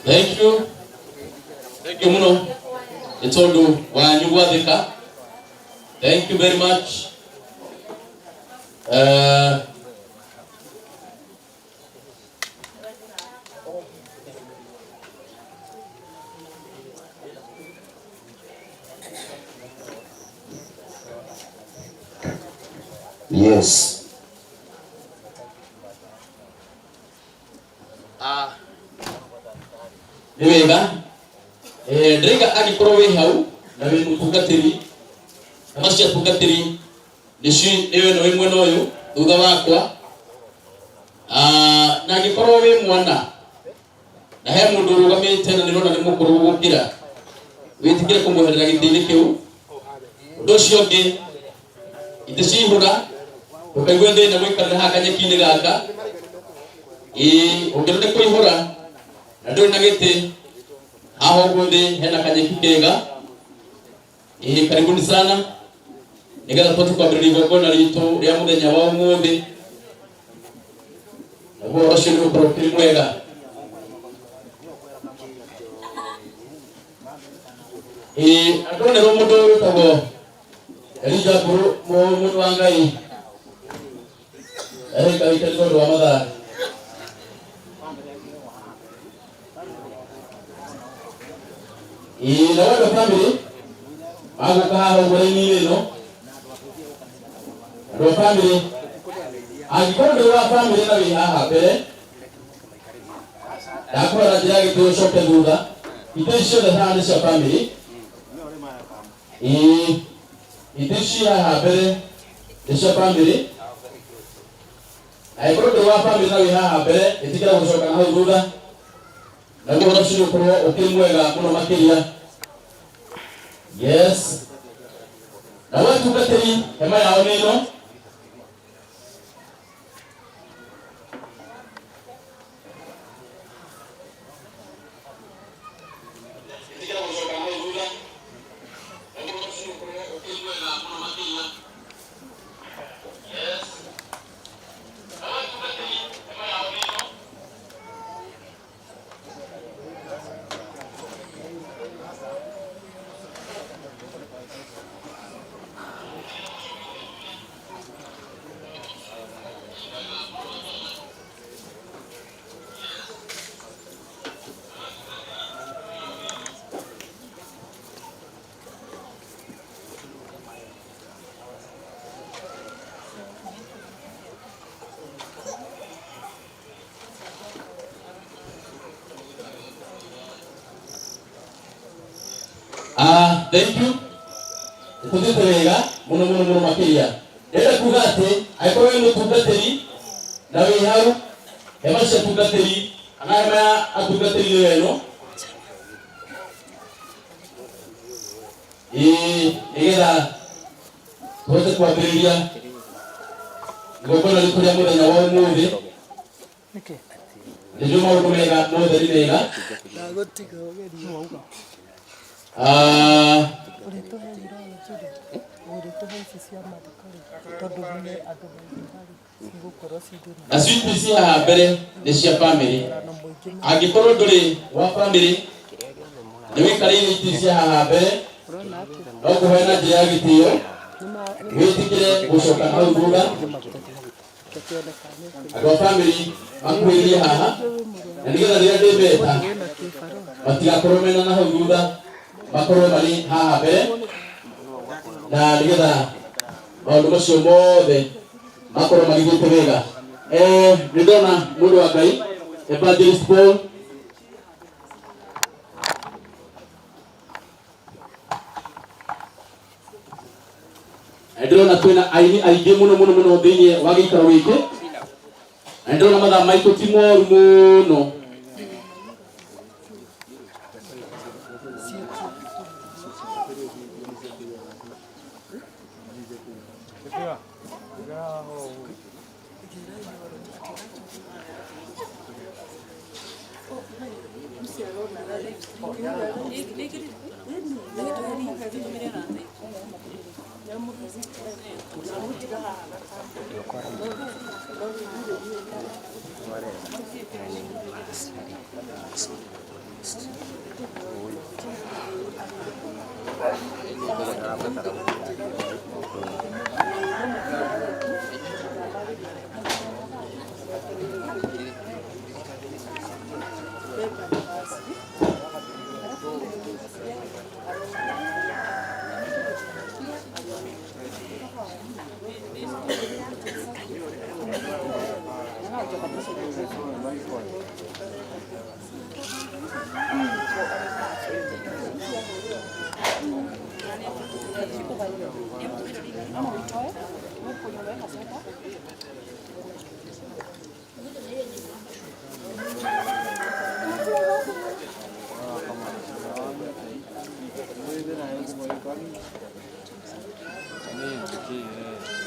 Thank you. Thank you muno. Nĩ tondũ wanyu gwathĩka. Thank you very much. Yes. Ah, nĩ wega. Eh, ndĩraiga angĩkorwo wĩ hau na wĩ mũtungatĩri, hema cia atungatĩri nĩcio nĩyo ĩno wĩ mwena ũyũ thutha wakwa. Ah, na angĩkorwo wĩ mwana na he mũndũ ũrũgamĩte na nĩrona nĩ mũkũrũ gũgũkĩra, wĩtĩkĩre kũmweherera gĩtĩ-inĩ kĩu. Ũndũ ũcio ũngĩ, itĩ ciihũra ndũkaigue thĩna gũikarĩra haha kanyeki-inĩ gaka. Ĩĩ, ũngĩona nĩ kũihũra na ndũrĩ na gĩtĩ, haha ũguo thĩ hena kanyeki kega. Ĩĩ, karibuni sana nĩgetha tũhote kwambĩrĩria igongona ritũ rĩa mũthenya wa ũmũthĩ, naguo ũhoro ũcio nĩ ũgũkorwo ũkĩrĩ mwega. Ĩĩ, na ndonera mũndũ wĩtagwo Elija Mburu, mũndũ wa Ngai, ehĩkaĩte nĩ tondũ wa mathaa. Ĩĩ, na wendo family magũka haha ũguo raini-inĩ ĩno, andũ a family, angĩkorwo ndũrĩ wa family na wĩ haha mbere, ndakũhera njĩra ya gĩtĩo ũcoke thutha. Itĩ ici ciothe haha nĩ cia family. Ĩĩ, itĩ ici haha mbere nĩ cia family. Angĩkorwo ndũrĩ wa family na wĩ haha mbere, ĩtĩkĩra gũcoka na hau thutha, naguo ũhoro ũcio nĩ ũgũkorwo ũkĩrĩ mwega mũno makĩria. Yes, nao atungatĩri hema yao nĩ ĩno. Ĩtĩkĩra gũcoka na hau thutha, naguo ũhoro ũcio nĩ ũgũkorwo ũkĩrĩ mwega mũno makĩria. Yes. Nao atungatĩri hema yao nĩ ĩno. Ah, thank you. Tũthiĩte wega mũno mũno mũno makĩria. Ndĩrenda kuga atĩ angĩkorwo wĩ mũtungatĩri na wĩ hau, hema cia atungatĩri kana hema ya atungatĩri nĩyo ĩno. Ĩĩ, nĩgetha tũhote kwambĩrĩria igongona ritũ rĩa mũthenya wa ũmũthĩ. Nĩnjũĩ maũndũ mega mothe nĩ mega. Ah, na citu ici haha mbere nĩ cia family. Angĩkorwo ndũrĩ wa family nĩ wĩikarĩire itĩ cia haha mbere, no kũhe na njĩra ya gĩtĩo. Wĩtĩkĩre gũcoka hau thutha, andũ a bamĩrĩ makuhĩrĩrie haha, na nĩgetha rĩrĩa ndĩmeta matigakorwo mena na hau thutha, makorwo marĩ haha mbere, na nĩgetha maũndũ macio mothe makorwo magĩthiĩte wega. Nĩ ndona mũndũ wa Ngai Evangelist Paul. Na ndĩrona twĩna aini aingĩ mũno mũno mũno thĩinĩ wa gĩikaro gĩkĩ, na ndĩrona mathaa maitũ ti moru mũno.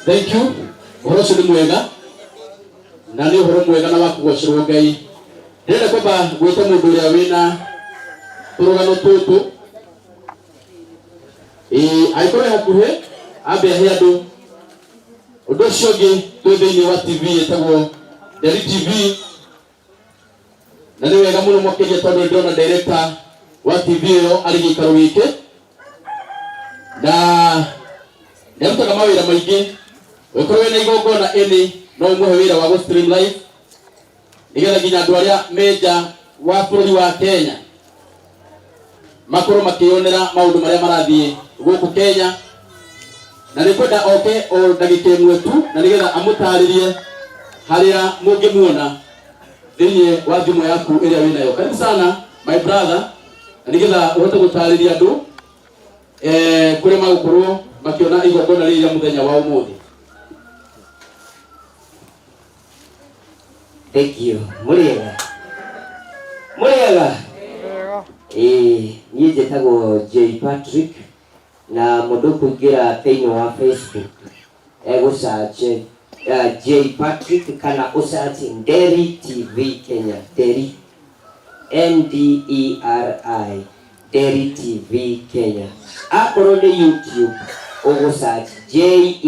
Thank you. Ũhoro ũcio nĩ mwega na nĩ ũhoro mwega na wa kũgocerwo Ngai. Ndĩrenda kwamba gwĩta mũndũ ũrĩa wĩna tũrũgano tũtũ, ĩĩ, angĩkorwo e hakuhĩ ambe ahe andũ. Ũndũ ũcio ũngĩ, twĩ thĩinĩ wa TV ĩtagwo Nderi TV, na nĩ wega mũno makĩria tondũ nĩ ndĩrona director wa TV ĩyo arĩ gĩikaro gĩkĩ, na nĩ arutaga mawĩra maingĩ. Ũngĩkorwo wĩna igongona ĩnĩ, no ũmũhe wĩra wa gũ stream live, nĩgetha nginya andũ arĩa me nja wa bũrũri wa Kenya makorwo makĩyonera maũndũ marĩa marathiĩ gũkũ Kenya. Na nĩ kwenda oke o ndagĩka ĩmwe tu, na nĩgetha amũtarĩrie harĩa mũngĩmuona thĩinĩ wa thimũ yaku ĩrĩa wĩnayo. Karibu sana, my brother, na nĩgetha ũhote gũtarĩria andũ kũrĩa magũkorwo makĩona igongona rĩrĩ rĩa mũthenya wa ũmũthĩ. Thank you. Mũrĩega. Mũrĩega. Ĩĩ, niĩ njĩtagwo J Patrick, na mũndũ kũingĩra thĩinĩ wa Facebook egũsearch J Patrick kana ũsearch Nderi TV Kenya, Nderi Nderi, Nderi TV Kenya. Akorwo nĩ YouTube ũgũsearch Jey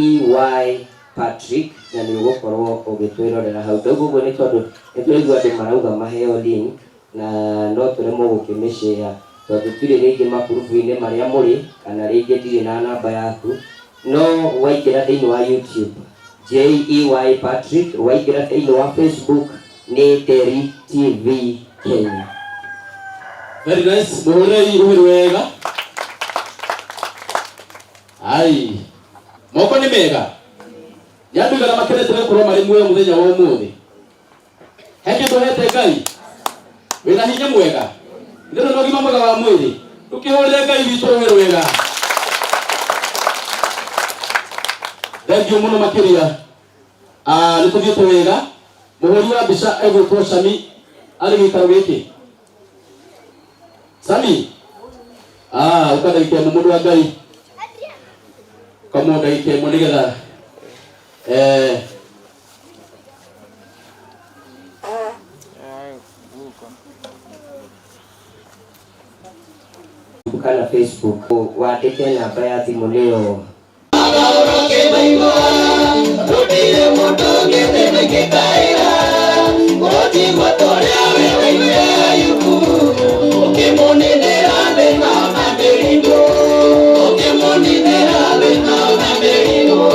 Patrick na nĩ ũgũkorwo ũgĩtwĩrorera hau. Ndauga ũguo nĩ tondũ nĩ tũraigua andũ marauga maheo link na no tũremwo gũkĩmĩshare tondũ tirĩ rĩngĩ makurubu-inĩ marĩa mũrĩ, kana rĩngĩ ndirĩ na namba yaku. No waingĩra thĩinĩ wa YouTube Jey Patrick, waingĩra thĩinĩ wa Facebook nĩ Nderi TV Kenya. Very nice. Muhurei ruhi rwega. Ai. Moko nĩ mega. Nĩ andũ igana makenete nĩ gũkorwo marĩ muoyo mũthenya wa ũmũthĩ. He kĩndũ hete Ngai. Wĩna hinya mwega. Ndĩrĩ na ũgima mwega wa mwĩrĩ. Tũkĩhũrĩre Ngai witũ rũhĩ rwega. Thengiũ mũno makĩria. Ah, nĩ tũthiĩte wega. Mũhũri wa mbica egwĩtwo Sami arĩ gĩikaro gĩkĩ. Sami, ah, ũka ndagĩka ĩmwe, mũndũ wa Ngai. Kamũ ndagĩka ĩmwe nĩgetha kana Facebook wandĩke namba ya thimũ nĩyo. Ũkĩmũninĩra thĩna na mĩrimũ, ũkĩmũninĩra thĩna na mĩrimũ.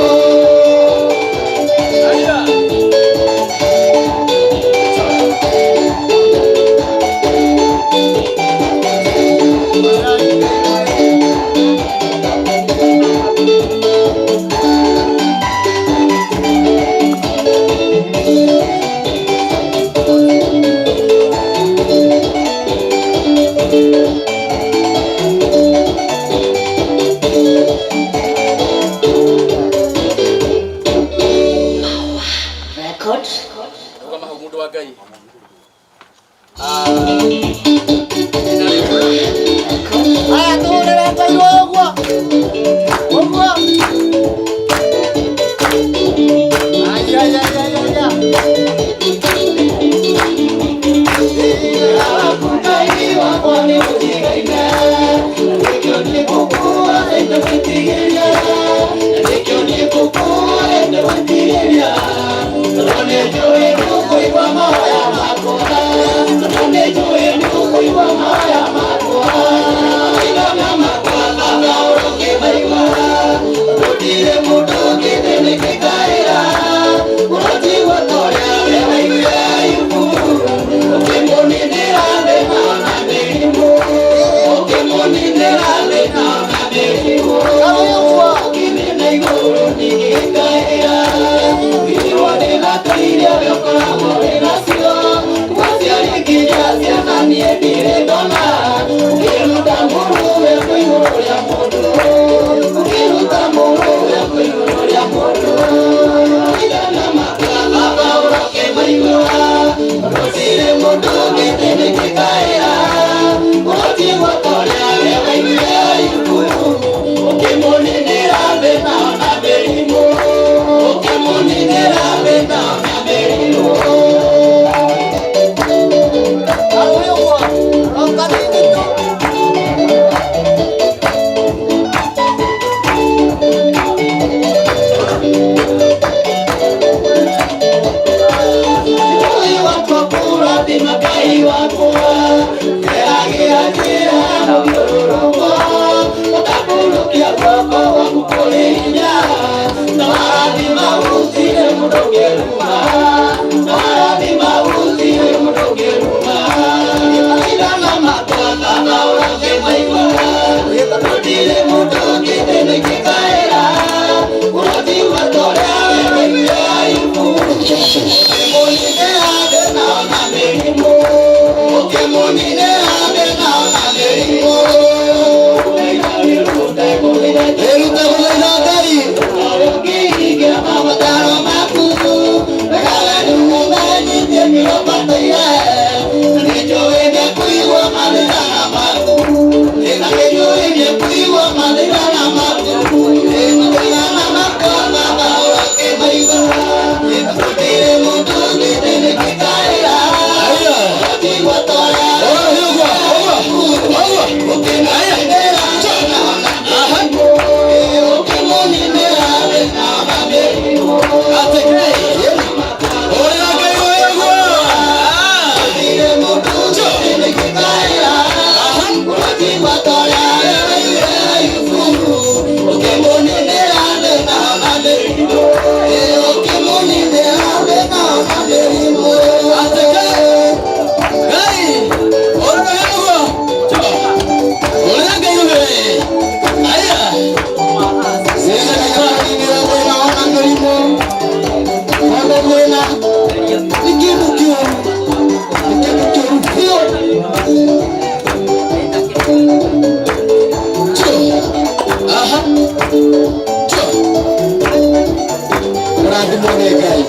Mũrathimwo nĩ Ngai.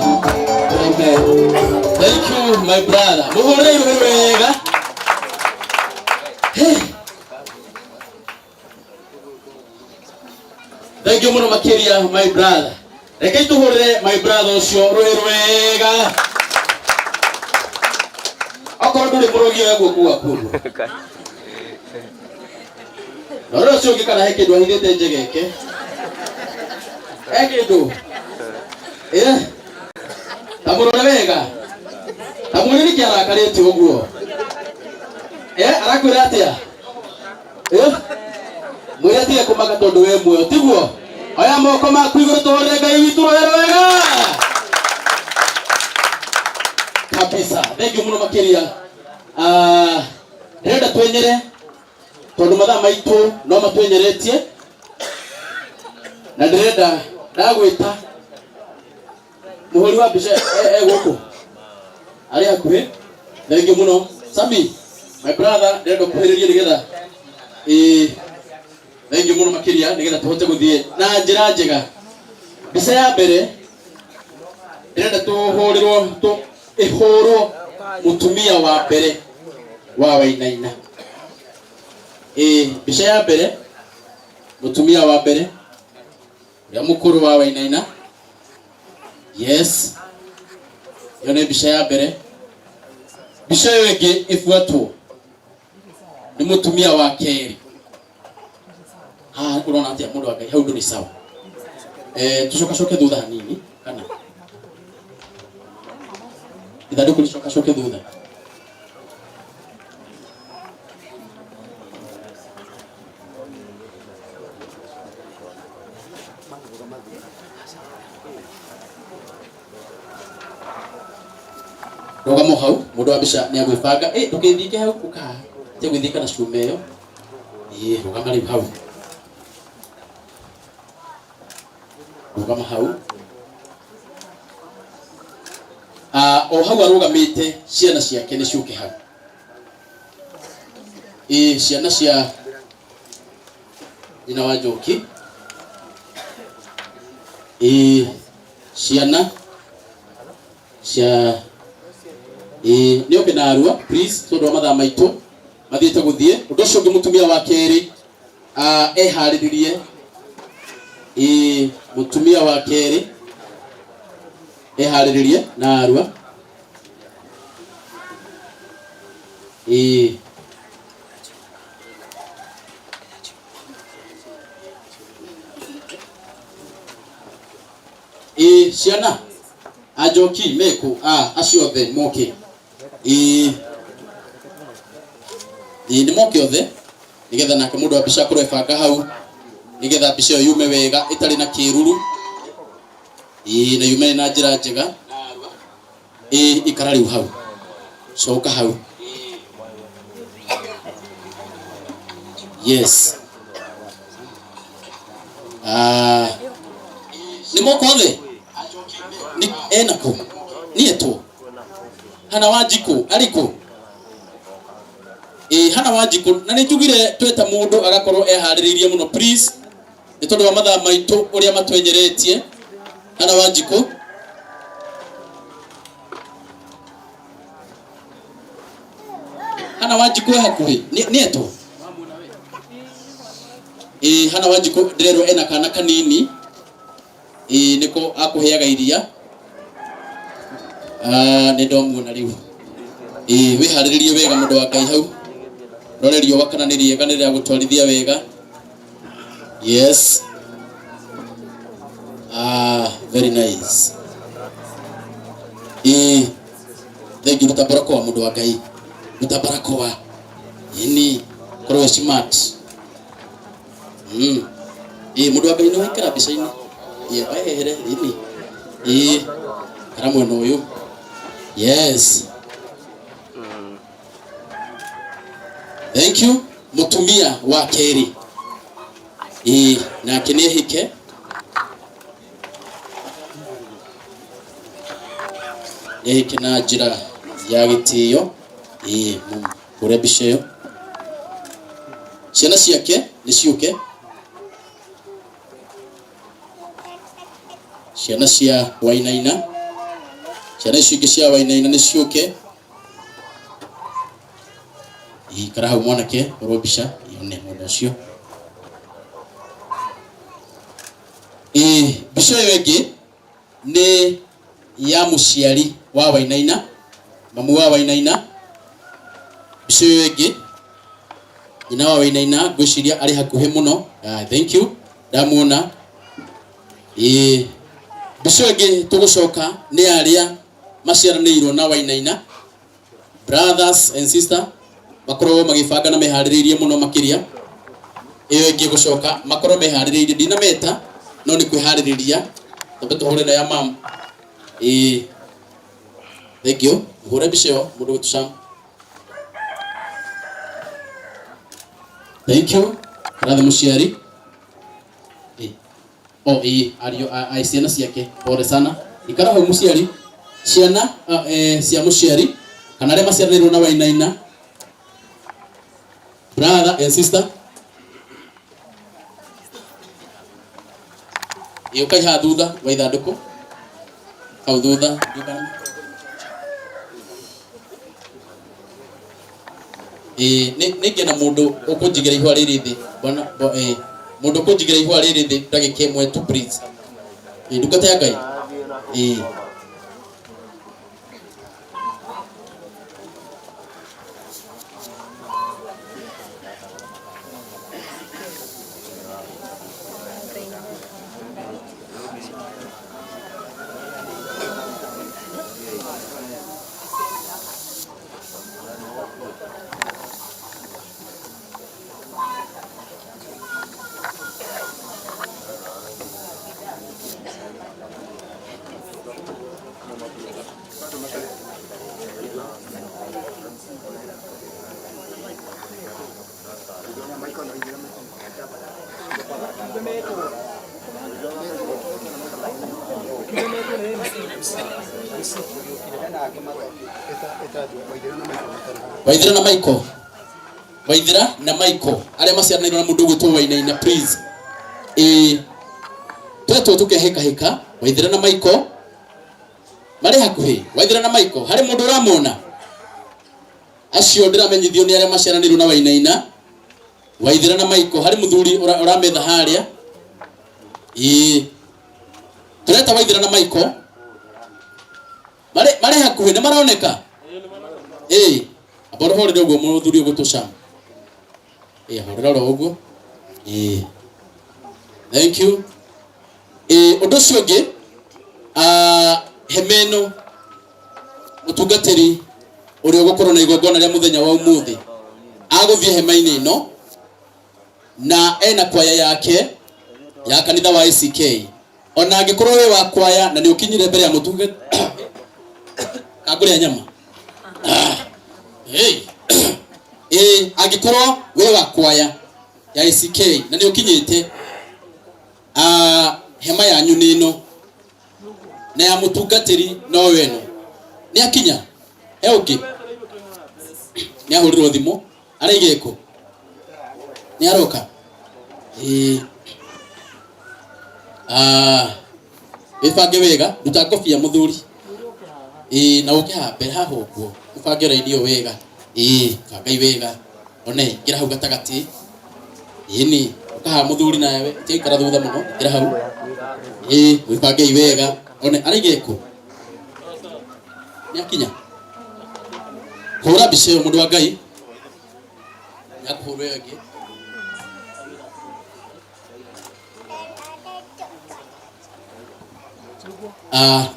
Amen. Thank you my brother. Mũhũrĩre irũhĩ wega. Hey. Thank you mũno makĩria my brother. Rekei tũhũrĩre my brother ũcio rũhĩ rwega. Okorwo ndũrĩ mũrogi oya guoko gwaku ũguo. Na ũrĩa ũcio ũngĩ kana he kĩndũ ahithĩte njegeke. He kĩndũ. Eh. Ta mũrore wega. Ta mwĩre nĩkĩ arakarĩte ũguo. Eh, arakwĩra atĩa? Eh? Mwĩre atige kũmaka tondũ wĩ muoyo, tiguo? Oya moko maku igũrũ tũhũrĩre Ngai witũ rũhĩ rwega. Kabisa. Thank you mũno makĩria. Ah, ndĩrenda twenyere tondũ mathaa maitũ no matwenyeretie na ndĩrenda ndagwĩta mũhũri wa mbica e gũkũ arĩ hakuhĩ. Thengiũ mũno Sami, my brother, ndĩrenda ũkuhĩrĩrie nĩgetha ĩĩ, thengiũ mũno makĩria nĩgetha tũhote gũthiĩ na njĩra njega. Mbica ya mbere ndĩrenda tũhũrĩrwo tũ ĩhũrwo mũtumia wa mbere wa Wainaina. Ĩĩ, mbica ya mbere mũtumia wa mbere ũrĩa mũkũrũ wa Wainaina. Yes, ĩyo nĩ mbica ya mbere. Mbica ĩyo ĩngĩ ĩbuatwo nĩ mũtumia wa kerĩ. Haha ũrona atĩa mũndũ wa Ngai, hau ndũrĩ sawa. Eh, tucokacoke thutha hanini kana ithandũkũ rĩcokacoke thutha. Rũgamo hau mũndũ wa mbica nĩ agwĩbanga. Ĩ, ndũgĩthinge hau ũka haha, tiga gwĩthinga na cuma ĩyo. Ĩ, rũgama rĩu hau, rũgama hau. Ah, o hau arũgamĩte ciana ciake nĩ ciũke hau. Ĩ, ciana cia nyina wa Njoki. Ĩ, ciana cia ĩ nĩ oke na arua please, tondũ wa mathaa maitũ mathiĩte gũthiĩ. Ũndũ ũcio ũngĩ, mũtumia wa kerĩ eharĩrĩrie. Ĩ, mũtumia wa kerĩ eharĩrĩrie na arua. Ĩ, ĩ, ciana anjoki meku a acio othe moke. Ĩ ĩ, nĩ moke othe nigetha nake mũndũ wa mbica akorwo ebanga hau nigetha mbica ĩyo yume wega ĩtarĩ na kĩruru. Ĩ, na yume na njĩra njega. Ĩ, ikara rĩu hau, coka hau. Yes. Ah, nĩ moka othe. Nĩ ena kũ niĩ tu hana Wanjikũ arĩ kũ? Ĩ, hana Wanjikũ, na nĩ njugire tweta mũndũ agakorwo eharĩrĩirie mũno please, nĩ tondũ wa mathaa maitũ ũrĩa matwenyeretie. Hana Wanjikũ, hana Wanjikũ e hakuhĩ nĩ etwo. Ĩ, hana Wanjikũ ndĩrerwo ena kana kanini. Ĩ, nĩko akũheaga iria. Ah, nĩ ndomuona rĩu. Ĩ, wĩharĩrĩrie wega mũndũ wa Ngai hau, rore riũa kana nĩ rĩega nĩ rĩragũtwarithia wega. Yes. Ah, very nice. Ĩ, thengiũ. Ruta barakoa mũndũ wa Ngai, ruta barakoa ini korwo wĩ smart. Ĩ, mũndũ wa Ngai nĩ waikara mbica-inĩ. Ĩ, wehere ini. Ĩ, kara mwena ũyũ. Yes, thank you. Mũtumia wa kerĩ, ĩ, nake nĩ ehĩke, nĩ ehĩke na njĩra ya gĩtĩo. Ĩ, mũhũre mbica ĩyo, ciana ciake nĩ ciũke. Ciana cia Wainaina, ciana icio ingĩ cia Wainaina nĩ ciũke. Ikara hau mwanake, hũrwo mbica yone mwena ũcio. Ĩĩ, mbica ĩyo ĩngĩ nĩ ya mũciari wa Wainaina, mamu wa Wainaina. Mbica ĩyo ĩngĩ nyina wa Wainaina, ngwĩciria arĩ hakuhĩ mũno. Ah, thank you, ndamuona. Ĩĩ, mbica ĩyo ĩngĩ tũgũcoka nĩ arĩa maciaranĩirwo na Wainaina, brothers and sister, makorwo magĩbanga na meharĩrĩirie mũno makĩria. Ĩyo ĩngĩ gũcoka makorwo meharĩrĩirie, ndinameta no nĩ kwĩharĩrĩria. Twambe tũhũre ĩno ya mam. Ĩĩ, thank you. Hũre mbica ĩyo mũndũ gwĩtwo Sam. Thank you. Rathe mũciari. Ĩĩ. O ĩĩ, ariũ a ciana ciake, pole sana. Ikara hau mũciari. Ciana cia mũciari kana arĩa maciaranĩirwo na Wainaina, brother and sister. Ĩĩ, ũkai haha thutha wa ithandũkũ, hau thutha. Ĩĩ, nĩ ngĩenda mũndũ ũkũnjigĩra ihũa rĩrĩ thĩ bwana ĩĩ, mũndũ ũkũnjigĩra ihũa rĩrĩ thĩ ndagĩka ĩmwe tu please. Ĩĩ, ndungata ya Ngai. Ĩĩ. Waithira na Michael, Waithira na Michael arĩa maciaranĩirwo na mũndũ ũgwĩtwo Wainaina please. Ĩĩ, twetwo tũkehĩkahĩka. Waithira na Michael marĩ hakuhĩ. Waithira na Michael, harĩ mũndũ ũramona? Acio ndĩramenyithio nĩ arĩa maciaranĩirwo na Wainaina. Waithira na Michael, harĩ mũthuri ũrametha harĩa. Ĩĩ, tũreta Waithira na Michael marĩ marĩ hakuhĩ, nĩ maroneka. Ĩĩ, amba ũhorere ũguo mũthuri ũgwĩtwo Sam. Ĩĩ, horera oro ũguo. Ĩĩ, thank you. Ĩĩ, ũndũ ũcio ũngĩ, hema ĩno mũtungatĩri ũrĩa ũgũkorwo na igongona rĩa mũthenya wa ũmũthĩ agũthiĩ hema-inĩ ĩno na ena kwaya yake ya kanitha wa ACK. Ona angĩkorwo wĩ wa kwaya na nĩ ũkinyire mbere ya mũtungatĩri kangũrĩa nyama. Hey. Ĩĩ, angĩkorwo wĩ wa kwaya ya ACK na nĩ ũkinyĩte, hema yanyu nĩ ĩno na ya mũtungatĩri no ĩno. Nĩ akinya he ũngĩ nĩ ahũrĩrwo thimũ araiga ĩkũ nĩ aroka. Ĩĩ. Wĩbange wega, ruta ngobia mũthuri. Ĩĩ, na ũke haha mbere haha ũguo, ũbange raini ĩyo wega. Ĩĩ, bangai wega. One, ingĩra hau gatagatĩ. Ĩni, ũka haha mũthuri nawe, tiga gũikara thutha mũno, ingĩra hau. Ĩĩ, wĩbangei wega. One, araiga ĩkũ? Nĩ akinya? Hũra mbica ĩyo mũndũ wa Ngai. Nĩ akũhũrwo ĩyo ĩngĩ.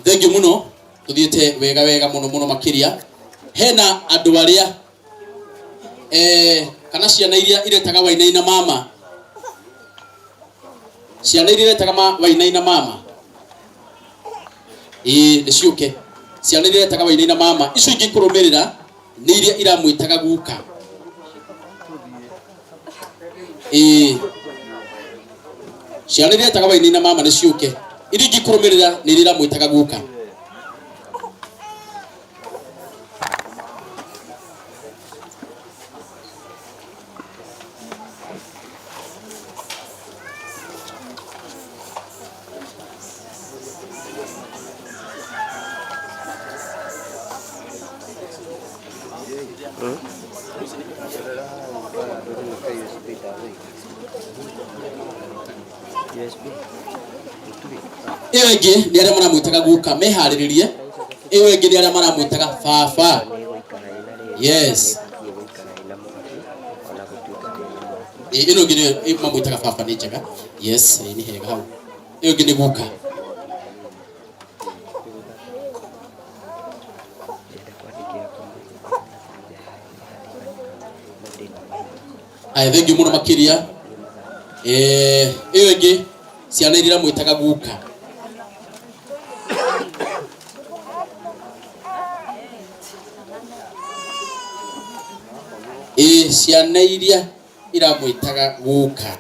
Thengiũ mũno, tũthiĩte wega wega mũno mũno makĩria. Hena andũ arĩa kana ciana iria iretaga Wainaina mama, ciana iria iretaga Wainaina mama, ĩĩ nĩ ciũke. Ciana iria iretaga Wainaina mama, icio ingĩ ikũrũmĩrĩra nĩ iria iramwĩtaga guka. Ĩĩ, ciana iria iretaga Wainaina mama nĩ ciũke, iria ingĩ ikũrũmĩrĩra nĩ iria iramwĩtaga guka. Ĩyo ĩngĩ nĩ arĩa maramwĩtaga guka, meharĩrĩrie. Ĩyo ĩngĩ nĩ arĩa maramwĩtaga baba. Yes, ĩno ĩngĩ nĩ mamwĩtaga baba, nĩ njega. Yes, nĩ hega hau. Ĩyo ĩngĩ nĩ guka. Aya, thengiũ mũno makĩria. Ĩyo ĩngĩ ciana iria iramwĩtaga guka. Ĩĩ, ciana iria iramwĩtaga guka.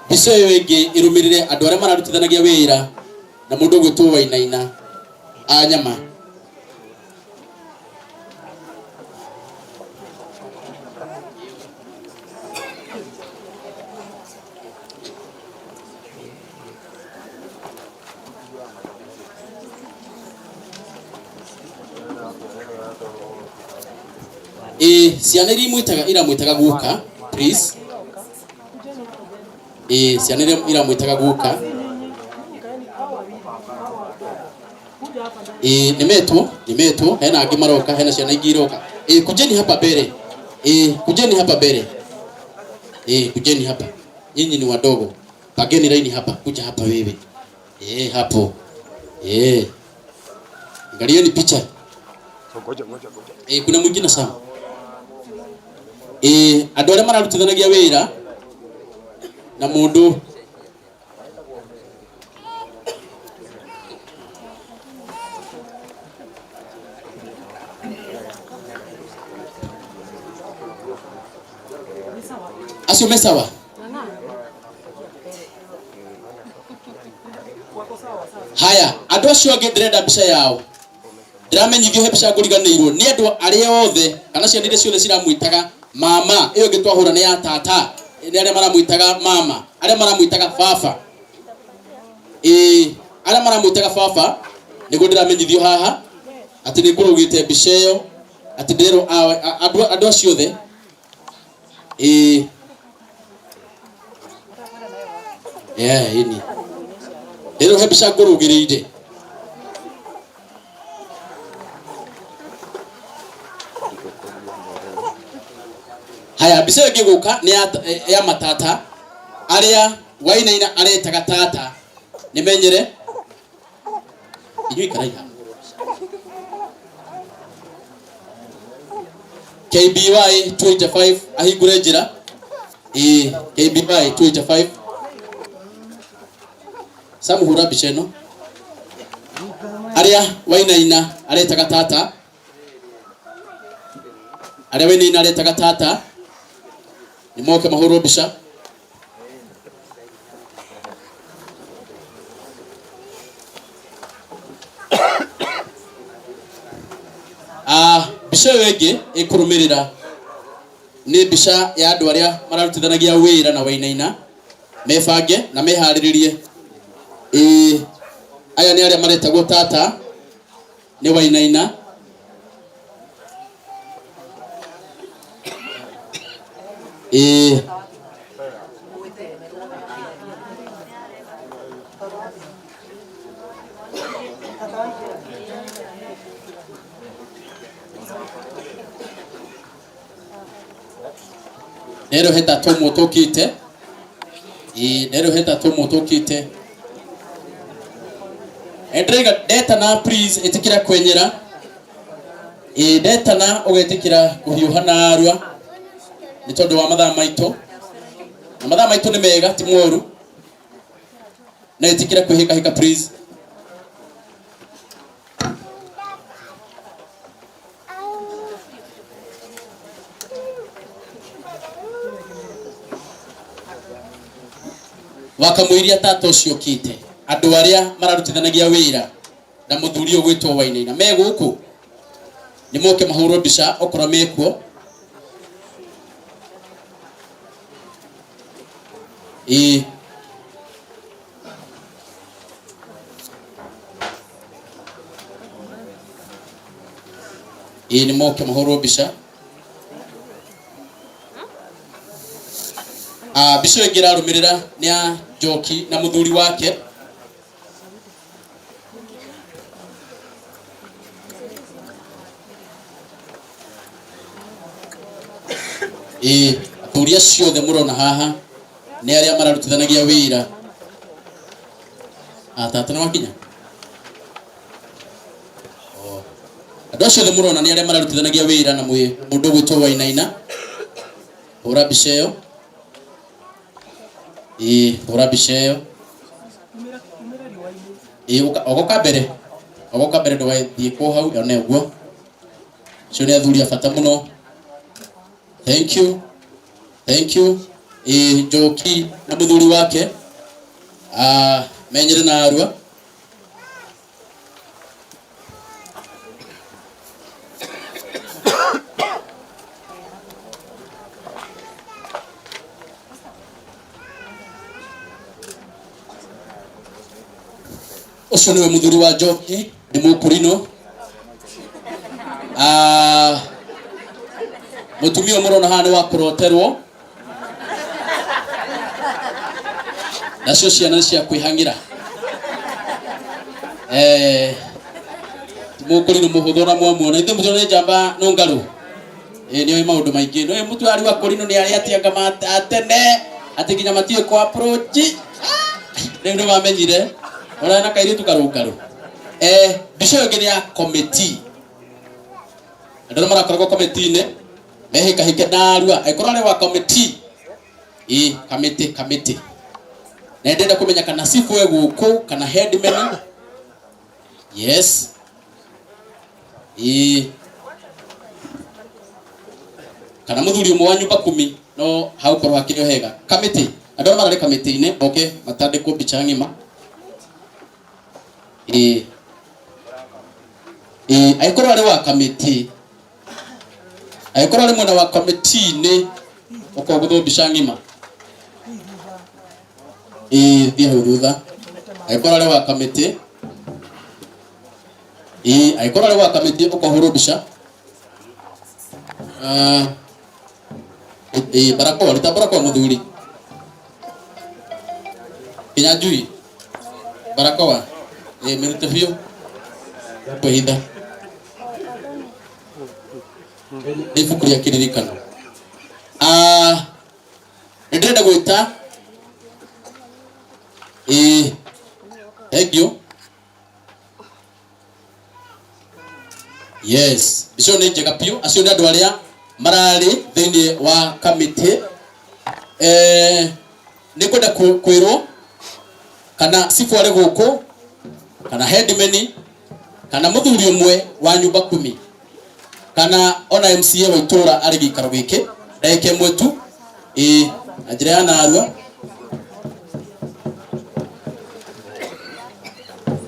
Mbica ĩyo ĩngĩ ĩrũmĩrĩre andũ arĩa mararutithanagia wĩra na mũndũ ũgwĩtwo Wainaina a nyama. Ĩĩ, ciana iria imwĩtaga iramwĩtaga guka, please. Ĩĩ, ciana iria iramwĩtaga guka. Ĩĩ, nĩmetwo, nĩmetwo, hena angĩ maroka, hena ciana ingĩ iroka. Ĩĩ, kujeni hapa mbere. Ĩĩ, kujeni hapa mbere. Ĩĩ, kujeni hapa, nyinyi ni wadogo, pangeni laini hapa. Kuja hapa wewe. Ĩĩ, hapo. Ĩĩ, angalieni picha. Ĩĩ, kuna mwingine sana. Ĩĩ, andũ arĩa mararutithanagia wĩra na mũndũ. Acio me sawa. Haya, andũ acio angĩ ndĩrenda mbica yao. Ndĩramenyithio he mbica ngũriganĩirwo nĩ andũ arĩa othe kana ciana iria ciothe ciramwĩtaga mama. Ĩyo ĩngĩ twahũra nĩ ya tata, nĩ arĩa maramwĩtaga mama, arĩa maramwĩtaga baba. Ĩĩ, arĩa maramwĩtaga baba nĩguo ndĩramenyithio haha atĩ nĩ ngũrũgĩte mbica ĩyo, atĩ ndĩrerwo andũ acio othe. Ĩĩ, yeah, ĩni ndĩrerwo he mbica ngũrũgĩrĩire. Haya, mbica ĩyo ĩngĩgũka nĩ ya matata arĩa Wainaina aretaga tata. Nĩ menyere inyuĩ ikarai haha. KBY 285 ahingũre njĩra. Ĩĩ, KBY 285. Samu, hũra mbica ĩno arĩa Wainaina aretaga tata, arĩa Wainaina aretaga tata nĩ moke mahũrwo mbica. Ah, mbica ĩyo ĩngĩ ĩkũrũmĩrĩra nĩ mbica ya andũ arĩa mararutithanagia wĩra na Wainaina, mebange na meharĩrĩrie. Ĩĩ, aya nĩ arĩa maretagwo tata nĩ Wainaina. Ĩĩ, Nero he tata ũmwe ũtũkĩte. Ĩĩ, nero he tata ũmwe ũtũkĩte. Ndĩraiga ndetana, please ĩtĩkĩra kwenyera. Ĩĩ, ndetana ũgetĩkĩra kũhiũha narua nĩ tondũ wa mathaa maitũ, na mathaa maitũ nĩ mega, ti moru, na ĩtĩkĩra kwĩhĩkahĩka, please. Wakamũiria tata ũcio ũkĩte, andũ arĩa mararutithanagia wĩra na mũthuri ũyũ gwĩtwo Wainaina me gũkũ nĩ moke mahũrwo mbica okorwo mekuo. Ĩĩ, ĩĩ, nĩ moke mahũrwo mbica. Mbica ĩyo ĩngĩ ĩrarũmĩrĩra nĩ ya Njoki na mũthuri wake. Ĩĩ, athuri acio othe mũrona haha nĩ arĩa mararutithanagia wĩra. Tata nĩ wakinya? Oh. Andũ acio othe mũrona nĩ arĩa mararutithanagia wĩra na mũndũ ũgwĩtwo Wainaina. Hũra mbica ĩyo. Ĩĩ, hũra mbica ĩyo. Ĩĩ, ogoka mbere. Ogoka mbere ndũgathiĩ kũ hau one ũguo. Acio nĩ athuri a bata mũno. Thank you. Thank you. Ĩĩ, Njoki na mũthuri wake. Menyere na arua. Ũcio nĩwe mũthuri wa Njoki, nĩ mũkũrinũ. Mũtumia ũyũ mũrona haha nĩ wa kũroterwo, nacio ciana nĩ cia kwĩhang'ĩra. Ti mũkũrinũ mũhũthũ ona mwamuona, ithuĩ mũtũrĩ nĩ njamba nũngarũ. Nĩ oĩ maũndũ maingĩ. Nĩ oĩ mũtwari wa kũrinũ nĩ arĩa atianga a tene, atĩ nginya matiũĩ kũ approach. Rĩu nĩ mamenyire ũrĩa na kairĩtu karũngarũ. Mbica ĩyo ĩngĩ nĩ ya committee. Andũ arĩa marakoragwo committee-inĩ mehĩkahĩke narua, angĩkorwo arĩ wa committee, ĩ kamĩtĩ kamĩtĩ. Na ndĩrenda kũmenya kana cibũ e gũkũ kana headman. Yes. Ĩ kana mũthuri ũmwe wa nyumba kumi no hagũkorwo hakĩrĩ o hega. Kamĩtĩ, andũ arĩa mararĩ kamĩtĩ-inĩ moke matandĩkwo mbica ng'ima. Ĩ ĩ angĩkorwo arĩ wa kamĩtĩ, angĩkorwo arĩ mwena wa kamĩtĩ-inĩ ũkogũthwo mbica ng'ima. Ĩ thiĩ hau thutha. Angĩkorwo arĩ wa kamĩtĩ, ĩ angĩkorwo arĩ wa kamĩtĩ ũkahũrwo mbica. Ĩ barakoa, ruta barakoa mũthuri. Kinyanjui, barakoa. Ĩ mĩrute biũ. Kwĩhitha. Nĩ ibuku rĩa kĩririkano. Nĩ ndĩrenda gwĩta ĩ thank you. Yes, icio nĩ njega biũ. Acio nĩ andũ arĩa mararĩ thĩinĩ wa kamĩtĩ. Nĩ ngwenda kwĩrwo kana cibũ arĩ gũkũ, kana headman, kana mũthuri ũmwe wa nyumba kumi, kana ona MCA wa itũra arĩ gĩikaro gĩkĩ ndagĩka ĩmwe tu. Ĩ na njĩra ya narua.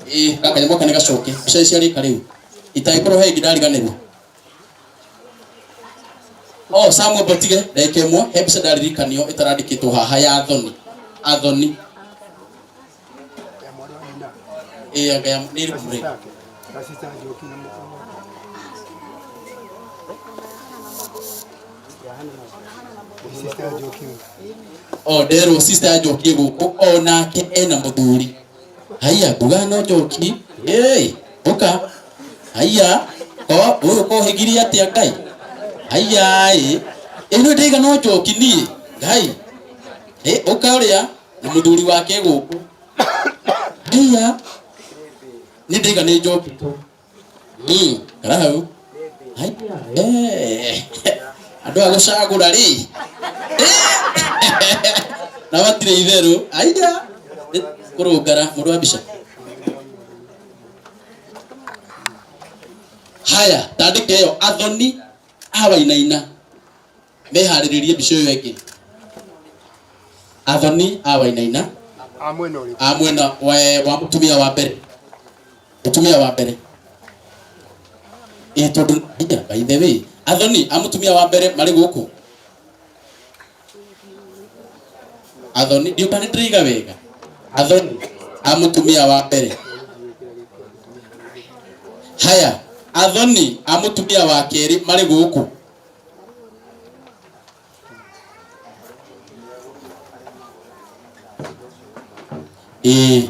Ĩ gaka nyamũ gaka nĩ gacoke mbica ici ciarĩka rĩu itangĩkorwo he ĩngĩ ndariganĩrwo. Oh, Samuel Botige ndagĩka ĩmwe he mbica ndaririkanio ĩtarandĩkĩtwo haha ya Athoni. Athoni. Ĩ anga ya nĩ ĩrĩkũ rĩ? Oh, nderwo sister ya Njoki gũkũ onake ena mũthuri. Haiya, nguga no Njoki. Ĩĩ, ũka. Haiya, ko ũyũ kohĩgirie atĩa Ngai? Haiya ĩ. Ĩno ndĩiga no Njoki niĩ. Ngai. Ĩ, ũka ũrĩa na mũthuri wake gũkũ. Haiya. Nĩ ndĩiga nĩ Njoki tu. Kara hau. Haiya, Andũ a gũcagũra rĩ. Na matirĩ itherũ. Haiya. Kũrũngara mũndũ wa mbica. Haya, tandĩka ĩyo Athoni a Wainaina meharĩrĩrie mbica ĩyo ĩngĩ. Athoni a Wainaina A mwena ũrĩkũ? A mwena wa mũtumia wa mbere. Mũtumia wa mbere. Ĩ tondũ hinya, by the way, Athoni a mũtumia wa mbere marĩ gũkũ. Athoni, ndiũĩ kana nĩndĩraiga wega. Athoni a mũtumia wa mbere. Haya, Athoni a mũtumia wa kerĩ marĩ gũkũ. Ĩĩ,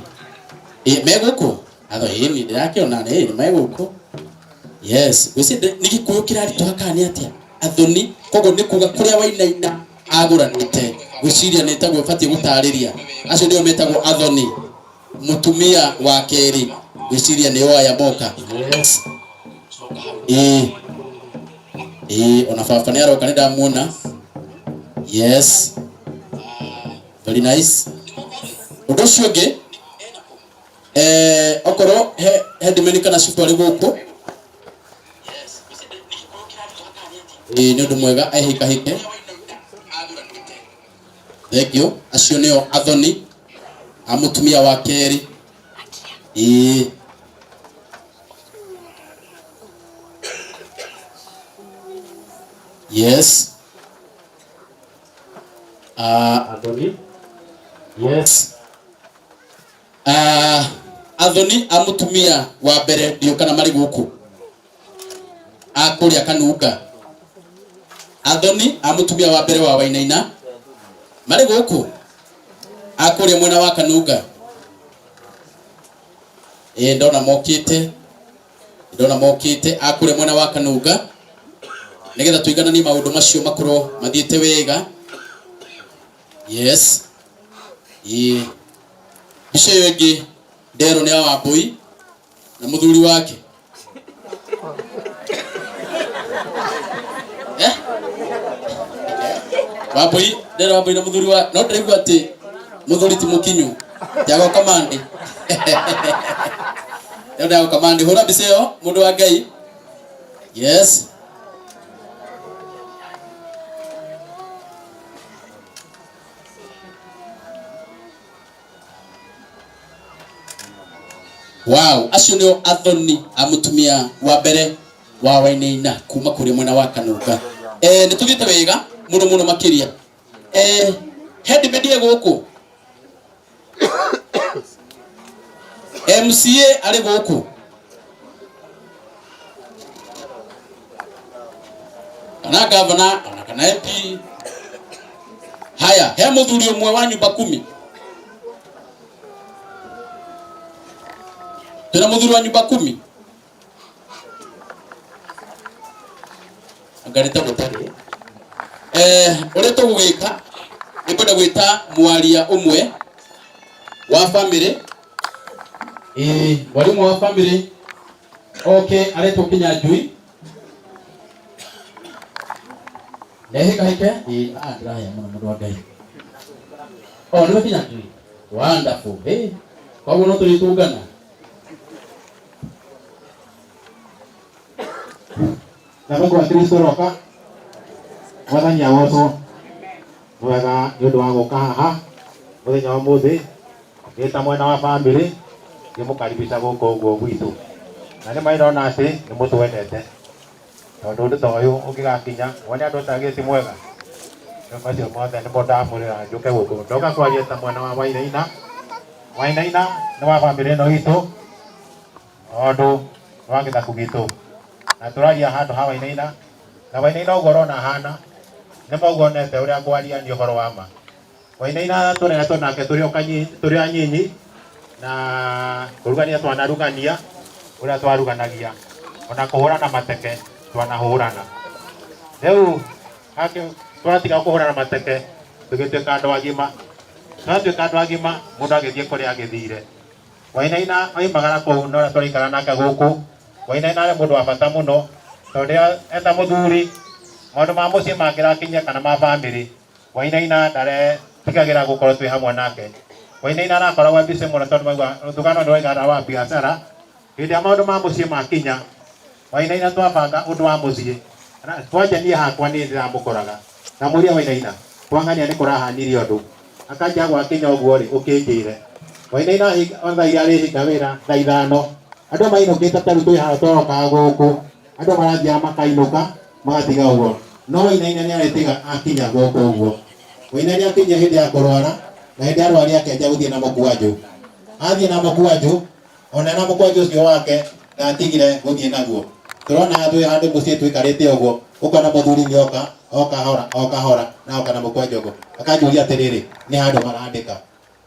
ĩĩ, me gũkũ atho ĩĩ ndĩrakĩona ĩĩ me gũkũ. Yes, gwĩciria nĩ gĩkũyũ kĩraritũha kana nĩ atĩa? Athoni, koguo nĩ kuga kũrĩa Wainaina agũranĩte, gwĩciria nĩ taguo batiĩ gũtarĩria. Acio nĩo metagwo athoni. Mũtumia wa kerĩ, gwĩciria nĩo aya moka. Yes. Ĩĩ, ĩĩ, ona baba nĩ aroka, nĩ ndamuona. Yes, very nice. Ũndũ ũcio ũngĩ, okorwo he headman kana cibũ arĩ gũkũ, ĩĩ nĩ ũndũ mwega ehĩkahĩke. Thank you. Acio nĩo athoni a mũtumia wa kerĩ. Ĩĩ. Yes. Athoni. Yes. Athoni a mũtumia wa mbere ndiũ kana marĩ gũkũ a kũrĩa Kanunga. Athoni a mũtumia wa mbere wa Wainaina marĩ gũkũ a kũrĩa mwena wa Kanunga. Ĩĩ ndona mokĩte, ndona mokĩte a kũrĩa mwena wa Kanunga nĩgetha tũigananie maũndũ macio makorwo mathiĩte wega. Yes. Ĩĩ. Mbica ĩyo ĩngĩ nderwo nĩ ya Wambũi na mũthuri wake. Eh? Wambũi, nderwo Wambũi na mũthuri wa no ndĩraigua atĩ mũthuri ti mũkinyu. Tiago kamandi. Ndio Tiago kamandi. Hũra mbica ĩyo mũndũ wa Ngai. Yes. Wow, acio nĩo athoni a mũtumia wa mbere wa Wainaina kuma kũrĩa mwena wa Kanunga. Nĩ tũthiĩte wega mũno mũno makĩria. Headmaid e gũkũ, MCA arĩ gũkũ, kana gavana ona kana MP. Haya, he mũthuri ũmwe wa nyumba kumi, twĩna mũthuri wa nyumba kumi anga nĩ ta gũtarĩ. Ũrĩa tũgũgĩka, nĩ kwenda gwĩta mwaria ũmwe wa family. Ĩĩ, mwaria ũmwe wa family oke, aretwo Kinyanjui. Nehĩkahĩke. Ĩĩ, ndĩrahĩa mũno mũndũ wa Ngai. Oh, nĩwe Kinyanjui, wonderful. Ĩĩ, koguo no tũrĩtũngana. Na Mungu wa Kristo roka mwathani agocwo. Nĩ wega nĩ ũndũ wa gũka haha mũthenya wa ũmũthĩ ndĩ ta mwena wa bamĩrĩ ngĩmũkaribisha gũkũ ũguo gwitũ, na nĩ mairona atĩ nĩ mũtwendete, tondũ ũndũ ta ũyũ ũngĩgakinya wone andũ ta ti mwega. Rĩu macio mothe nĩmo ndamũrĩra njũke gũkũ ndoka kwaria ta mwena wa Wainaina. Wainaina nĩ wa bamĩrĩ ĩno itũ, tondũ nĩ wa gĩthaku gitũ, na tũraria handũ ha Wainaina, na Wainaina ũguo ũrona hana nĩ ma ũguo onete ũrĩa ngwaria nĩ ũhoro wa ma. Wainaina tũreretwo nake tũrĩ o tũrĩ anyinyi, na kũrugania twanarugania ũrĩa twaruganagia, ona kũhũrana mateke twanahũrana. Rĩu twatiga kũhũrana mateke tũgĩtuĩka andũ agima. Twatuĩka andũ agima, mũndũ agĩthiĩ kũrĩa agĩthire. Wainaina oimagara kũu na ũrĩa tũraikara nake gũkũ, Wainaina arĩ mũndũ wa bata mũno, tondũ rĩrĩa eta mũthuri maũndũ ma mũciĩ mangĩrakinyia kana ma bamĩrĩ, Wainaina ndaretigagĩra gũkorwo twĩ hamwe nake. Wainaina arakoragwo e busy mũno, tondũ maigua rũtugano nĩ rwaigana wa biacara. Hĩndĩ ĩrĩa maũndũ ma mũciĩ makinya, Wainaina twabanga ũndũ wa mũciĩ, kwanja niĩ hakwa niĩ ndĩramũkoraga ndamũria, "Wainaina, kwang'ania nĩ kũrahanire ũndũ?" Akanjia gwakinya ũguo rĩ, ũkĩnjĩre. Wainaina thaa iria arĩhinga wĩra thaa 5, andũ mainũkĩte, ta rĩu twĩ haha tũrokaga gũkũ, andũ marathiaga makainũka magatiga ũguo, no Wainaina nĩ arĩtiga akinya gũkũ ũguo. Wainaina nĩ akinyia hĩndĩ ya kũrwara, na hĩndĩ arwaria akĩanjia gũthiĩ na mũkwanjũ, athiĩ na mũkwanjũ, ona na mũkwanjũ ũcio wake ndatigire gũthiĩ naguo. Tũrona twĩ handũ mũciĩ tũikarĩte ũguo, ũkona mũthuri nĩ oka o kahora o kahora, na oka na mũkwanjũ ũguo, akanjũria atĩrĩrĩ, nĩ handũ marandĩka.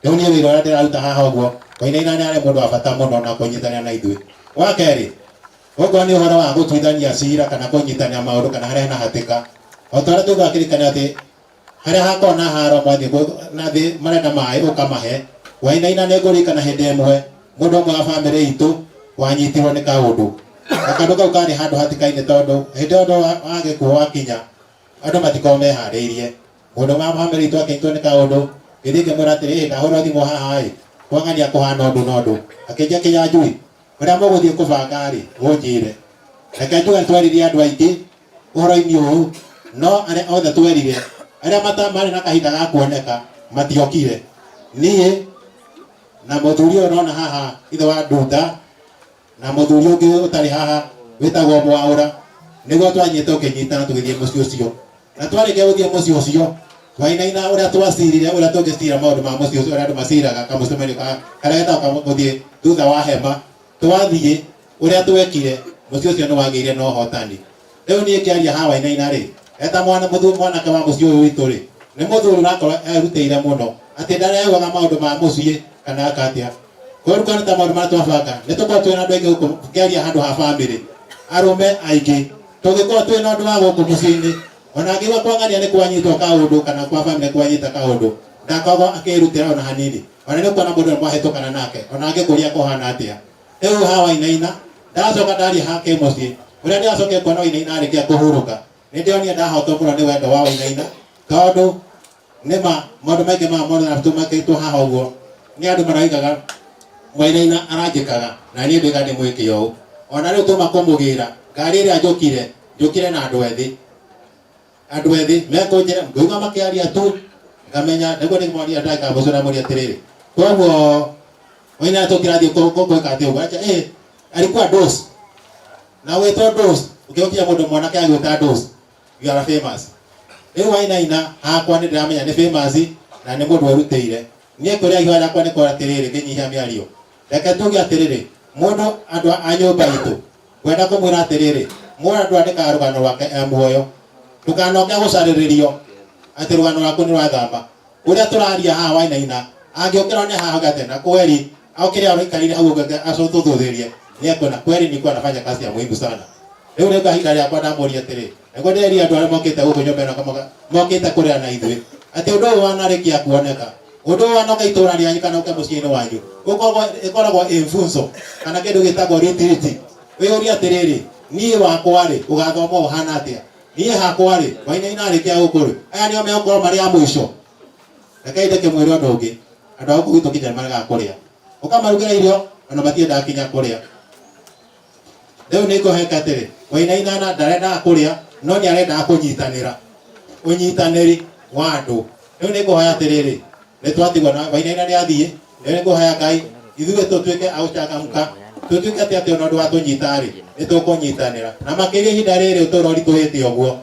Rĩu niĩ wĩra ũrĩa ndĩraruta haha ũguo, Wainaina nĩ arĩ mũndũ wa bata mũno na kũnyitanĩra na ithuĩ. Wa kerĩ, okorwo nĩ ũhoro wa gũtuithania cira kana kũnyitania maũndũ kana harĩa hena hatĩka, o ta ũrĩa tũiguaga kĩririkano atĩ harĩa hakoragwo na haro mwathiĩ na thĩ marenda maĩ ũkamahe, Wainaina nĩ ngũririkana hĩndĩ ĩmwe mũndũ ũmwe wa bamĩrĩ itũ wanyitirwo nĩ kaũndũ. Na kaũndũ kau karĩ handũ hatĩka-inĩ tondũ hĩndĩ ĩyo ũndũ wa gĩkuũ wakinya, andũ matikoragwo meharĩirie. Mũndũ wa bamĩrĩ itũ akĩnyitwo nĩ kaũndũ, ngĩthiĩ ngĩmwĩra atĩrĩ, ĩ ndahũrwo thimũ haha ĩ, kwang'ania kũhana ũndũ na ũndũ. Akĩnjia Kĩnyanjui, ũrĩa mũgũthiĩ kũbanga rĩ, ũnjĩre. Reke njuge nĩ tweririe andũ aingĩ ũhoro-inĩ ũyũ, no arĩa othe twerire, arĩa marĩ na kahinda ga kuoneka, matiokire. Niĩ na mũthuri ũyũ ũrona haha, ithe wa Nduta, na mũthuri ũngĩ ũtarĩ haha wĩtagwo Mwaũra, nĩguo twanyita ũkĩnyitana tũgĩthiĩ mũciĩ ũcio. Na twarĩkia gũthiĩ mũciĩ ũcio, twainaina ũrĩa twacirire ũrĩa tũngĩcira maũndũ ma mũciĩ ũcio, ũrĩa andũ maciraga kamũcemanio karĩa getagwo gũthiĩ thutha wa hema. Twathiĩ ũrĩa twekire, mũciĩ ũcio nĩ wagĩire na ũhotani. Rĩu niĩ ngĩaria haha Wainaina rĩ, eta mwana mũthuri mwanake wa mũciĩ ũyũ witũ rĩ, nĩ mũthuri ũrakorwo erutĩire mũno atĩ ndarehuaga maũndũ ma mũciĩ kana aka atĩa. Koguo nĩ ta maũndũ marĩa twabanga, nĩ tũkorwo twĩna andũ aingĩ gũkũ ngĩaria handũ ha bamĩrĩ, arũme aingĩ tũngĩkorwo twĩna ũndũ wa gũkũ mũciĩ-inĩ, ona angĩigua kwang'ania nĩ kwanyitwo kaũndũ kana kwa bamĩrĩ kwanyita kaũndũ, ndakoragwo akĩrutĩra ona hanini. Ona nĩ ũkuona mũndũ nĩ mwahĩtũkana nake, ona angĩkũria kũhana atĩa. Rĩu haha Wainaina, ndacoka ndaria ha kĩmũciĩ, ũrĩa ndĩracokire kuona Wainaina arĩkia kũhurũka, nĩ ndĩronire ndahotwo mũno nĩ wendo wa Wainaina, tondũ nĩma maũndũ maingĩ ma mothe tũmakĩtwo haha ũguo, nĩ andũ maroigaga Wainaina aranjĩkaga na niĩ ndĩga ndĩmwĩke ũũ. Ona rĩu tuma kũmũgĩra, ngari ĩrĩa njũkire, njũkire na andũ ethĩ. Andũ ethĩ mekũnjĩra, ngũigua makĩaria tu, ngamenya nĩguo ndĩmoria ndagĩka ya mũico ndamũria atĩrĩrĩ, koguo Wainaina tũkĩrathiĩ gwĩka atĩa ũguo? Acha, alikuwa dos. Na gwĩtwo dos, ũkĩũkia mũndũ mwanake agwĩta dos, you are famous. Rĩu Wainaina hakwa nĩ ndĩramenya nĩ famous na nĩ mũndũ werutĩire. Niĩ kũrĩa ihoya rĩakwa nĩ kũra atĩrĩrĩ, ngĩnyihia mĩario. Reke tuge atĩrĩrĩ, mũndũ andũ a nyũmba itũ, ngwenda kũmwĩra atĩrĩrĩ, mũndũ andĩkaga rũgano rwake e muoyo. Ndũkanoke gũcarĩrĩrio atĩ rũgano rwaku nĩ rwathama. Ũrĩa tũraria haha Wainaina, angĩũkĩra one haha auge atĩ na kweli okĩre araikarire hau ũguo acũthũthũthĩrie, nĩ ekuona kweli nilikuwa nafanya kazi ya muhimu sana. Rĩu nĩ kahinda rĩakwa ndamũria atĩrĩ, nĩguo ndĩreria andũ arĩa mokĩte gũkũ nyũmba ĩno mokĩte kũrĩra na ithuĩ, atĩ ũndũ ũyũ wanarĩkia kuoneka, ũndũ ũyũ wanoka itũra rĩanyu kana ũke mũciĩ-inĩ wanyu, ĩkoragwo ĩ mfunzo kana kĩndũ gĩtagwo retreat. Wĩyũrie atĩrĩrĩ, niĩ wakwa rĩ, ũgathoma ũhana atĩa? Niĩ hakwa rĩ, Wainaina arĩkia gũkũ rĩ, aya nĩo megũkorwo marĩ a mũico. Rekei ndĩkĩmwĩre ũndũ ũngĩ, andũ a gũkũ gwitũ nginya nĩmaregaga kũrĩa. Ũkamarugĩra irio, ona matiendaga kinya kũrĩa. Rĩu nĩ ngũheka atĩrĩ, Wainaina na ndarendaga kũrĩa, no nĩ arendaga kũnyitanĩra. Ũnyitanĩri wa andũ. Rĩu nĩ ngũhoya atĩrĩrĩ, nĩ twatigwo na Wainaina nĩ athiĩ, rĩu nĩ ngũhoya Ngai, ithuĩ tũtuĩke a gũcangamũka, tũtuĩke atĩ atĩ ona ũndũ watũnyita rĩ, nĩ tũkũnyitanĩra. Na makĩria ihinda rĩrĩ ũtũũro ũritũhĩte ũguo.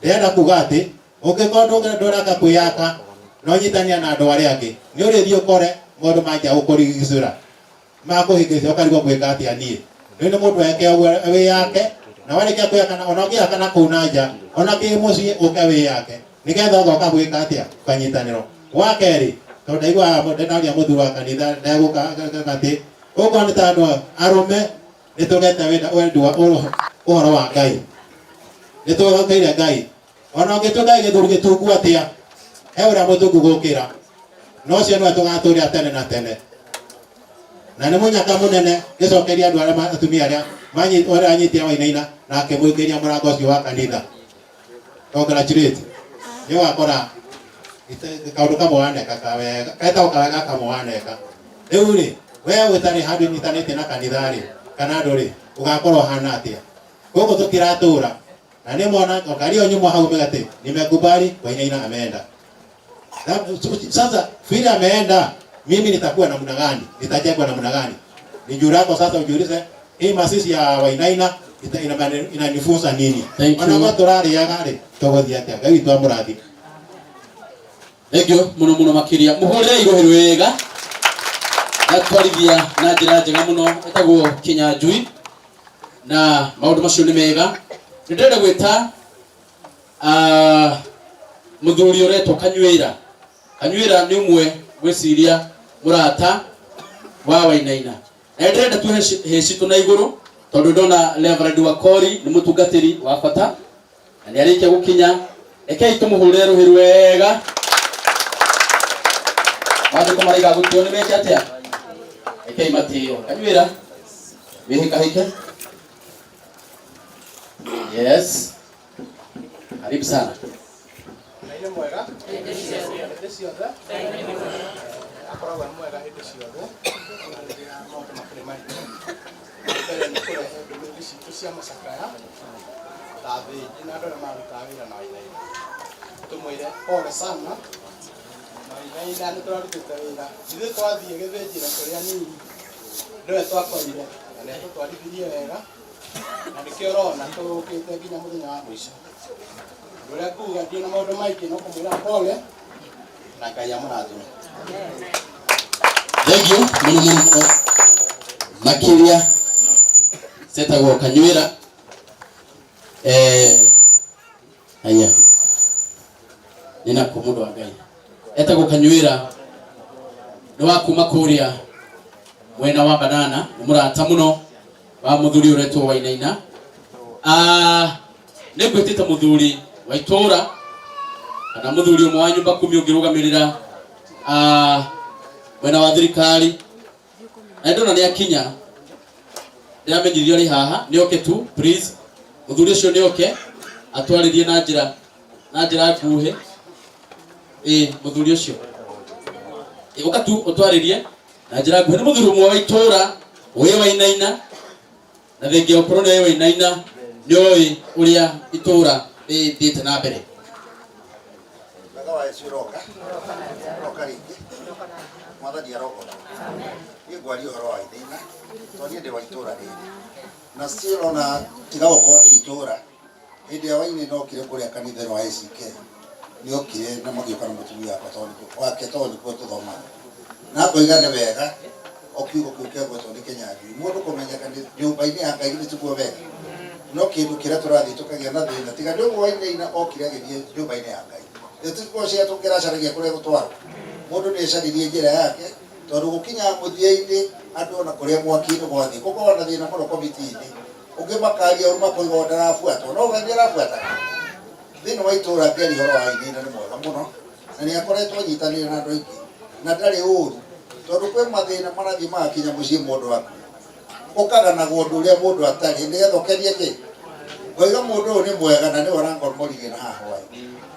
Ndĩrenda kuga atĩ, ũngĩkorwo ndũreka kwĩyaka, no nyitanĩra na andũ arĩa angĩ, nĩ ũrĩthiĩ ũkore maũndũ manjia gũkũrigicũra. Makũhĩngĩca ũkarigwo ngwĩka atĩa niĩ. Rĩu nĩ mũndũ eke ũguo wĩyake, na warĩkia kwĩyaka ona ũngĩyaka na kũu na nja, ona kĩ mũciĩ ũke wĩyake, nĩgetha ũgoka gwĩka atĩa, ũkanyitanĩrwo. Wa kerĩ, tondũ ndaiguaga ndĩraria mũthuri wa kanitha ndegũka atĩ, ũkorwo nĩ ta andũ arũme nĩ tũgete wendi wa ũhoro wa Ngai, nĩ twĩhokeire Ngai. Ona ũngĩtuĩka gĩthuri gĩtungu atĩa, he ũrĩa mũtungu gũkĩra, na ũcio nĩwe tũgatũrĩa tene na tene. Na nĩ mũnyaka mũnene ngĩcokeria andũ arĩa atumia arĩa ũrĩa anyitire Wainaina na akĩmũingĩria mũrango ũcio wa kanitha. Congratulate. Nĩ ũgakora kaũndũ kamwe waneka kawega, getagwo kawega kamwe waneka. Rĩu rĩ, we ũtarĩ handũ ũnyitanĩtie na kanitha rĩ, kana andũ rĩ, ũgakorwo ũhana atĩa? Gũkũ tũtiratũra. Na nĩ mona ngari ĩyo nyuma hau mega atĩ nimekubali Wainaina ameenda. Sasa vile ameenda, mimi nitakuwa namna gani? Nitajengwa namna gani? Ni juu yako sasa ujiulize, hii mazishi ya Wainaina inanifunza nini? Thank you. Ona kwa tũrarĩaga rĩ, tũgũthiĩ atĩa? Ngai witũ amũrathime. Thank you muno muno makiria. Muhurire iruhi rwega. Gatwarithia na njĩra njega mũno etagwo Kinyanjui na maũndũ macio nĩ mega. Nĩ ndĩrenda gwĩta mũthuri ũretwo Kanyuĩra. Kanyuĩra nĩ ũmwe Ngwĩciria mũrata wa Wainaina, na ndĩrenda tuhe hĩcitũ na igũrũ tondũ ndona Reverend Wakori nĩ mũtungatĩri wa bata na nĩ arĩkia gũkinya. Rekei tũmũhũrĩre rũhĩ rwega. Maandĩko maraiga gũtĩo nĩ meke atĩa? Rekei matĩo. Kanyuĩra wĩhĩkahĩke. Yes, karibu sana. Ngai nĩ mwega hĩndĩ ciothe, akoragwo e mwega hĩndĩ ciothe ona rĩrĩa maũndũ makĩrĩ maritũ. Mbere nĩ kũrehe ndũmĩrĩri citũ cia macakaya ta thĩnji na andũ arĩa marutaga wĩra na Wainaina, tũmwĩre pole sana na Wainaina. Nĩ tũrarutĩte wĩra ithuĩ, twathiĩ gĩthĩnjĩro kũrĩa nini nĩwe twakorire na nĩ atũtwarithirie wega, na nĩkĩo ũrona tũkĩte nginya mũthenya wa mũico. Ũndũ ũrĩa nguga, ndirĩ na maũndũ maingĩ, no kũmwĩra pole na Ngai amũrathime. Thank you mũno mũno mũno makĩria. Cetagwo Kanyuĩra. Haya, nĩ nako mũndũ wa Ngai etagwo Kanyuĩra, nĩ wa kuma kũrĩa mwena wa Banana, nĩ mũrata mũno wa mũthuri ũretwo Wainaina. Nĩ ngwĩtĩte mũthuri wa itũra kana mũthuri ũmwe wa nyũmba kumi ũngĩrũgamĩrĩra mwena wa thirikari, na ndona nĩ akinya. Ndĩramenyithio arĩ haha, nĩ oke tu. Please, mũthuri ũcio nĩ oke atwarĩrie na njĩra nguhĩ. Ĩ mũthuri ũcio, ĩ ũka tu ũtwarĩrie na njĩra nguhĩ. Nĩ mũthuri ũmwe wa itũra wĩ Wainaina, na thengia gũkorwo nĩ oĩ Wainaina, nĩ oĩ ũrĩa itũra rĩthiĩte na mbere. Wega wa Yesu roka roka rĩngĩ, Mwathani arogocwo. Niĩ ngwaria ũhoro wa Wainaina tondũ niĩ ndĩ wa itũra rĩrĩ, na still ona tiga gũkorwo ndĩ itũra, hĩndĩ ĩrĩa Wainaina okire kũrĩa kanitha ĩno wa ACK, nĩ okire na magĩũka na mũtumia wakwa wake tondũ nĩkuo tũthomaga, na ngoiga nĩ wega o kiugo kĩu kĩagwetwo nĩ Kĩnyanjui, mũndũ kũmenyeka nĩ nyũmba-inĩ ya Ngai nĩ tiguo wega, no kĩndũ kĩrĩa tũrathiĩ tũkagĩa na thĩna tiga nĩ ũguo Wainaina okire agĩthiĩ nyũmba-inĩ ya Ngai, tũtikorwo cia tũngĩracaragia kũrĩa gũtwarwo. Mũndũ nĩ ecaririe njĩra yake tondũ gũkinya mũthia-inĩ andũ ona kũrĩa mwaki-inĩ gwathiĩ gũkorwo na thĩna mũno komiti-inĩ ũngĩ makaria ũru, makoiga o ndarabuatwo, no we nĩ arabuata. Thĩinĩ wa itũra ngeri ũhoro wa Wainaina nĩ mwega mũno na nĩ akoretwo anyitanĩire na andũ aingĩ na ndarĩ ũru, tondũ kwĩ mathĩna marathiĩ magakinya mũciĩ mũndũ akue, ũkaganagwo ũndũ ũrĩa mũndũ atarĩ nĩgetha ũkenie kĩ. Ngoiga mũndũ ũyũ nĩ mwega na nĩwe ũrangomborire na haha hwaĩ.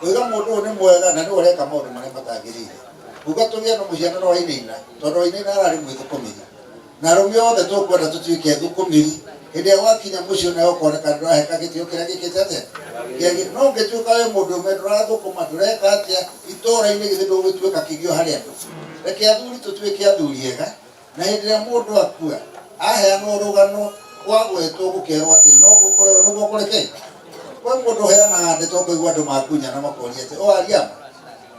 Ngoiga mũndũ ũyũ nĩ mwega na nĩwe ũreka maũndũ marĩa matagĩrĩire. Nguga tũgĩe na mũhianano wa Wainaina tondũ Wainaina ararĩ mwĩthũkũmĩri, na arũme othe tũkwenda tũtuĩke thũkũmĩri. Hĩndĩ ĩrĩa gwakinya mũciĩ nawe ũkoneka ndũraheka gĩtĩo kĩrĩa gĩkĩte atĩa. No ũngĩtuĩka wĩ mũndũ ũmwe ndũrathũkũma, ndũreka atĩa itũũra-inĩ, githĩ ndũgũtuĩka kĩgio harĩ andũ? Reke athuri tũtuĩke athuri ega, na hĩndĩ ĩrĩa mũndũ akua aheanwo rũgano gwagwetwo gũkerwo atĩ no gũkorwo nĩguo kũrĩ kĩ kwĩ mũndũ ũheanaga ndeto, ũkaigua andũ makunya na makoria atĩ o aria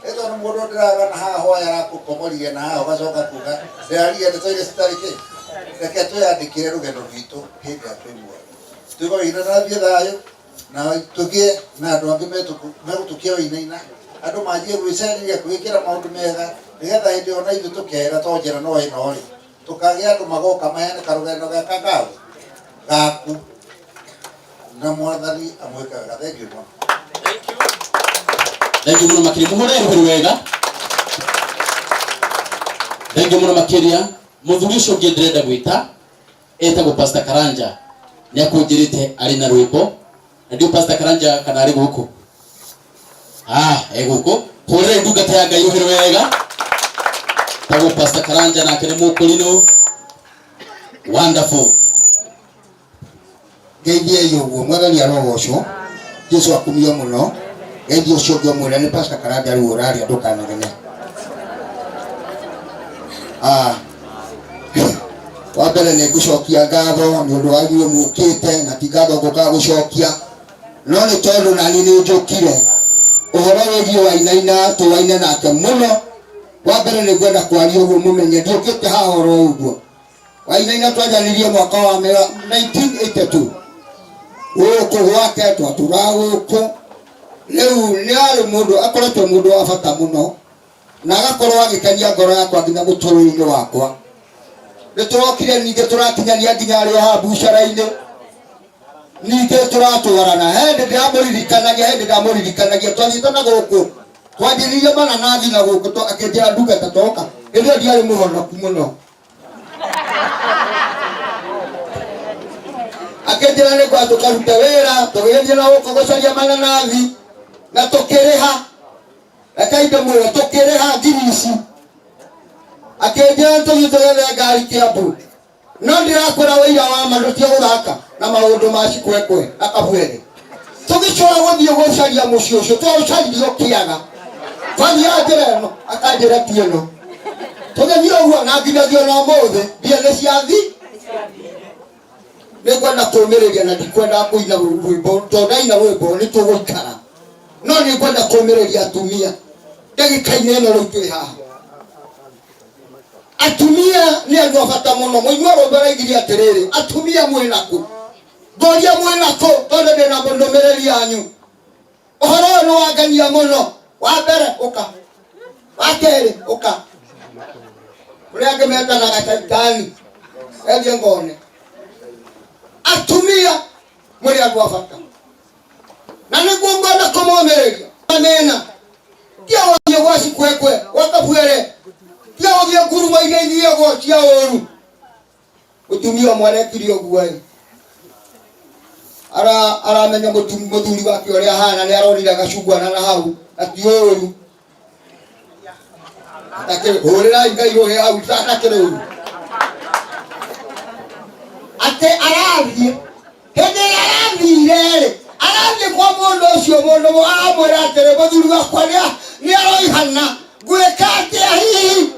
ma ĩ, tondũ mũndũ ndĩragana haha hwaĩ arakũkomorire na haha ũgacoka kuga ndĩraria ndeto iria citarĩ kĩ. Reke twĩyandĩkĩre rũgendo rwitũ hĩndĩ ĩrĩa twĩ muoyo, tuiga Wainaina nathiĩ thayũ, na tũgĩe na andũ angĩ megũtũkia Wainaina, andũ manjie gwĩcarĩria kwĩkĩra maũndũ mega, nĩgetha hĩndĩ ĩyo na ithuĩ tũkera to njĩra no ĩno rĩ, tũkagĩa andũ magoka maheane karũgendo gaka gaku gaku, na Mwathani amwĩke wega. Thengiũ mũno. Thengiũ mũno makĩria, mũhũre rũhĩ wega. Thengiũ mũno makĩria. Mũthuri ũcio ũngĩ ndĩrenda gwĩta etagwo Pastor Karanja, nĩ akũnjĩrĩte arĩ na rwĩmbo, na ndio Pastor Karanja kana arĩ gũkũ? E gũkũ. Hũrĩrai ndungata ya Ngai rũhĩ wega. Tagwo Pastor Karanja, nake nĩ mũkũrinũ. Wonderful. Ngeithiei ũguo, Mwathani arogocwo, Jesu akumio mũno. Ngeithia ũcio ũngĩ ũmwĩre nĩ Pastor Karanja rĩu ũraria, ndũkanegene. Ah, wa mbere nĩ ngũcokia ngatho nĩ ũndũ wa inyuĩ mũkĩte, na ti ngatho ngũkaga gũcokia, no nĩ tondũ nani nĩ njũkire ũhoro wĩgiĩ Wainaina tũwaine nake mũno. Wa mbere nĩ ngwenda kwaria ũguo mũmenye ndiũkĩte haha oro ũguo. Wainaina twanjanirie mwaka wa 1982 gũkũ gwake, twatũraga gũkũ. Rĩu nĩ arĩ mũndũ akoretwo mũndũ wa bata mũno. Na agakorwo agĩkenia ngoro yakwa nginya mũtũrĩre-inĩ wakwa. Nĩ tũrokire ningĩ tũrakinyania nginya arĩ o haha bucara-inĩ, ningĩ tũratwarana. He hĩndĩ ndĩramũririkanagia, he hĩndĩ ndamũririkanagia twathiĩte na gũkũ, twanjĩrĩirie mananathi na gũkũ, akĩnjĩra ndungata toka. Hĩndĩ ĩyo ndiarĩ mũhonoku mũno, akĩnjĩra nĩ kwa tũkarute wĩra, tũgĩgĩthiĩ na gũkũ gũcaria mananathi na tũkĩrĩha. Reke ndĩmwĩre, tũkĩrĩha ngiri ici. Akĩnjĩra tũthiĩ tũgethe ngari Kĩambu, no ndĩrakwĩra wĩira wa ma, ndũtige gũthaka na maũndũ ma cikwekwe na kabwere. Tũgĩcoka gũthiĩ gũcaria mũciĩ ũcio, twaũcaririe ũkĩaga. Twathiaga njĩra ĩno, akanjĩra ti ĩno, tũgĩthiĩ ũguo na nginyagia ona ũmũthĩ mbia nĩ ciathi. Nĩ ngwenda kũmĩrĩria na ndikwenda kũina rwĩmbo, tondũ ndaina rwĩmbo nĩ tũgũikara, no nĩ ngwenda kũmĩrĩria atumia ndagĩka-inĩ ĩno rĩu twĩ haha. Atumia nĩ andũ a bata mũno. Mũinua rwĩmbo araigire atĩrĩrĩ, atumia mwĩ nakũ? Ngoria mwĩ nakũ, tondũ ndĩna ndũmĩrĩri yanyu. Ũhoro ũyũ nĩ wangenia mũno. Wa mbere ũka, wa kerĩ ũka, ũrĩa angĩ metanaga caitani endie ngone. Atumia mũrĩ andũ a bata, na nĩguo ngwenda kũmomĩrĩria amena. Tia gũthiĩ gwa cikwekwe, gwa kabwere, tia gũthiĩ nguruma iria ithiagwo cia ũru. Mũtumia ũmwe arekire ũguo ĩ, ara aramenya mũthuri wake ũrĩa ahana, nĩ aronire gacungwana na hau na ti ũru. Hũrĩrai Ngai rũhĩ hau, atakĩrĩ ũru atĩ arathiĩ. Hĩndĩ ĩrĩa arathire rĩ, arathiĩ kwa mũndũ ũcio, mũndũ aramwĩra atĩrĩ, mũthuri wakwa nĩ aroihana, ngwĩka atĩa hihi?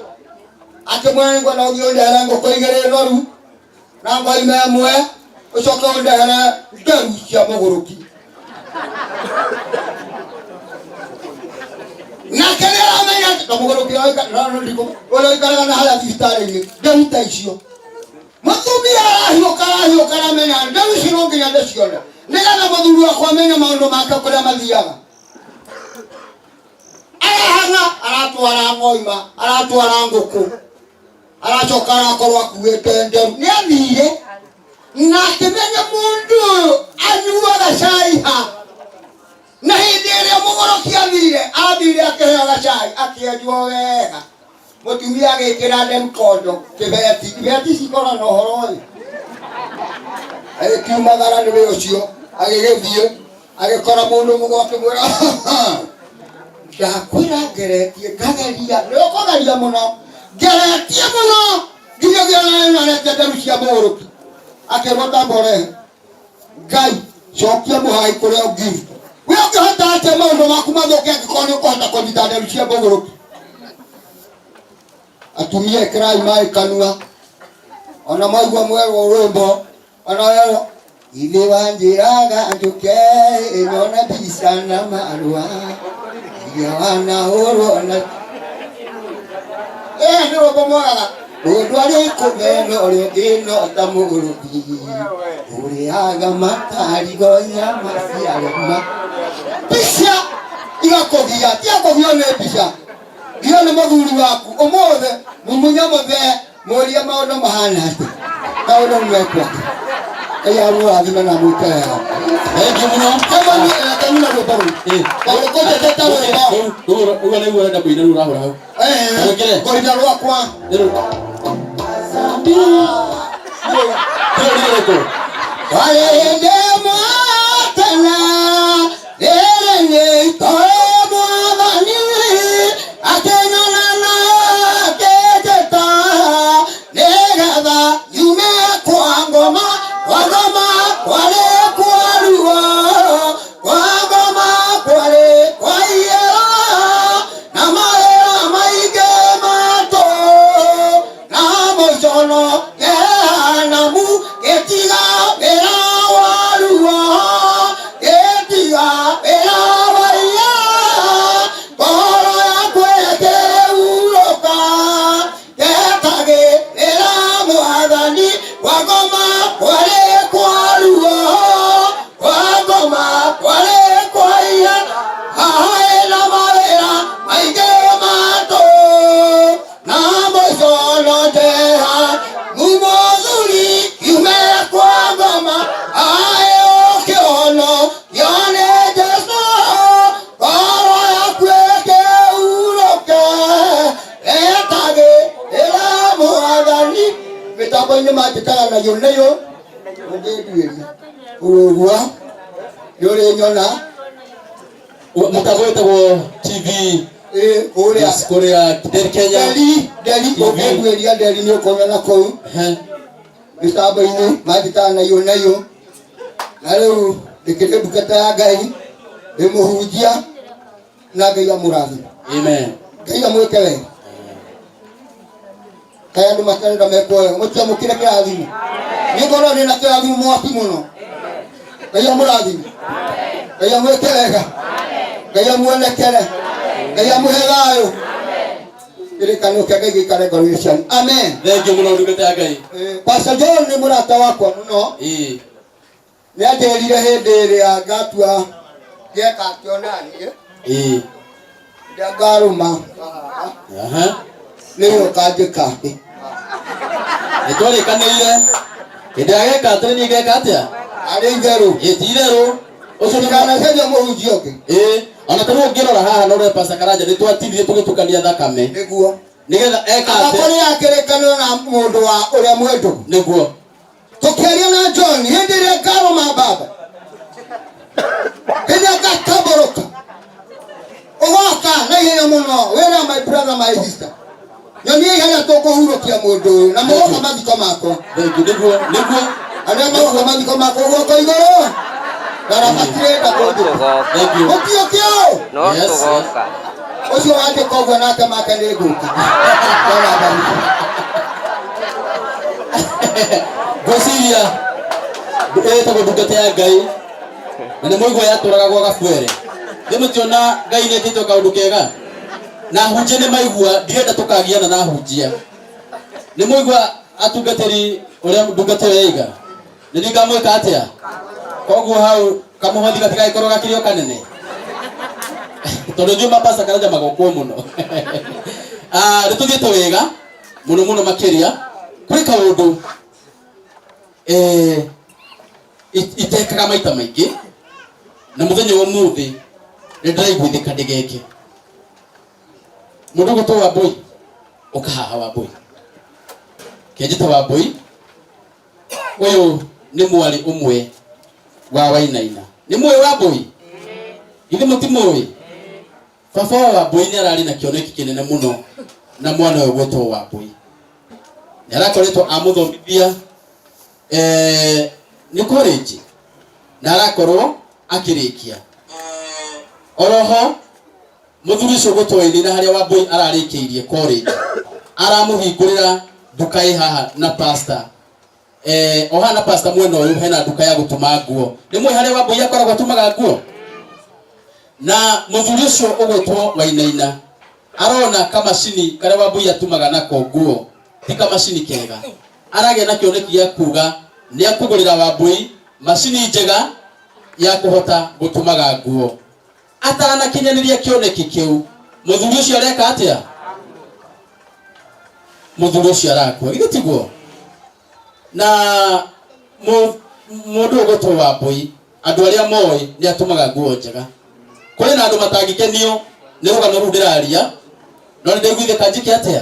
Akĩmwĩra, nĩngwenda ũthiĩ ũndehere ngũkũ igĩrĩ noru na ngoima ĩmwe, ũcoke ũndehere nderu cia mũgũrũki. Nake nĩ aramenya atĩ ta mũgũrũki ũrĩa ũikaraga na harĩa thibitarĩ-inĩ, nderu ta icio. Mũtumia arahiũka, arahiũka, aramenya nderu ici no nginya ndĩcione nĩgetha mũthuri wakwa amenye maũndũ make kũrĩa mathiaga. Arahang'a, aratwara ngoima, aratwara ngũkũ, aracoka arakorwo akuĩte nderu. Nĩ athire na akĩmenya mũndũ ũyũ anyuaga cai ha, na hĩndĩ ĩrĩa mũgũrũki athire, athire akĩheo gacai, akĩenjwo wega. Mũtumia agĩkĩra nderu kondo kĩbeti, ibeti cikora na ũhoro ũyũ, agĩkiumagara nĩ wĩ ũcio, agĩgĩthiĩ agĩkora mũndũ mũgo, akĩmwĩra, ndakwĩra ngeretie ngageria, nĩ ũkũgeria mũno, ngeretie mũno nginyagia narete nderu cia mũgũrũki. Akĩrwo tamba ũrehe. Ngai cokia mũhai kũrĩa ũngiru. We ũngĩhota atĩa maũndũ maku mathũke angĩkorwo nĩ ũkũhota kũnyita nderu cia mũgũrũki? Atumia, ĩkĩrai maĩ kanua ona mwaigua mwerwo rwĩmbo, ona werwo ithe wanjĩraga njũke nyone mbica na marũa iria wanahũrwo na nĩ rwĩmbo mwagaga. Mũndũ arĩ kũmena ũrĩa ũngĩ no ta mũrũthi ũrĩaga matarigo nyama ciarema. Mbica igakũgia, tiga kũgio nĩ mbica, gio nĩ mũthuri waku. Ũmũthĩ mumunya mũthee, mũrie maũndũ mahana atĩ, maũndũ nĩ mekwake. Ngai amũrathime na mwĩke wega. Thank you mũno. Kanyuna rwĩmbo rũu tondũ kũnjĩtĩte rwĩmbo. Rĩu rĩu rĩu ũrenda kũina, rĩu ũrahũra hau. Wĩkĩre. Ngũina rwakwa. Rĩu rĩu nĩ rĩrĩkũ? Warĩ hĩndĩ ĩmwe tene, rĩrĩ nĩ itoĩ Mwathani akĩnyona na akĩnjĩta nĩgetha nyume kwa ngoma, kwa ngoma kwarĩ kwa ruo, kwa ngoma kwarĩ kwa ihera na mawĩra maingĩ matũ na mũcono Jehanamu, gĩtiga wĩra wa ruo. Mĩtambo-inĩ manjĩtaga nayo nayo ũngĩnduĩria ũrũgua nĩ ũrĩnyona. Mũtambo wĩtagwo TV Ĩ, kũrĩa Yes, kũrĩa Nderi Kenya. Nderi, Nderi, TV. Ũngĩnduĩria Nderi nĩ ũkũnyona kũu mĩtambo-inĩ manjĩtaga nayo nayo. Na rĩu ndĩkĩrĩ ndungata ya Ngai, ndĩ mũhunjia na Ngai amũrathime. Amen. Ngai amwĩke wega. Kaĩ andũ matarenda mekwo wega, mũtiamũkĩre kĩrathimo. Niĩ ngorwo ndĩ na kĩrathimo mwaki mũno. Ngai amũrathime. Ngai amwĩke wega. Ngai amuonekere. Ngai amũhe thayũ. Kĩrĩkanĩro kĩa Ngai gĩikare ngoro-inĩ cianyu. Amen. Thengiũ mũno ndungata ya Ngai. Pastor John nĩ mũrata wakwa mũno. Nĩ anjĩrire hĩndĩ ĩrĩa ngatua ngeka atĩ ona niĩ. Rĩrĩa ngarũma nĩwe ũkanjĩka. Nĩ twarĩkanĩire hĩndĩ ĩrĩa geka atĩrĩ niĩ ngeka atĩa? Arĩ itherũ. Ĩ ti itherũ. Ũcio nĩ Ndikanacaria mũhunjia ũngĩ. Ĩ ona ta rĩu ũngĩrora haha na ũrore Pastor Karanja nĩ twatinirie tũgĩtukania thakame. Nĩguo. Nĩgetha eka atĩ. Kũrĩ akĩrĩkanĩro na mũndũ wa ũrĩa mwendũ. Nĩguo. Tũkĩaria na John hĩndĩ ĩrĩa ngarũma baba. Hĩndĩ ĩrĩa ngatambũrũka. Ũgoka na ihenya mũno wĩra my brother my sister. Nyonia ihenya tũkũhurũkia mũndũ ũyũ na mũgoka mathiko makwa. Thengiũ nĩguo nĩguo. Arĩa magoka mathiko makwa guoko igũrũ. Ngaramatirĩnda kũndũ. Thengiũ. Mũtio kĩo. No Yes, tũgoka. Ũcio wandĩka ũguo nake make nĩ ngũka. Bwana abariki. Ngwĩciria ĩtagwo ndungata ya Ngai na nĩ mũigua yatũraga gwa gabuere. Nĩ mũtiona Ngai nĩ ekĩte kaũndũ kega na hunjia nĩ maigua, ndirenda tũkagiana na hunjia. Nĩ mũigua atungatĩri ũrĩa ndungata ĩyo yaiga nĩ niĩ ngamwĩka atĩa? Koguo hau kamũhothi gatigagĩkorwo gakĩrĩ o kanene tondũ njũĩ mapasta Karanja magokwo mũno. Nĩ tũthiĩte wega mũno mũno makĩria. Kwĩ kaũndũ itekaga maita maingĩ na mũthenya wa ũmũthĩ nĩ ndĩraiguithĩka ndĩgeke. Mũndũ ũgwĩtwo Wambũi, ũka haha Wambũi, kenjĩte Wambũi. Ũyũ nĩ mwarĩ ũmwe wa Wainaina. Nĩ mũĩ Wambũi? Githĩ mũtimũĩ? Baba wa Wambũi nĩ ararĩ na kĩoneki kĩnene mũno na mwana ũyũ gwĩtwo Wambũi. Nĩ arakoretwo amũthomithia nĩ college na arakorwo akĩrĩkia. Oroho mũthuri ũcio gwĩtwo Wainaina harĩa Wambũi ararĩkĩirie college aramũhingũrĩra nduka ĩ haha na pastor. O haha na pastor mwena ũyũ hena nduka ya gũtuma nguo. Nĩ mũĩ harĩa Wambũi akoragwo atumaga nguo? Na mũthuri ũcio ũgwĩtwo Wainaina arona kamacini karĩa Wambũi atumaga nako nguo ti kamacini kega. Aragĩa na kĩoneki gĩa kuga nĩ akũgũrĩra Wambũi macini njega ya kũhota gũtumaga nguo. Atanakinyanĩria kĩoneki kĩu, mũthuri ũcio areka atĩa? Mũthuri ũcio arakua. Githĩ tiguo? Na mũndũ ũgwĩtwo Wambũi, andũ arĩa moĩ nĩ atũmaga nguo njega. Kũrĩ na andũ matangĩkenio nĩ rũgano rũu ndĩraria, no nĩ ndaiguithĩka njĩke atĩa?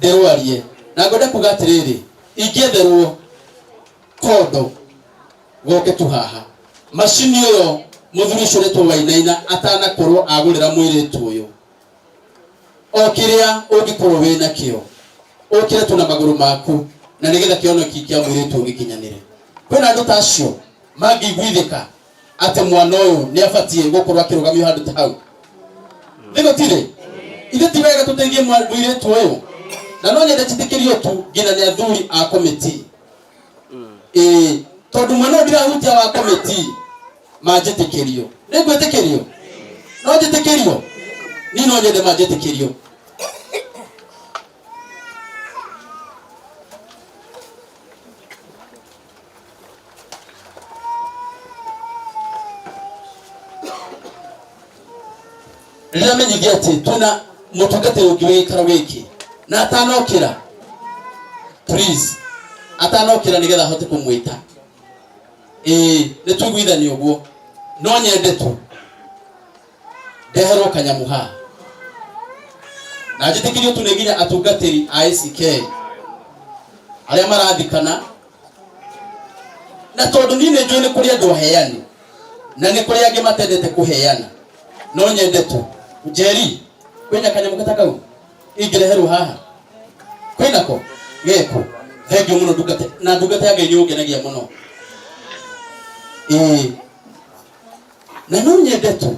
Ndĩrwarie. Na ngwenda kuga atĩrĩrĩ, ingĩetherwo kondo goke tu haha, macini ĩyo mũthuri ũcio ũretwo Wainaina atanakorwo agũrĩra mũirĩtu ũyũ, o kĩrĩa ũngĩkorwo wĩ nakĩo ũkĩre tu na magũrũ maku na nĩgetha kĩoneki kĩa mũirĩtu ũyũ gĩkinyanĩre. Kwĩna andũ ta acio mangĩiguithĩka atĩ mwana ũyũ nĩ abatiĩ gũkorwo akĩrũgamio handũ ta hau. Nĩ gũtirĩ? Ithe ti wega tũteithie mũirĩtu ũyũ? Na no nyende njĩtĩkĩrio tu nginya nĩ athuri a komiti. Ĩĩ, tondũ mwena ũyũ ndirahutia wa komiti manjĩtĩkĩrio. Nĩ ngwĩtĩkĩrio? No njĩtĩkĩrio? Niĩ no nyende manjĩtĩkĩrio. Rĩrĩa menyithia atĩ twĩna mũtungatĩri ũngĩ wĩ gĩikaro gĩkĩ na atanokĩra, please, atanokĩra nĩgetha ahote kũmwĩta. Ĩĩ, nĩ tũiguithanie ũguo. No nyende tu ndeherwo kanyamũ haha na njĩtĩkĩrio tu nĩ nginya atungatĩri a ACK. Arĩa marathikana na tondũ niĩ nĩ njũĩ nĩ kũrĩ andũ aheani na nĩ kũrĩ angĩ matendete kũheana, no nyende tu Njeri, kwĩna kanyamũ ta kau ingĩreherwo haha? Kwĩnako geko? Thengiũ mũno ndungata, na ndungata ya Ngai nĩ ũngenagia mũno. Ĩĩ, na no nyende tu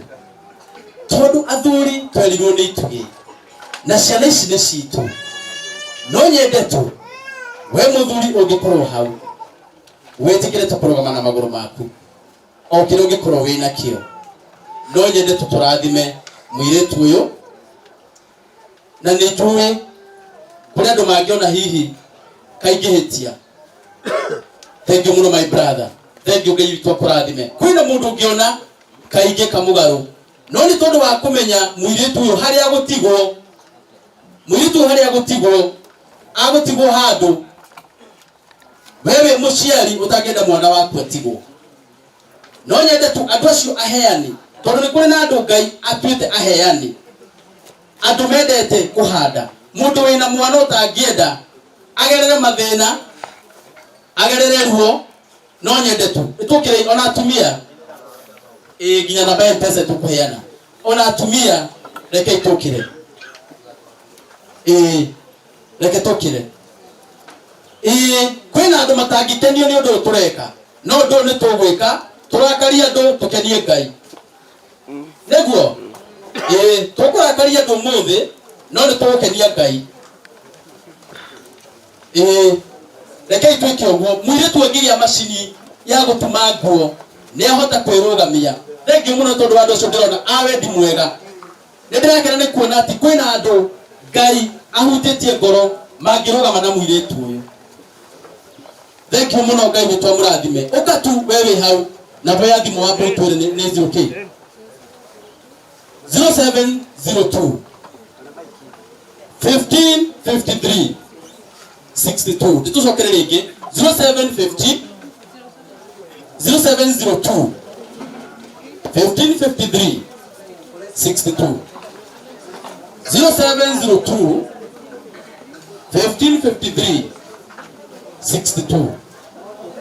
tondũ athuri twerirwo nĩ itugĩ na ciana ici nĩ citũ, no nyende tu we mũthuri ũngĩkorwo hau wĩtĩkĩre tu kũrũgama na magũrũ maku o kĩrĩa ũngĩkorwo wĩ nakĩo, no nyende tu tũrathime mũirĩtu ũyũ. Na nĩ njũĩ kũrĩ andũ mangĩona hihi kaingĩhĩtia. Thank you mũno, my brother, thank you. Ngai witũ akũrathime. Kwĩna mũndũ ũngĩona kaingĩ kamũgarũ, no nĩ tondũ wa kũmenya mũirĩtu ũyũ harĩa agũtigwo, mũirĩtu ũyũ harĩa agũtigwo, agũtigwo handũ we wĩ mũciari ũtangĩenda mwana waku atigwo. No nyende tu andũ acio aheani, tondũ nĩ kũrĩ na andũ Ngai atuĩte aheani, andũ mendete kũhanda. Mũndũ wĩna mwana ũtangĩenda agerere mathĩna, agerere ruo, no nyende tu nĩtũkĩrei ona atumia, ĩ nginya namba ya M-Pesa tũkũheana. Ona atumia, rekei tũkĩre, ĩ reke tũkĩre. Ĩ kwĩna andũ matangĩkenio nĩ ũndũ ũyũ tũreka, no ũndũ ũyũ nĩ tũgwĩka tũrakarie andũ tũkenie Ngai. Nĩguo ĩ tũkũrakaria andũ ũmũthĩ, no nĩ tũgũkenia Ngai. Ĩ rekei twĩke ũguo. Mũirĩtu angĩgĩa macini ya gũtuma nguo nĩ ahota kwĩrũgamia. Thengiũ mũno tondũ wa andũ acio ndĩrona a wendi mwega. Nĩ ndĩrakena nĩ kuona atĩ kwĩna andũ Ngai ahutĩtie ngoro mangĩrũgama na mũirĩtu ũyũ. Thengiũ mũno, Ngai witũ amũrathime. Ũka tu we wĩ hau, namba ya thimũ wa mbũtwĩre nĩ 0 0702 15 53 62. Ndĩtũcokere rĩngĩ, 0750 0702 1553 62, 0702 1553 62.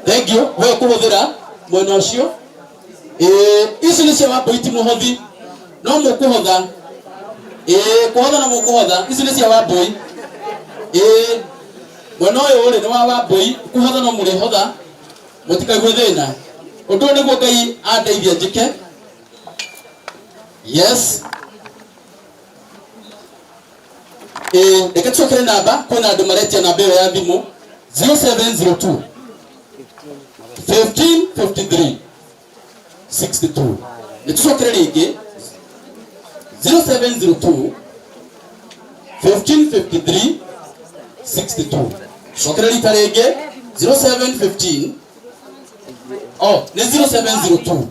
Thengiũ we kũhũthĩra mwena ũcio. Ĩĩ, ici nĩ cia Wambũi, ti mũhothi, no mũkũhotha. Ĩĩ, kũhotha no mũkũhotha. Ici nĩ cia Wambũi. Ĩĩ, mwena ũyũ rĩ nĩ wa Wambũi, kũhotha no mũrĩhotha, mũtikaigue thĩna. Ũndũ ũyũ nĩguo Ngai andeithia njĩke. Yes, ĩĩ, reke tũcokere namba. Kwĩna andũ maretia namba ĩyo ya thimũ, 0702 1553 62. Nĩ tũcokere rĩngĩ, 0702 1553 62. Cokere rita rĩngĩ, 0715, oh, nĩ 0702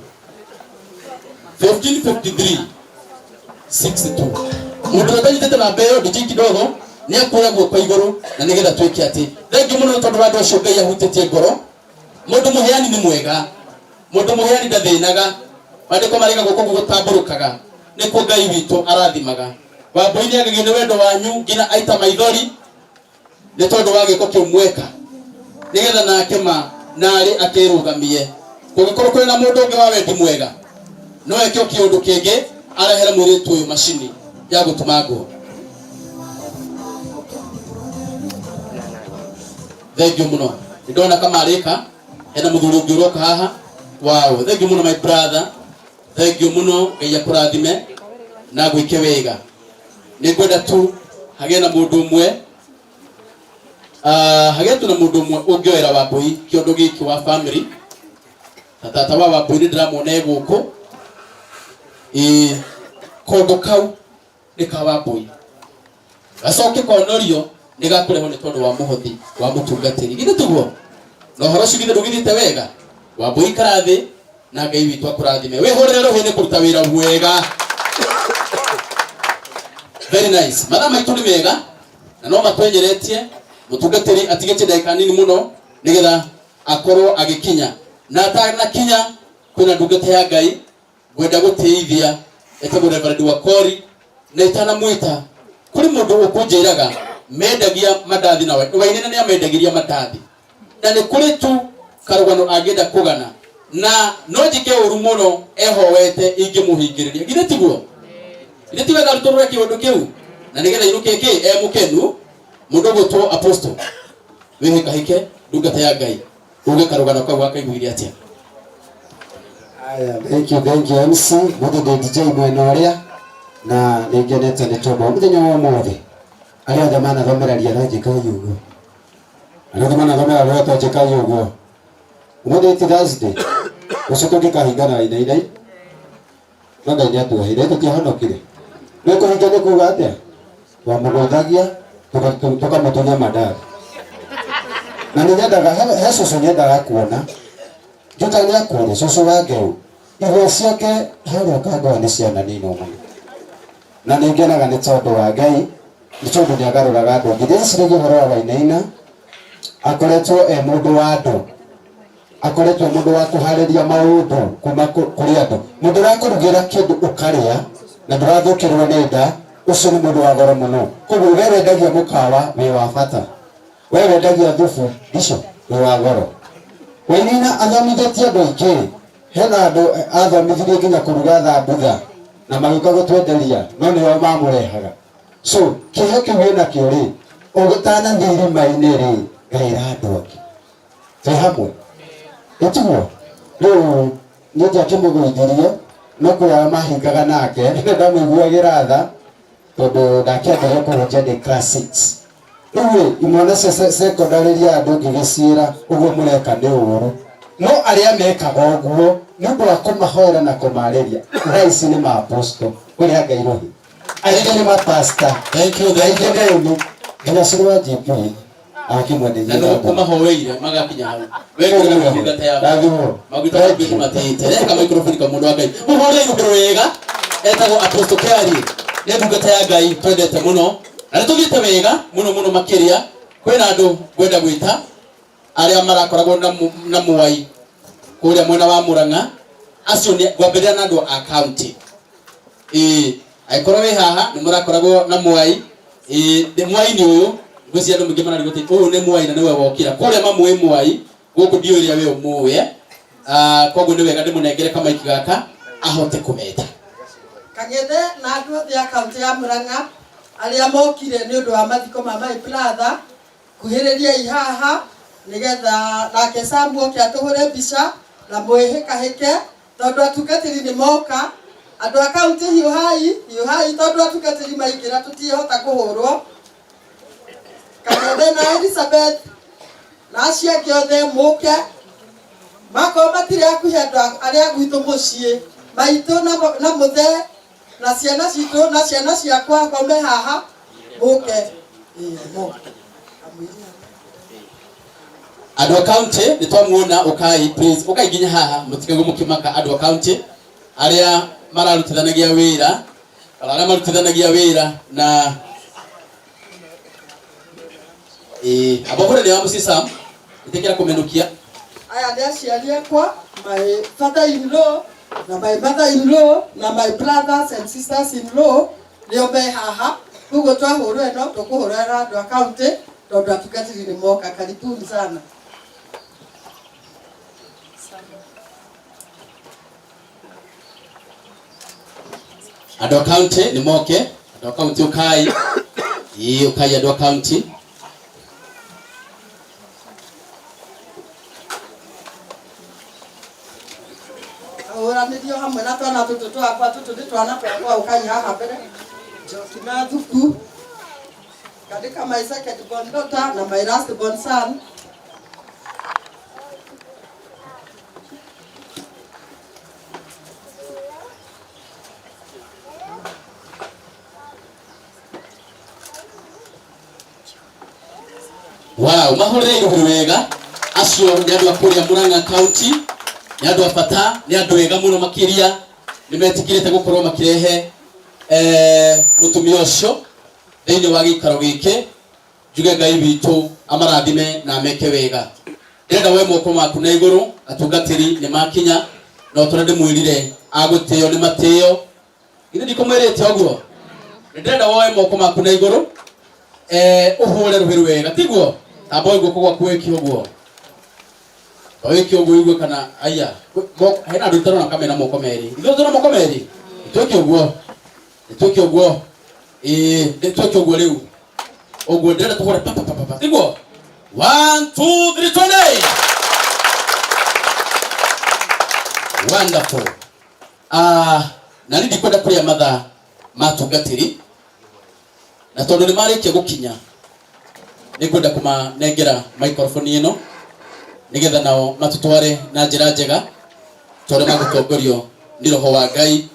1553 62. Mũndũ ũrĩa ũtanyitĩte namba ĩyo DJ kidogo nĩ akuoya guoko igũrũ na nĩgetha twĩke atĩ. Thengiũ mũno tondũ wa andũ acio Ngai ahutĩtie ngoro. Mũndũ mũheani nĩ mwega, mũndũ mũheani ndathĩnaga. Maandĩko marĩga guoko gũgũtambũrũkaga nĩkuo Ngai witũ arathimaga. Wambũi nĩ agegio nĩ wendo wanyu nginya aita maithori nĩ tondũ wa gĩko kĩu mweka, nĩgetha nake ma narĩ akĩrũgamie. Kũngĩkorwo kũrĩ na mũndũ ũngĩ wa wendi mwega, no eke o kĩũndũ kĩngĩ arehere mũirĩtu ũyũ macini ya gũtuma nguo. Thengiũ mũno, nĩ ndona kamarĩka hena mũthuri ũngĩ ũroka haha. Wow, thengiũ mũno, my brother, thengiũ mũno. Ngai akũrathime na gwĩke wega. Nĩ ngwenda tu hagĩe na mũndũ ũmwe, hagĩe tu na mũndũ ũmwe ũngĩoera Wambũi kĩondo gĩkĩ wa family ta tata wa Wambũi. Nĩ ndĩramuona e gũkũ. Ĩĩ, kondo kau nĩ ka Wambũi, gacoke konorio nĩ gakũrehwo nĩ tondũ wa mũhothi wa mũtungatĩri. Githĩ tiguo? Na ũhoro ũcio githĩ ndũgithĩte wega? Wambũi, ikara thĩ na Ngai witũ akũrathime. Wĩhũrĩre rũhĩ nĩ kũruta wĩra wega. Very nice. Mathaa maitũ nĩ mega na no matwenyeretie. Mũtungatĩri atigĩtie ndagĩka nini mũno nĩgetha akorwo agĩkinya, na atanakinya kwĩna ndungata ya Ngai ngwenda gũtĩithia, etagwo Reverend Wakori. Na itanamwĩta, kũrĩ mũndũ ũkũnjĩraga. Mendagia mandathi na Wainaina nĩ amendagiria mandathi. Na nĩ kũrĩ tu karũgano angĩenda kũgana na no njĩke ũru mũno ehoete ingĩmũhingĩrĩria. Githĩ tiguo? Githĩ ti wega rutũrũre kĩũndũ kĩu na nĩgetha inũke kĩ e mũkenu? Mũndũ ũgwĩtwo Apostle wĩhĩkahĩke ndungata ya Ngai uge karũgano kau gakaiguire atĩa? Aya, thank you, thank you MC. Mũthĩ ndĩ DJ mwena ũrĩa na nĩ ngenete nĩ tondũ mũthenya wa ũmũthĩ arĩa othe manathomera riara njĩkai ũguo, arĩa othe manathomera rwetwo njĩkai ũguo. Ũmũthĩ ti Thursday, ũcio tũngĩkahinga na Wainaina, no Ngai nĩ atuoheire, tũtiahonokire. Nĩ kũhinga nĩ kuga atĩa? Twamũgũithagia tũkamũtunya mandathi. Na nĩ nyendaga he cũcũ nyendaga kuona Juta nĩ akuire cũcũ wa Ngeu, igwa ciake harĩa Kangoa nĩ ciana nino mũno, na nĩ ngenaga nĩ tondũ wa Ngai, nĩ tondũ nĩ agarũraga andũ. Ngĩndĩciragia ũhoro wa Wainaina, akoretwo e mũndũ wa andũ, akoretwo mũndũ wa kũharĩria maũndũ kuma kũrĩ andũ. Mũndũ ũrakũrugĩra kĩndũ ũkarĩa na ndũrathũkĩrwo nĩ nda, ũcio nĩ mũndũ wa goro mũno. Koguo we wendagia mũkawa wĩ wa bata, we wendagia thubu icio wĩ wa goro. Wainaina athomithĩtie andũ aingĩ, hena andũ athomithirie nginya kũruga thambutha na magĩũka gũtwenderia, no nĩo mamũrehaga. So kĩheo kĩu wĩnakĩo rĩ, ũtanathiĩ irima-inĩ rĩ, gaĩra andũ angĩ. Twĩ hamwe, ĩtiguo? Rĩu niĩ ndiakĩmũgũithirie, no kwĩ arĩa mahingaga nake nĩ ndamũiguagĩra tha tondũ ndakĩambirie kũhunjia ndĩ class 6. Rĩu rĩ, imwana cia secondary ria andũ ngĩgĩciĩra ũguo mũreka nĩ ũru, no arĩa mekaga ũguo nĩ ũndũ wa kũmahoera na kũmarĩria, thaa ici nĩ ma apostle kũrĩa Ngai rũhi, aingĩ nĩ mapasta. Thank you, thank you. Aingĩ nĩ nginya cũrũ wa GP akĩmwenderia. Na nĩ kũmahoeire magakinya hau. Wekĩra ndungata yaku. Rathimwo. Maguta maingĩ nĩ matĩte. Reka microphone kwa mũndũ wa Ngai. Mũhũre igũrũ wega. Etagwo Apostle Kiarie. Nĩ ndungata ya Ngai twendete mũno. Na nĩ tũthiĩte wega mũno mũno makĩria. Kwĩna andũ ngwenda gwĩta arĩa marakoragwo na mwai kũrĩa mwena wa Murang'a. Acio nĩ ngwambĩrĩria na andũ a county. Ĩĩ, angĩkorwo wĩ haha nĩ mũrakoragwo na mwai. Ĩĩ, mwai nĩ ũyũ. Ngwĩciria andũ maingĩ mararigwo atĩ ũyũ nĩ mwai na nĩwe wokĩra. Kũrĩa mamũĩ mwai, gũkũ ndiũĩ ũrĩa we ũmũĩ. Koguo nĩ wega ndĩmũnengere kamaiki gaka ahote kũmeta. Kang'ethe na andũ othe a kaunti ya Murang'a arĩa mokire nĩ ũndũ wa mathiko ma my brother, kuhĩrĩriai haha nĩgetha nake Sam oke atũhũre mbica na mwĩhĩkahĩke tondũ atungatĩri nĩ moka. Andũ a kaunti hiũhai, hiũhai tondũ atungatĩri maingĩra tũtiĩhota kũhũrwo. Kang'ethe na Elizabeth na acio angĩ othe mũke, makorwo matirĩ hakuhĩ andũ arĩa gwitũ mũciĩ maitũ na mũthe na ciana citũ na ciana ciakwa akorwo me haha mũke. Ĩĩ, moke. Andũ a county nĩ twamuona, ũkai please, ũkai nginya haha, mũtikagwo mũkĩmaka. Andũ a county arĩa mararutithanagia wĩra kana arĩa marutithanagia wĩra na ĩĩ, amba ũhũre nĩ wa mũciĩ Sam, ĩtĩkĩra kũmenũkia. Aya nĩ aciari akwa, my father in law na my mother in law na my brothers and sisters in law nĩo me haha. Koguo twahũrwo ĩno tũkũhũrĩra andũ a county tondũ atungatĩri nĩ moka. Karibuni sana. Andũ a county nĩ moke, andũ a county ũkai. Ĩĩ, ũkai andũ a county. Ahũranĩrio hamwe na twana tũtũ twakwa, tũtũ nĩ twana twakwa, ũkai haha mbere. Njoki na Thuku, Kandĩka my second born daughter na my last born son. Wow, mahũrĩre irũhĩ wega. Acio nĩ andũ a kũrĩa Murang'a County, nĩ andũ a bata, nĩ andũ ega mũno makĩria, nĩ metĩkĩrĩte gũkorwo makĩrehe mũtumia ũcio thĩinĩ wa gĩikaro gĩkĩ. Njuge Ngai witũ amarathime na ameke wega. Ndĩrenda woe moko maku na igũrũ, atungatĩri nĩ makinya, na o ta ũrĩa ndĩmwĩrire agũtĩo nĩ matĩo. Githĩ ndikũmwĩrĩte ũguo? Nĩ ndĩrenda woe moko maku na igũrũ. Ũhũre rũhĩ rwega tiguo tamba ũyũ guoko gwaku wĩke ũguo wĩke ũguo igue kana aya hena andũ itarona kamena moko merĩ ithuĩ tũna moko merĩ twĩke ũguo twĩke ũguo ĩĩ twĩke ũguo rĩu ũguo ndĩrenda tũhũre pa pa pa pa tiguo 1 2 3 twende. Wonderful. Na niĩ ndikwenda kũrĩa mathaa ma atungatĩri na tondũ nĩ marĩkia gũkinya nĩ ngwenda kũmanengera microphone ĩno nĩgetha nao matũtware na njĩra njega tondũ magũtongorio nĩ roho wa Ngai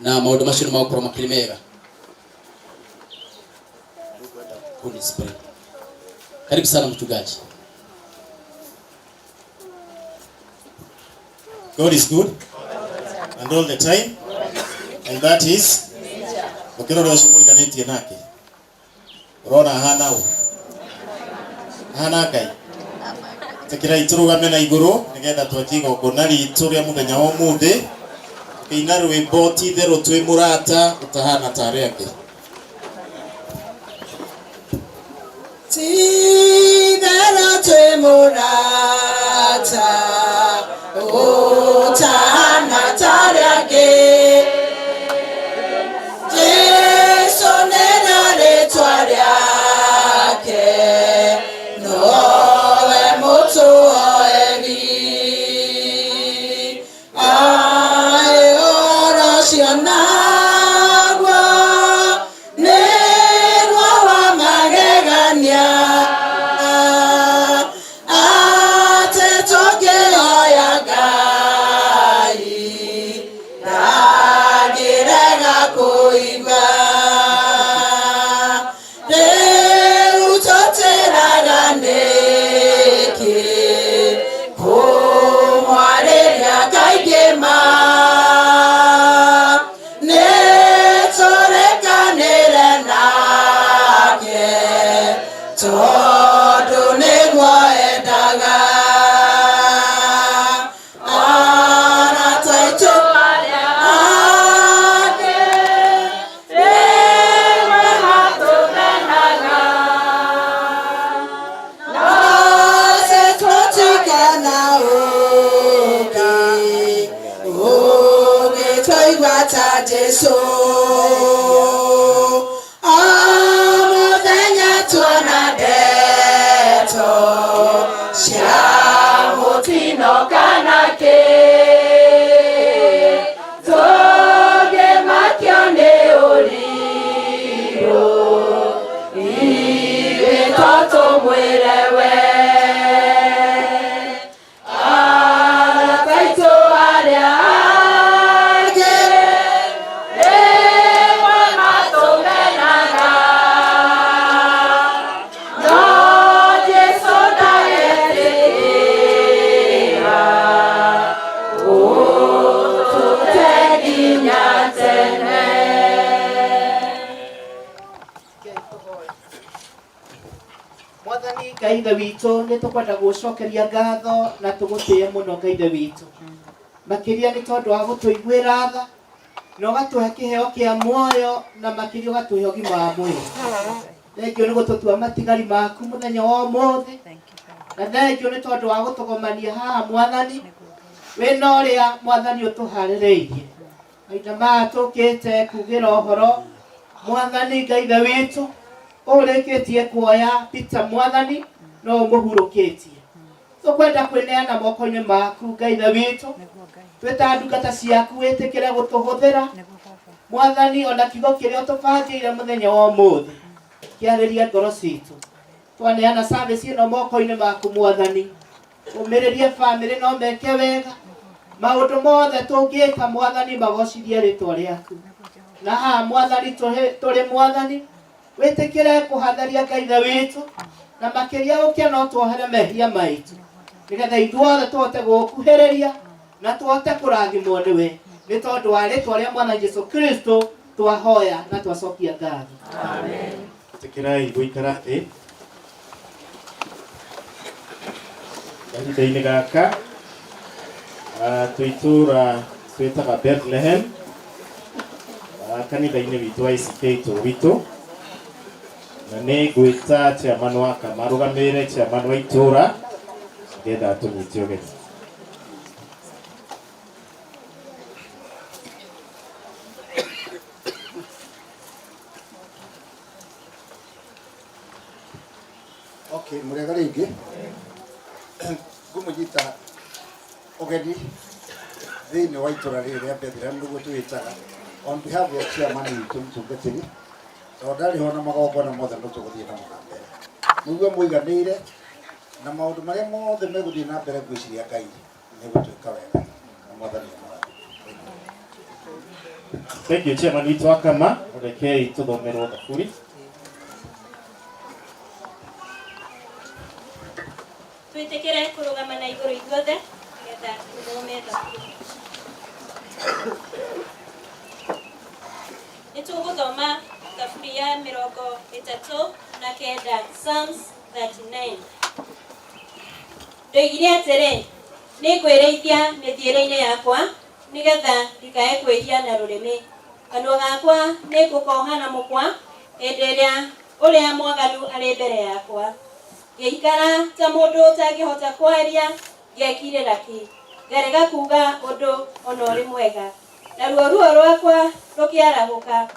na maũndũ macio nĩ magũkorwo makĩrĩ mega. Holy Spirit. Karibu sana mchungaji. God is good and all the time, and that is ukirora ucio mũriganĩtie nake ũrona ahana ũ ahana Ngai. Tĩkĩrai tũrũgame na igũrũ nĩgetha twanjie igongona ritũ rĩa mũthenya wa ũmũthĩ tũkĩina rwĩmbo ti itherũ twĩ mũrata ũtahana ta arĩa angĩ. Ti itherũ twĩ mũrata ũtahana ta arĩa angĩ. Jesũ nĩrĩo rĩtwa rĩake, nowe mũtũoeri. Aĩ ũhoro ũcio naguo nĩguo wa magegania, atĩ tũngĩhoya Ngai ndangĩrega kũigua. Rĩu tũtĩraga nĩkĩ kũmwarĩria kaingĩ ma, nĩ tũrĩkanĩre nake tondũ nĩguo endaga. Arata aitũ arĩa angĩ rĩmwe matũmenaga, no ithuĩ tũtigana ũngĩ ũngĩtũigua ta Jesũ. O mũthenya tuona ndeto cia mũtino kana kĩ, tũngĩmakio nĩ ũrirũ ithuĩ to tũmwĩre we. Arata aitũ arĩa angĩ rĩmwe matũmenaga, no Jesũ ndagetĩkĩra gũtũte nginya tene. Mwathani Ngai Ithe witũ, nĩ tũkwenda gũcokeria ngatho na tũgũtĩe mũno Ngai Ithe witũ, makĩria nĩ tondũ wa gũtũiguĩra tha na ũgatũhe kĩheo kĩa muoyo na makĩria ũgatũhe ũgima wa mwĩrĩ. Thengio nĩ gũtũtua matigari maku mũthenya wa ũmũthĩ, na thengio nĩ tondũ wa gũtũgomania haha Mwathani wĩna ũrĩa Mwathani ũtũharĩrĩirie. Mahinda maya tũkĩte kugĩra ũhoro Mwathani Ngai Ithe witũ ũrĩkĩtie kuoya Peter Mwathani no ũmũhurũkĩtie. Tũkwenda kwĩneana moko-inĩ maku Ngai Ithe witũ, twĩ ta ndungata ciaku wĩtĩkĩre gũtũhũthĩra Mwathani, ona kiugo kĩrĩa ũtũbangĩire mũthenya wa ũmũthĩ kĩarĩrie ngoro citũ. Twaneana service ĩno moko-inĩ maku Mwathani, ũmĩrĩrie bamĩrĩ no meke wega, maũndũ mothe tũngĩka Mwathani magocithie rĩtwa rĩaku. Na haha Mwathani tũrĩ Mwathani wĩtĩkĩre kũhatheria Ngai Ithe witũ, na makĩria ũkĩa no tuohere mehia maitũ nĩgetha ithuothe tũhote gũgũkuhĩrĩria na tũhote kũrathimwo nĩwe, nĩ tondũ wa rĩtwa rĩa Mwathani Jesu Kristo twahoya na twacokia ngatho. Amen. Tĩkĩrai gũikara thĩ kahinda-inĩ gaka. Twĩ itũũra twĩtaga Bethlehem, kanitha-inĩ witũ wa ACK Tũwitũ. Na nĩ ngwĩta chairman wa Kama arũgamĩrĩre chairman wa itũra nĩgetha atũnyite ũgeni. Okay, mũrĩega rĩngĩ. Ngũmũnyita ũgeni thĩinĩ wa itũra rĩrĩ rĩa Bethlehem nĩguo twĩtaga on behalf ya chairman witũ mũtungatĩri tondũ ndarĩ ho na magongona mothe no tũgũthiĩ namo na mbere. Mũigue mũiganĩire na maũndũ marĩa mothe megũthiĩ na mbere ngwĩciria Ngai nĩ egũtwĩka wega na Mwathani amũrathime. Thank you chairman witũ wa Kama, rekei tũthomerwo thaburi. Twĩtĩkĩre kũrũgama na igũrũ ithuothe nĩgetha tũthome thaburi. Nĩ tũgũthoma thaburi ya 39, Psalms 39. Ndoigire atĩrĩ, nĩ ngwĩrĩithia mĩthiĩre-inĩ yakwa, nĩgetha ndikae kwĩhia na rũrĩmĩ. Kanua gakwa nĩ ngũkoha na mũkwa hĩndĩ ĩrĩa ũrĩa mwaganu arĩ mbere yakwa. Ngĩikara ta mũndũ ũtangĩhota kwaria, ngekirĩra ki, ngarega kuuga ũndũ o na ũrĩ mwega. Naruo ruo rwakwa rũkĩarahũka,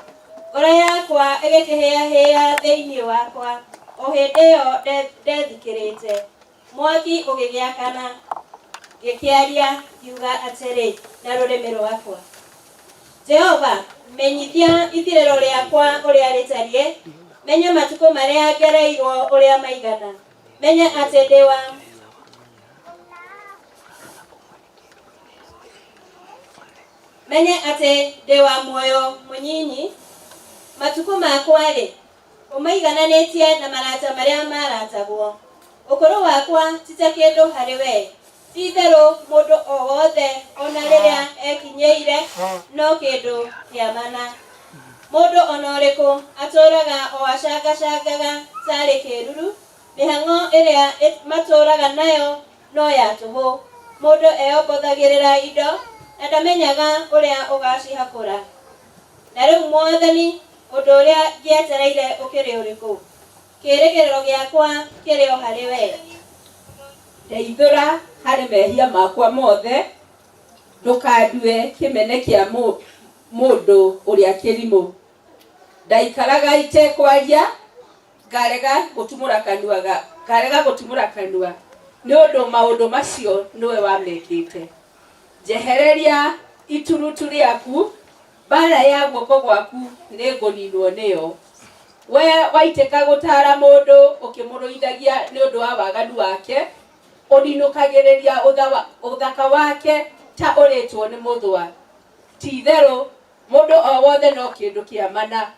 ngoro yakwa ĩgĩkĩhĩahĩa thĩinĩ wakwa, o hĩndĩ ĩyo ndethikĩrĩte. Mwaki ũgĩgĩakana, ngĩkĩaria ngiuga atĩrĩ na rũrĩmĩ rwakwa, Jehova, menyithia ithirĩro rĩakwa ũrĩa rĩtariĩ, menya matukũ marĩa ngereirwo ũrĩa maigana, menya atĩ ndĩ wa menye atĩ ndĩ wa muoyo mũnyinyi, matukũ makwa-rĩ, ũmaigananĩtie na marata marĩa maratagwo. Ũkũrũ wakwa ti ta kĩndũ harĩ wee, ti-itherũ mũndũ o wothe o na rĩrĩa ekinyĩire no kĩndũ kĩa mana. Mũndũ o na ũrĩkũ atũũraga o acangacangaga taarĩ kĩĩruru, mĩhang'o ĩrĩa matũũraga nayo no ya tũhũ. Mũndũ eombothagĩrĩra indo na ndamenyaga ũrĩa ũgacihakũra. Na rĩu Mwathani, ũndũ ũrĩa ngĩetereire ũkĩrĩ ũrĩkũ? Kĩĩrĩgĩrĩro gĩakwa kĩrĩ o harĩ wee. Ndeithũra harĩ mehia makwa mothe, ndũkandue kĩmene kĩa mũndũ ũrĩa kĩrimũ. Ndaikaraga itekwaria, ngarega gũtumũra kanua, ngarega gũtumũra kanua, nĩ ũndũ maũndũ macio nĩwe wamekĩte. Njehereria iturutu rĩaku, mbaara ya guoko gwaku nĩngũninwo nĩyo. Wee waitĩka gũtaara mũndũ ũkĩmũrũithagia nĩ ũndũ wa waganu wake, ũninũkagĩrĩria ũthaka wake ta ũrĩtwo nĩ mũthũa. Ti-itherũ mũndũ o wothe no kĩndũ kĩa mana.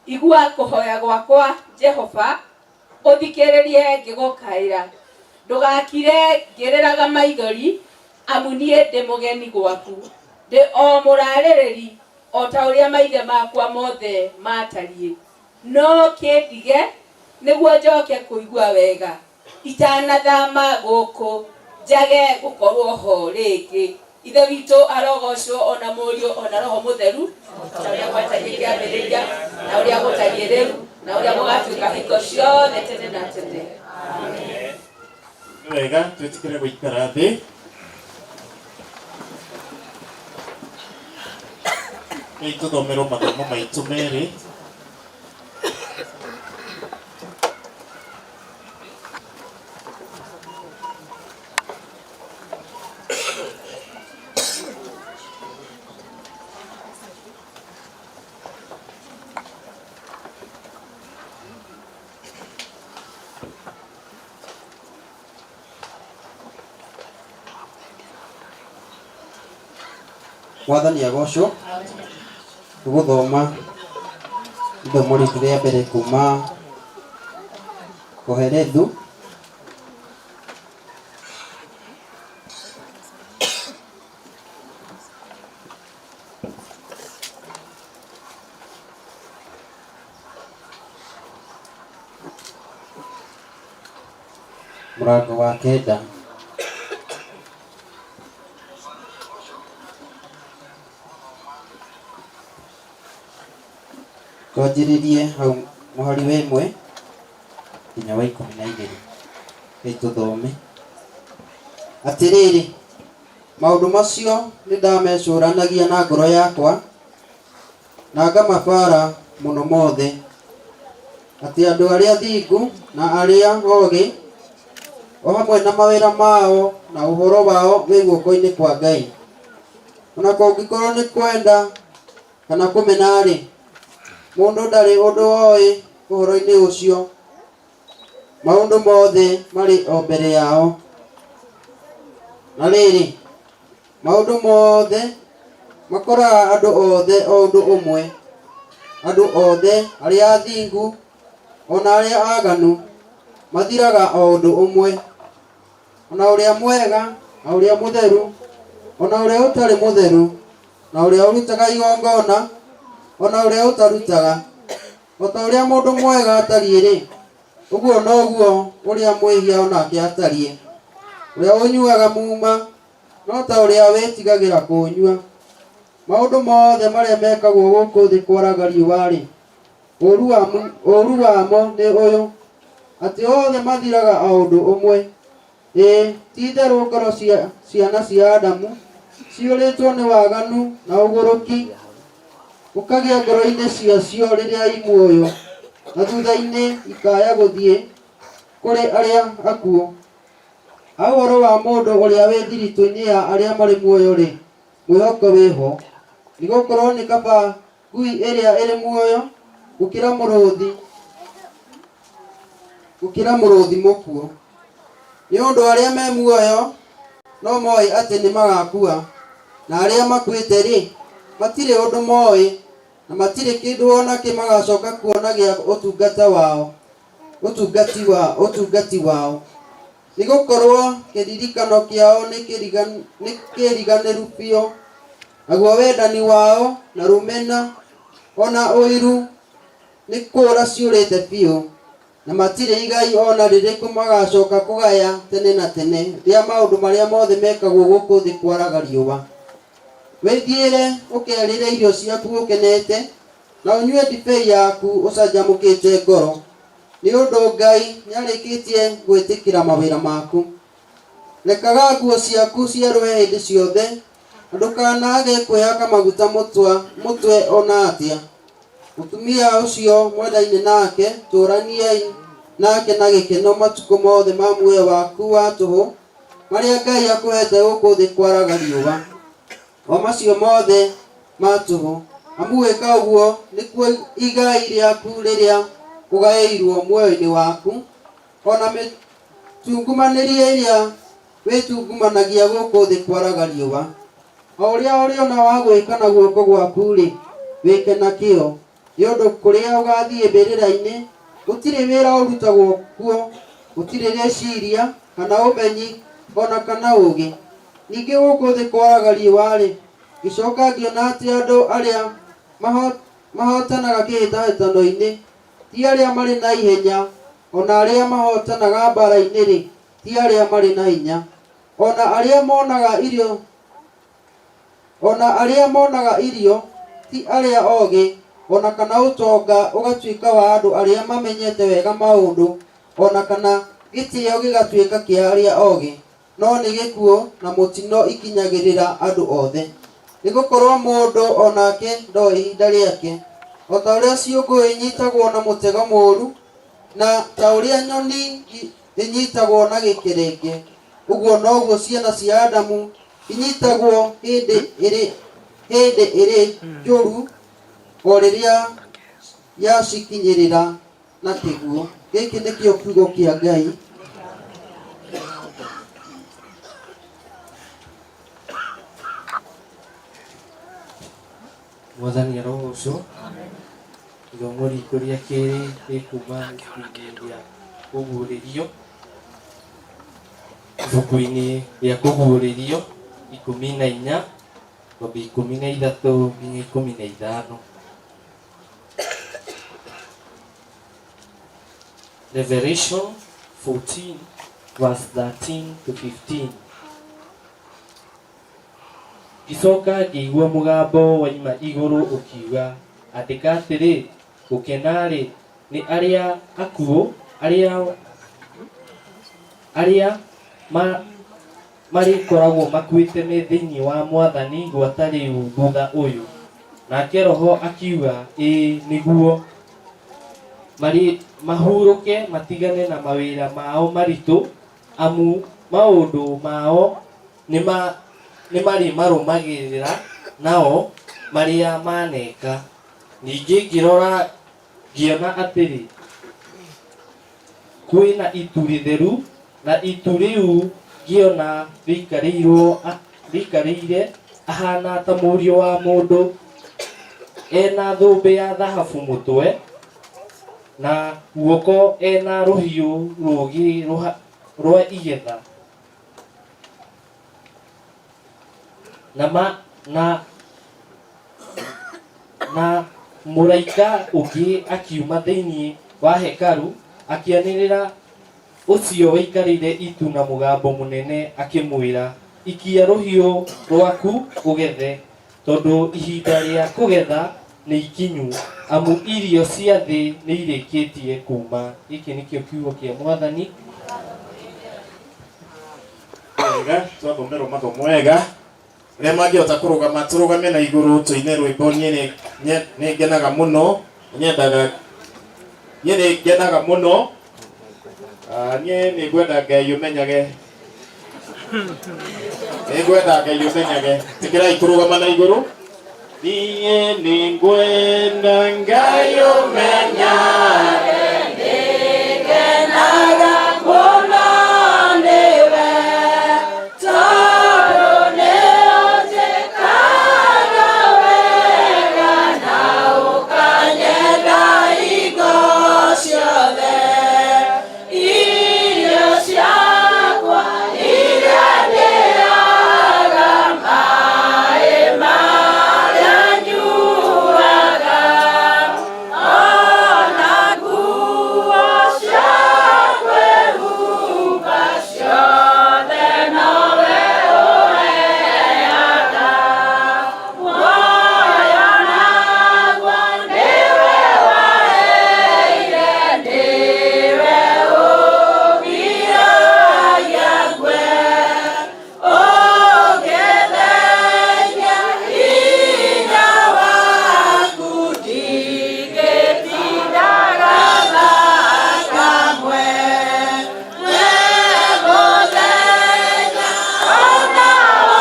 Igua kũhoya gwakwa, Jehova, ũthikĩrĩrie ngĩgũkaĩra. Ndũgakire ngĩrĩraga maithori, amu niĩ ndĩ mũgeni gwaku, ndĩ o mũrarĩrĩri o ta ũrĩa maithe makwa mothe maatariĩ. No kĩndige, nĩguo njoke kũigua wega, itanathama gũkũ, njage gũkorwo ho rĩngĩ. Ithe witũ arogocwo, o na Mũriũ, o na Roho Mũtheru, ta ũrĩa gwatariĩ kĩambĩrĩria, na ũrĩa gũtariĩ rĩu, na ũrĩa gũgatuĩka hingo ciothe tene na tene. Amen. Nĩ wega twĩtĩkĩre gũikara thĩ. Rĩu tũthomerwo mathomo maitũ merĩ. Mwathani agocwo. Tũgũthoma ithomo ritũ rĩa mbere kuma Kohelethu mũrango wa kenda. Twanjĩrĩrie hau mũhari wa ĩmwe. nginya wa 12. Rekei tũthome. Atĩrĩrĩ, maũndũ macio nĩndamecũranagia na ngoro yakwa, na ngamabara mũno mothe, atĩ andũ arĩa athingu na arĩa ogĩ, o hamwe na mawĩra mao na ũhoro wao wĩ guoko-inĩ kwa Ngai. O na kũngĩkorwo nĩ kwenda kana kũmena-rĩ, mũndũ ndarĩ ũndũ oĩ ũhoro-inĩ ũcio. Maũndũ mothe marĩ o mbere yao. Na rĩrĩ, maũndũ mothe makoraga andũ othe o ũndũ ũmwe, andũ othe arĩa athingu o na arĩa aganu mathiraga o ũndũ ũmwe, o na ũrĩa mwega na ũrĩa mũtheru, o na ũrĩa ũtarĩ mũtheru, na ũrĩa ũrutaga igongona, o na ũrĩa ũtarutaga. O ta ũrĩa mũndũ mwega atariĩ-rĩ, ũguo noguo ũrĩa mwĩhia o nake atariĩ. Ũrĩa ũnyuaga muma no ta ũrĩa wĩtigagĩra kũũnyua. Maũndũ mothe marĩa mekagwo gũkũ thĩ kwaraga riũa-rĩ, ũũru wamo nĩ ũyũ, atĩ othe mathiraga o ũndũ ũmwe. Ĩĩ, ti-itherũ ngoro cia ciana cia Adamu ciyũrĩtwo nĩ waganu na ũgũrũki, ũkagĩa ngoro-inĩ ciacio rĩrĩa i muoyo, na thutha-inĩ ikaya gũthiĩ kũrĩ arĩa akuũ. Ha ũhoro wa mũndũ ũrĩa wĩ thiritũ-inĩ ya arĩa marĩ muoyo-rĩ, mwĩhoko wĩ ho, nĩ gũkorũo nĩ kaba ngui ĩrĩa ĩrĩ muoyo gũkĩra mũrũthi gũkĩra mũrũthi mũkuũ. Nĩ ũndũ arĩa me muoyo no moĩ atĩ nĩ magakua, na arĩa makuĩte-rĩ, matirĩ ũndũ moĩ, na matirĩ kĩndũ o nakĩ magacoka kuona gĩa ũtungata wao, ũtungati wa, ũtungati wao. Nĩ gũkorũo kĩririkano kĩao nĩ kĩriganĩru biũ, naguo wendani wao na rũmena o na ũiru nĩ kũũra ciũrĩte biũ, na matirĩ igai o na rĩrĩkũ magacoka kũgaya tene na tene rĩa maũndũ marĩa mothe mekagwo gũkũ thĩ kwaraga riũa. Wĩthiĩre ũkerĩre irio ciaku ũkenete, na ũnyue ndibei yaku ũcanjamũkĩte ngoro, Nĩ ũndũ Ngai nĩarĩkĩtie gwĩtĩkĩra mawĩra maku. Rekaga nguo ciaku cierũhe hĩndĩ ciothe, na ndũkanaage kwĩhaka maguta mũtwe o na atĩa. Mũtumia ũcio mwendaine nake, tũũraniai nake na gĩkeno matukũ mothe ma muoyo waku wa tũhũ, marĩa Ngai akũheete gũkũ thĩ kwaraga riũa. O macio mothe ma tũhũ, amu gwĩka ũguo nĩkuo igai rĩaku rĩrĩa ũgaĩirwo muoyo-inĩ waku, o na mĩtungumanĩrie ĩrĩa wĩtungumanagia gũkũ thĩ kwaraga riũa. O ũrĩa ũrĩona wa gwĩka na guoko gwaku-rĩ, wĩke na kĩyo, nĩ ũndũ kũrĩa ũgathiĩ mbĩrĩra-inĩ, gũtirĩ wĩra ũrutagwo kuo, gũtirĩ rĩciria, kana ũmenyi, o na kana ũũgĩ. Ningĩ gũkũ thĩ kwaraga riũa-rĩ, ngĩcoka ngĩona atĩ andũ arĩa mahootanaga kĩhĩtahĩtano-inĩ ti arĩa marĩ na ihenya, o na arĩa mahootanaga mbaara-inĩ-rĩ, ti arĩa marĩ na hinya, o na arĩa monaga irio o na arĩa monaga irio ti arĩa ogĩ, o na kana ũtonga ũgatuĩka wa andũ arĩa mamenyete wega maũndũ, o na kana gĩtĩo gĩgatuĩka kĩa arĩa ogĩ. no nĩ gĩkuũ na mũtino ikinyagĩrĩra andũ othe. Nĩ gũkorũo mũndũ o nake ndoĩ ihinda rĩake. O ta ũrĩa ciũngũyũ inyitagwo na mũtego mũũru, na ta ũrĩa nyoni ĩnyitagwo na gĩkerenge, ũguo noguo ciana cia Adamu inyitagwo hĩndĩ ĩrĩ hĩndĩ ĩrĩ njũru, o rĩrĩa yacikinyĩrĩra na kĩguũ. Gĩkĩ nĩkĩo kiugo kĩa Ngai. Mwathani arogocwo. Ithomo ritũ rĩa kerĩ rĩkuma ibuku-inĩ rĩa Kũguũrĩrio, ibuku-inĩ rĩa Kũguũrĩrio 14 kwambia 13 nginya 15. Revelation 14 verse 13 to 15. Ngĩcoka ngĩigua mũgambo waima igũrũ ũkiuga, Andĩka atĩrĩ, Gũkena-rĩ, nĩ arĩa akuũ Arĩa arĩa ma, marĩkoragwo makuĩte me thĩinĩ wa Mwathani gwata rĩu thutha ũyũ. Nake Roho akiuga, Ĩĩ, nĩguo, marĩ, mahurũke matigane na mawĩra mao maritũ, amu maũndũ mao nĩma nĩmarĩmarũmagĩrĩra nao marĩa maneka. Ningĩ ngĩrora ngĩona atĩrĩ, kwĩ na itu rĩtheru, na itu rĩu ngĩona rĩikarĩirwo rĩikarĩire ahana ta mũriũ wa mũndũ, ena thũmbĩ ya thahabu mũtwe, na guoko ena rũhiũ rũũgĩ rwa igetha. Na, ma, na, na mũraika ũngĩ akiuma thĩinĩ wa hekaru akĩanĩrĩra ũcio waikarĩire itu na mũgambo mũnene akĩmwĩra, ikia rũhiũ rwaku ũgethe, tondũ ihinda rĩa kũgetha nĩ ikinyu, amu irio cia thĩ nĩ irĩkĩtie kũũma. Gĩkĩ nĩkĩo kiugo kĩa Mwathani. Wega twathomerwo mathomo wega arĩa mangĩhota kũrũgama tũrũgame na igũrũ tũine rwĩmbo niĩ nĩ- nye- nĩ ngenaga mũno nyendaga niĩ nĩ ngenaga mũno Ah, niĩ nĩ ngwenda ngai ũmenyage nĩ ngwenda ngai ũmenyage tĩkĩrai kũrũgama na igũrũ niĩ nĩ ngwenda ngai ũmenyage Ngenaga mũno nĩwe, tondũ nĩũnjĩkaga wega na ũkanyenda hingo ciothe. Irio ciakwa iria ndĩaga, maĩ marĩa nyuaga, ona nguo cia kwĩhumba ciothe nowe ũheaga. Muoyo naguo nĩwe waheire, nĩwe ũgiragia ngue. Ũngĩthenya hinya waku ndingĩtindaga kamwe. We mũthenya ona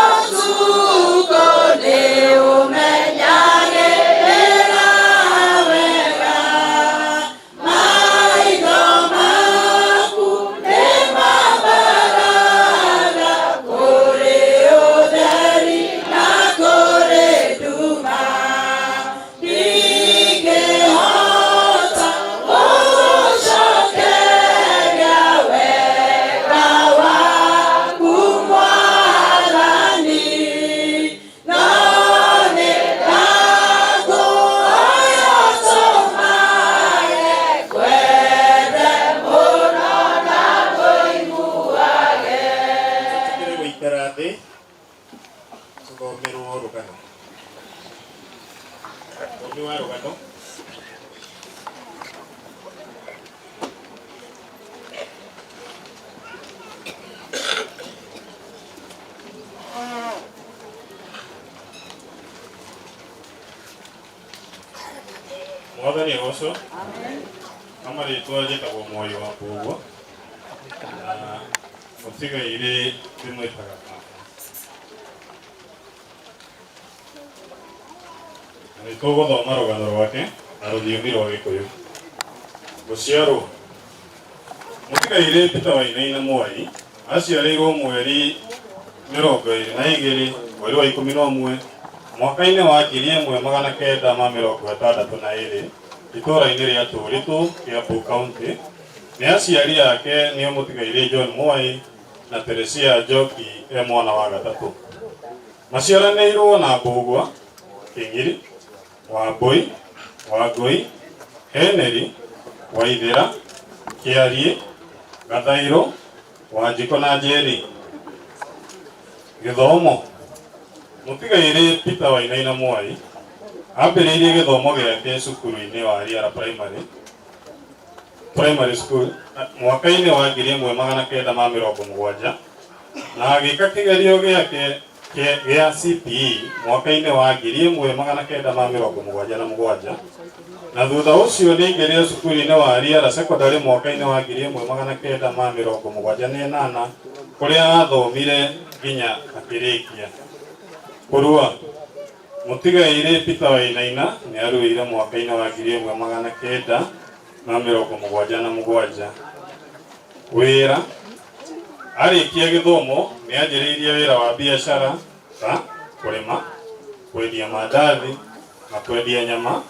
ũtukũ nĩũmenyagĩrĩra wega. Maitho maku nĩmambaraga kũrĩ ũtheri na kũrĩ nduma. Ndingĩhota gũgũcokeria wega waku Mwathani, no nĩ ndakũhoya ũtũmage ngwende mũno na ngũiguage. Tũtĩkĩre gũikara thĩ tũthomerwo rũgano thomi wa rũgano Mwathani agocwo na marĩtwa njĩtagwo Mwai wa Mbũgua na mũtigairĩ ndĩmwĩtaga baba. Na nĩ tũgũthoma rũgano rwake na rũthiomi rwa Gĩkũyũ. Gũciarwo Mũtigairĩ Peter Wainaina Mwai aciarĩirwo mweri 22 mweri wa 11 mwaka-inĩ wa 1962 itũũra-inĩ rĩa Tũritũ, Kiambu County. Nĩ aciari ake nĩo mũtigairĩ John Mwai na Teresia Njoki e mwana wa gatatũ. Maciaranĩirwo na Mbũgua, Kĩng'iri, Wambũi, Wangũi, Henry, Waithĩra, Kĩariĩ, Gathairũ, Wanjikũ na Njeri. Gĩthomo. Mũtigairĩ Peter Wainaina Mwai ambĩrĩirie gĩthomo gĩake cukuru-inĩ wa Riara Primary. Primary School mwaka-inĩ wa 1970 na agĩka kĩgerio gĩake gĩa CPE mwaka-inĩ wa 1977 na thutha ũcio nĩ aingĩrire cukuru-inĩ wa Riara Secondary mwaka-inĩ wa 1978 kũrĩa athomire nginya akĩrĩkia. Kũrua Mũtigairĩ Peter Wainaina nĩ aruire mwaka-inĩ wa 1977. Wĩra arĩkia gĩthomo nĩ anjĩrĩirie wĩra wa biacara ta kũrĩma, kwendia mandathi na kwendia nyama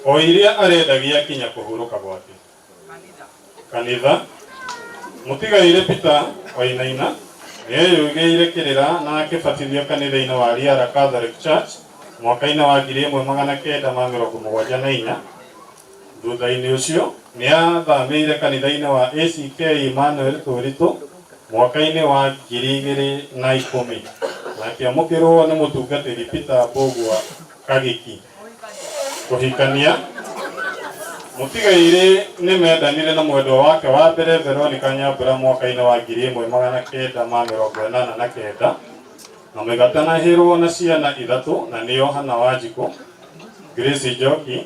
o iria arendagia kinya kũhurũka gwake. Kanitha Mũtigairĩ Peter Wainaina nĩ eyugĩire kĩrĩra na akĩbatithio kanitha-inĩ wa Riara Catholic Church mwaka-inĩ wa 1974. Thutha-inĩ ũcio nĩ athamĩire kanitha-inĩ wa ACK Emmanuel Tũritũ mwaka-inĩ wa 2010 na akĩamũkĩrwo nĩ mũtungatĩri Peter Mbũgua Kagĩki. Kũhikania Mũtigairĩ nĩ mendanire na mwendwa wake wa mbere Veronica Nyambura mwaka-inĩ wa 1989 na magatanahĩrwo na ciana ithatũ na nĩo Hannah Wanjikũ, Grace Njoki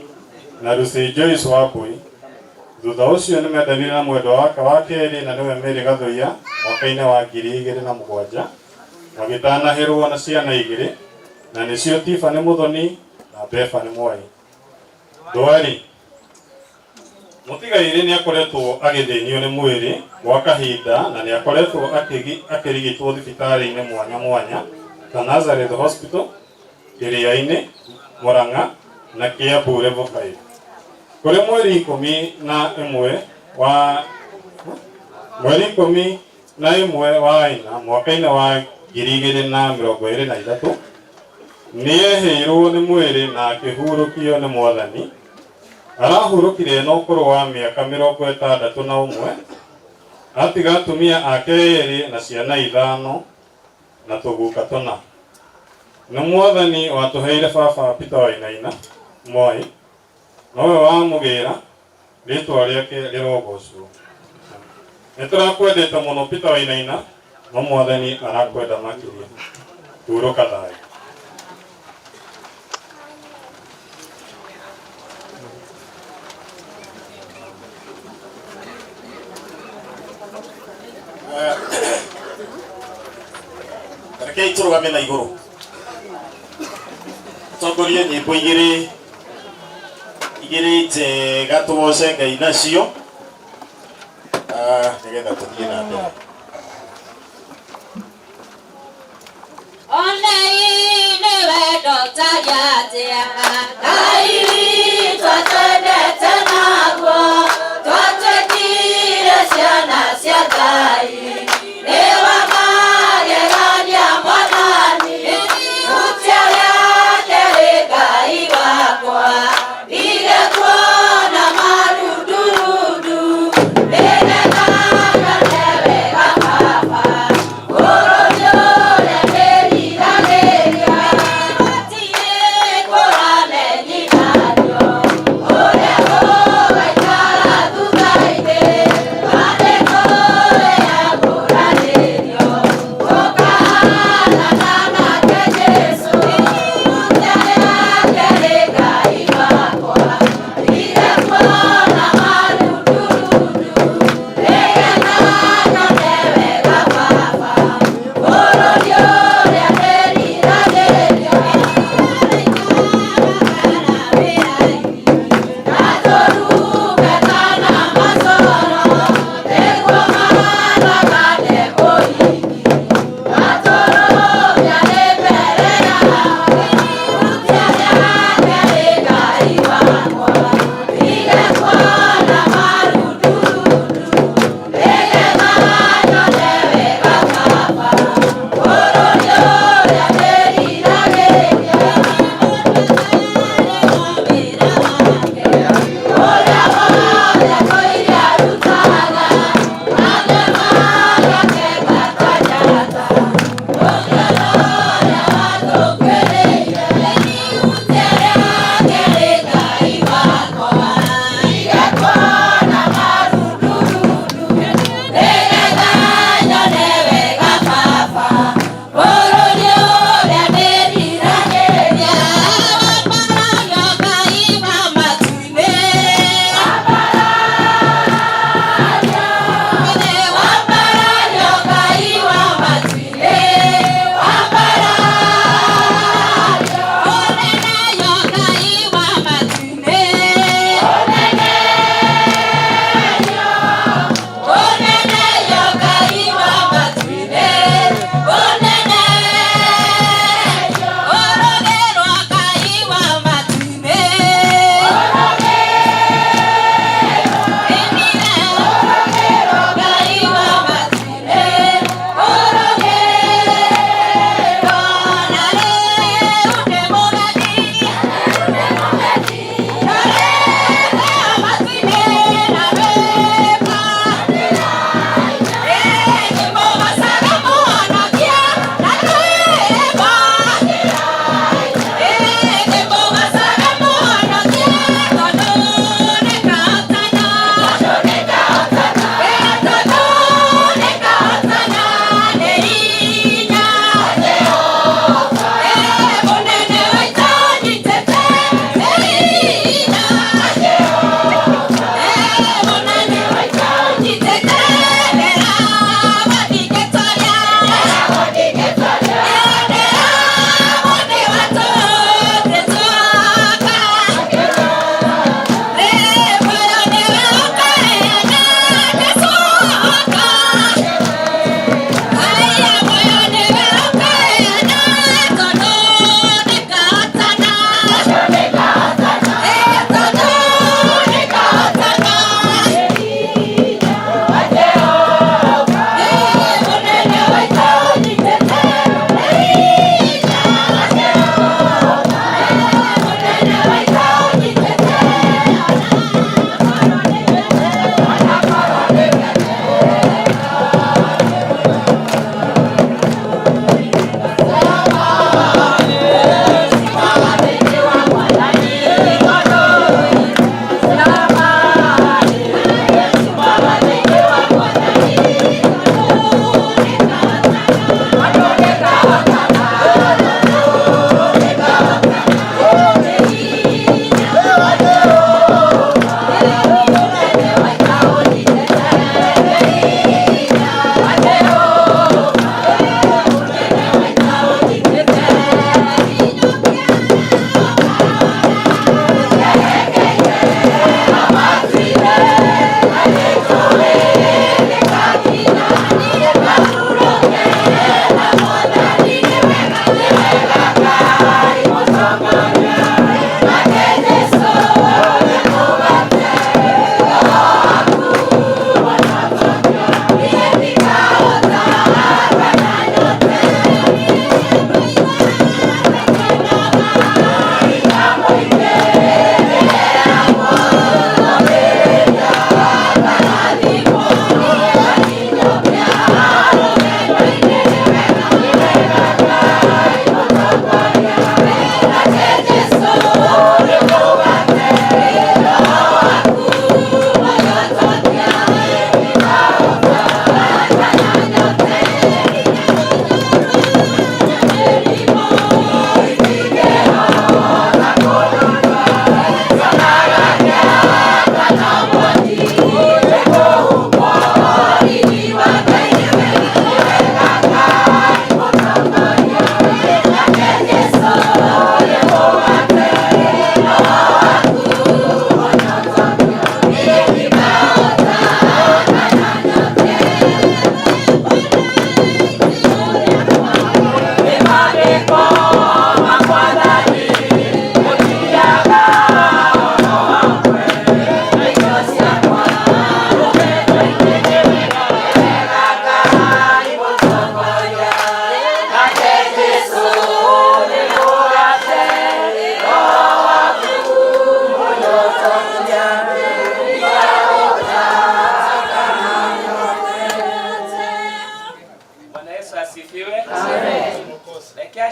na Lucy Joyce Wambui. Thutha ũcio nĩ mendanire na mwendwa wake wa kerĩ na nĩwe Mary Gathuiya mwaka-inĩ wa 2007 magĩtanahĩrwo na ciana igĩrĩ na nĩcio Tiffany Muthoni na Bethany Mwai. Ndwari Mũtigairĩ nĩ akoretwo agĩthĩnio nĩ mwĩrĩ gwa kahinda na nĩ akoretwo akĩrigitwo thibitarĩ-inĩ mwanya mwanya ta Nazareth Hospital, Kĩrĩa-inĩ, Murang'a na Kiambu Level 5. Kũrĩ mweri 11 wa mweri 11 wa ĩna mwaka-inĩ wa 2023 nĩehĩirwo nĩ mwĩrĩ na akĩhurũkio nĩ Mwathani. Arahurũkire na ũkũrũ wa mĩaka 61 atiga atumia ake erĩ na ciana ithano na tũguka tũna. Nĩ Mwathani watũheire baba Peter Wainaina Mwai nowe wamũgĩra rĩtwa rĩake rĩrogocwo. Nĩ tũrakwendete mũno Peter Wainaina no Mwathani arakwenda makĩria. Hurũka thayũ. Rekei tũrũgame na igũrũ tongorie nyĩmbo igĩrĩ igĩrĩ njega tũgoce Ngai nacio nĩgetha tũthiĩ na mbere. Onei nĩ wendo ũtarĩ atĩa Ngai witũ atwendete naguo twatuĩkire ciana cia Ngai nĩ wa magegania Mwathani hutia rĩake rĩ Ngai wakwa ndige kuona marundurundu nĩgetha nyone wega Baba bũrũri ũrĩa ndĩriragĩria gũtirĩ kũramenyithania.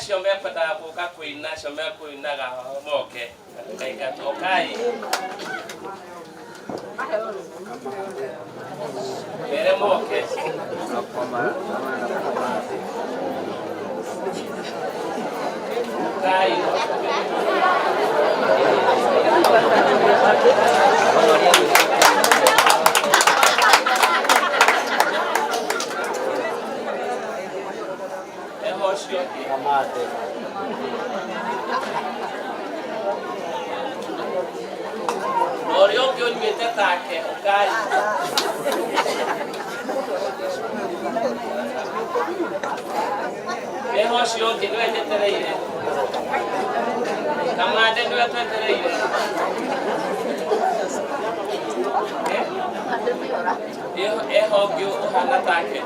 Acio mekwendaga gũka kũina, acio mekũinaga moke tũkaingatwo. Ũkai mere moke. Ũkai. Eho ũcio ũngĩ. Na ũrĩa ũngĩ ũnyuĩte take, ũkai. Eho ũcio ũngĩ nĩwe njetereire. Kamande nĩwe twetereire. Eho ũngĩ ũhana take.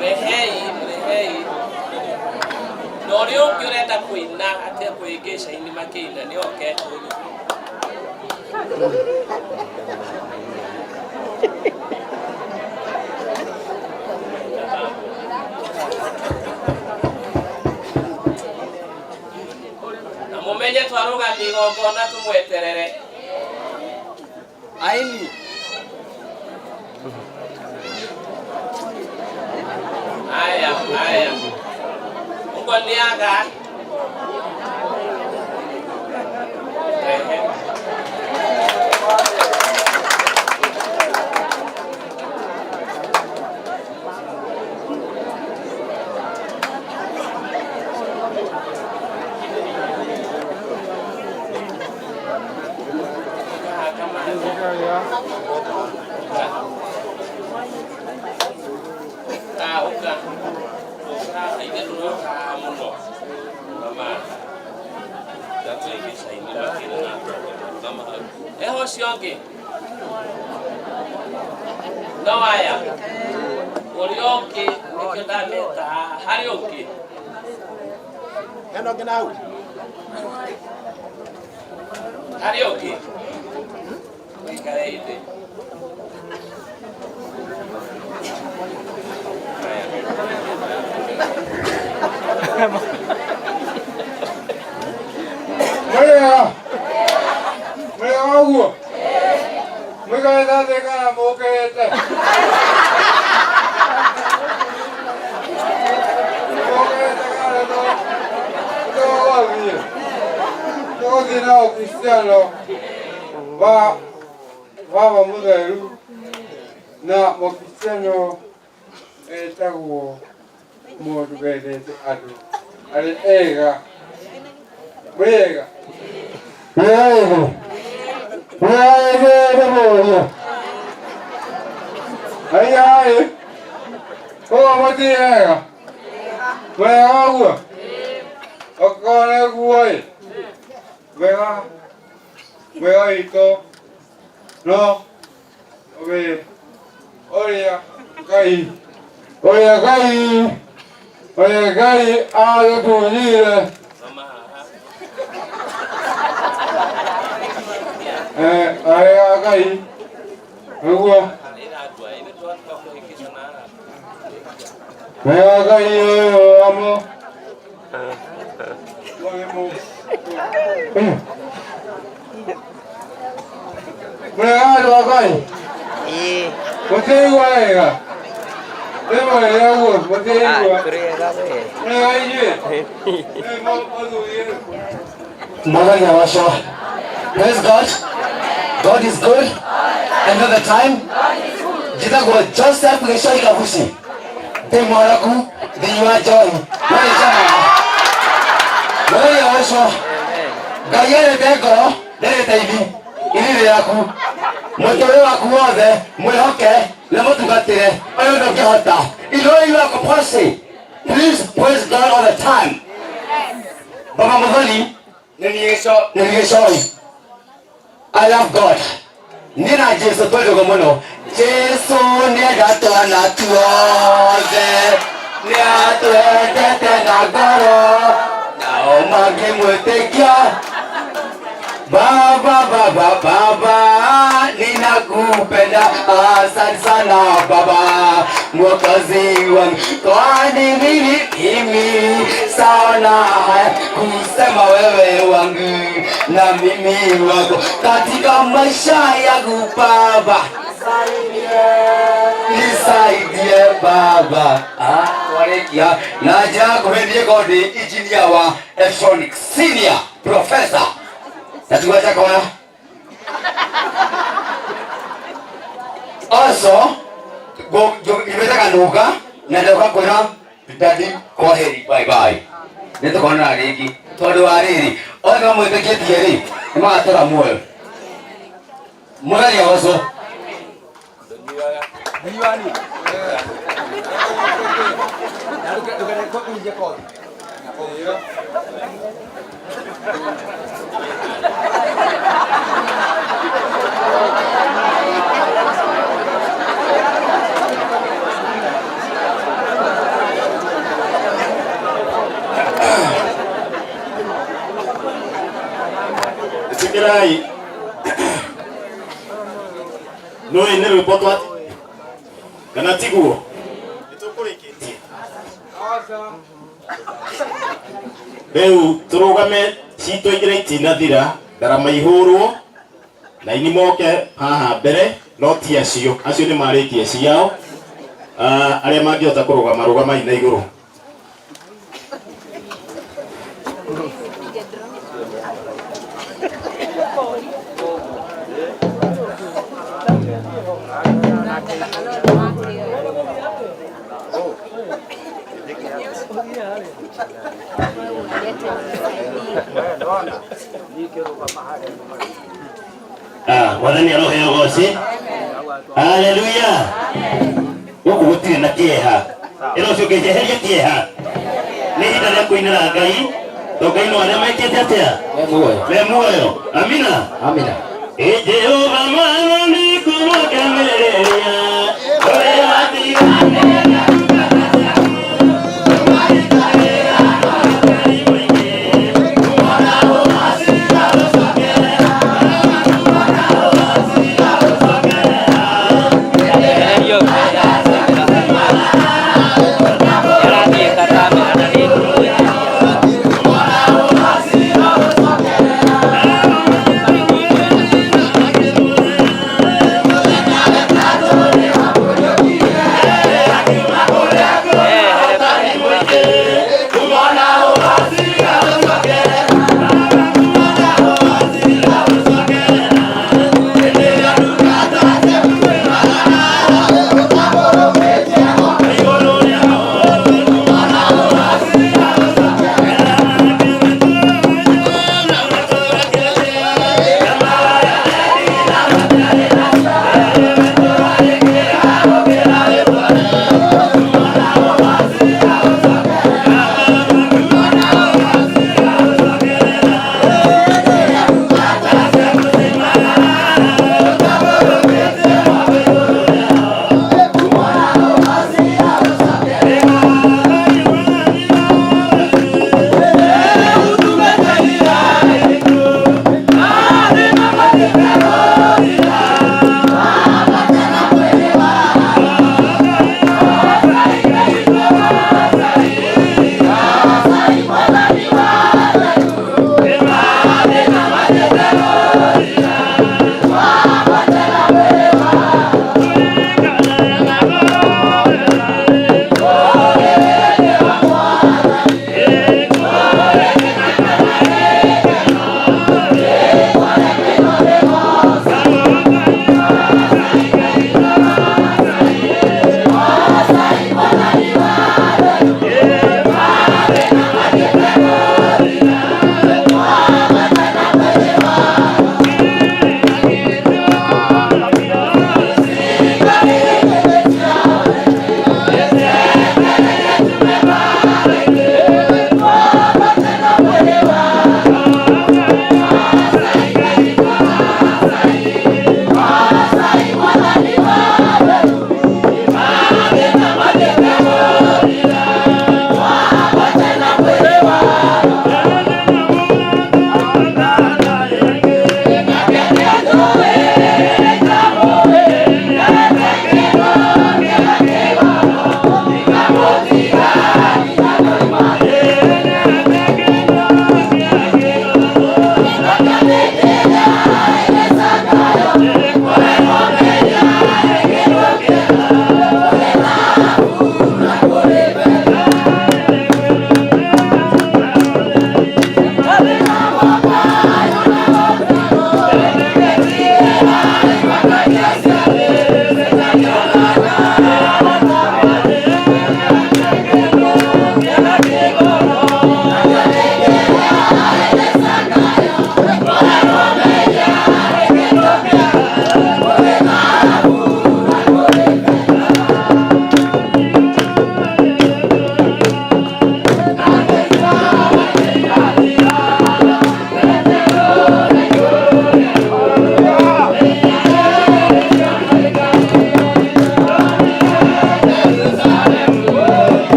Rehei, rehei. Na ũrĩa ũngĩ ũrenda kũina atekũhĩngĩca-inĩ makĩina nĩ oke. Na mũmenye twarũgamia igongona tũmweterere. Aini. Aya, aya. Ũguo nĩ aga. Rehe. Ũka, ũka. Ũka, ithe ndũroka haha mũno. Mama. Ndatũigĩca-inĩ makĩria na mama hau. Eho ũcio ũngĩ. No aya. Ũrĩa ũngĩ nĩkĩo ndameta haha. Harĩ ũngĩ. Hena ũngĩ na hau? Harĩ ũngĩ. Ũikare thĩ. Mũrĩega? Mũrĩega ũguo? Mũikarĩte thĩ kana mũũkĩrĩte? Mũũkĩrĩte kana no tũgũthiĩ? Tũgũthiĩ na ũkristiano wa baba mũtheru na mũkristiano etagwo mũndũ wendete andũ arĩa ega. Mũrĩega? Mwega. Mwega ndĩmũrie. Haiya ĩ, ũguo mũtirĩ ega? Mwega ũguo? Okorwo nĩguo ĩ, mwega mwega witũ no wĩ ũrĩa Ngai ũrĩa Ngai ũrĩa Ngai agĩtunyire arĩa Ngai nĩguo wega Ngai ũyũ amo Mwega andũ a Ngai? Mũtiraigua wega? Ndĩmwĩre ũguo mũtiraigua. Mwega inyuĩ? Mwathani agocwo. Praise God. God is good. And all the time. Njĩtagwo Joseph Gĩcoi Kabuci. Ndĩ mwaraku thĩinĩ wa njohi. Mwĩ njama. Mwathani agocwo. Ngai arĩte ngoro ndarĩte ini. Ini nĩ rĩaku. Mũtũrĩre waku wothe mwĩhoke na mũtungatĩre ũrĩa wothe ũngĩhota. In all you are composing, please praise God all the time. Baba Muthoni nĩ niĩ Gĩcoi. I love God. Niĩ na Jesu twĩ ndũgũ mũno. Jesu nĩenda twana tuothe, nĩatwendete na ngoro, nao mangĩmwĩtĩkia. Baba, baba, baba, ninaku Nakupenda, asante sana Baba Mwokozi wangu, kwani mimi mimi sana haya kusema wewe wangu na mimi wako katika maisha yangu Baba, nisaidie Baba. Ah, twarekia na njira kuhĩmbie kondi engineer wa electronics senior professor na tugacha kona also imetaga nuka na ndoka kwĩra daddy kwaheri bye bye nĩ tũkonana rĩngĩ tondũ wa rĩrĩ othe mamwĩtĩkĩtie rĩ nĩ magatũra muoyo mũthenya ũcio. Ĩtĩkĩrai nũĩ nĩ rwĩmbo twa kana tiguo nĩtũkũrĩkĩtie rĩu tũrũgame citũ igĩrĩ itinathira ndarama ihũrwo na ini moke haha mbere no ti acio acio nĩ marĩkie ciao. Arĩa mangĩhota kũrũgama rũgamai na igũrũ. Mwathani aroheo goci. Haleluya. Gũkũ gũtirĩ na kĩeha. Ĩra ũcio ũngĩ njeheria kĩeha. Nĩ ihinda rĩa kũinĩra Ngai, tondũ Ngai no arĩa mekĩte atĩa? Me muoyo. Amina. Amina. Ĩ Jehova Mwathani kũmũkenereria ũrĩa watiganĩra.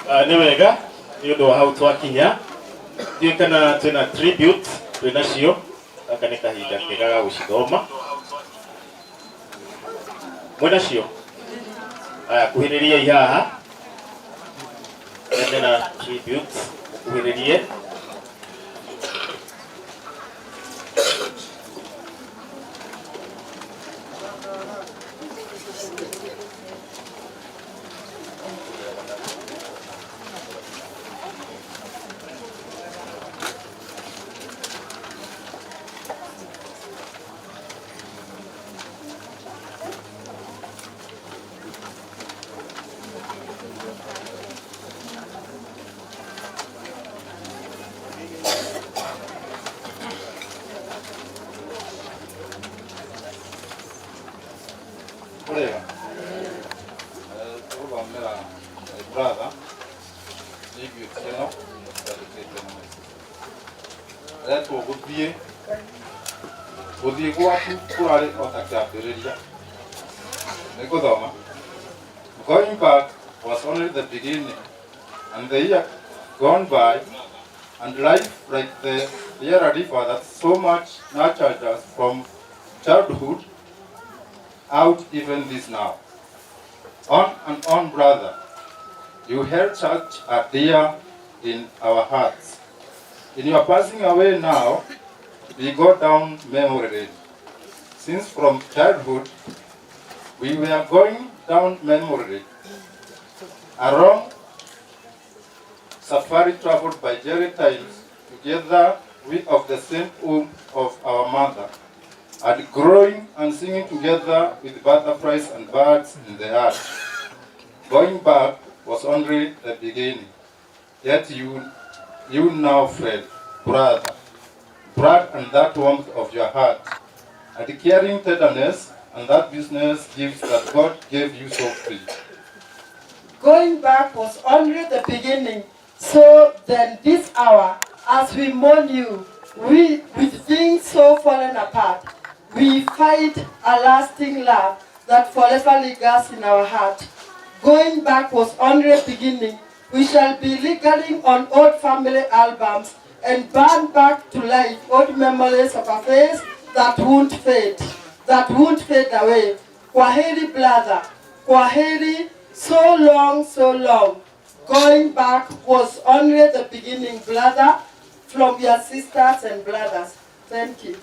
Nĩ wega nĩ ũndũ wa hau twakinya ndiũĩ kana twĩna tribute twĩ nacio gaka nĩ kahinda kega ga gũcithoma mwĩ nacio aya kuhĩrĩriai haha arĩa mena tribute mũkuhĩrĩrie. Wega. Tũgũthomera my brother tribute ĩno yandĩkĩte na my sister. Aretwo gũthiĩ gũthiĩ gwaku kũrarĩ o ta kĩambĩrĩria. Nĩngũthoma. Going back was only the beginning, and the year gone by, and life like the Riera River that so much nurtured us from childhood out even this now. On and on, brother, you held such a dear in our hearts. In your passing away now, we go down memory lane. Since from childhood, we were going down memory lane. A long safari traveled by Jerry times, together we of the same womb of our mother, and growing and singing together with butterflies and birds in the earth. Going back was only the beginning. Yet you now, friend, brother, brad and that warmth of your heart, and caring tenderness and that business gifts that God gave you so free. Going back was only the beginning. So then this hour, as we mourn you, we with things so fallen apart, we find a lasting love that forever lingers in our heart. Going back was only a beginning. We shall be lingering on old family albums and burn back to life old memories of a face that won't fade, that won't fade away. Kwaheri, brother. Kwaheri, so long, so long. Going back was only the beginning, brother, from your sisters and brothers. Thank you.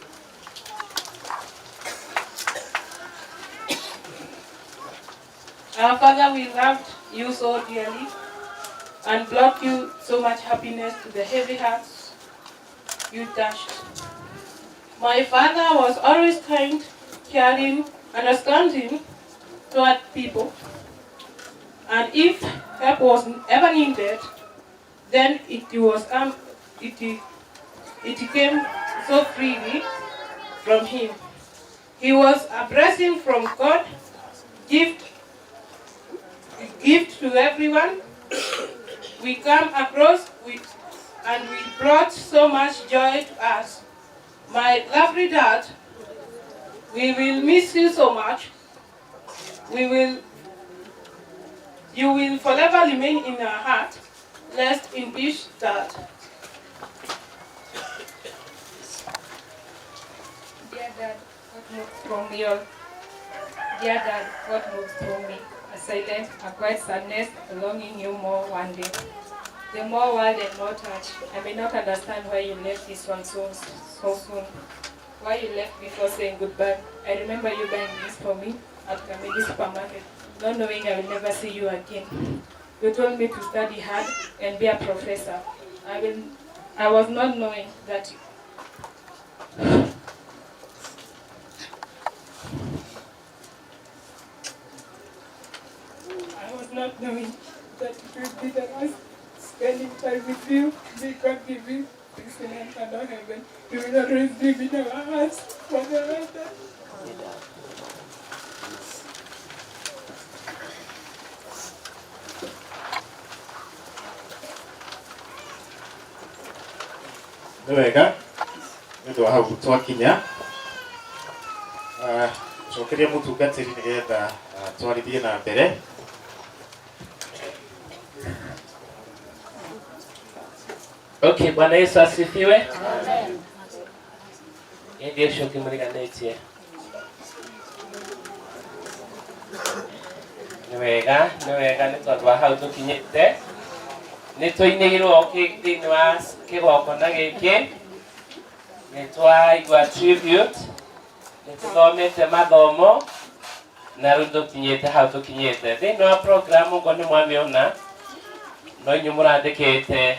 Our Father, we loved you so dearly and brought you so much happiness to the heavy hearts you touched. My father was always kind, caring, understanding toward people. And if help was ever needed, then it was it, it came so freely from him. He was a blessing from God, gift to everyone. We come across with, and we brought so much joy to us. My lovely dad, we will miss you so much. You will forever remain in our heart. Rest in peace, Dad. Dear Dad, what moves from your Dear Dad, what moves through me? A silent, a quiet sadness, a longing you more one day. The more world and more touch. I may not understand why you left this one so soon. Why you left before saying goodbye. I remember you buying this for me at Kamili supermarket, not knowing I will never see you again. You told me to study hard and be a professor. I was not knowing that I was not knowing that it would be the last spending time with you. May God give you peace in eternal heaven. You will always live in our hearts forever. Nĩ wega nĩ ũndũ wa hau twakinya. Cokeria mũtungatĩri nĩgetha twarithie na mbere. Okay, Bwana Yesu asifiwe. Ĩndĩ ũcio ũkĩmũriganĩtie. Nĩ wega, nĩ wega nĩ tondũ wa hau tũkinyĩte. Nĩ tũinĩirwo thĩinĩ wa kĩgongona gĩkĩ. Nĩ twaigua tribute, nĩ tũthomete mathomo na rĩu tũkinyĩte hau tũkinyĩte. Thĩinĩ wa program ũguo nĩ mwamĩona, no inyuĩ mũrandĩkĩte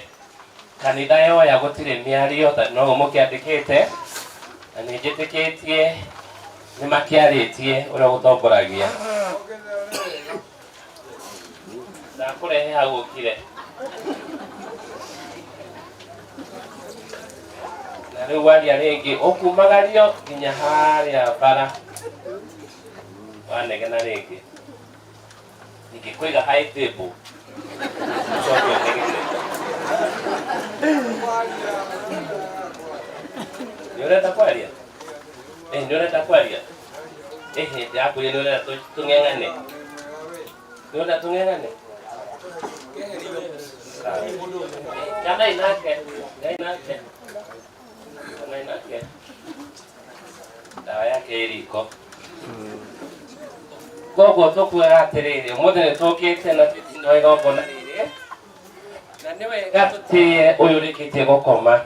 kanitha yoya gũtirĩ mĩario tondũ noguo mũkĩandĩkĩte na nĩ njĩtĩkĩtie nĩ makĩarĩtie ũrĩa gũtongoragia ndakũrehe hau ũkire na rĩu waria rĩngĩ ũkumagario nginya harĩa bara wanegena rĩngĩ Ningĩkũiga high table. Ũcoke ũnegene. Nĩ ũrenda kwaria? Eh, nĩ ũrenda kwaria? Eh, ndĩrakwĩrire nĩ ũrenda tũng'eng'ane. Nĩ ũrenda tũng'eng'ane? Kanai nake, kanai nake. Kanai nake. Ndawa yake ĩ riko. Koguo tũkuaga atĩrĩrĩ, ũmũthĩ nĩ tũkĩte na twĩ thĩinĩ wa igongona rĩrĩ, na nĩ wega tũtĩe ũyũ ũrĩkĩtie gũkoma.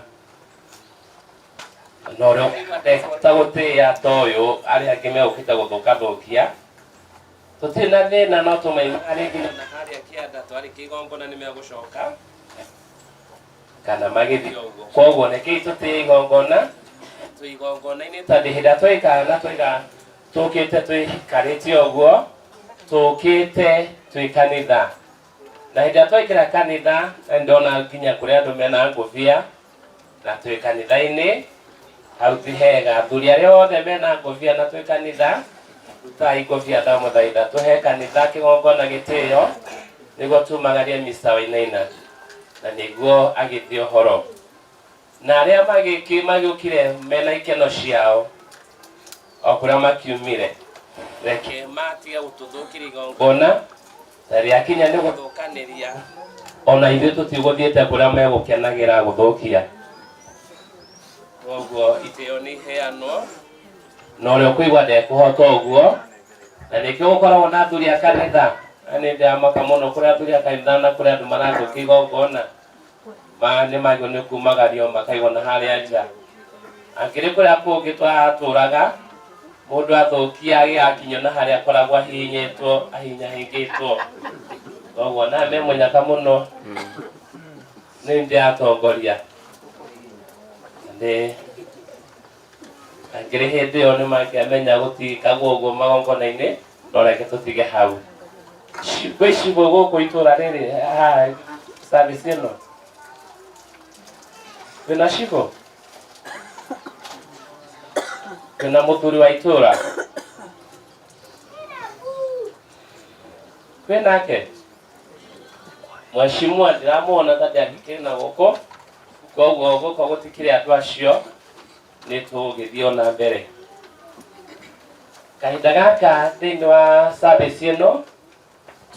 Na ũrĩa ũkũigua ndekũhota gũtĩĩa ta ũyũ, arĩa angĩ megũkĩte gũthũkathũkia. Tũtirĩ na thĩna no tũmaimaga nginya na harĩa kĩanda twarĩkia igongona nĩ megũcoka kana magĩthiĩ ũguo. Koguo rekei tũtĩe igongona, twĩ igongona-inĩ tondũ hĩndĩ ĩrĩa twaikara na twaiga tũkĩte twĩikarĩte ũguo, tũkĩte twĩ kanitha. Na hĩndĩ ĩrĩa twaingĩra kanitha, na nĩndona nginya kũrĩ andũ mena ngũbia, na twĩ kanitha-inĩ, hau ti hega. Athuri arĩa othe mena ngũbia na twĩ kanitha, rutai ngũbia ndamũthaitha, tũhe kanitha kĩgongona gĩtĩo, nĩguo tumagarie Mr. Wainaina, na nĩguo agĩthiĩ ũhoro. Na arĩa magĩũkire mena ikeno ciao, o kũrĩa makiumire, reke matige gũtũthũkĩria igongona, na rĩakinya nĩ gũthũkanĩria, ona ithuĩ tũtigũthiĩte kũrĩa megũkenagĩra gũthũkia. Koguo itĩo nĩ iheanwo, na ũrĩa ũkũigua ndekũhota ũguo, na nĩkĩo gũkoragwo na athuri a kanitha. Na nĩ ndĩramaka mũno kũrĩ athuri a kanitha na kũrĩ andũ marathũkia igongona. Ma nĩ magĩrĩirwo nĩ kumagario makaigwo na harĩa nja. Angĩrĩ kũrĩa kũngĩ twatũraga, mũndũ athũkia agĩgakinyio na harĩa akoragwo ahihinyĩtwo, ahinyahingĩtwo. Koguo na me mũnyaka mũno, nĩ ndĩratongoria. Nĩ angĩrĩ hĩndĩ ĩyo nĩ mangĩamenya gũtikagwo ũguo magongona-inĩ, no reke tũtige hau. Gwĩ cibũ gũkũ itũra rĩrĩ haha service ĩno? Kwĩna cibũ? Kwĩna mũthuri wa itũra? Kwĩnake? Mheshimiwa ndĩramuona ta ndangĩkĩrĩ na gũkũ, koguo gũkũ gũtikĩrĩ andũ acio, nĩ tũgũgĩthiĩ o na mbere. Kahinda gaka thĩinĩ wa service ĩno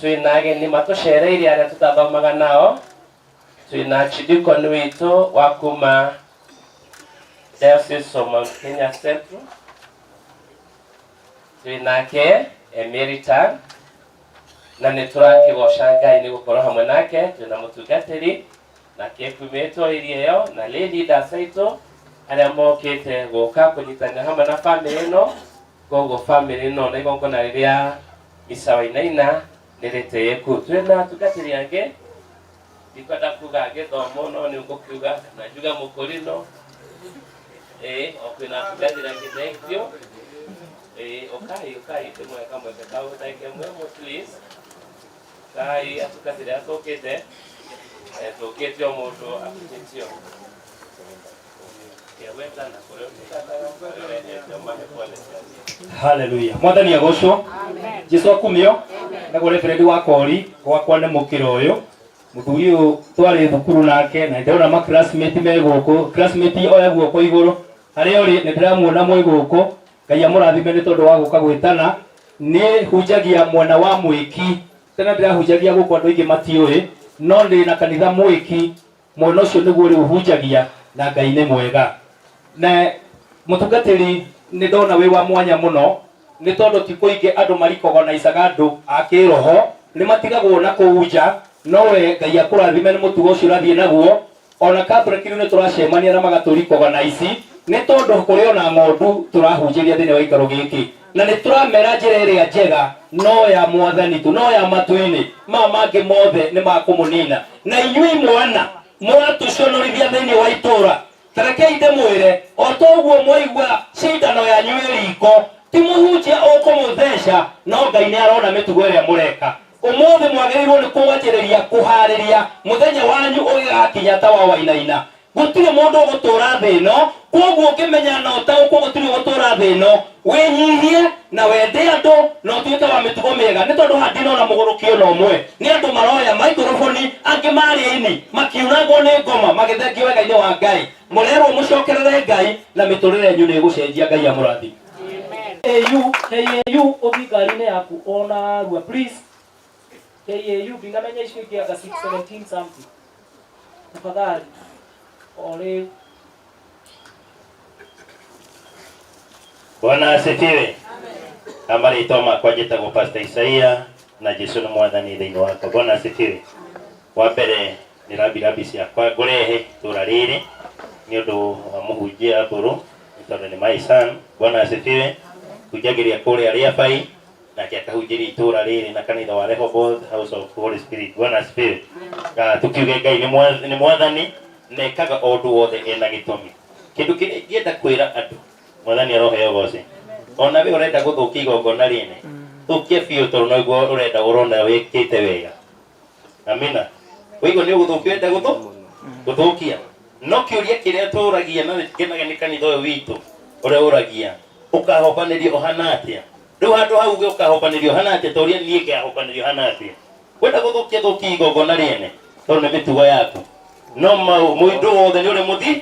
twĩna ageni matũcereire arĩa tũtathomaga nao, twĩna archdeacon witũ wa kuma Diocese of Mount Kenya Central, twĩnake Emeritus na nĩ tũrakĩgoca Ngai nĩ gũkorwo hamwe nake, twĩna mũtungatĩri nake kumĩtwo area ĩyo na lay leaders aitũ arĩa mokĩte gũka kũnyitanĩra hamwe na famĩlĩ ĩno. Koguo famĩlĩ ĩno na igongona rĩrĩa Mr. Wainaina nĩ rĩtĩĩku. Twĩna atungatĩri angĩ ndikwenda kuga gĩthomo no nĩ ngũkiuga kana njuge mũkũrino. Ĩĩ, o kwĩna atungatĩri angĩ, thank you. Ĩĩ, ũkai ũkai ndĩmũhe kamweke kau ndagĩka ĩmwe ĩmwe please. Kai atungatĩri arĩa tũkĩte, tũkĩte o mũndũ ahutĩtio. Kĩagweta na kũrĩa ũtungataga, kũrĩa ũrehete ũmahe pole ciaku. Haleluya. Mwathani agocwo. Jesu akumio. Naguo reverend wa kori gwakwa nĩ mũkĩra ũyũ. Mũthuri ũyũ twarĩ thukuru nake na ndĩrona ma classmate me gũkũ. Classmate oya guoko igũrũ. Harĩa ũrĩ nĩ ndĩramuona mwĩ gũkũ. Ngai amũrathime nĩ tondũ wa gũka gwĩtana. Nĩ hunjagia mwena wa Mwĩki. Tene ndĩrahunjagia gũkũ andũ aingĩ matiũĩ. No ndĩ na kanitha Mwĩki. Mwena ũcio nĩguo rĩu hunjagia na Ngai nĩ mwega. Na mũtungatĩri nĩ ndona wĩ wa mwanya mũno nĩ tondũ ti kũingĩ andũ marikogonaicaga andũ a kĩroho nĩ matigagwo na kũu nja no we Ngai akũrathime nĩ mũtugo ũcio ũrathiĩ naguo ona kabrekiru nĩ tũracemania na magatũrikogonaici nĩ tondũ kũrĩ ona ng'ondu tũrahunjĩria thĩinĩ wa gĩikaro gĩkĩ na nĩ tũramera njĩra ĩrĩa njega no ya mwathani tu no ya matu-inĩ maya mangĩ mothe nĩ makũmũnina na inyuĩ imwana mũratũconorithia thĩinĩ wa itũra tarekei ndĩmwĩre o toguo mwaigua cindano yanyu ĩ riko ti mũhunjia ũkũmũtheca no Ngai nĩ arona mĩtugo ĩrĩa mũreka ũmũthĩ mwagĩrĩirwo nĩ kũwanjĩrĩria kũharĩria mũthenya wanyu ũgĩgakinya ta wa wainaina gũtirĩ mũndũ ũgũtũra thĩ ĩno koguo ũngĩmenya na ũtaũkwo gũtirĩ ũgũtũra thĩ ĩno wĩnyihie na wende andũ na ũtuĩke wa mĩtugo mĩega nĩ tondũ haha ndinona mũgũrũki ona ũmwe nĩ andũ maroya maikroboni angĩ marĩa ini makiunangwo nĩ ngoma magĩthengio wega-inĩ wa Ngai mũrerwo mũcokerere Ngai na mĩtũrĩre yanyu nĩ ĩgũcenjia Ngai amũrathime. KAU KAU ũthiĩ ngari-inĩ yaku ona rua please. KAU ndinamenya icio ingĩ anga 617 something tafadhali o rĩu. Bwana asifiwe. Na marĩtwa makwa njĩtagwo Pastor Isaia na Jesu nĩ mwathani thĩinĩ wakwa. Bwana asifiwe. Wa mbere nĩ rambirambi ciakwa ngũrehe itũra rĩrĩ nĩ ũndũ wa mũhunjia Mbũrũ nĩ tondũ nĩ my son. Bwana asifiwe. Hunjagĩria kũrĩa Rĩabai nake akahunjĩria itũra rĩrĩ na kanitha wa Rehoboth House of Holy Spirit. Bwana asifiwe. Ah, tukiuge Ngai nĩ mwathani na ekaga o ũndũ wothe ena gĩtũmi. Kĩndũ kĩrĩa ingĩenda kwĩra andũ mwathani aroheo goce ona we ũrenda gũthũkia igongona rĩene thũkia biũ tondũ noguo ũrenda ũrona wĩkĩte wega amina waigua nĩ ũgũthũkia ũrenda gũthũkia no kĩũria kĩrĩa tũragia na ngenaga nĩ kanitha ũyũ witũ ũrĩa ũragia ũkahobanĩrio ũhana atĩa rĩu handũ hau uge ũkahobanĩrio ũhana atĩa ta ũrĩa niĩ ngahobanĩrio hana atĩa wenda gũthũkia thũkia igongona rĩene tondũ nĩ mĩtugo yaku no mũndũ wothe nĩ ũrĩ mũthi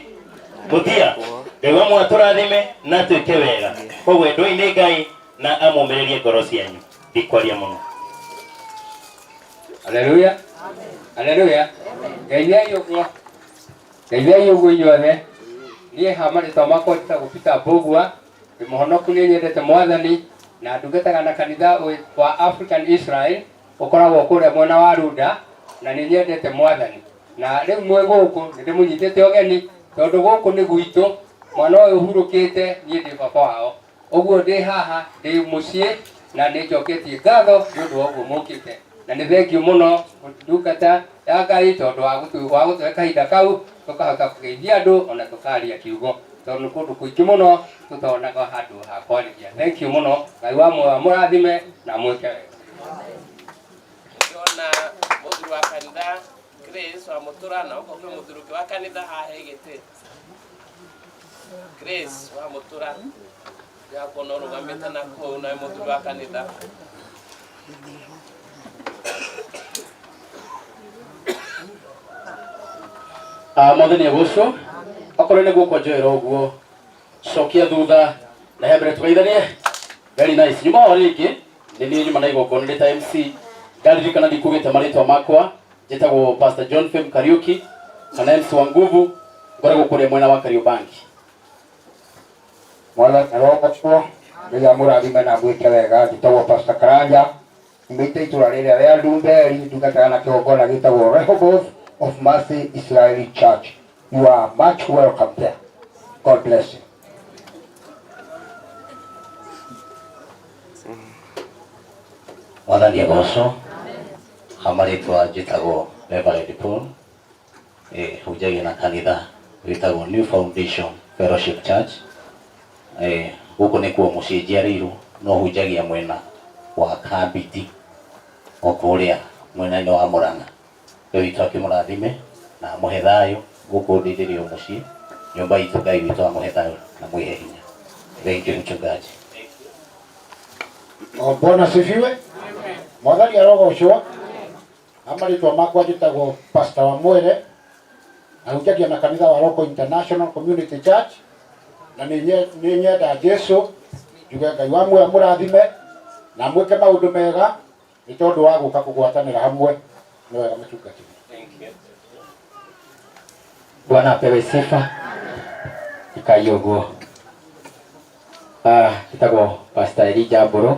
mũthia Ngai wa muoyo atũrathime na atwĩke wega koguo endwai nĩ Ngai na amũmĩrĩrie ngoro cianyu ndikwaria mũno. Haleluya. Haleluya. Ngeithiai ũguo. Ngeithiai ũguo inyuothe. Niĩ ha marĩtwa makwa njĩtagwo Peter Mbũgua, ndĩ mũhonoku nĩ nyendete mwathani na ndungataga na kanitha wa African Israel ũkoragwo kũrĩa mwena wa Runda na nĩ nyendete mwathani. Na rĩu mwĩ gũkũ nĩ ndĩmũnyitĩte ũgeni tondũ gũkũ nĩ gwitũ, mwana ũyũ ũhurũkĩte niĩ ndĩ baba wao. Ũguo ndĩ haha ndĩ mũciĩ na nĩ njoketie ngatho nĩ ũndũ wa ũguo mũkĩte. Na nĩ thengiũ mũno ndungata ya Ngai tondũ wa gũtũhe kahinda kau tũkahota kũgeithia andũ ona tũkaria kiugo tondũ nĩ kũndũ kũingĩ mũno tũtonaga handũ ha kwarĩria. Thengiũ mũno, Ngai wa muoyo amũrathime na amwĩke wega. Ndĩrona mũthuri wa kanitha Grace wa Mũtũra na gũkũ kwĩ mũthuri ũngĩ wa kanitha haha ĩgĩtĩ Grace wa Mũtũra ndĩrakuona ũrũgamĩte na kũu na wĩ mũthuri wa kanitha. Ah, mwathani agocwo akorwo nĩ guoko njoera ũguo cokia thutha na he mbere tũgeithanie very nice nyuma o rĩngĩ nĩ niĩ nyuma na igongona ndĩ ta MC ndaririkana ndikugĩte marĩtwa makwa njĩtagwo Pastor John Fem Kariuki kana MC wa nguvu ngoragwo kũrĩa mwena wa Kariobangi. Mwathani arogocwo Ngai amũrathime na amwĩke wega njĩtagwo Pastor Karanja nyumĩte itũra rĩrĩa rĩa Ndumberi ndungataga na kĩgongona gĩtagwo Rehoboth of Mercy Israeli Church. You are much welcome there. God bless you. Mwathani agocwo ha marĩtwa njĩtagwo Reverend Paul hunjagia na kanitha wĩtagwo New Foundation Fellowship Church gũkũ nĩkuo mũciĩ njiarĩirwo no hunjagia mwena wa Kambiti o kũrĩa mwena-inĩ wa Mũrang'a. Ngai witũ akĩmũrathime na amũhe thayũ gũkũ ndĩ ndĩrĩ o mũciĩ nyũmba itũ Ngai witũ amũhe thayũ na mwĩhe hinya. Thank you mchungaji. O, Bwana asifiwe. Mwathani arogocwo. Amarĩtwa makwa njĩtagwo Pastor wa Mwere na hunjagia na kanitha wa Roko International Community Church na nĩ nyenda Jesu njuge Ngai wa muoyo amũrathime na amwĩke maũndũ mega nĩ tondũ wa gũka kũgwatanĩra hamwe. Nĩ wega mũtungatĩri. Thank you. Bwana apewe sifa. Ikai ũguo. Ah, njĩtagwo Pastor Elijah Mbũrũ,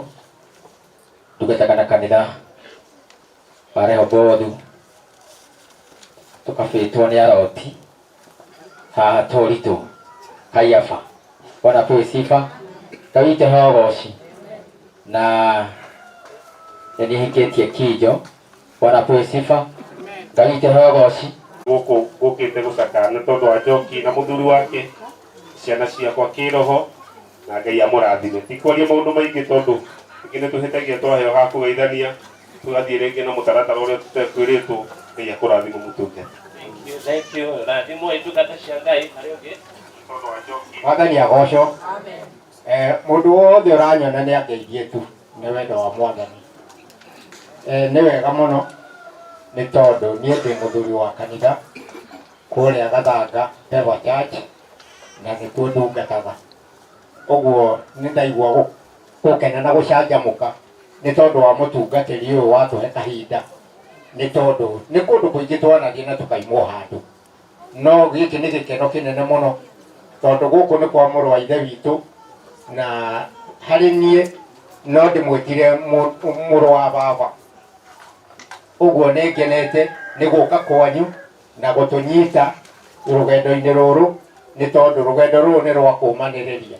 ndungataga na kanitha wa Rehobothu, tũkabĩtwo nĩ aroti haha Tũritũ Kaiafa. Bwana apewe sifa. Ngai witũ aheo ũgoci na nĩ niĩ hikĩtie Kinjo. Bwana apewe sifa. Ngai witũ aheo ũgoci. Gũkũ ngũkĩte gũcakaya nĩ tondũ wa Njoki na mũthuri wake, ciana ciakwa kĩroho, na Ngai amũrathime. Ti kwaria maũndũ maingĩ tondũ rĩngĩ nĩ tũhĩtagia twaheo ha kũgeithania, tũgathiĩ rĩngĩ na mũtaratara ũrĩa tũtekwĩrĩtwo. Ngai akũrathime mũtungata. Thank you, thank you. Rathimwo itungata cia Ngai harĩ ũngĩ. Mwathani agocwo. Eh, mũndũ wothe ũranyona nĩ angeithie tu nĩ wendo wa Mwathani. Eh, nĩ wega mũno nĩ tondũ niĩ ndĩ mũthuri wa kanitha kũrĩa Gathanga Peva Church na nĩkuo ndungataga. Ũguo nĩ ndaigua gũkena na gũcanjamũka nĩ tondũ wa mũtungatĩri ũyũ watũhe kahinda, nĩ tondũ nĩ kũndũ kũingĩ twanathiĩ na tũkaimwo handũ, no gĩkĩ nĩ gĩkeno kĩnene mũno tondũ gũkũ nĩ kwa mũrũ wa ithe witũ, na harĩ niĩ no ndĩmwĩtire mũrũ wa baba. Ũguo nĩ ngenete nĩ gũka kwanyu na gũtũnyita rũgendo-inĩ rũrũ, nĩ tondũ rũgendo rũrũ nĩ rwa kũmanĩrĩria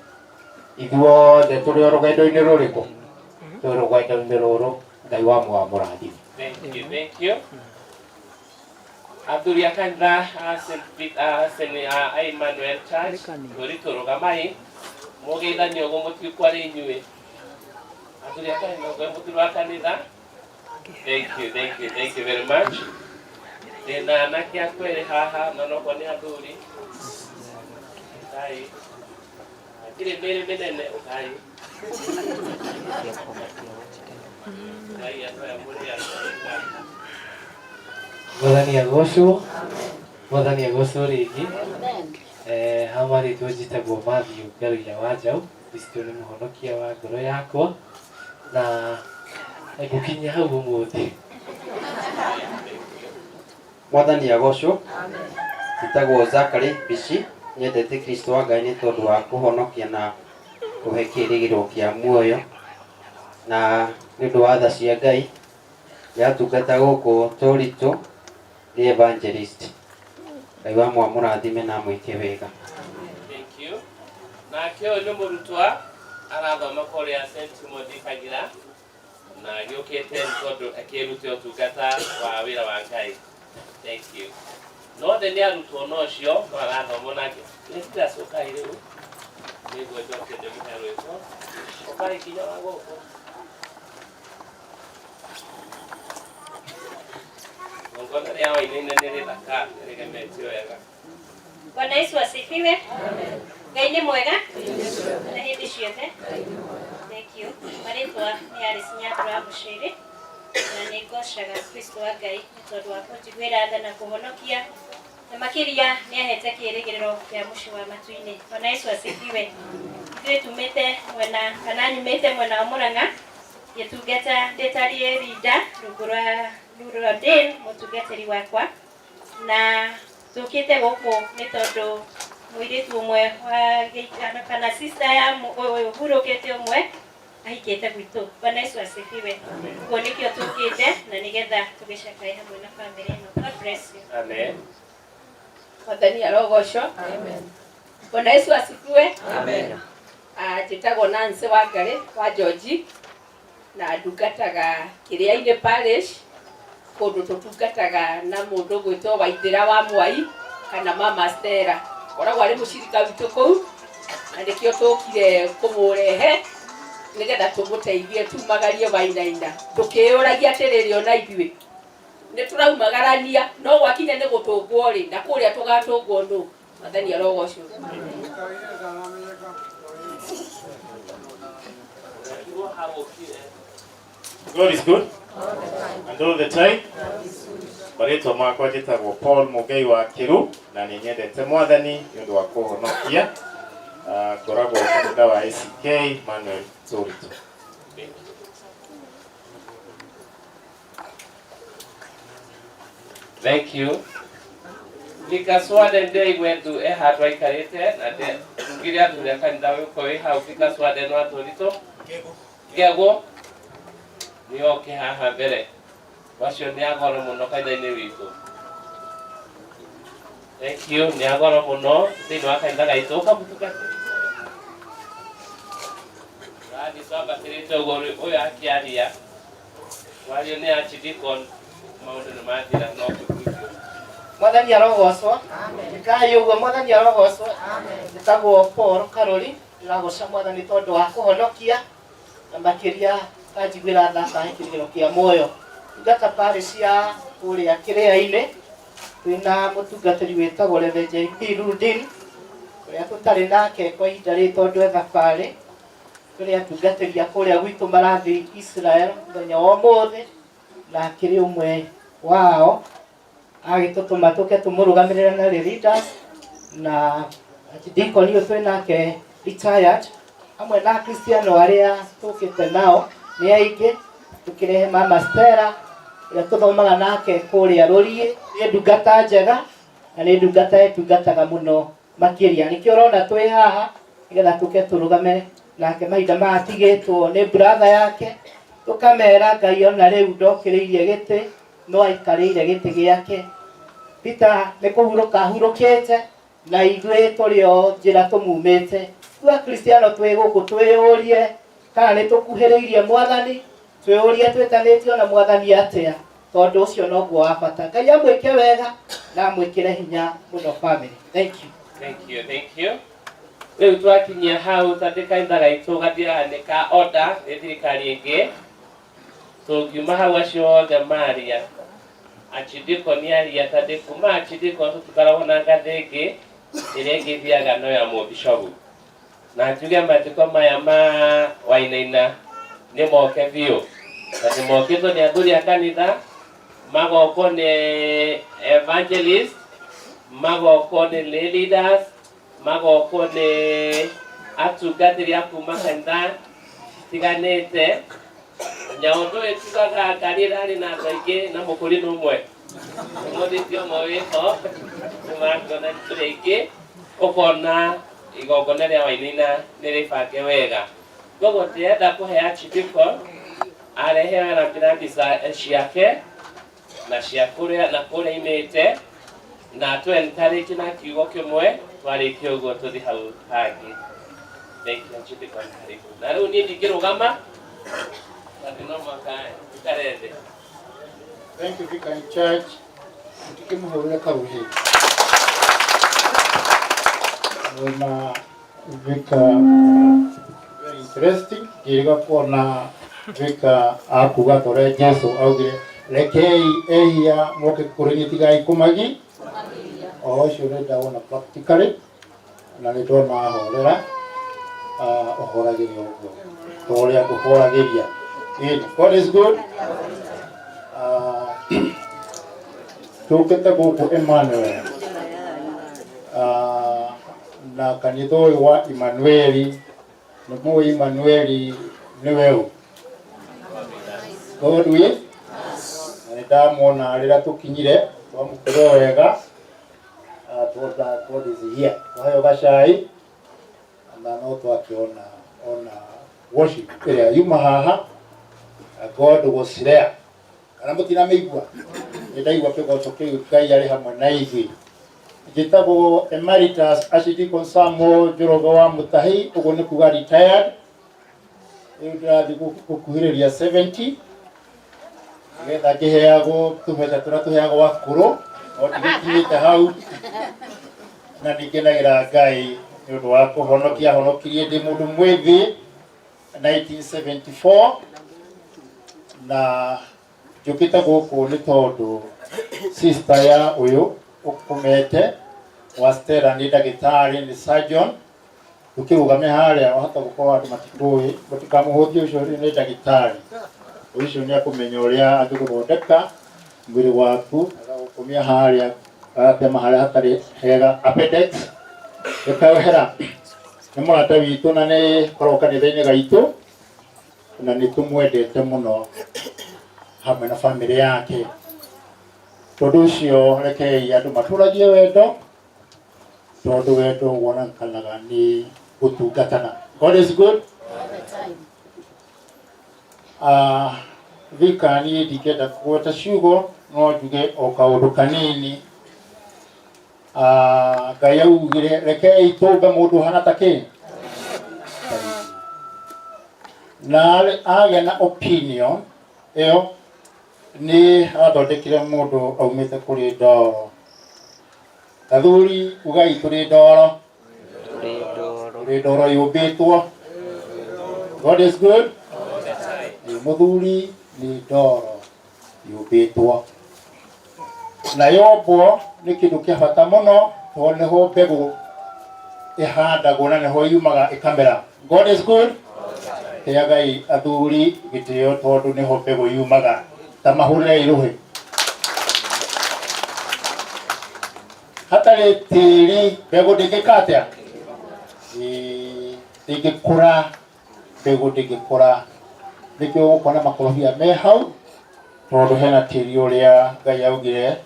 ithuothe tũrĩ o rũgendo-inĩ rũrĩkũ, tũrĩ rũgendo-inĩ rũrũ. Ngai wa mũrathime. Thank you, thank you. Athuri a kanitha a St. Peter, a St. a Emmanuel Church, tũri tũrũgamai mũgeithanie ũguo mũtikwarĩ inyuĩ. Athuri a kanitha, ũguo mũthuri wa kanitha. Thank you, thank you, thank you very much. Ndĩna anake akwa erĩ haha na nokorwo nĩ athuri. Ũkai. Hatirĩ mĩrĩ mĩnene, ũkai. Ngai andũ aya mũrĩ andũ ega. Mwathani agocwo, Mwathani agocwo rĩngĩ. Eh, ha marĩtwa njĩtagwo Matthew Ngaruiya wa Njaũ, Kristo nĩ mũhonokia wa ngoro yakwa na ngũkinyia hau ũmũthĩ. Mwathani agocwo. Njĩtagwo Zachary Bici, nyendete Kristo wa Ngai nĩ tondũ wa kũhonokia na kũhe kĩĩrĩgĩrĩro kĩa muoyo, na nĩ ũndũ wa tha cia Ngai ndĩratungata gũkũ Tũritũ ndĩ evangelist. Ngai wa mwamũrathime na amwĩke wega. Thank you. Nake ũyũ nĩ mũrutwa arathoma kũrĩa St. Timothy Kagira na gĩũkĩte nĩ tondũ akĩrute ũtungata wa wĩra wa Ngai. Thank you. No othe nĩ arutwo no ũcio no arathoma nake. Nĩ class ũkai rĩu. Nĩguo njoke ndĩmũhe rwĩmbo. Ũkai kinya wa gũkũ. Igongona rĩa Wainaina nĩ rĩthaka, nĩ rĩgemetio wega. Bwana Yesu asifiwe. Ngai nĩ mwega na hĩndĩ ciothe. Thank you. Marĩtwa nĩ Alice Nyambura wa Mũcĩrĩ na nĩ ngocaga Kristo wa Ngai nĩ tondũ wa kũnjiguĩra tha na kũhonokia, na makĩria nĩ ahete kĩĩrĩgĩrĩro kĩa mũciĩ wa matu-inĩ. Bwana Yesu asifiwe. Ithuĩ tumĩte mwena kana nyumĩte mwena wa Mũrang'a ngĩtungata ndĩ tarĩ rinda rungu rwa Lulu Dane mũtungatĩri wakwa, na tũkĩte gũkũ nĩ tondũ mũirĩtu ũmwe wa gĩikaro kana sister ya ũyũ ũhurũkĩte ũmwe ahikĩte gwitũ. Bwana Yesu asifiwe. Ũguo nĩkĩo tũkĩte na nĩgetha tũgĩcakae hamwe na family ĩno. God bless you. Amen. Mwathani arogocwo. Bwana Yesu asifiwe. Amen. Ah, njĩtagwo Nancy Wangari wa George na ndungataga Kĩrĩa-inĩ Parish, kũndũ tũtungataga na mũndũ ũgwĩtwo Waithĩra wa Mwai kana Mama Stella, koragwo arĩ mũcirika witũ kũu, na nĩkĩo tũkire kũmũrehe nĩgetha tũmũteithie tumagarie Wainaina, tũkĩyũragia atĩrĩrĩ, ona ithuĩ nĩ tũraumagarania, no gwakinya nĩ gũtũngwo rĩ, na kũrĩa tũgatũngwo nũ? Mwathani arogocwo. God is good and all the time. Marĩtwa makwa njĩtagwo Paul Mũgei wa Kĩru na nĩ nyendete Mwathani nĩ ũndũ wa kũhonokia. Ah, ngoragwo kanitha wa ACK Manuel Tũritũ. Thank you. Vika Swaden ndĩraigua e handũ aikarĩte na ndugire athuri a kanitha ũyũ wĩ hau. Vika Swaden wa Tũritũ Ngegũ nĩ oke haha mbere, wacio nĩ agoro mũno kanitha-inĩ witũ. Thank you, nĩ agoro mũno thĩinĩ wa kanitha gaitũ. Ũkamũtungatĩri rathiĩ twambatĩrĩte ũguo ũyũ akĩaria wario nĩ archdeacon, maũndũ nĩ mathira no kũhunjio. Mwathani arogocwo. Ikai ũguo, mwathani arogocwo. Njĩtagwo Paul Karori, ndĩragoca mwathani tondũ wa kũhonokia na makĩria kanjiguĩra tha kahe kĩrĩgĩro kĩa muoyo. Tungata parish ya kũrĩa Kĩrĩa-inĩ, twĩna mũtungatĩri wĩtagwo Reverend JP Rudin, ũrĩa tũtarĩ nake kwa ihinda rĩrĩ tondũ e thabarĩ. Tũrĩ atungatĩri a kũrĩa gwitũ marathiĩ Israel mũthenya wa ũmũthĩ, na akĩrĩ ũmwe wao agĩtũtũma tũke tũmũrũgamĩrĩre na lay leaders na deacon ũyũ twĩ nake retired, hamwe na Akristiano arĩa tũkĩte nao nĩ aingĩ, tũkĩrehe Mama Stella ũrĩa tũthomaga nake kũrĩa Rũriĩ. Nĩ ndungata njega na nĩ ndungata ĩtungataga mũno makĩria, nĩkĩo ũrona twĩ haha nĩgetha tũke tũrũgame nake mahinda maya atigĩtwo nĩ brother yake, tũkamera Ngai ona rĩu ndokĩrĩirie gĩtĩ no aikarĩire gĩtĩ gĩake. Peter nĩ kũhurũka ahurũkĩte na ithuĩ tũrĩ o njĩra tũmumĩte. Ithuĩ Akristiano twĩ gũkũ twĩyũrie kana nĩ tũkuhĩrĩirie mwathani, twĩyũrie twĩtanĩtio na mwathani atĩa, tondũ ũcio noguo wa bata. Ngai amwĩke wega na amwĩkĩre hinya mũno family. Thank you. Thank you, thank you. Rĩu twakinyia hau tondũ kanitha gaitũ gathiaga nĩ ka order nĩ thirikari ĩngĩ, tũngiuma hau acio othe maria archdeacon aria, tondũ kuma archdeacon tũtikoragwo na ngathĩ ĩngĩ ĩrĩa ĩngĩ ĩthiaga no ya mũbishobu. Na njuge mathiko maya ma Wainaina nĩ moke biũ, na nĩ mokĩtwo nĩ athuri a kanitha, magokwo nĩ evangelist, magokwo nĩ lay leaders, magokwo nĩ atungatĩri a kuma kanitha citiganĩte. Nyaũndũ ũyũ tugaga ngari ĩrarĩ na andũ aingĩ na mũkũri nĩ ũmwe, ũmũthĩ ti ũmwe wĩho, nĩ makuona tũrĩ aingĩ, ũkona igongona rĩa Wainaina nĩ rĩbange wega. Koguo ndĩrenda kũhe archdeacon arehe rambirambi ciake na cia kũrĩa na kũrĩa imĩte na atũ encourage na kiugo kĩmwe, twarĩkia ũguo tũthi hau hangĩ. Thank you, archdeacon, karibu. Na rĩu niĩ ndingĩrũgama tondũ no mũhaka njikare thĩ. Thank you, Vicar in Charge. Mtikimhurire karuhi. Wena Vicar, very interesting. Ngĩrĩga kuona Vicar akuga ta ũrĩa Jesu augire, rekei ehia moke kũrĩ niĩ tigai kũmagi. O ũcio nĩ ndawona practically na nĩ ndona ahorera, ũhoragĩria ũguo ta ũrĩa ngũhoragĩria. Ĩni, God is good. Tũkĩte gũkũ Emmanuel, na kanitha ũyũ wa Emmanueli, nĩ mũĩ Emmanueli nĩwe ũ? God with na nĩ ndamwona rĩrĩa tũkinyire twamũkĩrwo wega, tuona God is here, twaheo gacai na no twakĩona ona worship ĩrĩa yuma haha, God was there, kana mũtinamĩigua? Nĩ ndaigua kĩgoco kĩu, Ngai arĩ hamwe na ithuĩ. Njĩtagwo Emeritus Archdeacon Samuel Njoroge wa Mũtahi, ũguo nĩ kuga retired. Rĩu ndĩrathiĩ gũkuhĩrĩria 70 nĩgetha ngĩheagwo tũbeca tũrĩa tũheagwo akũrũ, no ndigĩkinyĩte hau, na nĩngenagĩra Ngai nĩ ũndũ wa kũhonokia honokirie ndĩ mũndũ mwĩthĩ 1974. Na njũkĩte gũkũ nĩ tondũ sister ya ũyũ ũkomete wa Stella nĩ ndagĩtarĩ, nĩ surgeon. Ũkĩrũgame harĩa wahota gũkorwo andũ matikũĩ, mũtikamũhũthie, ũcio nĩ ndagĩtarĩ, ũcio nĩ akũmenya ũrĩa angĩgũthondeka mwĩrĩ waku, agagũkomia harĩa, agatema harĩa hatarĩ hega, appendix ĩkehera. Nĩ mũrata witũ na nĩ koragwo kanitha-inĩ gaitũ na nĩ tũmwendete mũno hamwe na bamĩrĩ yake. Tondũ ũcio rekei andũ matũragie wendo, tondũ wendo wonekanaga nĩ gũtungatana. God is good. Ah, Thika niĩ ndingĩenda kũgweta ciugo no njuge o kaũndũ kanini. Ah, Ngai augire rekei tũmbe mũndũ ũhana ta kĩ na agĩa na opinion ĩyo nĩ athondekire mũndũ aumĩte kũrĩ ndoro. Athuri ugai tũrĩ ndoro, tũrĩ ndoro yũmbĩtwo. God is good. Ĩ, Mũthuri nĩ ndoro yũmbĩtwo na yombwo nĩ kĩndũ kĩa bata mũno tondũ nĩho mbegũ ĩhandagwo na nĩho yumaga ĩkamera. God is good. Heagai athuri gĩtĩo tondũ nĩho mbegũ yumaga. Ta mahũrĩrei rũhĩ. Hatarĩ tĩri mbegũ ndĩngĩka atĩa? Ĩĩ, Ndĩngĩkũra, mbegũ ndĩngĩkũra. Nĩkĩo ũgũkora makorobia me hau tondũ hena tĩri ũrĩa Ngai augire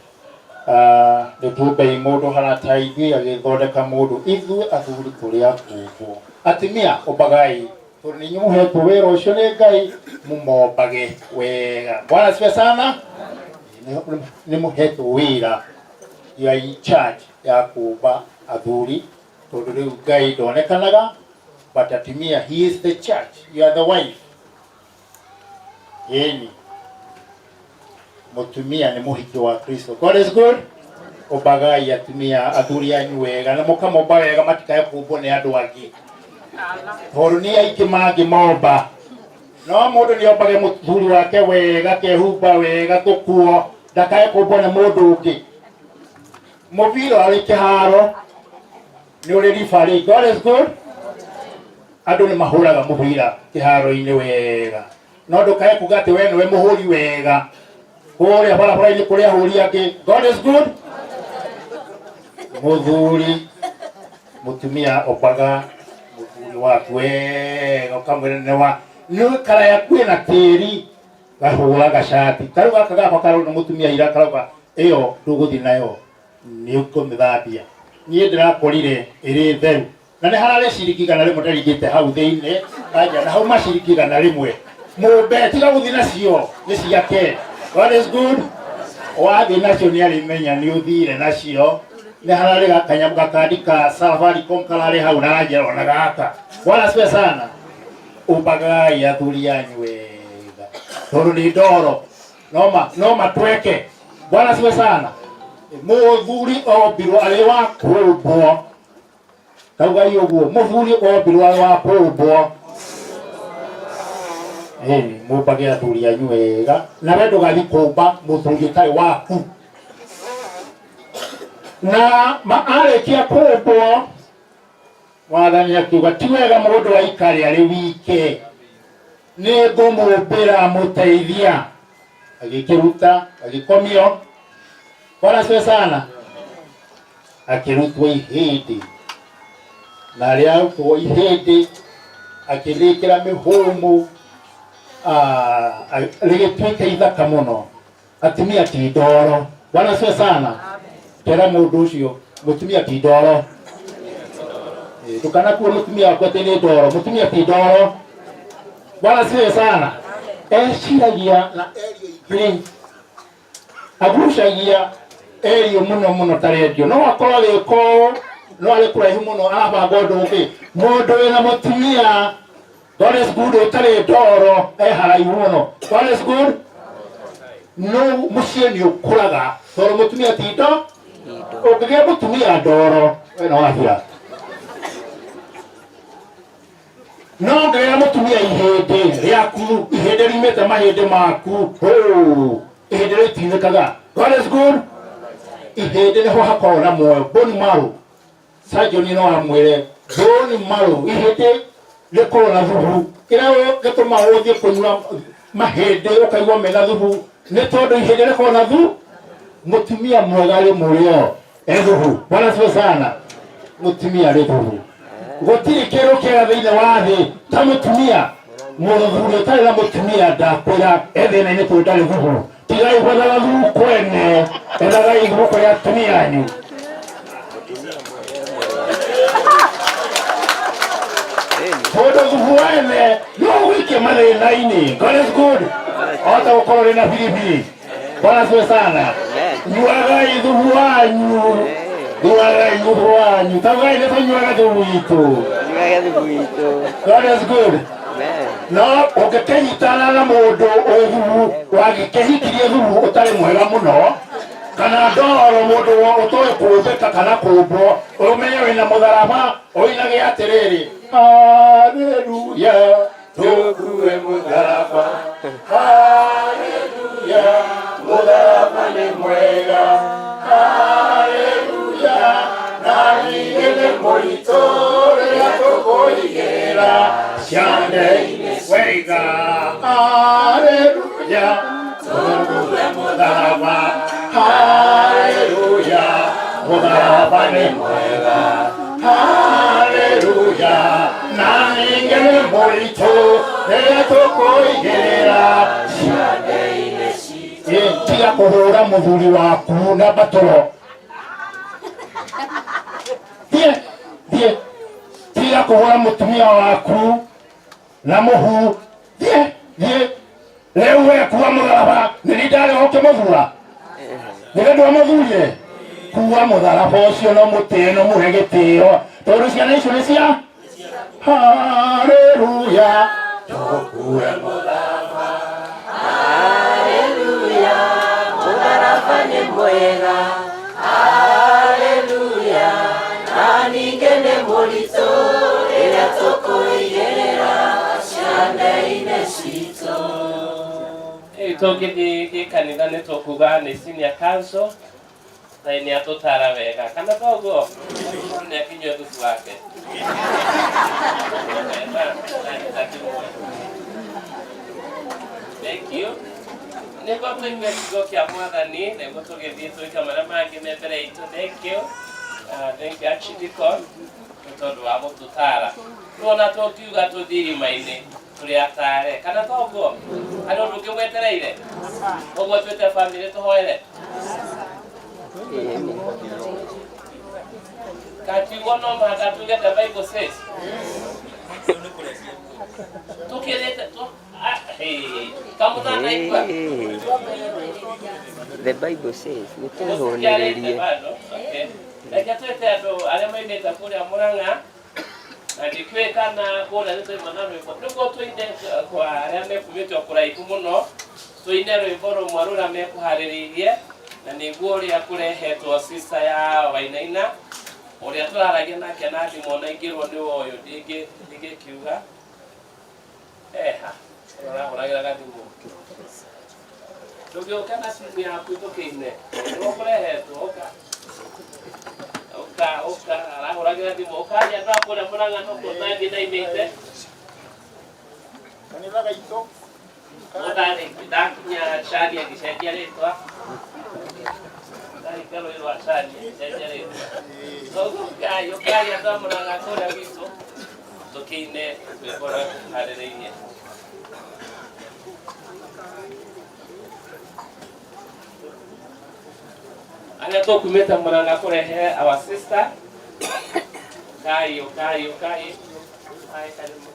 nĩ tũmbei mũndũ hana ta ithuĩ agĩthondeka mũndũ ithuĩ athuri tũrĩ a kũmbwo. Atumia ũmbagai tondũ nĩ inyuĩ mũhetwo wĩra ũcio nĩ Ngai mũmombage wega. Bwana asifiwe sana. Nĩ mũhetwo wĩra, you are in charge ya kũmba athuri tondũ rĩu Ngai ndonekanaga but atumia he is the church, you are the wife. Ĩni mũtumia nĩ mũhiki wa Kristo. God is good. Ũmbagai atumia athuri anyu wega na mũkamomba wega matikae kũmbwo nĩ andũ angĩ tondũ nĩ aingĩ mangĩmomba no mũndũ nĩ ombage mũthuri wake wega kehumba wega tũkuo ndakae kũmbwo nĩ mũndũ ũngĩ. Mũbira ũrĩ kĩharo nĩ ũrĩ referee. God is good. Andũ nĩ mahũraga mũbira kĩharo-inĩ wega no ndũkae kuga atĩ we nĩwe mũhũri wega kũrĩa barabara-inĩ kũrĩ ahũri angĩ. God is good. Mũthuri mũtumia ombaga mũthuri waku wega ũkamwĩra nĩ wa nĩ kara yaku ĩna tĩri gahũra gacati tarĩu gaka gakwa karona mũtumia ira karauga ĩyo ndũgũthiĩ nayo nĩ ũkũmĩthambia niĩ ndĩrakorire ĩrĩ theru na nĩ hararĩ ciringi 100 ndaringĩte hau thĩinĩ anja na hau ma ciringi 100 mũmbe tiga gũthiĩ nacio nĩ ciake. God is good. Wathiĩ nacio nĩ arĩmenya nĩ ũthire nacio nĩ hararĩ gakanyamũ gakandi ka Safaricom kararĩ hau na aranjĩra ona gaka. Bwana asifiwe sana. Ũmbagai athuri anyu wega tondũ nĩ ndoro no matweke. Bwana asifiwe sana. Mũthuri ombirwo arĩ wa kũmbwo kaugai ũguo mũthuri ombirwo arĩ wa kũmbwo. Ĩni mũmbage athuri anyu wega na we ndũgathiĩ kũmba mũthuri ũtarĩ waku na ma arĩkia kũmbwo mwathani akiuga ti wega mũndũ aikare arĩ wike nĩ ngũmũmbĩra mũteithia agĩkĩruta agĩkomio. Bwana asifiwe sana. Akĩrutwo ihĩndĩ na rĩa arutwo ihĩndĩ akĩrĩkĩra mĩhũmũ rĩgĩtuĩka ithaka mũno. Atumia ti ndoro. Bwana asifiwe sana. Tera mũndũ ũcio mũtumia ti ndoro. Ndũkanakue mũtumia waku atĩ nĩ ndoro. Mũtumia ti ndoro. Bwana asifiwe sana. Eciragia na erio ingĩ agucagia erio mũno mũno ta rendio no akorwo agĩka ũũ no arĩ kũraihu mũno arabanga ũndũ ũngĩ. Mũndũ wĩna mũtumia God is good ũtarĩ ndoro e haraihu mũno. God is good. No mũciĩ nĩ ũkũraga tondũ mũtumia ti ndo ũngĩgĩa mũtumia ndoro we no wabia no ũngĩgĩa mũtumia ihĩndĩ rĩaku ihĩndĩ riumĩte mahĩndĩ maku hũ ihĩndĩ rĩtinĩkaga. God is good. Ihĩndĩ nĩho hakoragwo na muoyo bone marrow. Surgeon no amwĩre bone marrow ihĩndĩ rĩkorwo na thubu kĩrĩa gĩtũmaga ũthiĩ kũnyua mahĩndĩ ũkaigua mena thubu nĩ tondũ ihĩndĩ rĩkorwo na thu mũtumia mwega arĩ mũrĩo e thubu. Bwana asifiwe sana. Mũtumia arĩ thubu gũtirĩ kĩndũ kĩega thĩinĩ wa thĩ ta mũtumia. Mũthuri ũtarĩ na mũtumia ndakwĩra e thĩna-inĩ tondũ ndarĩ thubu. Tigai gwethaga thubu kwene, ethagai guoko rĩa atumia anyu. Tondu thubu wene no ũgũikie mathĩna-inĩ. God is good. Ota gũkorwo ũrĩ na biribiri. Bwana asifiwe sana. Nyuagai thubu wanyu. Nyuagai thubu wanyu. Taugai nĩ tũnyuaga thubu witũ. God is good. No ũngĩkĩnyitana na mũndũ wĩ thubu wagĩkĩhikirie thubu ũtarĩ mwega mũno kana ndoro mũndũ ũtoĩ kũmbĩka kana kũmbwo ũmenye wĩna mũtharaba ũinage atĩrĩrĩ haleluya tũkue mũtharaba haleluya mũtharaba nĩ mwega haleluya na ningĩ nĩ mũritũ rĩrĩa tũkũigĩrĩra ciande-inĩ wega haleluya tũkue mũtharaba haleluya mũtharaba nĩ mwega haleluya na ningĩ nĩ mũritũ rĩrĩa tũkũigĩrĩra ciande-inĩ citũ. Tiga kũhũra mũthuri waku na mbatũro. Thiĩ thiĩ, tiga kũhũra mũtumia waku na mũhu. Thiĩ thiĩ, rĩu we kuua mũtharaba nĩ niĩ ndarĩ ũkĩmũthura nĩwe ndwamũthurire kuua mũtharaba ũcio no mũtĩe no mũhe gĩtĩo tondũ ciana icio nĩ cia haleluya tũkue mũtharaba Haleluya, mũtharaba nĩ mwega. Haleluya, na ningĩ nĩ mũritũ rĩrĩa tũkũigĩrĩra ciande-inĩ citũ. Tũngĩthiĩ gĩkanitha nĩ tũkuga nĩ senior council na nĩ atũtara wega kana toguo mũndũ nĩ akinyue thubu wake. Thank you. Nĩguo tũigue kiugo kĩa mwathani nĩguo tũgĩthiĩ twĩke marĩa mangĩ me mbere itũ. Thank you. Thank you Archdeacon nĩ tondũ wa gũtũtara. Rĩu ona tũngiuga tũthiĩ irima-inĩ tũrĩ atare kana toguo harĩ ũndũ ũngĩ mwetereire ũguo twĩte bamĩrĩ tũhoere kakiugo no mũhaka tuge the Bible says tukirite tu hey, kamũtanaigua The Bible says nĩ twĩhũnĩrĩrie. bado okay reke twĩte andũ arĩa maimĩte kũrĩa Mũrang'a na ndikĩũĩ kana kũrĩa nĩ twaima na rwĩmbo nĩguo tũine kwa arĩa mekumĩte o kũraihu mũno tũine rwĩmbo rũmwe rũrĩa mekũharĩrĩirie na nĩguo ũrĩa kũrehetwo sister ya Wainaina ũrĩa tũraragia nake na thimũ na ingĩrwo nĩ ũyũ ndingĩkiuga eha ũrahũragĩra gathimũ ndũngĩũka na simu yaku tũkĩine nĩguo kũrehetwo ũka ũka ũka arahũragĩra thimũ ũkaria andũ a kũrĩa Mũrang'a no kũnaniĩ ndaimĩte Kanitha gaitũ mũtharĩ ndakinya Chania ngĩcenjia rĩtwa ndahinga rũĩ rwa Chania ngĩcenjia rĩtwa koguo ũkai ũkai andũ a Mũrang'a kũrĩa gwitũ tũkĩine rwĩmbo rũrĩa tũharĩrĩirie. Arĩa tũkumĩte Mũrang'a kũrehe our sister ũkai ũkai ũkai ũkai karibu.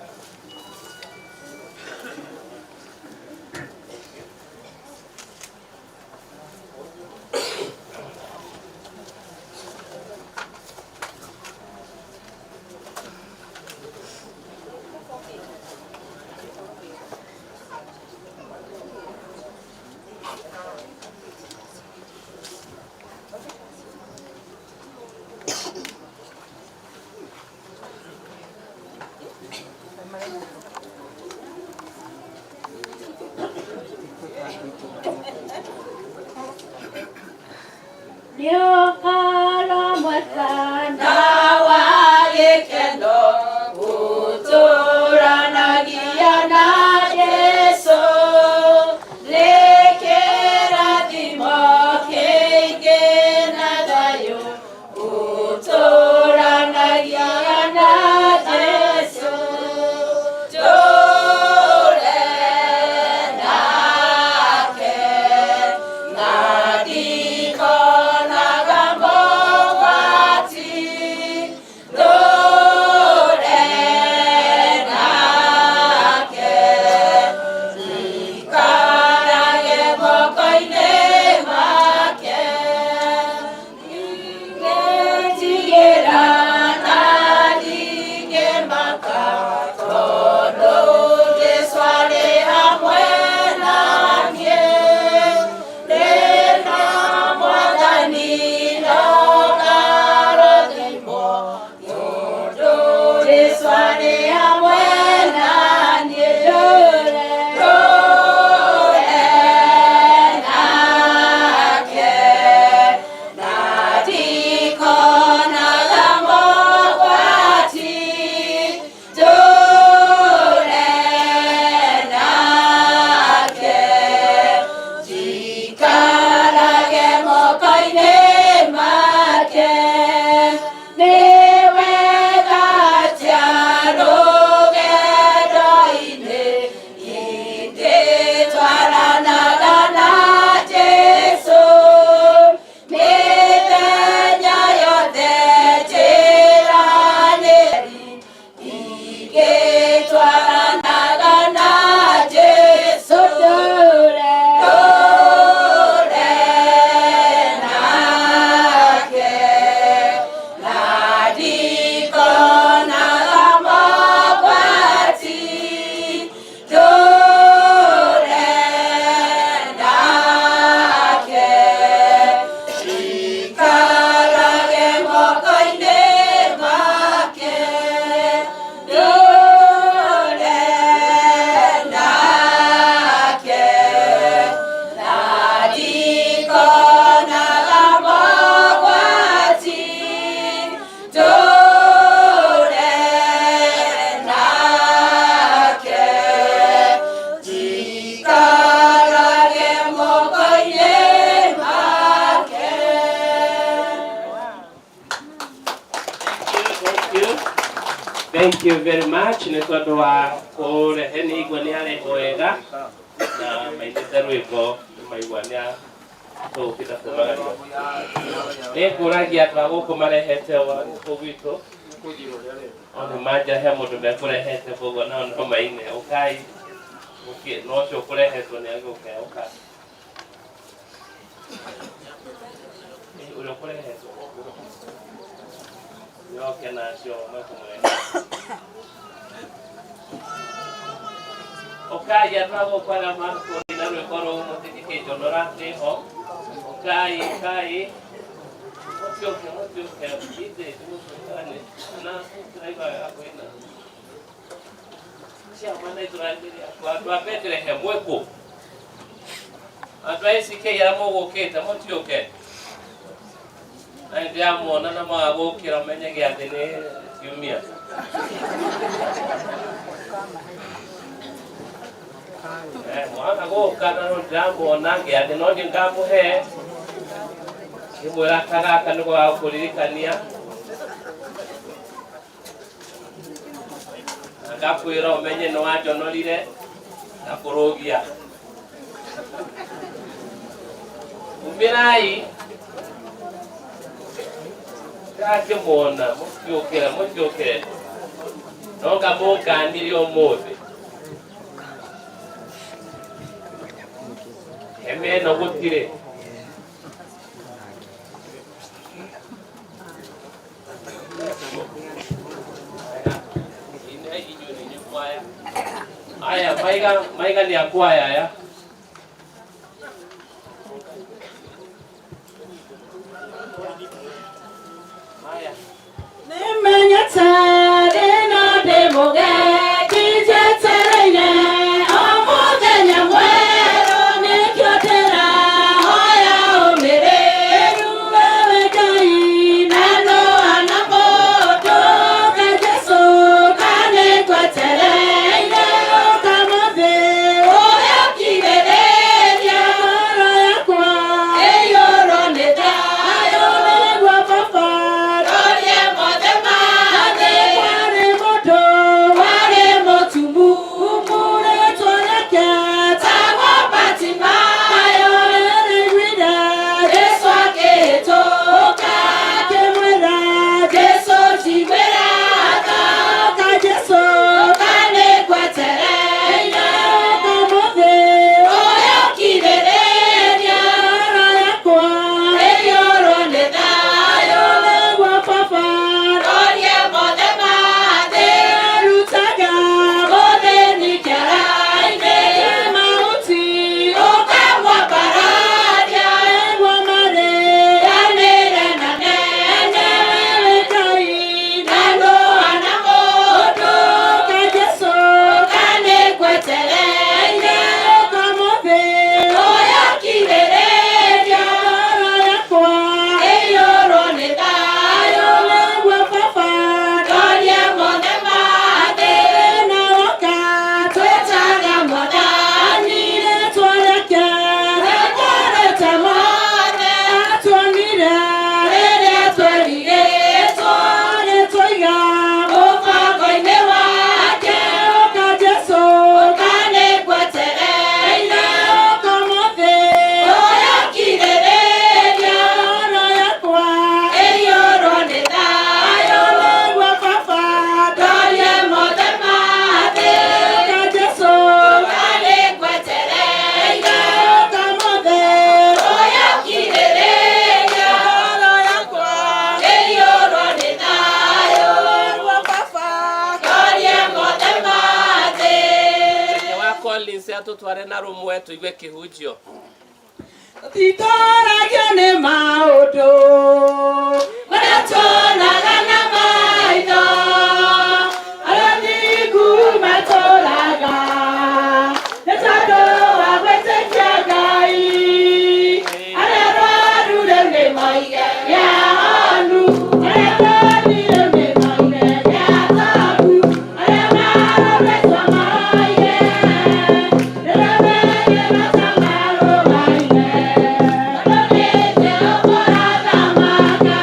Nĩ ũhoro mwega na wa gĩkeno gũtũranagia na Jesũ nĩ kĩrathimo kĩingĩ na thayũ gũtũranagia na Jesũ tũre nake Thank you very much nĩ tondũ wa kũrehe nĩ igua nĩ arehwo wega na mainĩte rwĩmbo nĩ maigua nĩ tũgũkĩta kumagario. Nĩ ngũragia andũ a gũkũ marehete wa gũkũ gwitũ o nĩ manja he mũndũ mekũrehete koguo nao no maine ũkai no ũcio ũkũrehetwo nĩ agĩũke ũka ũrĩa ũkũrehetwo nĩoke na acio mekũmũrehe ũkai andũ a gũkũ arĩa makũina rwĩmbo rũu mũtingĩkĩnjonora ndĩho ũkai ũkai mũtiũke mũtiũke ithe mũtũkane na tũraigua wega kũina ciama na itũrangĩria andũ a Bethlehem mwĩkũ andũ a ACK arĩa mũgũkĩte mũtiũke na nĩndĩramuona na mwaga gũkĩra menye gĩathĩ nĩ kiumia mwaga gũka na no ndĩramuona gĩathĩ no niĩ ngamũhe ngĩmwĩra kagaka nĩko gagũkũririkania na ngakwĩra ũmenye nĩ wanjonorire na kũrũgia umĩrai ndakĩmuona mũtiũkĩre mũtiũkĩre no ngamũnganirie ũmũthĩ hema ĩno gũtirĩ aya maiga maiga nĩ akwaya aya Nĩmenyete ndĩna ndĩ mũgendi njetereire o mũthenya mwerũ nĩkĩo ndĩrahoya ũmĩrĩru wewe Ngai na ndũhana mũndũ ka Jesũ kanĩngwetereire ũkamũthĩ ũyũkirĩrĩria ngoro yakwa ĩiyũrwo nĩ thayũ nĩguo baba rorie mothe mathĩ kwarĩ mũndũ warĩ mũtumumu rĩtwa rĩake tagwo Batimayo rĩrĩiguire Jesũ akĩhĩtũka akĩmwĩra Jesũ njiguĩra tha ũka Jesũ ũka nĩngwetereire ũkamũthĩ ũyũkirĩrĩria ngoro yakwa ĩiyũrwo nĩ thayũ nĩguo baba rorie mothe mathĩ arutaga mũthĩni kĩara-inĩ mahuti ũkamwambararia nĩguo marĩanĩre na nene wewe Ngai na ndũhana mũndũ ũka Jesũ ũka nĩngwetereire ũkamũthĩ ũyũkirĩrĩria ngoro yakwa ĩiyũrwo nĩ thayũ nĩguo baba rorie mothe mathĩ na woka twĩtaga mwathani rĩtwa rĩake rĩtwarĩte mothe atuonire rĩrĩa twerigĩtwo agĩtũiga mũbango-inĩ wake ũka Jesũ ũka nĩngwetereire ũkamũthĩ ũyũkirĩrĩria ngoro yakwa ĩiyũrwo nĩ thayũ nĩguo baba ndorie mothe mathĩ ũka Jesũ ũka nĩngwetereire ũkamũthĩ ũyũkirĩrĩria ngoro yakwa ĩiyũrwo nĩ thayũ nĩguo baba ndorie mothe mathĩ Reke wa Collins atũtware na rũmwe tũigue kĩhunjio Tũtitoragio nĩ maũndũ marĩa tuonaga na maitho arĩa thingu matũraga nĩ tondũ wa gwĩtĩkia Ngai arĩa arwaru rĩu nĩ moige nĩ ahonu arĩa athĩni rĩu nĩ moige nĩ atongu arĩa marorĩtwo moige nĩramenye matamarũgaine tondũ nĩ Jehova ũrathamaka.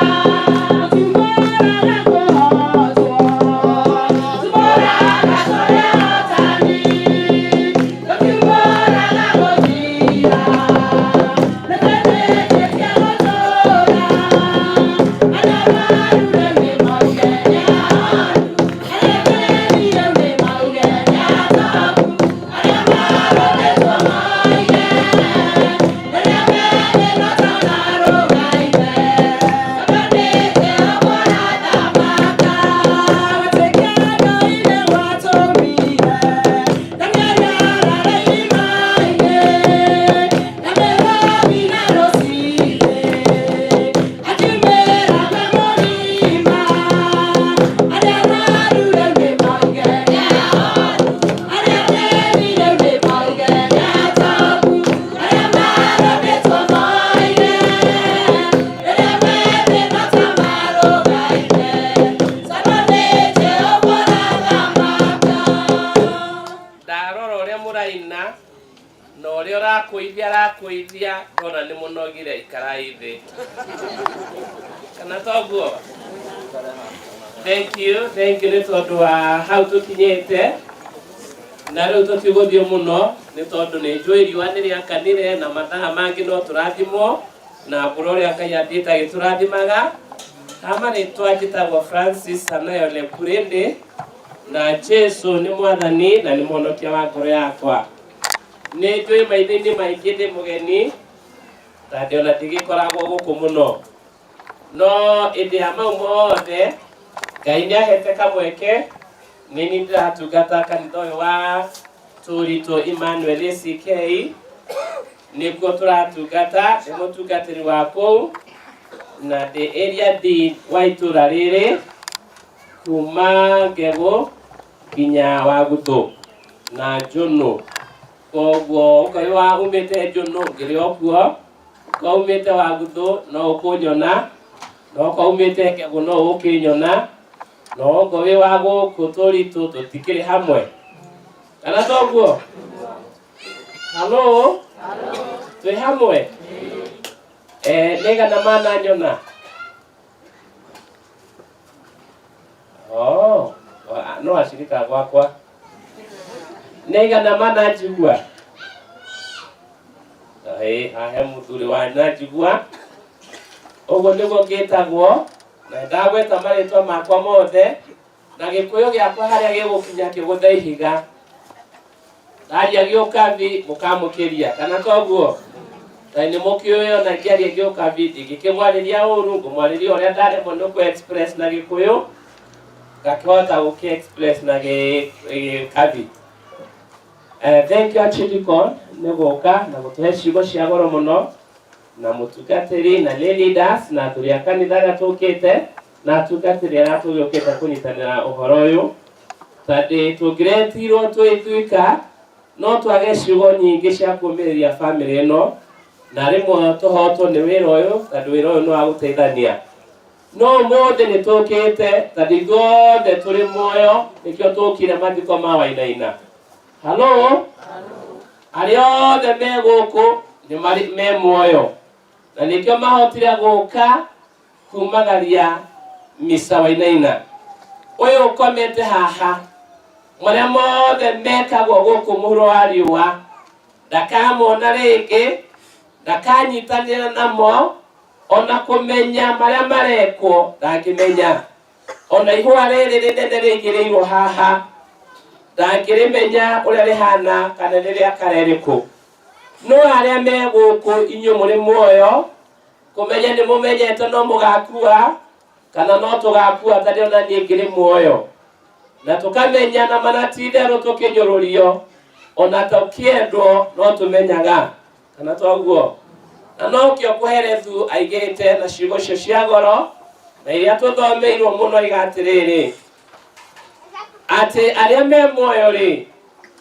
arakũithia arakũithia ndona nĩ mũnogire ikarai thĩ kana toguo. Thank you, thank you nĩ tondũ wa hau tũkinyĩte na rĩu tũtigũthiĩ mũno nĩ tondũ nĩ njũĩ riũa nĩ rĩakanire na mathaa mangĩ no tũrathimwo na mbura ũrĩa Ngai athiĩte agĩtũrathimaga. Ha marĩtwa njĩtagwo Francis Sanayo Lepurende na Jesu nĩ mwathani na nĩ mũhonokia wa ngoro yakwa. Nĩ njũĩ maitho-inĩ maingĩ ndĩ mũgeni tondũ ona ndigĩkoragwo gũkũ mũno, no ĩndĩ ya mau mothe Ngai nĩ ahete kamweke. Nĩ niĩ ndĩratungata kanitha ũyũ wa Tũritũ Emmanuel ACK, nĩkuo tũratungata, ndĩ mũtungatĩri wa kũu na ndĩ area D wa itũra rĩrĩ kuma Ngegũ nginya Wagutũ na Njũnũ. Koguo ũkorwo wa umĩte Njũnũ ngĩrĩ o kuo, ũkorwo umĩte Wagutũ no ũkũnyona, na okorwo umĩte Ngegũ no ũkĩnyona, na okorwo wĩ wa gũkũ Tũritũ tũtikĩrĩ hamwe, kana toguo? Halo, twĩ hamwe? Eh, nĩigana mananyona? Oh, no acirika gwakwa nĩigana mananjigua? Ĩĩ, hahe mũthuri wa nanjigua. Ũguo nĩguo ngĩtagwo na ndagweta marĩtwa makwa mothe na gĩkũyũ gĩakwa harĩa gĩgũkinya kĩgũthe ihiga. Ndaria gĩũkabi mũkamũkĩria, kana toguo? Na nĩ mũkĩũĩ ona ngĩaria gĩũkabi ndingĩkĩmwarĩria ũru, ngũmwarĩria ũrĩa ndaremwo nĩ kũ express na gĩkũyũ, ngakĩhota gũkĩ express na gĩkabi. Thank you Archdeacon nĩ gũka na gũtũhe ciugo cia goro mũno, na mũtungatĩri na lay leaders na athuri a kanitha arĩa tũkĩte na atungatĩri arĩa tũgĩũkĩte kũnyitanĩra ũhoro ũyũ, tondũ tũngĩretirwo twĩ ithuika no twage ciugo nyingĩ cia kũũmĩrĩria bamĩrĩ ĩno, na rĩmwe tũhotwo nĩ wĩra ũyũ tondũ wĩra ũyũ nĩ wa gũteithania. No ũmũthĩ nĩ tũkĩte tondũ ithuothe tũrĩ muoyo, nĩkĩo tũkire mathiko ma Wainaina. Halo, arĩa othe me gũkũ nĩ marĩ me muoyo na nĩkĩo mahotire gũka kumagaria Mr. Wainaina ũyũ ũkomete haha. Marĩa mothe mekagwo gũkũ mũhuro wa riũa ndakamona rĩngĩ, ndakanyitanĩra namo, ona kũmenya marĩa marekwo ndangĩmenya. Ona ihũa rĩrĩ rĩnene rĩigĩrĩirwo haha ndangĩrĩmenya ũrĩa rĩhana kana nĩ rĩa kara ĩrĩkũ. No arĩa me gũkũ inyuĩ mũrĩ muoyo, kũmenya nĩ mũmenyete no mũgakua kana no tũgakua, tondũ ona niĩ ngĩrĩ muoyo, na tũkamenya na mana ti itherũ tũkĩnyũrũrio ona tũkĩendwo no tũmenyaga, kana toguo? Na nokĩo Kũherethu aigĩte na ciugo icio cia goro na iria tũthomeirwo mũno iga atĩrĩrĩ, atĩ arĩa me muoyo rĩ,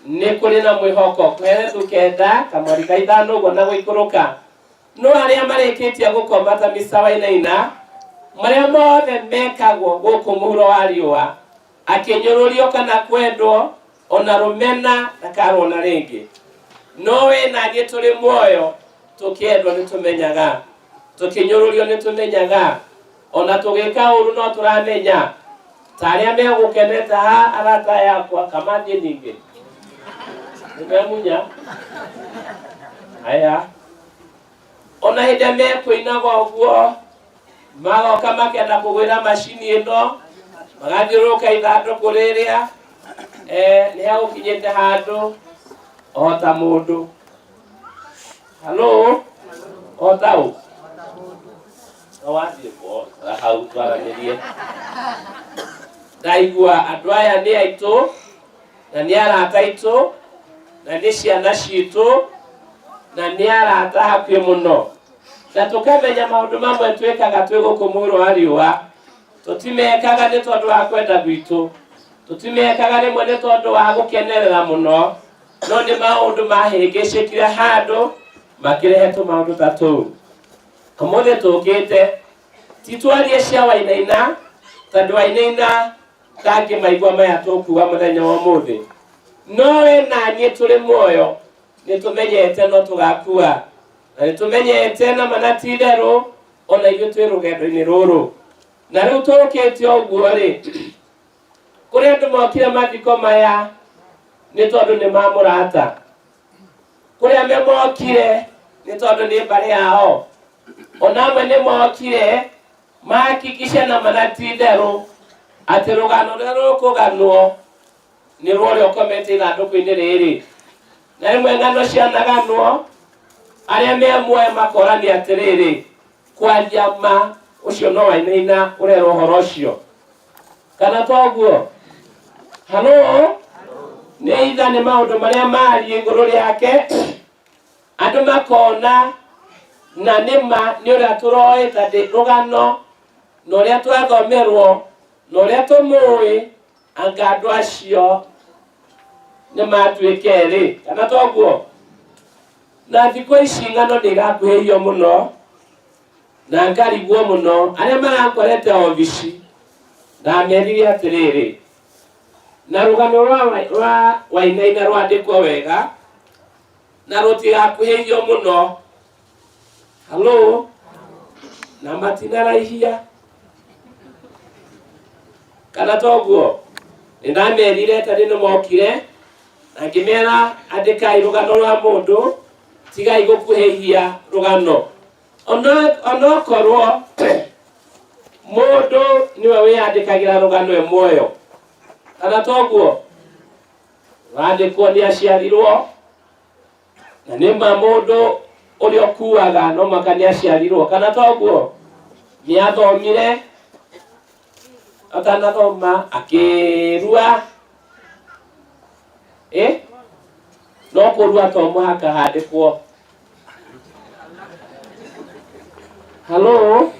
nĩ kũrĩ na mwĩhoko. Kũherethu 9 kamweri ka 5 ũguo na gũikũrũka. No arĩa marĩkĩtie gũkoma ta Mr. Wainaina, marĩa mothe mekagwo gũkũ mũhuro wa riũa, akĩnyũrũrio kana kwendwo, ona rũmena ndakarwona rĩngĩ. No we na niĩ tũrĩ muoyo, tũkĩendwo nĩ tũmenyaga, tũkĩnyũrũrio nĩ tũmenyaga, ona tũgĩka ũru no tũramenya. Ta arĩa megũkenete ha arata yakwa kamathiĩ ningĩ nĩmemunya aya, ona hĩndĩ ĩrĩa mekũinaga ũguo magoka makenda kũgwĩra macini ĩno, magathiũrũrũka ithandũkũ rĩrĩa, nĩ hagũkinyĩte handũ o ta mũndũ. Halo, o ta ũ no wathiĩ hau twaranĩrie. Ndaigua andũ aya nĩ aitũ na nĩ arata aitũ na nĩ ciana citũ na nĩ arata hakuhĩ mũno, na tũkamenya maũndũ mamwe twĩkaga twĩ gũkũ mũhuro wa riũa tũtimekaga nĩ tondũ wa kwenda gwitũ, tũtimekaga rĩmwe nĩ tondũ wa gũkenerera mũno, no nĩ maũndũ mahĩngĩcĩkire handũ makĩrehe tũmaũndũ ta tũu. Ũmũthĩ tũkĩte ti twarie cia Wainaina, tondũ Wainaina ndangĩmaigua maya tũkuga mũthenya wa ũmũthĩ, no we na niĩ tũrĩ muoyo. Nĩ tũmenyete no tũgakua, na nĩ tũmenyete na ma na ti itherũ ona ithuĩ twĩ rũgendo-inĩ rũrũ. Na rĩu tũkĩte ũguo rĩ, kũrĩ andũ mokire mathiko maya nĩ tondũ nĩ ma mũrata, kũrĩ amwe mokire nĩ tondũ nĩ mbarĩ yao, ona amwe nĩ mokire mahakikishe na ma na ti itherũ atĩ rũgano rũrĩa rũkũganwo nĩ rwa ũrĩa ũkomete ithandũkũ-inĩ rĩrĩ. Na rĩmwe ng'ano cianaganwo, arĩa me muoyo makorania atĩrĩrĩ, kwaria ma ũcio no wainaina ũrerwo ũhoro ũcio, kana toguo? Halo, nĩ itha nĩ maũndũ marĩa marie igũrũ rĩake andũ makona na nĩ ma nĩ ũrĩa tũroĩ tondũ rũgano na ũrĩa twathomerwo na ũrĩa tũmũĩ, anga andũ acio nĩ matuĩke erĩ, kana toguo? Na thikũ ici ng'ano nĩ irakuhĩhio mũno na ngarigwo mũno. Arĩa marakorete obici ndamerire atĩrĩrĩ, na rũgano rwa Wainaina rwandĩkwo wega na rũtigakuhĩhio mũno. Halo, na matinaraihia, kana toguo? Nĩ ndamerire tondũ nĩ mokire na ngĩmera, andĩkai rũgano rwa mũndũ, tigai gũkuhĩhia rũgano. Onokorwo mũndũ nĩwe wĩyandĩkagĩra rũgano e muoyo, kana toguo? Rwandĩkwo nĩ aciarirwo, na nĩ ma mũndũ ũrĩa ũkuaga no mũhaka nĩ aciarirwo, kana toguo? Nĩ athomire, atanathoma akĩrua, no kũrua to mũhaka handĩkwo. Halo,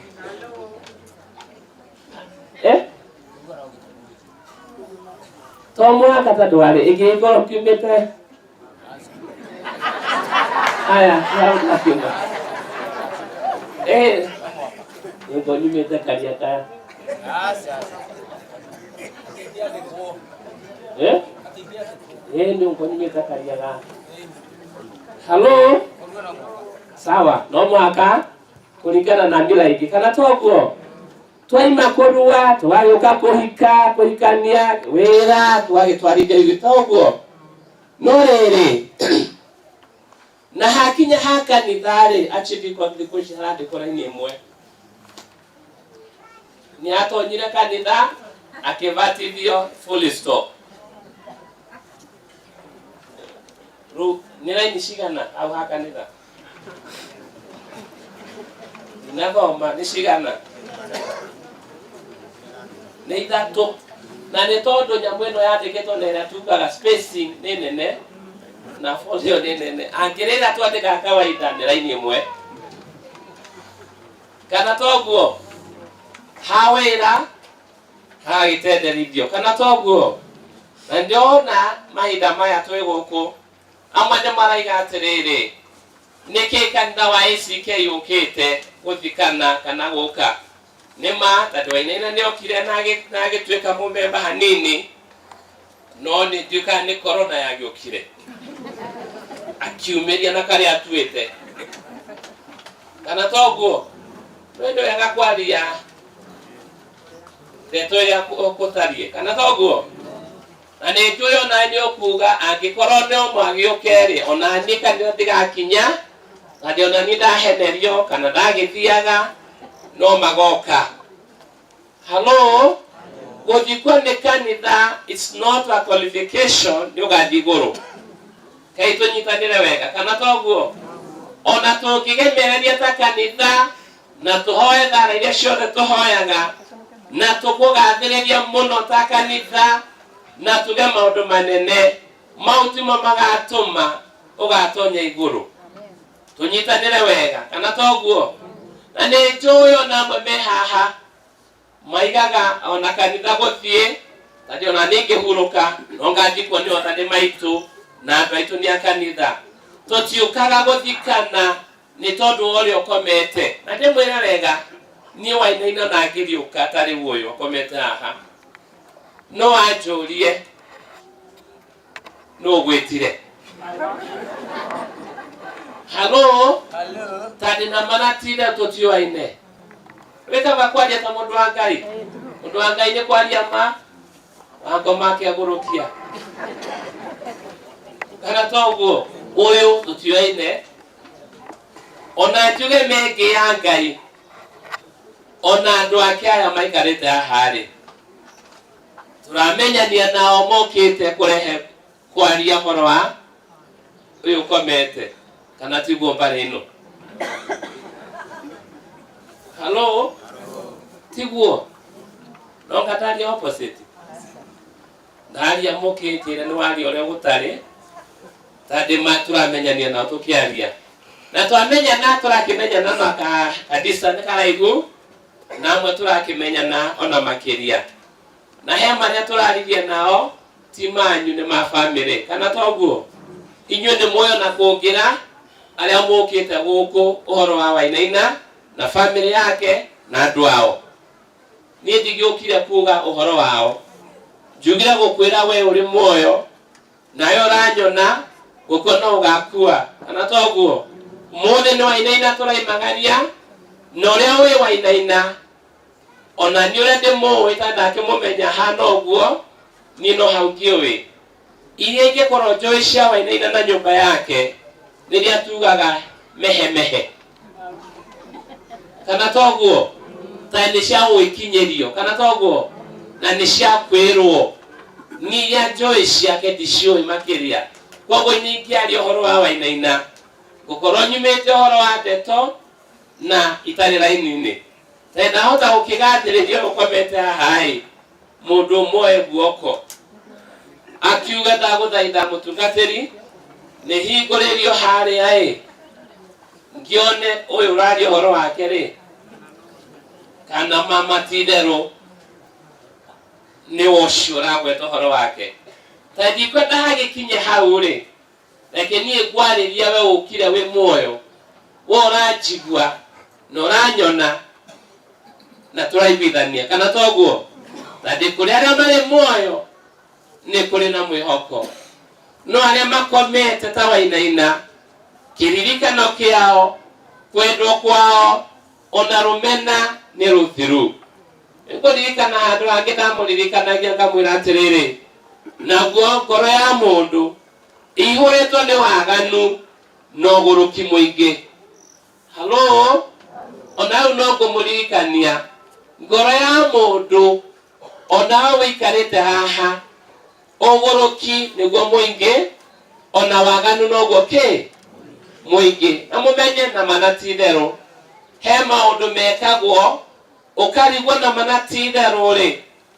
to mũhaka tondũ warĩ ĩngĩgĩkorwo kiumĩte aya hau ndakiuma, nĩguo nyumĩte karia kaya. Nĩguo nyumĩte karia ga. Halo, sawa, no mũhaka kũringana na mila ingĩ, kana toguo? Twaima kũrua tũgagĩũka kũhika, kũhikania, wĩra tũgagĩtwarithia ithuĩ, toguo? No rĩrĩ, na hakinya ha kanitha-rĩ, achibikwa thikũ ici harandĩkwo raini ĩmwe. Nĩ atonyire kanitha akĩbatithio, full stop. Rĩu nĩ raini cigana hau ha kanitha? Ndinathoma nĩ cigana? Nĩ ithatũ. Na nĩ tondũ nyamũ ĩno yandĩkĩtwo na ĩrĩa tugaga spacing nĩ nene na folio nĩ nene, angĩrĩra twandĩkaga kawaida nĩ raini ĩmwe, kana toguo? Ha wĩra hagagĩtenderithio, kana toguo? Na ndĩrona mahinda maya twĩ gũkũ amwe nĩ maraiga atĩrĩrĩ, nĩkĩ kanitha wa ACK ũkĩte gũthikana kana gũka? Nĩ ma tondũ Wainaina nĩ okire na agĩtuĩka mũmemba hanini, no nĩ ndiũĩ kana nĩ corona yagĩũkire akiumĩria na karĩa atuĩte, kana toguo? No nĩ wega kwaria ndeto ĩrĩa kũtariĩ, kana toguo? Na nĩ njũĩ ona nĩ ũkuga angĩkorwo no magĩũke rĩ, ona niĩ kanitha ndigakinya, tondũ ona niĩ ndahenerio kana ndagĩthiaga no magoka. Halo, gũthikwo nĩ kanitha it's not a qualification nĩ ũgathiĩ igũrũ. Kaĩ tũnyitanĩre wega, kana toguo? Ona tũngĩgemereria ta kanitha na tũhoe thara iria ciothe tũhoyaga na tũkũgathĩrĩria mũno ta kanitha na tuge maũndũ manene, mau timo magatũma ũgatonya igũrũ. Tũnyitanĩre wega, kana toguo? Na nĩ njũĩ ona amwe me haha maigaga ona kanitha gũthiĩ tondũ ona niĩ ngĩhurũka no ngathikwo nĩ otha nĩ maitũ na andũ aitũ nĩ a kanitha. Tũtiũkaga gũthikana nĩ tondũ wa ũrĩa ũkomete. Na ndĩmwĩre wega, niĩ Wainaina na ngĩriũka ta rĩu ũyũ ũkomete haha, no anjũrie nũ ũgwĩtire. Halo tandĩ na mana tinde tũtiũaine. Wĩkaba kwaria ta mũndũ wa Ngai. Mũndũ wa Ngai nĩ kwaria ma wangoma akĩagũrũkia kana toguo ũyũ tũtiũaine ona njuge mengĩ ya Ngai ona andũ ake aya maikarĩte haha rĩ tũramenyania nao mokĩte kũrehe kwaria ũhoro wa ũyũ ũkomete kana tiguo mbarĩ ĩno. Halo tiguo no ngataria opposite ndaria mũkĩnjĩre nĩ waria ũrĩa gũtarĩ tandĩ ma tũramenyania nao tũkĩaria na twamenyana tũrakĩmenyana na ka kadisa nĩ karaihu na amwe tũrakĩmenyana ona makĩria na he marĩa tũraririe nao ti manyu nĩ ma bamĩrĩ kana toguo inyuĩ nĩ muoyo na kũngĩra arĩa mũkĩte gũkũ ũhoro wa Wainaina na bamĩrĩ yake na andũ ao. Niĩ ndigĩũkire kuga ũhoro wao, njugire gũkwĩra we ũrĩ muoyo nawe ũranyona gũkua no ũgakua kana toguo. Mũthĩ nĩ Wainaina tũraimagaria na ũrĩa wĩ Wainaina ona niĩ ũrĩa ndĩmũĩ ta ndakĩmũmenya hana ũguo niĩ no hau ngĩũĩ iria ingĩkorwo njũĩ cia Wainaina na nyũmba yake rĩrĩa tugaga mehe mehe kana toguo ta nĩ cia gwĩkinyĩrio kana toguo na nĩ cia kwĩrwo niĩ iria njũĩ ciake ndiciũĩ makĩria koguo niĩ ingĩaria ũhoro wa Wainaina ngũkorwo nyumĩte ũhoro wa ndeto na itarĩ raini-inĩ ta ndahota gũkĩgathĩrĩria ũkomete haha ĩ mũndũ ũmwe guoko akiuga ndagũthaitha mũtungatĩri nĩ hingũrĩrio harĩa ĩ ngĩone ũyũ ũraria ũhoro wake rĩ kana mama ti itherũ nĩ ũcio ũragweta ũhoro wake ta ndikwenda hagĩkinye hau rĩ reke niĩ ngwarĩria we ũkire wĩ muoyo we ũranjigua na ũranyona na tũraiguithania kana toguo ta ndĩ kũrĩ arĩa marĩ muoyo nĩ kũrĩ na mwĩhoko no arĩa makomete ta Wainaina kĩririkano kĩao kwendwo kwao ona rũmena nĩ rũthiru. Nĩngũririkana handũ hangĩ ndamũririkanagia ngamwĩra atĩrĩrĩ naguo ngoro ya mũndũ ĩihũrĩtwo nĩ waganu na ũgũrũki mũingĩ. Halo ona hau no ngũmũririkania ngoro ya mũndũ ona we wĩikarĩte haha ũgũrũki nĩguo mũingĩ ona waganu noguo kĩ mũingĩ na mũmenye na mana ti itherũ he maũndũ mekagwo ũkarigwo na mana ti itherũ rĩ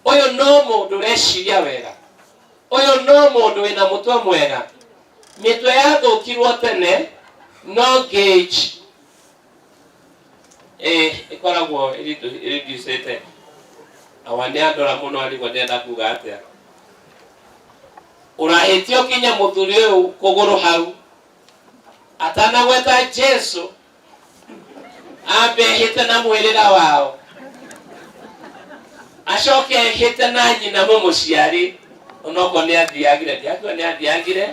ũyũ no mũndũ ũreciria wega ũyũ no mũndũ wĩna mũtwe mwega mĩtwe yathũkirwo tene no gauge ĩkoragwo ĩreducĩte awa nĩ andora mũno arigwo ndĩrenda kuga atĩa ũrahĩtia ũkinye mũthuri ũyũ kũgũrũ hau atanagweta Jesu ambe ehĩte na mwĩrĩra wao acoke ehĩte na nyina mũmũciari onokorwo nĩ athiagire ndiakiuga nĩ athiagire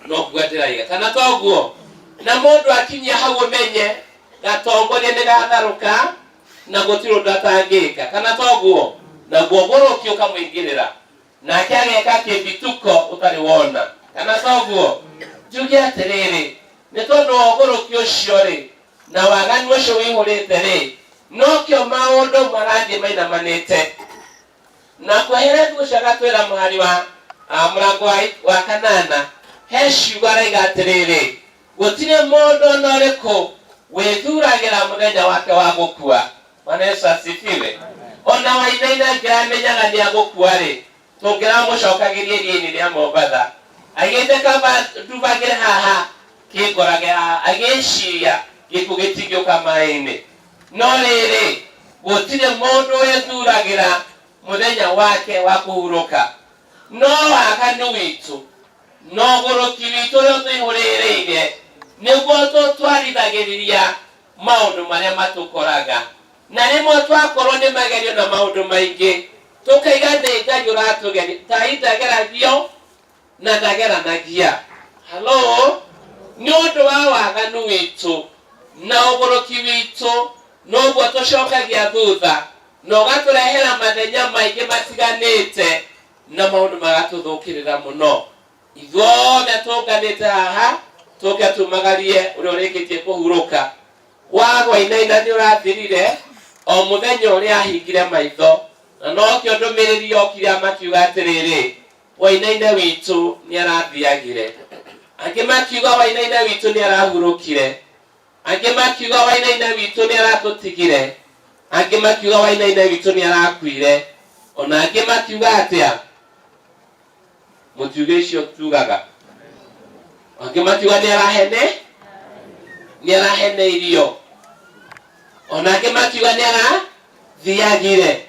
no kuga ndĩraiga kana toguo na mũndũ akinyia hau ũmenye gatongoria nĩ gatharũka na gũtirĩ ũndũ atangĩka kana toguo naguo ũgũrũki ũkamũingĩrĩra nake ageka kĩmbituko ũtarĩ wona kana toguo njuge atĩrĩrĩ nĩ tondũ wa ũgũrũki ũcio rĩ na waganu ũcio wĩihũrĩte rĩ nokĩo maũndũ marathiĩ mainamanĩte na kwehere ũcio agatwĩra mũhari wa mũrango wa kanana he ciugo araiga atĩrĩrĩ gũtirĩ mũndũ ona ũrĩkũ wĩthuragĩra mũthenya wake wa gũkua. Bwana Yesu asifiwe. Ona Wainaina angĩramenyaga nĩ agũkua rĩ tũngĩramũcokagĩria iria-inĩ rĩa Mombatha aigĩte kaba ndubagĩre haha kĩngorage haha agĩciria gĩkuũ gĩtingĩũka maĩ-inĩ no rĩrĩ gũtirĩ mũndũ wĩthuragĩra mũthenya wake wa kũhurũka no waganu witũ na ũgũrũki witũ ũrĩa ũtũihũrĩrĩire nĩguo tũtwarithagĩrĩria maũndũ marĩa matũkoraga na rĩmwe twakorwo nĩ magerio na maũndũ maingĩ tũkaiga nĩ Ngai ũratũgeria tai ndageragio na ndageranagia. Halo, nĩ ũndũ wa waganu witũ na ũgũrũki witũ noguo tũcokagia thutha na ũgatũrehera mathenya maingĩ matiganĩte na maũndũ magatũthũkĩrĩra mũno. Ithuothe tũnganĩte haha tũke tumagarie ũrĩa ũrĩkĩtie kũhurũka. Wagwa inaina nĩ ũrathirire o mũthenya ũrĩa ahingire maitho, na nokĩo ndũmĩrĩri yokire makiuga atĩrĩrĩ, Wainaina witũ nĩ arathiagire. Angĩ makiuga Wainaina witũ nĩ arahurũkire. Angĩ makiuga Wainaina witũ nĩ aratũtigire. Angĩ makiuga Wainaina witũ nĩ arakuire. Ona angĩ makiuga atĩa? Mũtiuge icio tugaga. Angĩ makiuga nĩ arahene, nĩ araheneirio. Ona angĩ makiuga nĩ arathiagire.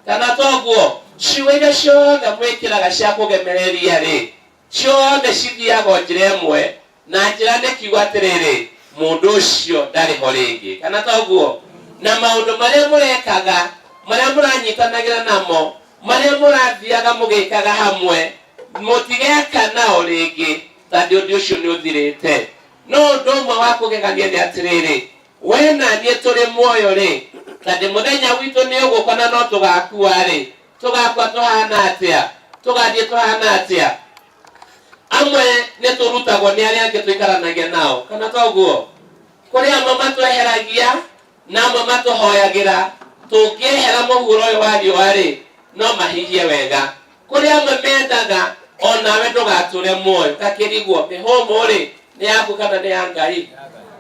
Kana toguo? Ciugo iria ciothe mwĩkĩraga cia kũgemereria rĩ, ciothe cithiaga o njĩra ĩmwe, na njĩra nĩ kiugo atĩrĩrĩ, mũndũ ũcio ndarĩ ho rĩngĩ. Kana toguo? Na maũndũ marĩa mũrekaga, marĩa mũranyitanagĩra namo, marĩa mũrathiaga mũgĩkaga hamwe, mũtigeka nao rĩngĩ, tondũ ũndũ ũcio nĩ ũthirĩte. No ũndũ ũmwe wa kũgegania nĩ atĩrĩrĩ, we na niĩ tũrĩ muoyo-rĩ, tondũ mũthenya witũ nĩ ũgũka na no tũgakua-rĩ, tũgakua tũhana atĩa? Tũgathiĩ tũhana atĩa? Amwe nĩ tũrutagwo nĩ arĩa angĩ tũikaranagia nao, kana toguo? Kũrĩ amwe matweheragia na amwe matũhoyagĩra, tũngĩehera mũhuro ũyũ wa riũa-rĩ, no mahihie wega. Kũrĩ amwe mendaga o nawe ndũgatũre muoyo, takĩrigwo mĩhũmũ-rĩ, nĩ yaku kana nĩ ya Ngai?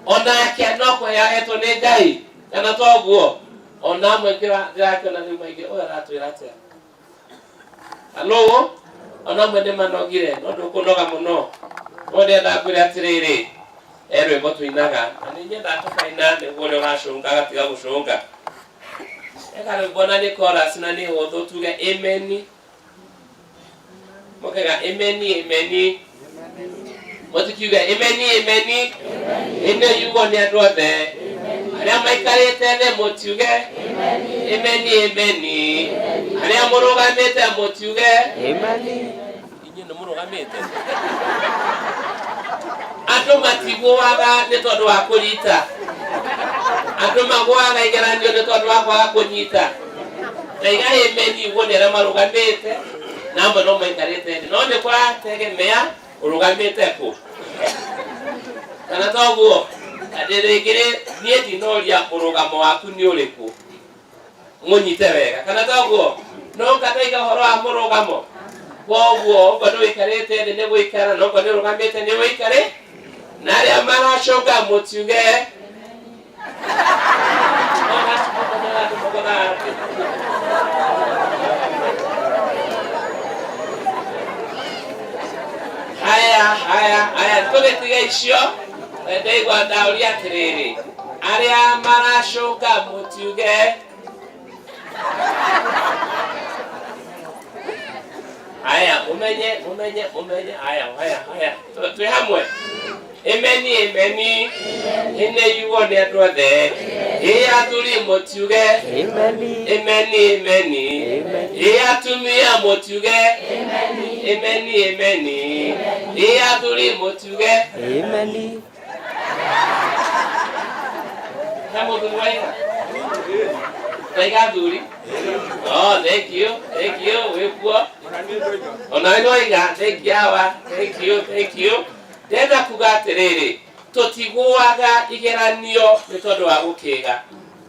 Onake no kũheo ahetwo nĩ Ngai, kana toguo? Ona amwe ndĩrakĩona rĩu maingĩ, ũyũ aratwĩra atĩa? Halo, ona amwe nĩ manogire, no ndũkũnoga mũno. No ndĩrenda ngwĩre atĩrĩrĩ, he rwĩmbo tũinaga, na nĩ nyendaga tũkaina nĩguo ũrĩa ũracũnga agatiga gũcũnga. Eka rwĩmbo na nĩ chorus na nĩ hũthũ tuge ameni. Mũkega ameni ameni. Mũtikiuge ameni ameni. Ĩno yugwo nĩ andũ othe. Arĩa maikarĩte thĩ mũtiuge ameni ameni. Arĩa mũrũgamĩte mũtiuge inyuĩ nĩ mũrũgamĩte. Andũ matigũaga nĩ tondũ wa kũnyita. Andũ magũaga igeranio nĩ tondũ wa kwaga kũnyita. Na iga ameni ũguo nĩ arĩa marũgamĩte na amwe no maikarĩte thĩ. No nĩ kũrategemea ũrũgamĩte kũ. Kana toguo? Atĩ rĩngĩ rĩ, niĩ ndinoria mũrũgamo waku nĩ ũrĩkũ. Mũnyite wega. Kana toguo? No ngatoiga ũhoro wa mũrũgamo. Koguo ũguo nĩ ũikarĩte thĩ nĩ gũikara na ũguo nĩ ũrũgamĩte nĩ ũikare. Na arĩa maracũnga mũtiuge Haya, haya, haya, tũgĩtiga icio, ndaigua ndaũria atĩrĩrĩ, arĩa maracũnga mũtiuge haya, mumenye, mumenye, mumenye, haya, haya, haya, twĩ hamwe. Ameni, ameni, ĩnĩ yugo nĩ andũ othe, ĩ athuri mũtiuge, ameni, ameni, ĩ atumia mũtiuge, ameni, ameni, ĩ athuri mũtiuge, He mũthuri waiga? Ndaiga athuri? Oh, thank you, thank you, wĩkuo. Ona we nĩwaiga, thank you awa, thank you, thank you. Ndĩrenda kuga atĩrĩrĩ, tũtigũaga igeranio nĩ tondũ wa gũkĩga,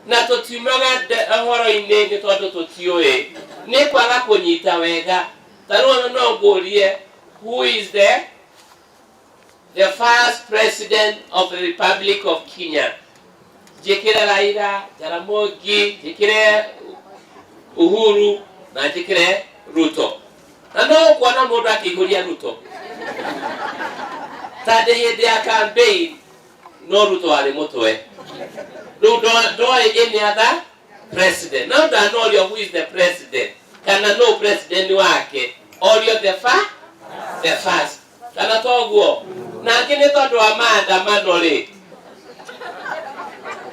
na tũtiumaga ũhoro-inĩ nĩ tondũ tũtiũĩ, nĩ kwaga kũnyita wega. Ta rĩu ona no ngũrie, who is the the first president of the Republic of Kenya? Njĩkĩre Raila Jaramogi, njĩkĩre Uhuru na njĩkĩre Ruto. Na no ũkuona mũndũ akĩihũria Ruto. Tondũ hĩndĩ ya campaign no Ruto arĩ mũtwe. Rĩu ndoĩ any other president. No ndanorio who is the president kana no president wake. Orio the fa the first. Kana toguo? Nangĩ nĩ tondũ wa maandamano rĩ,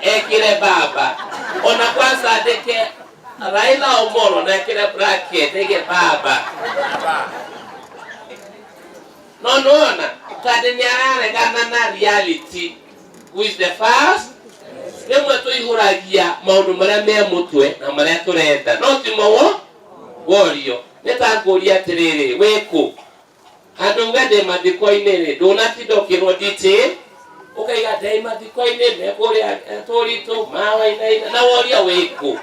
ekĩre baba. Ona kwanza andĩke Raila Omolo na ekĩre bracket ĩge baba. No nĩwona tondũ nĩ araregana na reality who is the first. Rĩmwe tũihũragia maũndũ marĩa me mũtwe na marĩa tũrenda no timo wo worio nĩ ta ngũria atĩrĩrĩ wĩkũ handũ uge ndĩ mathiko-inĩ rĩ ndũnatinda ũkĩrwo detail ũkaiga ndĩ mathiko-inĩ me kũrĩa tũritũ mawainaina na woria wĩkũ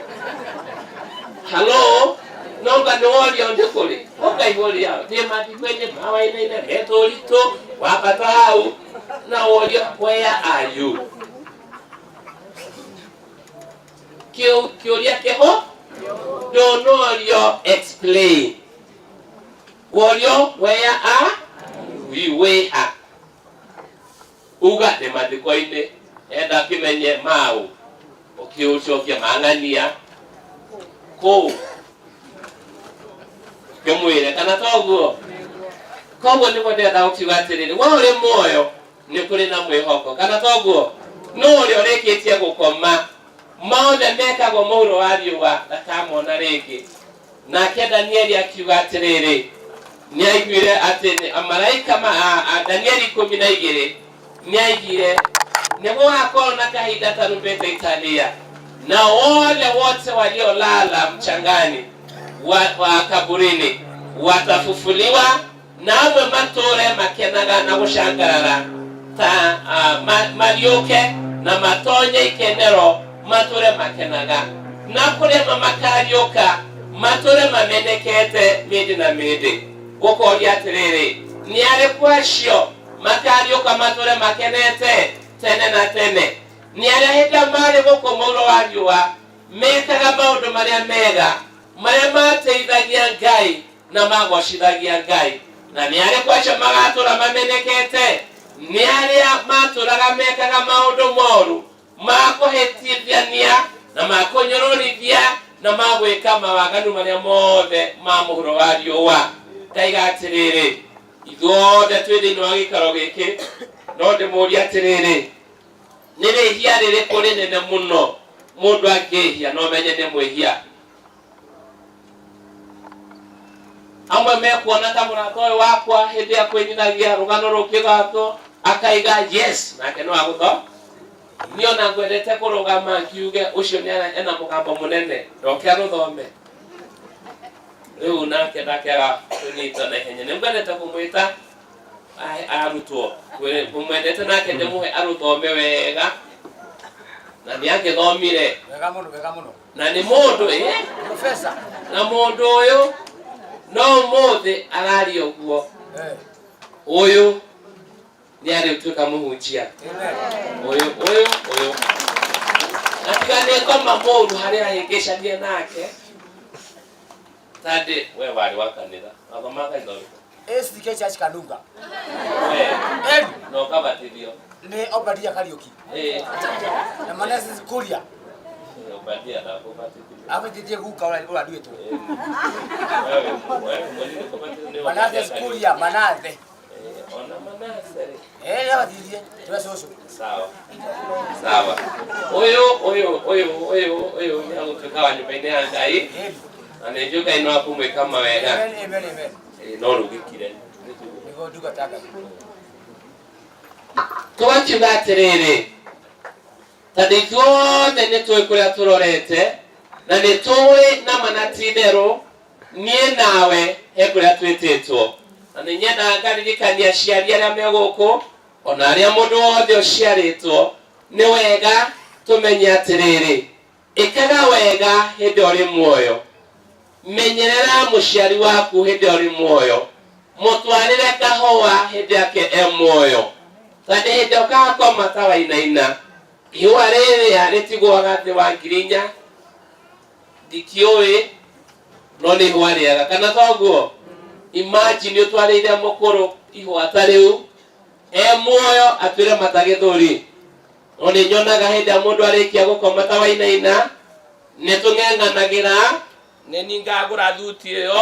halo nonga nĩ worio nĩ kũrĩ ũkaihũria ndĩ mathiko-inĩ mawainaina me tũritũ wambata hau na worio where are you kĩũria kĩho ndũnorio explain worio where are you wĩ ha uga ndĩ mathiko-inĩ enda kĩmenye maũ ũkĩũcokia mang'ania kũu kĩmwĩre kana toguo koguo nĩguo ndĩrenda gũkiuga atĩrĩrĩ we ũrĩ muoyo nĩ kũrĩ na mwĩhoko kana toguo no ũrĩa ũrĩkĩtie gũkoma mothe mekagwo mũhuro wa riũa ndakamona rĩngĩ nake Danieli akiuga atĩrĩrĩ nĩ aiguire atĩ amaraika ma Danieli 12 nĩ aiguire nĩ gũgakorwo na kahinda tarumbeta italia na wale wote waliolala mchangani wa, wa kaburini watafufuliwa na amwe matũre makenaga na gũcangarara ta mariũke na matonye ikenero matũre makenaga na kũrĩa makariũka matũre mamenekete mĩndĩ na mĩndĩ gũkoria atĩrĩrĩ nĩ arĩkũ acio makariũka matũre makenete tene na tene nĩ arĩa hĩndĩ ĩrĩa marĩ gũkũ mũhuro wa riũa mekaga maũndũ marĩa mega marĩa mateithagia Ngai na magocithagia Ngai na nĩ arĩkũ acio magatũra mamenekete nĩ arĩa matũraga mekaga maũndũ moru ma kũhĩtithania na ma kũnyũrũrithia na ma gwĩka mawaganu marĩa mothe ma mũhuro wa riũa ndaiga atĩrĩrĩ ithuothe twĩ thĩinĩ wa gĩikaro gĩkĩ no ndĩmũrie atĩrĩrĩ nĩ rĩhia rĩrĩkũ rĩnene mũno mũndũ angĩhia no menye nĩ mwĩhia amwe mekuona ta mũrata ũyũ wakwa hĩndĩ ya kwĩnyithagia rũgano rũkĩgatwo akaiga yes nake no agũtho niĩ ona ngwendete kũrũgama ngiuge ũcio nĩ ena mũgambo mũnene ndoke arũthome rĩu nake ndakĩaga kũnyita na ihenya nĩ ngwendete kũmwĩta arutwo ngũmwendete nake ndĩmũhe arũthome wega na nĩ agĩthomire wega mũno wega mũno na nĩ mũndũ ĩ Professor. Na mũndũ ũyũ no ũmũthĩ araria ũguo ũyũ nĩ arĩ ũtuĩka mũhunjia ũyũ ũyũ ũyũ na tiga nĩ ngoma mũru harĩa ahĩngĩcania nake tandĩ we warĩ wa kanitha wathomaga kanitha ũrĩkũ ACK Church Kanunga. We na ũkabatithio Nĩ Obadia Kariuki. Na Manasseh Kuria. Obadia ndakũbatithio Abatithie guka ũrĩa ũranduĩtwo. Wewe mwene kũbatithio nĩ Manasseh Obadia Kuria Manasseh. Ona Manasseh rĩ Eh, abatithie. Tiwe cũcũ. Sawa sawa ũyũ ũyũ ũyũ ũyũ ũyũ nĩ agũtuĩka wa nyũmba-inĩ ya Ngai na nĩ njũĩ Ngai no akũmwĩka mawega. Amen, amen, amen. No rũgĩkire Nĩguo ndungata Ngai. Tũgakiuga atĩrĩrĩ tondũ ithuothe nĩ tũĩ kũrĩa tũrorete na nĩ tũĩ nama na ti itherũ niĩ nawe he kũrĩa twĩtĩtwo na nĩ nyendaga ngaririkania aciari arĩa me gũkũ ona arĩa mũndũ wothe ũciarĩtwo nĩ wega tũmenye atĩrĩrĩ ĩkaga wega hĩndĩ ũrĩ muoyo menyerera mũciari waku hĩndĩ ũrĩ muoyo mũtwarĩre kahũa hĩndĩ yake e muoyo tondũ hĩndĩ ũgakoma ta wainaina ihũa rĩrĩa rĩtigũaga thĩ wa 4,000 ndikĩũĩ no nĩ ihũa rĩega kana toguo imagine ũtwarĩire mũkũrũ ihũa ta rĩu e muoyo atwĩre matagĩthũri no nĩ nyonaga hĩndĩ ya mũndũ arĩkia gũkoma ta wainaina nĩ tũng'eng'anagĩra nĩ ningagũra thuti ĩyo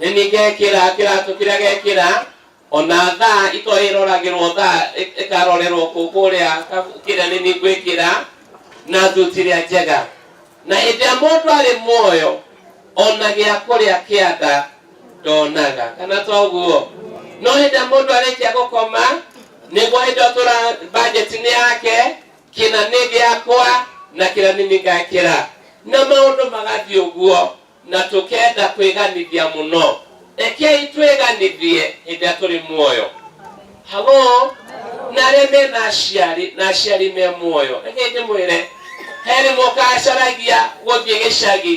nĩ ningekĩra kĩratũ kĩrĩa gekĩra ona thaa ito ĩroragĩrwo thaa ĩkarorerwo kũ kũrĩa kĩrĩa nĩ ningwĩkĩra na thuti ĩrĩa njega na hĩndĩ ya mũndũ arĩ muoyo ona gĩa kũrĩa kĩanda ndonaga kana toguo No hĩndĩ ĩrĩa mũndũ arĩkia gũkoma nĩguo hĩndĩ ĩyo tũra budget nĩ yake kĩna nĩ gĩakwa na kĩrĩa nĩ ngekĩra na maũndũ magathiĩ ũguo na tũkenda kwĩganithia mũno. Rekei twĩganithie hĩndĩ ĩrĩa tũrĩ muoyo. Halo, na arĩa mena aciari na aciari me muoyo, rekei ndĩmwĩre, he rĩmwe ũkacaragia gũthiĩ gĩcagi,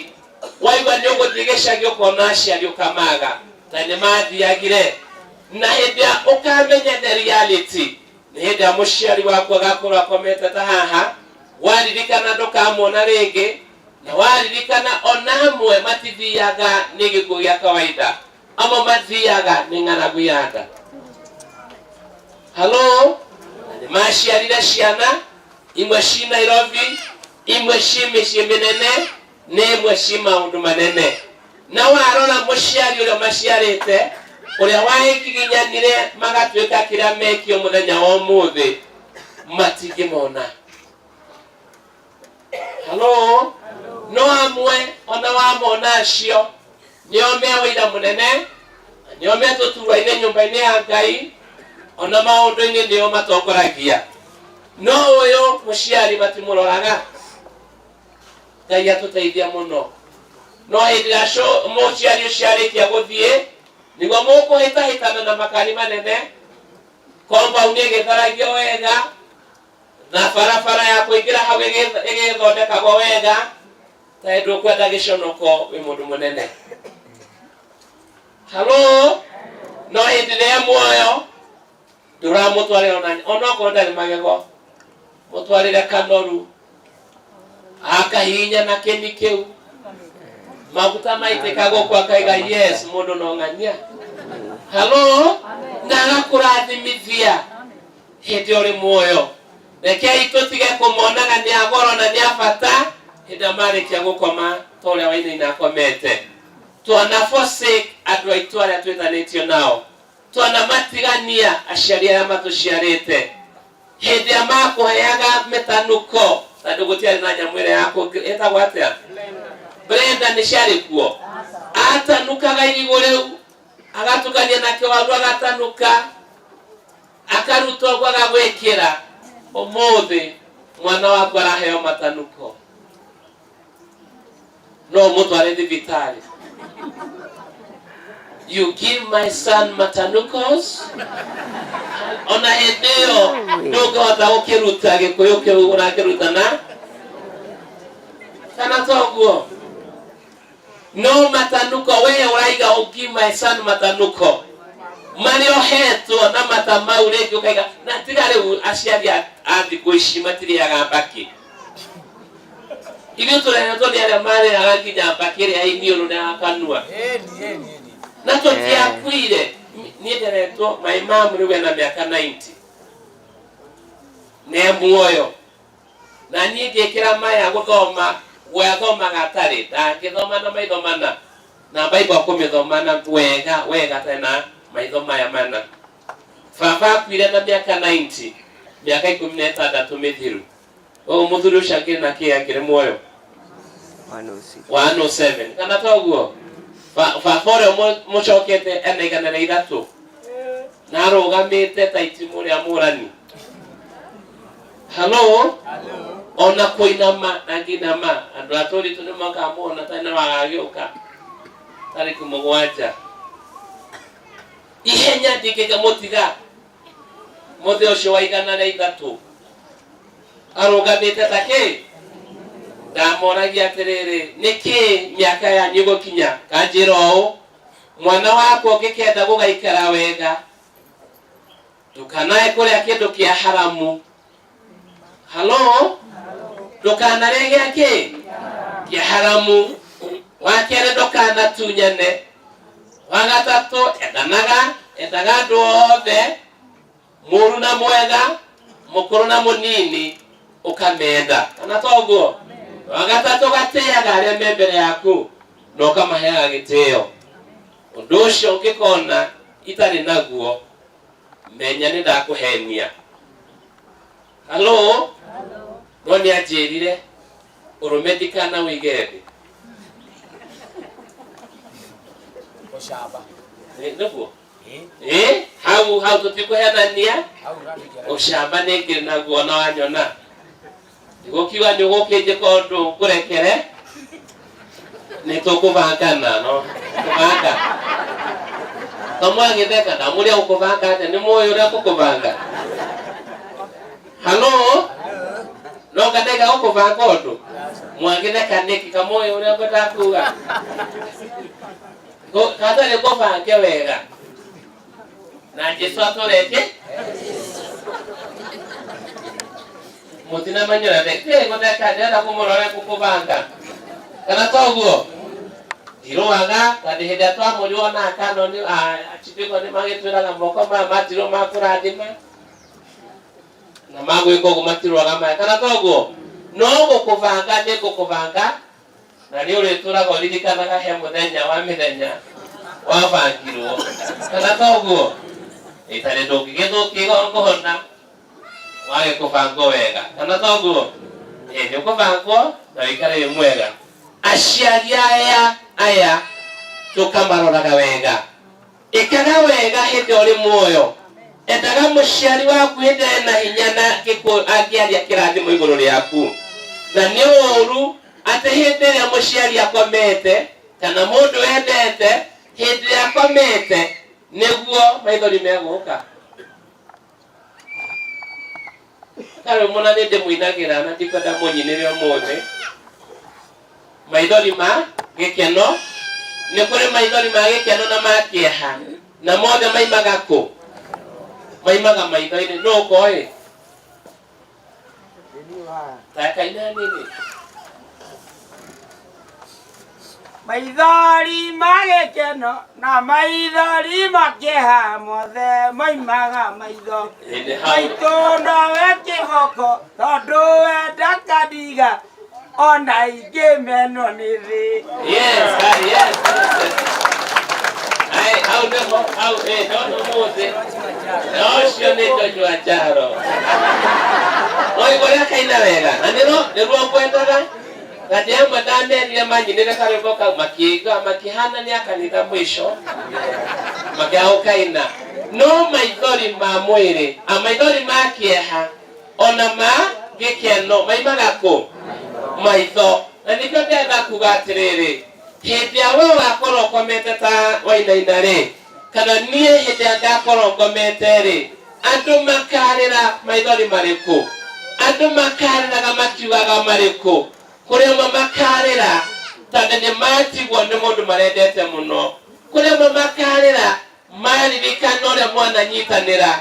waigua nĩ ũgũthiĩ gĩcagi ũkona aciari ũkamaga ta nĩ mathiagire. Na hĩndĩ ĩrĩa ũkamenya the reality nĩ hĩndĩ ĩrĩa mũciari waku agakorwo akomete ta haha, waririkana ndũkamuona rĩngĩ, na waririkana ona amwe matithiaga nĩ gĩkuũ gĩa kawaida, amwe mathiaga nĩ ng'aragu ya nda. Halo, na nĩ maciarire ciana imwe ci Nairobi, imwe ci mĩciĩ mĩnene, na imwe ci maũndũ manene. Na warora mũciari ũrĩa maciarĩte, ũrĩa waĩgiginyanire magatuĩka kĩrĩa mekio mũthenya wa ũmũthĩ, matingĩmona. Halo, no amwe ona wamona acio nĩo me wĩira mũnene, na nĩo me tũturwa-inĩ nyũmba-inĩ ya Ngai, ona maũndũ-inĩ nĩo matongoragia. No ũyũ mũciari matimũroraga. Ngai atũteithia mũno. No hĩndĩ ĩrĩa mũciari ũcio arĩkia gũthiĩ, nĩguo mũkũhĩtahĩtana na makari manene, compound ĩgĩtharagio wega, na barabara ya kũingĩra hau ĩgĩthondekagwo wega, ta ndũkwenda gĩconoko wĩ mũndũ mũnene. Halo, no hĩndĩ ĩrĩa e muoyo ndũramũtwarĩra ona onokorwo ndarĩ magego, mũtwarĩre kanoru akahihinya na kĩni kĩu maguta maitĩka gũkũ akaiga yes mũndũ no ng'ania. Halo, na agakũrathimithia hĩndĩ ũrĩ muoyo. Rekei tũtige kũmonaga nĩ a goro na nĩ a bata hĩndĩ ĩrĩa marĩkia gũkoma ta ũrĩa Wainaina akomete. Twana forsake andũ aitũ arĩa twĩtanĩtio nao, twanamatigania aciari arĩa matũciarĩte. Hĩndĩ ĩrĩa makũheaga mĩtanuko, tondũ gũtiarĩ na nyamũ ĩrĩa ya kũ- ĩtagwo atĩa? Blender nĩ ciarĩ kuo. Atanukaga irigũ rĩu, agatukania na kĩwaru agatanuka, akaruta ũguo agagwĩkĩra. Ũmũthĩ mwana waku araheo matanuko, no ũmũtware thibitarĩ. You give my son matanukos, ona hĩndĩ ĩyo ndũngĩhota gũkĩruta gĩkũyũ kĩu ũrakĩruta na kana toguo. No matanuko we ũraiga ũ give my son matanuko marĩa ũhetwo na mata mau rĩngĩ ũkaiga. Na tiga rĩu aciari a thikũ ici matirĩaga mbakĩ. Ithuĩ tũreretwo nĩ arĩa marĩaga nginya mbakĩ ĩrĩa iniũrũ na ya kanua, na tũtiakuire. Niĩ nderetwo my mom rĩu ena mĩaka 90 na e muoyo, na niĩ ngĩkĩra maya gũthoma we athomaga atarĩ ndangĩthoma na maitho mana, na Bible akũmĩthoma na wega wega atarĩ na maitho maya mana. Baba akuire na mĩaka 90, mĩaka 16 mĩthiru. Ũguo mũthuri ũcio akĩrĩ na kĩ akĩrĩ muoyo 107 kana toguo. Baba ũrĩa mũcokete ena 103 na arũgamĩte ta itimũ rĩa mũrani. Halo, ona kũinama na nginama andũ a tũritũ nĩ makamuona tarĩ na wagagĩũka tarĩki 7 ihenya ndingĩkĩmũtiga. Mũthĩ ũcio wa 103 arũgamĩte ta kĩ? Ndamoragia atĩrĩrĩ, nĩkĩ mĩaka yanyu ĩgũkinya? Kanjĩra ũũ, mwana wakwa ũngĩkenda gũgaikara wega, ndũkanae kũrĩa kĩndũ kĩa haramu. Halo, ndũkanarĩe gĩa kĩ kĩa haramu. Wa kerĩ, ndũkanatunyane. Wa gatatũ, endanaga, endaga andũ othe, mũru na mwega, mũkũrũ na mũnini, ũkamenda. Kana toguo? Wa gatatũ, gatĩaga arĩa me mbere yaku na ũkamaheaga gĩtĩo. Ũndũ ũcio ũngĩkona itarĩ naguo, menya nĩ ndakũhenia. Halo, no nĩ anjĩrire ũrũme ndikana wĩige thĩ. Ũcamba. Nĩguo. Ĩ hau hau tũtikũhenania ũcamba nĩ ngĩrĩ naguo na wanyona ndigũkiuga nĩ ũgũkĩnjĩka ũndũ ngũrekere nĩ tũkũbangana no kũbanga kamwagĩtheka ndamũria gũkũbanga atĩa nĩ mũĩ ũrĩa tũkũbanga halo no ngadaiga gũkũbanga ũndũ mwagĩtheka nĩkĩ kamũĩ ũrĩa ngwendaga kuga katarĩ kũbange wega na Jesu atũreke mutinamanyora theke gũtheka ndĩrenda kũmũrora gũkũbanga kana toguo ndirũaga tondũ hĩndĩ ĩrĩa twamũrirwo na akano nĩ achibiko nĩ magĩtwĩraga moko maya matirwo ma kũrathima na magwĩka ũguo matirũaga maya kana toguo no gũkũbanga nĩ ngũkũbanga na nĩ ũrĩtũraga ũririkanaga he mũthenya wa mĩthenya wabangirwo kana toguo ĩtarĩ ndũngĩgĩthũkia igongona wage kũbangwo wega kana toguo ĩ nĩ ũkũbangwo na wĩikare wĩ mwega aciari aya aya tũkamaroraga wega ĩkaga wega hĩndĩ ũrĩ muoyo endaga mũciari waku hĩndĩ ĩrĩa ena hinya na gĩkũ angĩaria kĩrathimo igũrũ rĩaku na nĩ ũru atĩ hĩndĩ ĩrĩa mũciari akomete kana mũndũ wendete hĩndĩ ĩrĩa akomete nĩguo maithori megũka karĩ mũna nĩ ndĩmũinagĩra na ndikwenda mũnyinĩre ũmũthĩ maithori ma gĩkeno nĩ kũrĩ maithori ma gĩkeno na ma kĩeha na mothe maimaga kũ maimaga maitho-inĩ nũ ũkoĩ Takaina nini Maithori ma gĩkeno na maithori ma kĩeha mothe maimaga maitho Hĩndĩ hau maitũ nowe kĩboko tondũ we ndakandiga ona ingĩmenwo nĩ thĩ Yes, ah, yes. yes. Ai, hau nĩho, hau, eh, ndona ũmũthĩ. Na ũcio nĩ Joshua Njaro. No igua ũrĩa kaina wega, na nĩrwo nĩruo ngwendaga. Na ndĩ amwe ndamerire manyinĩre karwĩmbo kau makĩigua makĩhana nĩ a kanitha mũico makĩaga gũkaina. No maithori ma mwĩrĩ, a maithori ma kĩeha ona ma gĩkeno maimaga kũ maitho na nĩkĩo ndĩrenda kuga atĩrĩrĩ hĩndĩ ĩrĩa we ũgakorwo ũkomete ta wainaina rĩ kana niĩ hĩndĩ ĩrĩa ngakorwo ngomete rĩ andũ makarĩra maithori marĩkũ andũ makarĩraga makiugaga marĩkũ kũrĩ amwe makarĩra tondũ nĩ matigwo nĩ mũndũ marendete mũno kũrĩ amwe makarĩra maririkana ũrĩa mwananyitanĩra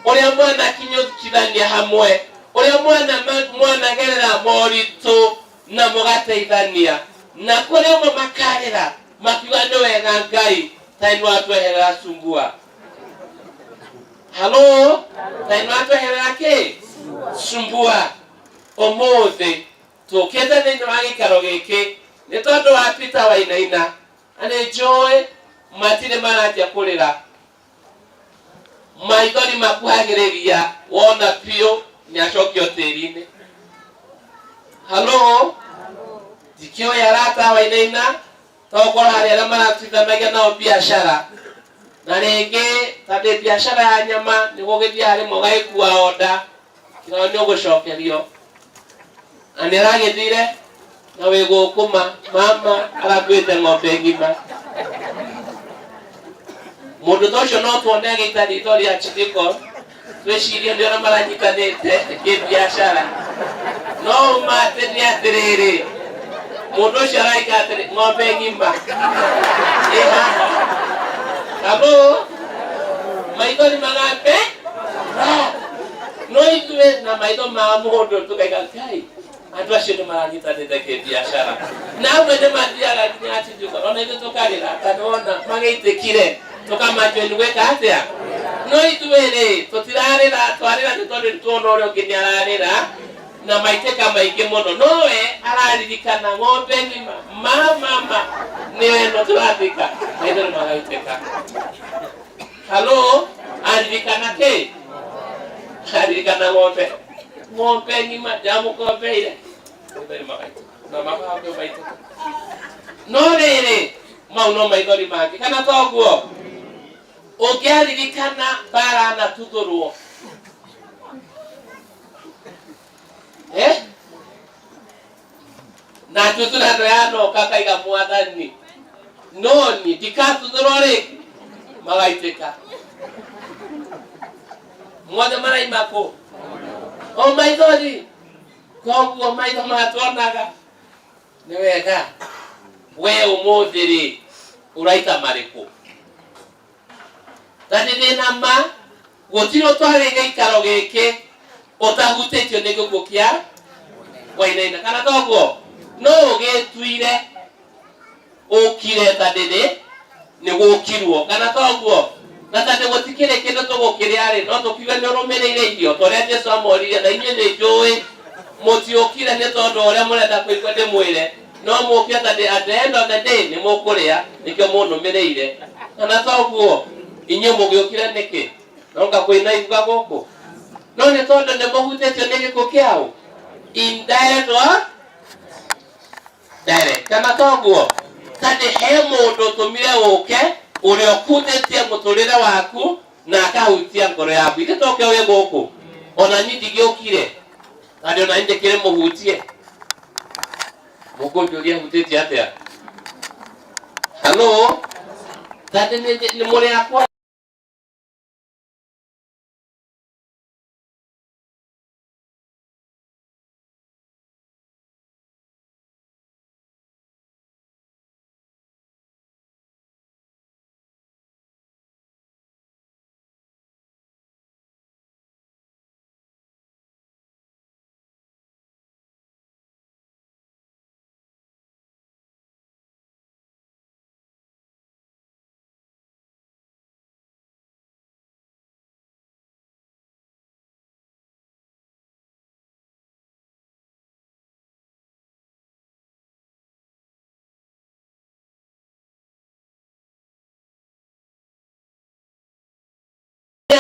ũrĩa mwanakinyũkithania hamwe ũrĩa mwana mwanagerera moritũ na mũgateithania na kũrĩ amwe makarĩra makiuga nĩ wega ngai ta nĩ watweherera sumbua halo ta nĩ watweherera kĩ sumbua ũmũthĩ tũkĩte thĩinĩ wa gĩikaro gĩkĩ nĩ tondũ wa Peter Wainaina na nĩ njũĩ matirĩ maranjia kũrĩra maithori makuhagĩrĩria wona biũ nĩ acokio tĩri-inĩ halo ndikĩũĩ arata Wainaina tokorwo harĩ arĩa maratwithanagia nao biacara na rĩngĩ ta ndĩ biacara ya nyama nĩ gũgĩthiaga rĩmwe ũgagĩkua onda kĩrao nĩ ũgũcokerio na nĩ aragĩthire na wĩ gũkũma mama arakuĩte ng'ombe ng'ima mũndũ ta ũcio no tuone agĩita ritho rĩa chidiko twĩcirie nĩ ũrĩa maranyitanĩte kĩbiacara no ũma atĩ nĩ atĩrĩrĩ mũndũ ũcio araika atĩrĩ ng'ombe ng'ima ĩ haha kabo maitho nĩ magambe no ithuĩ na maitho ma mũndũ tũkaiga ngai andũ acio nĩ maranyitanĩte kĩbiacara na amwe nĩ mathiaga nginya atinjuko ona ithuĩ tũkarĩra tondũ wona magĩitĩkire tũkamajoin gwĩka atĩa no ithuĩ rĩ tũtirarĩra twarĩra nĩ tondũ nĩ tuona ũrĩa ũngĩ nĩ ararĩra na maitĩka maingĩ mũno nowe araririkana ng'ombe ng'ima ma mama nĩyo ĩno tũrathika maitho nĩ magaitĩka halo aririkana kĩ aririkana ng'ombe ng'ombe ng'ima ndamũkombeire maithori magaitĩka na mabambe maitĩka no rĩrĩ mau no maithori mangĩ kana toguo Ũngĩaririkana mbara anatuthũrwo. Eh? Na tuthurano yanoka akaiga mwathani no niĩ ndikatuthũrwo rĩngĩ magaitĩka mothe maraima kũ o maithori koguo maitho matuonaga nĩ wega we ũmũthĩ rĩ ũraita marĩkũ na nĩ ndĩ na ma gũtirĩ ũtwarĩ gĩikaro gĩkĩ ũtahutĩtio nĩ gĩkuũ kĩa Wainaina kana toguo no ũgĩtuire ũkire ta ndĩrĩ nĩ gũkirwo kana toguo na tondũ gũtikĩrĩ kĩndũ tũgũkĩrĩa rĩ no tũkiuge nĩ ũrũmĩrĩire irio ta ũrĩa Jesu amoririe na inyuĩ nĩ njũĩ mũtiũkire nĩ tondũ wa ũrĩa mũrenda kũigua ndĩmwĩre no mũkire tondũ at the end of the day nĩ mũkũrĩa nĩkĩo mũnũmĩrĩire kana toguo inyuĩ mũgĩũkire nĩkĩ no ngakwĩna ibuga gũkũ no nĩ tondũ nĩ mũhutĩtio nĩ gĩkuũ kĩao indirect or direct kana toguo tondũ he mũndũ ũtũmire ũke ũrĩa ũkundĩtie mũtũrĩre waku na akahutia ngoro yaku ithe toke wĩ gũkũ ona niĩ ndigĩũkire tondũ ona niĩ ndĩkĩrĩ mũhutie mũkũnjũria hutĩtie atĩa halo tondũ nĩ mũrĩ akwa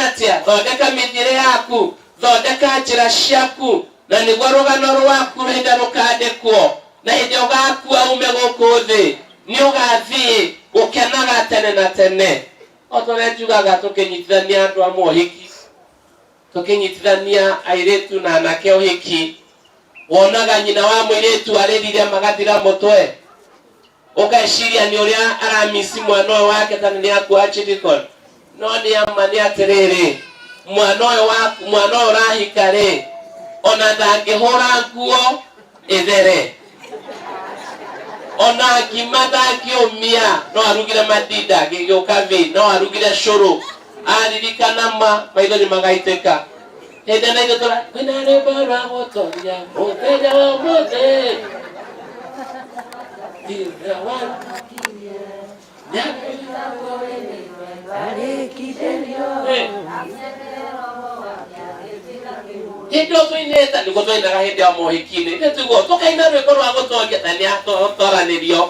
Atĩa thondeka mĩthiĩre yaku thondeka njĩra ciaku na nĩguo rũgano rwaku hĩndĩ rũkandĩkwo na hĩndĩ ũgakua ume gũkũ thĩ nĩ ũgathiĩ gũkenaga tene na tene o ta ũrĩa njugaga tũkĩnyitithania andũ amwe ũhiki tũkĩnyitithania airĩtu na anake ũhiki wonaga nyina wa mũirĩtu arĩrire magathira mũtwe ũgeciria nĩ ũrĩa aramisi mwana ũyũ wake tondũ nĩ akua chirikon no nĩ ama nĩ atĩrĩrĩ mwana ũyũ waku mwana ũyũ ũrahika rĩ ona ndangĩhũra nguo ĩthere ona ngima ndangĩũmia no arugire madinda gĩgĩũka thĩ no arugire cũrũ aririkana ma maithori magaitĩka hĩndĩ na ithuĩ tũra kwĩna rwĩmbo rwa gũtoria mũthenya wa ũmũthĩ thutha wa hĩndĩ ĩyo tũinĩte nĩguo twainaga hĩndĩ ya mohiki-inĩ nĩ tiguo tũkaina rwĩmbo rwa gũtoria na nĩ atoranĩrio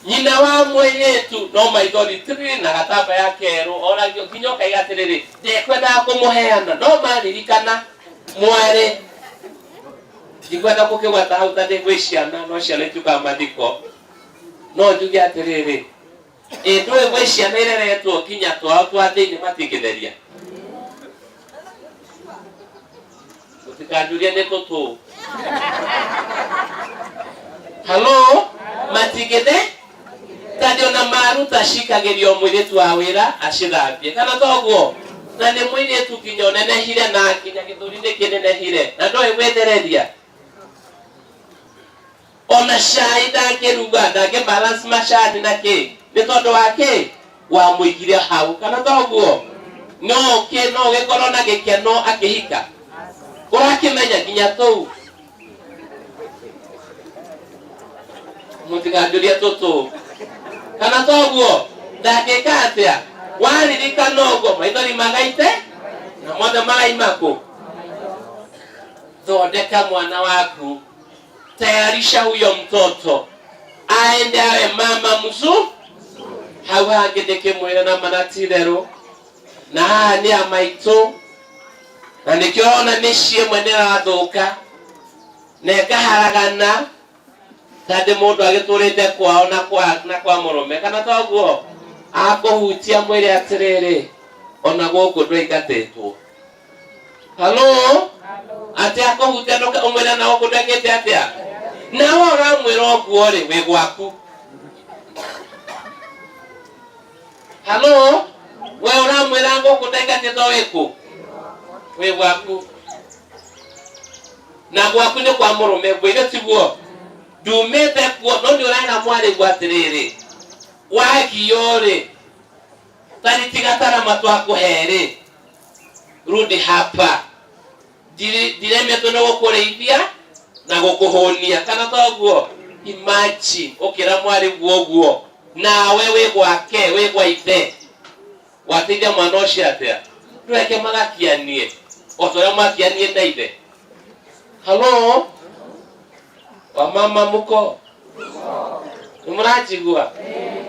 nyina wa mũirĩtu no maithori tiri na gatamba ya kerũ oragio nginya ũkaiga atĩrĩrĩ ndekwendaga kũmũheana no maririkana mwarĩ ndikwenda gũkĩgweta hau tondũ gwĩ ciana no ciana ituĩkaga mathiko no njuge atĩrĩrĩ ĩ ndũĩ gwĩ ciana ireretwo nginya twao twa thĩinĩ matingĩtheria mũtikanjũrie nĩ tũtũ halo matingĩthe tondũ ona maruta cikagĩrio mũirĩtu wa wĩra acithambie kana toguo na nĩ mũirĩtu nginya ũnenehire na nginya gĩthũri nĩ kĩnenehire na ndoĩ gwĩthereria ona cai ndangĩruga ndangĩ balance macani na kĩ nĩ tondũ wa kĩ wamũigire hau kana toguo no kĩ no gĩkorwo na gĩkeno akĩhika ũrakĩmenya nginya tũu mũtikanjũrie tũtũ kana toguo ndangĩka atĩa waririkana ũguo maithori magaite na mothe maraima kũ thondeka mwana waku tayarisha huyo mtoto aende awe mama mzuri hau hangĩ ndĩkĩmwĩre na mana ti itherũ na haha nĩ a maitũ na nĩkĩo ũrona mĩciĩ ĩmwe nĩ ĩrathũka na ĩkaharagana tondũ mũndũ agĩtũrĩte kwao na kwa na kwa mũrũme kana toguo Akũhutia mwĩre atĩrĩrĩ, ona gũkũ ndũingatĩtwo. Halo? Atĩ akũhutia ndũka ũmwĩre na gũkũ ndwĩkĩte atĩa? Nawe ũramwĩra ũguo rĩ, wĩ gwaku. Halo? We ũramwĩra gũkũ ndaingatĩtwo wĩ kũ? Wĩ gwaku. Na gwaku nĩ kwa mũrũme ngwĩre tiguo? Ndumĩte kuo no nĩ ũrera mwarĩguo atĩrĩrĩ, wagio rĩ, taritiga tarama twakũhe rĩ, rudi hapa. Ndiremetwo nĩ gũkũrĩithia na gũkũhũnia kana toguo? Imagine ũkĩra mwarĩguo ũguo nawe wĩ gwake wĩ gwa ithe wateithia mwana ũcio atĩa? Ndũreke magakianie o ta ũrĩa mwakianie na ithe. Halo wamama muko nĩ mũranjigua?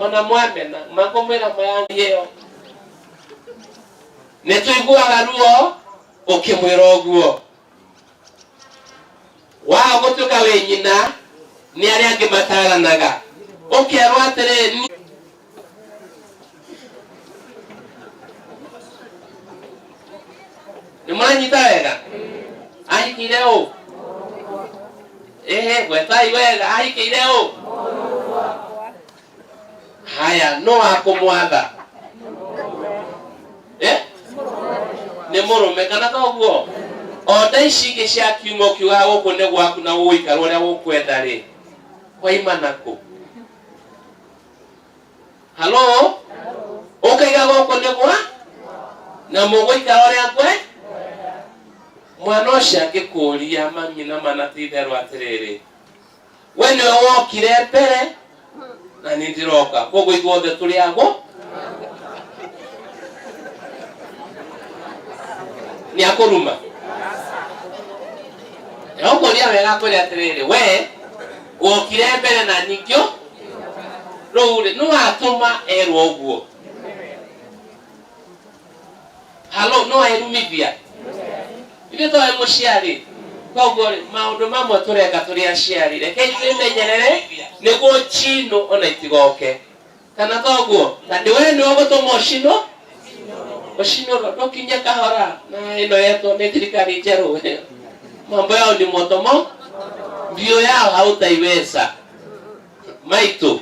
Ona mwamena makũmwĩra mayangie ĩyo nĩ tũiguaga ruo ũkĩmwĩra ũguo waga gũtuĩka wĩ nyina nĩ arĩa angĩ mataranaga ũkerwo atĩrĩ nĩ mũranyita wega ahikire ũ ĩhĩ gwetai wega ahikire ũ haya no akũmwatha eh? nĩ mũrũme kana toguo onda ici ingĩ cia kiuma ũkiugaga gũkũ nĩ gwaku na gũgũikara ũrĩa gũkwenda rĩ kwaima nakũ halo ũkaiga gũkũ nĩ gwa na mũgũikara ũrĩa kwe mwana ũcio angĩkũria mami na mana ti itherũ atĩrĩrĩ we nĩwe wokire mbere na nĩ ndĩroka koguo ithuothe tũrĩ ago nĩ akũruma ũkũria wega akwĩre atĩrĩrĩ we wokire mbere na ningĩ rĩu rĩ nĩ watũma erwo ũguo halo no erumithia ithuĩ twarĩ mũciari koguo rĩ maũndũ mamwe tũreka tũrĩ aciari rekei twĩmenyerere nĩguo chinũ ona itigoke kana toguo na nĩ we nĩwe ũgũtũma ũcinwo ũcinũrwo ndũkinye kahora na ĩno yetwo nĩ thirikari njerũ mambo yao ni motomo mbio yao hautaiweza maitũ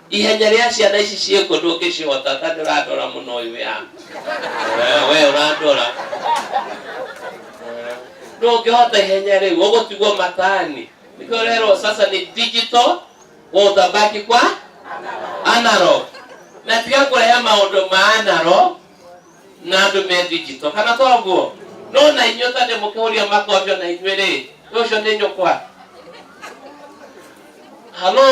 ihenya rĩa ciana ici ciĩkũ ndũngĩcihota ta ndũrandora mũno ũyũ ya we ũrandora ndũngĩhota ihenya rĩu ũgũtigwo matani nĩkĩo ũrerwo sasa ni digital wewe utabaki kwa analog na tiga kũrehe maũndũ ma analog na andũ me digital kana toguo no na inyuĩ ta ndĩmũkĩhũria makobi ona inyuĩ rĩ ũcio nĩ nyũkwa halo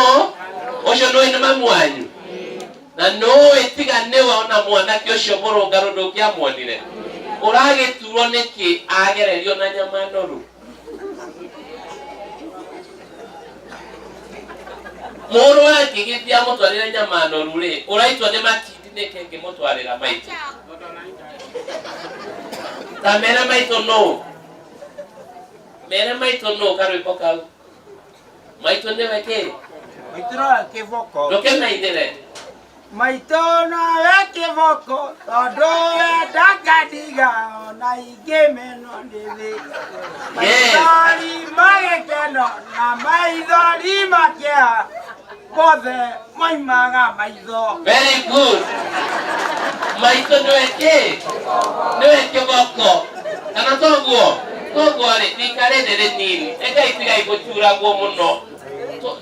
ũcio nĩwe nĩ mamu wanyu na nũĩ tiga nĩwe ona mwanake ũcio mũrũngarũ ndũngĩamuonire ũragĩturwo nĩkĩ agererio na nyama noru mũrũ angĩgĩthiĩ amũtwarĩre nyama noru rĩ ũraitua nĩ matindi nĩkĩ ngĩmũtwarĩra maitũ ta mere maitũ nũ mere maitũ nũ karwĩmbo kau maitũ nĩwe kĩ Maitũ nowe kĩboko. ndũkĩmainĩre Maitũ nowe kĩboko tondũ wenda ngandiga ona ingĩmenwo nĩ thĩ. Maithori ma gĩkeno na maithori ma kĩeha mothe moimaga maitho. Very good. Maitũ nĩwe kĩ? Nĩwe kĩboko. Kana toguo? Toguo rĩ, rika rĩrĩ rĩnini. Rekei tigai gũcuragwo mũno.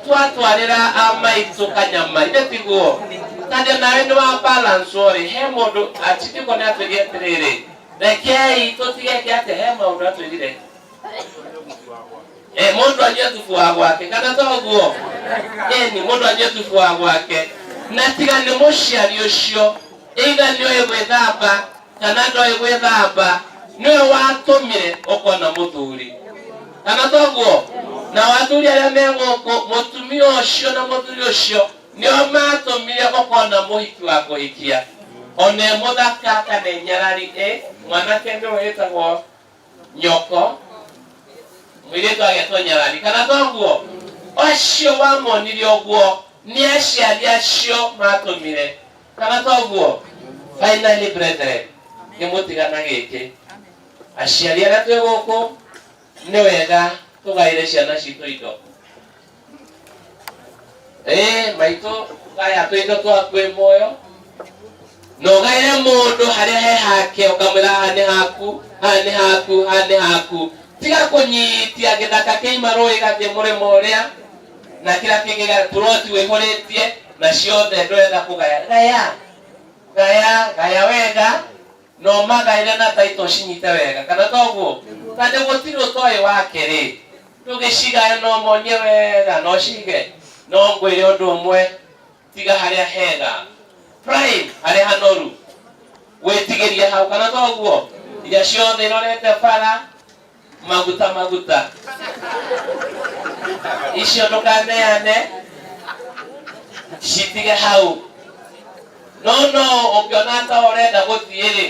Twatwarĩra a maitũ kanyama, ithe tiguo? Tondũ nawe nĩ wa balance rĩ, he mũndũ achitiko nĩ atwĩrire atĩrĩrĩ, rekei tũtigeke atĩa, he maũndũ atwĩrire. Eh, mũndũ anyue thubu wa gwake kana toguo ĩni mũndũ anyue thubu wa gwake na tiga nĩ mũciari ũcio either nĩoĩ gwĩthamba kana ndoĩ gwĩthamba nĩwe watũmire ũkona mũthuri kana toguo na athuri arĩa me gũkũ mũtumia ũcio na mũthuri ũcio nĩo matũmire ũkona mũhiki wa kũhikia ona e mũthaka kana e nyarari ĩ mwanake nĩwe wĩtagwo nyoko mũirĩtu agetwo nyarari kana toguo acio wamonire ũguo nĩ aciari acio matũmire Kana toguo? Finally brethren, ngĩmũtiga na gĩkĩ. Aciari arĩa twĩ gũkũ nĩ wega tũgaĩre ciana citũ indo. Ĩĩ maitũ gaya tũindo twaku wĩ muoyo na ũgaĩre mũndũ harĩa he hake ũkamwĩra haha nĩ haku, haha nĩ haku, haha nĩ haku. Tiga kũnyitia gĩthaka kĩima rũĩ gathiĩ mũrĩmo ũrĩa na kĩrĩa kĩngĩ turoti wĩihũrĩtie na ciothe ndũrenda kũgaya. Gaya, gaya, gaya wega na ũmagaĩre na title cinyite wega kana toguo? Tondũ gũtirĩ ũtoĩ wake rĩ, ndũgĩcigae no ũmonie wega na ũcige. No ngwĩre ũndũ ũmwe, tiga harĩa hega, prime harĩa hanoru, wĩtigĩrie hau kana toguo? Iria ciothe irorete bara maguta maguta icio ndũkaneane, citige hau. No no ũngĩona ta ũrenda gũthiĩ rĩ,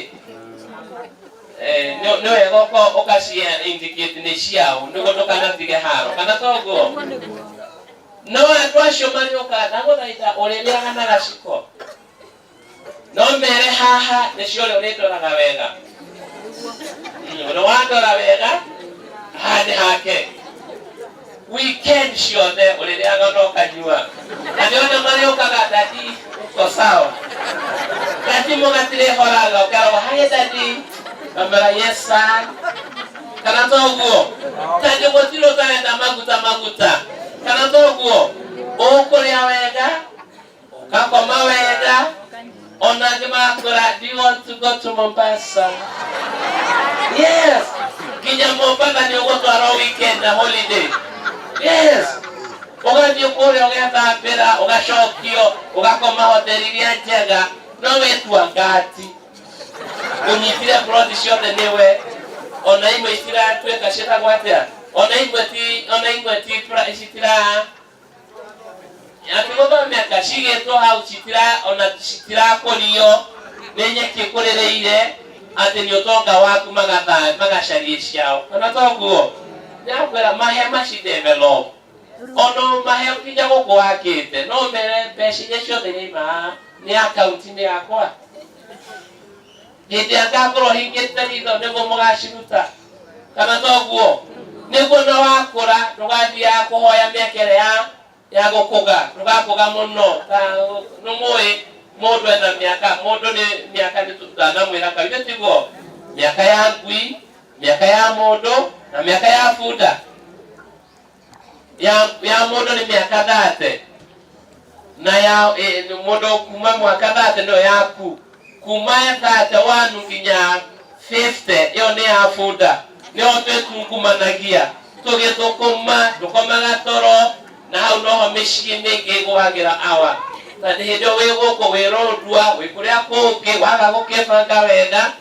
nĩ wega ũkacia indicate nĩ ciao nĩguo ndũkanatige haro kana toguo? No andũ acio marĩũka ndagũthaitha ũrĩrĩaga na gaciko no mere haha nĩcio ũrĩa ũrĩndoraga wega, ũrĩa wandora wega haha nĩ hake. Weekend ciothe ũrĩrĩaga na ũkanyua na nĩona marĩũkaga, daddy uko sawa, daddy mũgatirĩhoraga ũkeragwo hi daddy, kamera yes sir kana toguo? Tondũ gũtirĩ ũtarenda maguta maguta kana toguo? Ũkũrĩa wega, ũgakoma wega, ona angĩ magakwĩra, do you want to go to Mombasa? Yes, nginya Mombasa nĩ ũgũtwarwo weekend na holiday. Yes, ũgathiĩ kũrĩa ũgethambĩra, ũgacokio, ũgakoma hoteli iria njega, no wĩtua ngati ũnyitire ploti ciothe nĩwe, ona imwe itiratuĩka ciĩtagwo atĩa, ona imwe ti, ona imwe ti citira atĩ gũthondeka cigĩtwo hau citira ona citirakũrio nĩ nyeki ĩkũrĩrĩire atĩ nĩ ũtonga waku magacarie ciao kana toguo? Ndĩrakwĩra mahe maci develop ona mahe nginya gũkũ wakĩte, no mere mbeca iria ciothe iraima haha nĩ akaunti-inĩ yakwa, hĩndĩ ĩrĩa ngakorwo hingĩte ritho nĩguo mũgaciruta kana toguo? Nĩguo na wakũra ndũgathiaga kũhoya mĩaka ĩrĩa ya gũkũga, ndũgakũga mũno. Ta nĩmũĩ mũndũ ena mĩaka, mũndũ nĩ mĩaka nĩ ndanamwĩra kaingĩ tiguo? Mĩaka ya ngui, mĩaka ya mũndũ na mĩaka ya bunda. Ya mũndũ nĩ mĩaka 30 na ya mũndũ kuma mwaka 30 nĩyo yaku, kuma 31 nginya 50 ĩyo nĩ ya bunda, nĩyo twĩtungumanagia tũgĩthũkũma, ndũkomaga toro na hau noho mĩciĩ mĩingĩ ĩgũagĩra awa na nĩ hĩndĩ ĩyo wĩ gũkũ wĩ rũndua wĩ kũrĩa kũngĩ waga gũkĩbanga wega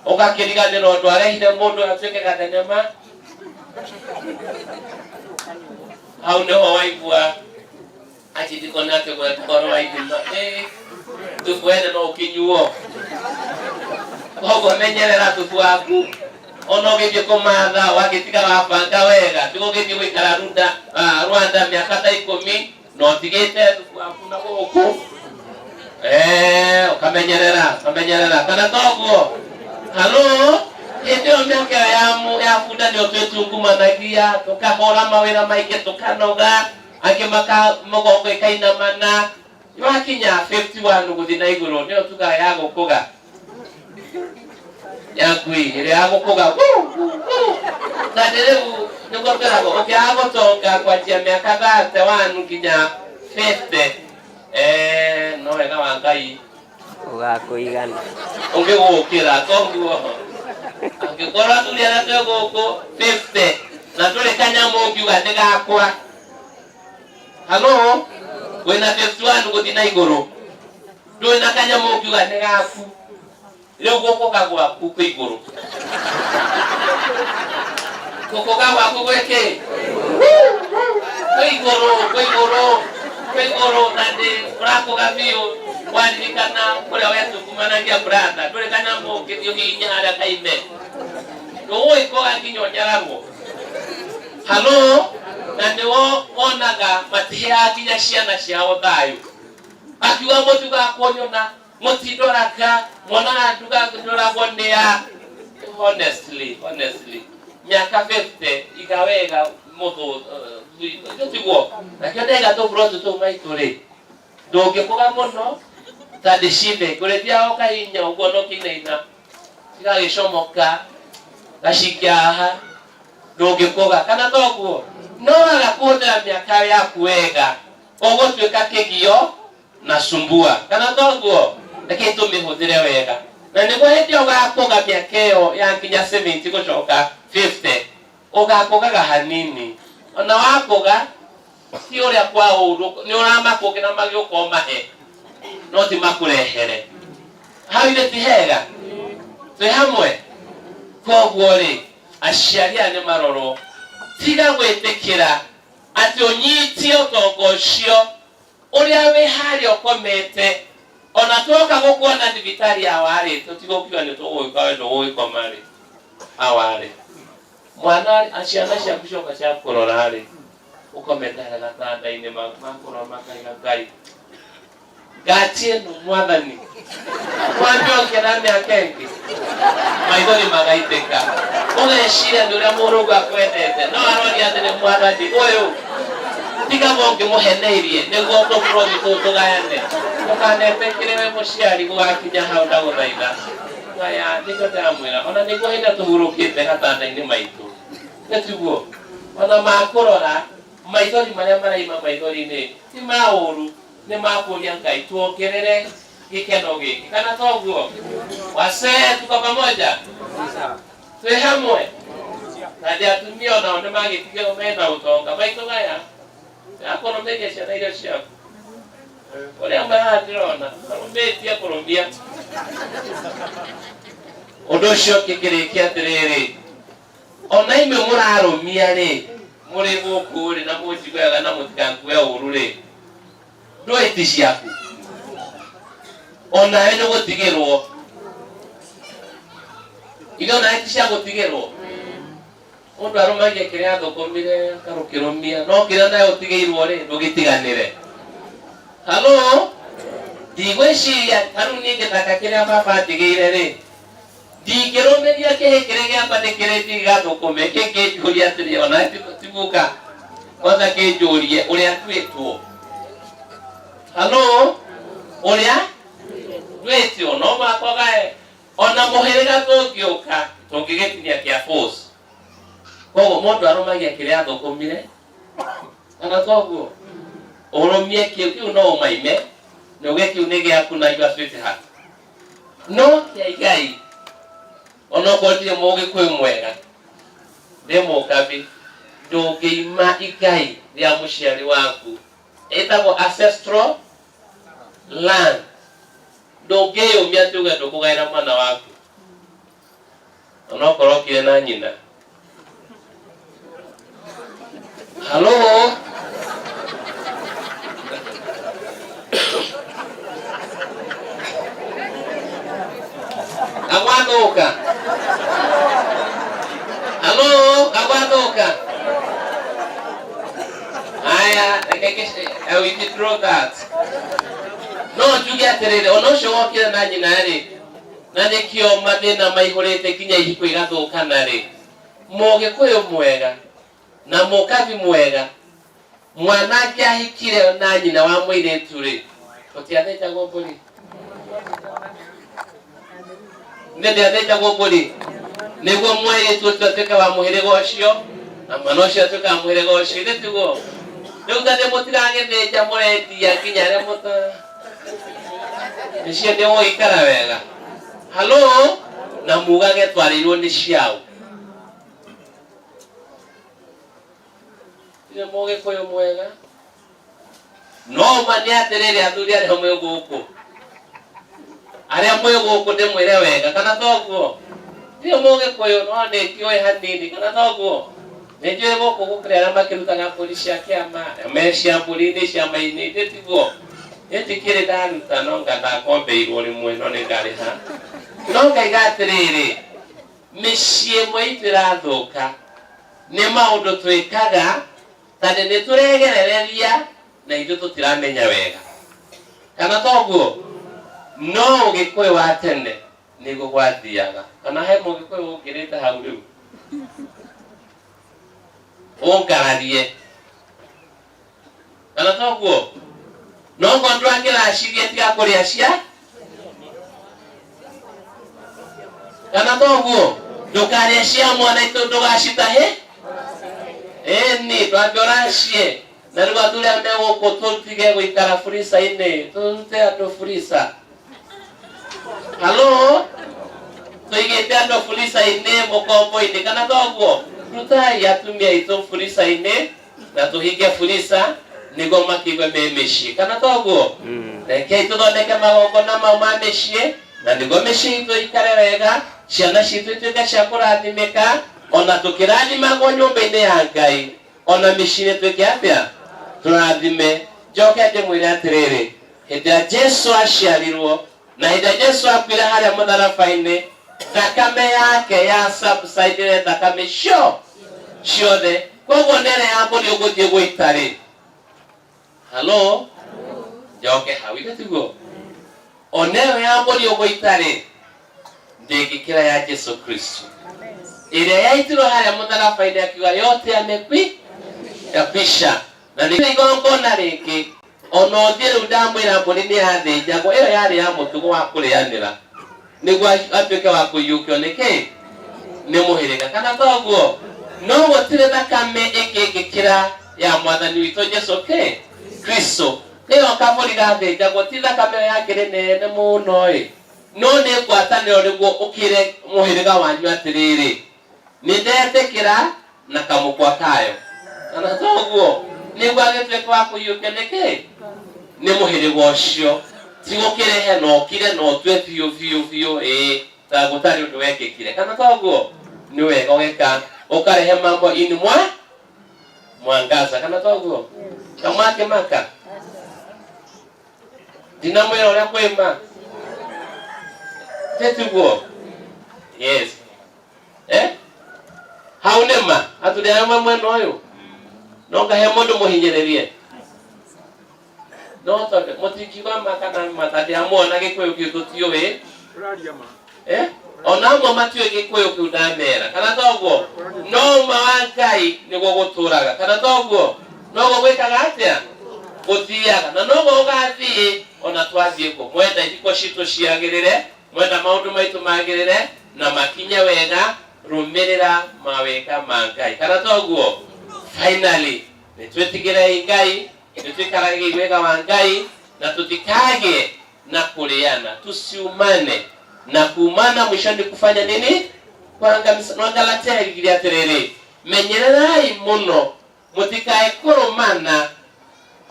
ũgakĩriganĩrwo ũndũ arehire mũndũ atuĩke gathenema hau nĩho waigua achindikoni akĩgweta ũhoro wa ithima thubu ene no ũkĩnyuo. Koguo menyerera thubu waku ona ũgĩthiĩ kũmatha wagĩtiga wabanga wega, tiga ũgĩthiĩ gũikara Rwanda mĩaka ta 10 na ũtigĩte thubu waku na gũkũ, ũkamenyerera ũkamenyerera kana toguo? Halo, hĩndĩ ĩyo mĩaka ĩyo ya bunda nĩyo twĩtungumanagia tũkahũra mawĩra maingĩ tũkanoga, angĩ maka mũgongo ĩkainamana. Wakinya 51 gũthiĩ na igũrũ nĩyo tugaga ya gũkũga ya ngui ĩrĩa ya gũkũga. Na nĩ rĩu nĩguo twĩragwo ũngĩaga gũtonga kwanjia mĩaka 31 nginya 50, no wega wa Ngai ũgakũigana ũngĩgũkĩra. Koguo angĩkorwo athuri arĩa twĩ gũkũ 50 na ndũrĩ kanyamũ ũngiuga nĩ gakwa, halo, wĩna 51 gũthiĩ na igũrũ ndũrĩ na kanyamũ ũngiuga nĩ gaku, rĩu gũkũga gwaku kwĩ igũrũ, gũkũga gwaku gwĩ kĩ? Kwĩ igũrũ, kwĩ igũrũ, kwĩ igũrũ, na nĩ ũrakũga biũ waririkana kũrĩa wetungumanagia. Brother, ndũrĩ kanyamũ ũngĩthiĩ ũhihinye harĩa kaime, ndũgũgĩkũga nginya ũnyararwo. Halo, na nĩwo wonaga matiheaga nginya ciana ciao thayũ. Akiuga mũtiugaga kũnyona, mũtindoraga, mwonaga nduga ndoragwo nĩ a. Honestly, honestly, mĩaka 50 iga wega mũthũ tiguo. Nakĩo ndaiga tũburoti tũu maitũ rĩ, ndũngĩkũga mũno ta ndĩcithe ngũrĩthia o kahinya ũguo no kĩinaina cigagĩcomoka gacikia haha ndũngĩkũga kana toguo no waga kũhũthĩra mĩaka yaku wega ũgũtuĩka kĩgio na sumbua kana toguo reke tũmĩhũthĩre wega na nĩguo hĩndĩ ĩyo ũgakũga mĩaka ĩyo ya nginya 70 gũcoka 50 ũgakũgaga hanini ona wakũga ti ũrĩa kwa ũru nĩ ũramakũngĩra magĩũka ũmahe no ti makũrehere hau ithe ti hega twĩ hamwe koguo rĩ aciari aya nĩ marorwo tiga gwĩtĩkĩra atĩ ũnyitie ũtonga ũcio ũrĩa wĩ harĩa ũkomete ona twoka gũkuona thibitarĩ awarĩ tũtigũkiuga nĩ tũgũgĩka we ndũgũgĩkoma rĩ awarĩ mwana ciana ciaku cioka cia kũrora rĩ ũkomete harĩa gatanda-inĩ makũrora makaiga ngai ngati ĩno mwathani mwambe ũkĩra mĩaka ĩngĩ maithori magaitĩka ũgeciria nĩ ũrĩa mũrũgu akwendete no aroria atĩ nĩ mwathani ũyũ tiga mũngĩmũheneirie nĩguo tũbũrũri tũu tũgayane ndũkanetĩkĩre we mũciari gũgakinya hau ndagũthaitha ngaya nĩkĩo ndĩramwĩra ona nĩguo hĩndĩ ĩrĩa tũhurũkĩte gatanda-inĩ maitũ nĩ tiguo ona makũrora maithori marĩa maraima maithori-inĩ ti ma ũru nĩ makũria ngai tuongerere gĩkeno gĩkĩ kana toguo wasee tuko pamoja twĩ hamwe na ndĩ atumia onao nĩ magĩtigĩrwo mena ũtonga maitũ gaya yakũrũmĩria ciana iria ciaku ũrĩa amwe haha ndĩrona marũmĩtie kũrũmia ũndũ ũcio ũngĩ ngĩrĩkia atĩrĩrĩ ona inyuĩ mũrarũmia rĩ mũrĩ gũkũ rĩ na mũnjigue wega na mũtikangue ũru rĩ ndũĩ ti ciaku onawe nĩ gũtigĩrwo ithe onawe ti cia gũtigĩrwo mũndũ arũmagia kĩrĩa athũkũmire akarũkĩrũmia no kĩrĩa nawe ũtigĩirwo rĩ ndũgĩtiganĩre halo ndigwĩciria ta rĩu niĩ gĩthaka kĩrĩa baba andigĩire rĩ ndingĩrũmĩria kĩhĩ kĩrĩa gĩakwa nĩ kĩrĩ ndigathũkũme kĩngĩnjũria atĩrĩ ona tiguka kwanza kĩnjũrie ũrĩa nduĩtwo halo ũrĩa nduĩtwo no makwa gae ona mũhĩrĩga tũngĩũka tũngĩgĩtinia kĩa force koguo mũndũ arũmagia kĩrĩa athũkũmire kana toguo ũrũmie kĩu kĩu no ũmaime na uge kĩu nĩ gĩaku na your sweetheart no kĩa igai onokorwo ndirĩ mũgĩkũyũ mwega ndĩ mũkabi ndũngĩima igai rĩa mũciari waku ĩtagwo ancestral land ndũngĩyũmia atĩ uge ndũkũgaĩra mwana waku onokorwo okire na nyina halo agwathũka halo agwathũka aya reke ngĩce- I will withdraw that no njuge atĩrĩrĩ ona ũcio wokire na nyina rĩ na nĩkĩo mathĩna maihũrĩte nginya ihiko igathũkana rĩ mũgĩkũyũ mwega na mũkabi mwega mwana angĩahikire na nyina wa mũirĩtu rĩ gũtiathĩnjagwo mbũri nĩ ndĩathĩnjagwo mbũri nĩguo mũirĩtu ũcio atuĩke wa mũhĩrĩga ũcio na mwana ũcio atuĩke wa mũhĩrĩga ũcio ithe tiguo rĩu tondũ mũtiragĩthĩnja mũrendia nginya arĩa mũta nĩcio nĩ ũgũikara wega halo na mugage twarĩirwo nĩ ciao nĩ mũgĩkũyũ mwega no ma nĩ atĩrĩrĩ athuri arĩa mwĩ gũkũ arĩa mwĩ gũkũ ndĩmwĩre wega kana toguo ndirĩ mũgĩkũyũ no nĩ ngĩũĩ hanini kana toguo nĩ njũĩ gũkũ gũkĩrĩ arĩa makĩrutaga mbũri cia kĩama arĩa me cia mbũri-inĩ ciama-inĩ ithe tiguo niĩ ndikĩrĩ ndaruta no nga ndakombeirwo rĩmwe no nĩ ngarĩha no ngaiga atĩrĩrĩ mĩciĩ ĩmwe itũ ĩrathũka nĩ maũndũ twĩkaga tondũ nĩ tũregerereria na ithuĩ tũtiramenya wega. Kana toguo? No ũgĩkũyũ wa tene nĩguo gwathiaga. Kana he mũgĩkũyũ ũngĩrĩte hau rĩu? Ũngararie. Kana toguo? No ngorwo ndũrakĩracirie tiga kũrĩa cia kana toguo ndũkarĩe cia mwana itũ ndũgacitahe ĩni ndwambe ũracie na rĩu athuri arĩa me gũkũ tũtige gũikara furisa-inĩ tũrute andũ furisa halo tũigĩte andũ furisa-inĩ mũkombo-inĩ kana toguo rutai atumia aitũ furisa-inĩ na tũhinge furisa nĩguo makĩigue me mĩciĩ kana toguo rekei tũthondeke magongona mau ma mĩciĩ na nĩguo mĩciĩ itũ ikare wega ciana citũ ituĩke cia kũrathimĩka ona tũkĩrathimagwo nyũmba-inĩ ya Ngai ona mĩciĩ-inĩ twĩke atĩa tũrathime njoke ndĩmwĩre atĩrĩrĩ hĩndĩ ĩrĩa Jesu aciarirwo na hĩndĩ ĩrĩa Jesu akuire harĩa mũtharaba-inĩ thakame yake ya subsidire thakame cio ciothe koguo nere ya mbũri ũgũthiĩ gũita rĩ halo njoke hau ithe tiguo ona ĩyo ya mbũri ũgũita rĩ ndĩngĩkĩra ya Jesu Kristo ĩrĩa yaitirwo harĩa mũtharaba-inĩ akiuga yote yamekwi yakwisha na nĩ igongona rĩngĩ ona ũthiĩ rĩu ndamwĩra mbũri nĩ yathĩnjagwo ĩyo yarĩ ya mũtugo wa kũrĩanĩra nĩguo atuĩke wa kũiyũkio nĩ kĩ nĩ mũhĩrĩga kana toguo no gũtirĩ thakame ĩngĩ ĩngĩkĩra ya mwathani witũ Jesu kĩ Kristo ĩyo kabũri gathĩnjagwo ti thakame ĩyo yakĩrĩ nene mũno ĩ no nĩ ngwatanĩro nĩguo ũkĩre mũhĩrĩga wanyu atĩrĩrĩ nĩ ndetĩkĩra na kamũkwa kayo kana toguo nĩguo agĩtuĩka wa kũiyũkio nĩ kĩ nĩ mũhĩrĩga ũcio ti gũkĩrehe na ũkire na ũtue biũ biũ biũ ĩĩ ta gũtarĩ ũndũ wekĩkire kana toguo nĩ wega ũgeka ũkarehe mambo ini mwa mwangaza kana toguo kamwakĩmaka ndinamwĩra ũrĩa kwĩma tĩtiguo yes eh hau nĩ ma athuri arĩa me mwena ũyũ no ngahe mũndũ mũhinyĩrĩrie no tondũ mũtingiuga ma kana ma ta ndĩramuona gĩkũyũ kĩu tũtiũĩ eh ona amwe matiũĩ gĩkũyũ kĩu ndamera kana toguo no ũma wa Ngai nĩguo gũtũraga kana toguo noguo gwĩkaga atĩa gũthiaga na noguo gũgathiĩ ona twathiĩ kũ mwenda ihiko citũ ciagĩrĩre mwenda maũndũ maitũ magĩrĩre na makinye wega rũmĩrĩra mawega ma Ngai kana toguo finally nĩ twĩtigĩrei Ngai nĩ tũikaragei wega wa Ngai na tũtikagĩe na kũrĩana tusiumane na kumana mwisho ni kufanya nini kuangamiza no Galatia erigire atĩrĩrĩ menyererai mũno mũtikae kũrũmana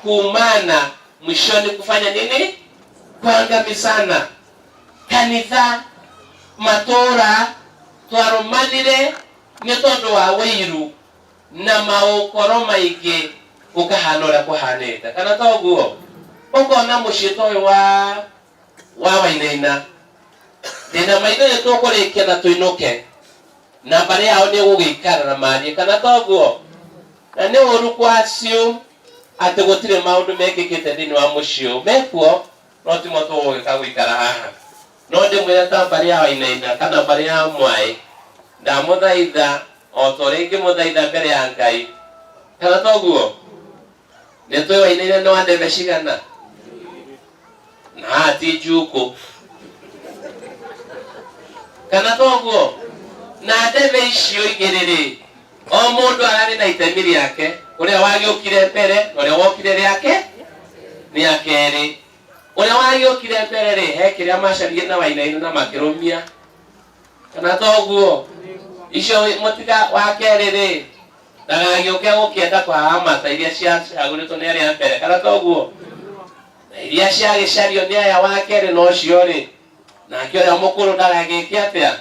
kumana mwisho ni kufanya nini kuangamizana kanitha matũra twarũmanire nĩ tondũ wa wĩiru na maũkoro maingĩ gũkahana ũrĩa kũhanĩte kana toguo ũkona mũciĩ ta ũyũ wa wa Wainaina ndĩna maitho nĩ tũkũrĩkia na tũinũke na mbarĩ yao nĩ ĩgũgĩikara na marie kana toguo na nĩ ũru kwa assume atĩ gũtirĩ maũndũ mekĩkĩte thĩinĩ wa mũciĩ ũyũ mekuo no timo tũgũgĩka gũikara haha no ndĩmwĩre ta mbarĩ ya Wainaina kana mbarĩ ya Mwaĩ ndamũthaitha o ta ũrĩa ingĩmũthaitha mbere ya Ngai kana toguo nĩ tũĩ Wainaina nĩ wa ndebe cigana na haha ti njukũ kana toguo na ndebe icio igĩrĩ rĩ o mũndũ ararĩ na itemi rĩake ũrĩa wagĩũkire mbere na ũrĩa wokire rĩake rĩa kerĩ ũrĩa wagĩũkire mbere rĩ he kĩrĩa macaririe na Wainaina na makĩrũmia kana toguo icio mũtiga wa kerĩ rĩ ndagagĩũke gũkĩenda kũhahamata iria ciacagũrĩtwo nĩ arĩa mbere kana toguo na iria ciagĩcario nĩ aya wa kerĩ na ũcio rĩ nake ũrĩa mũkũrũ ndagagĩke atĩa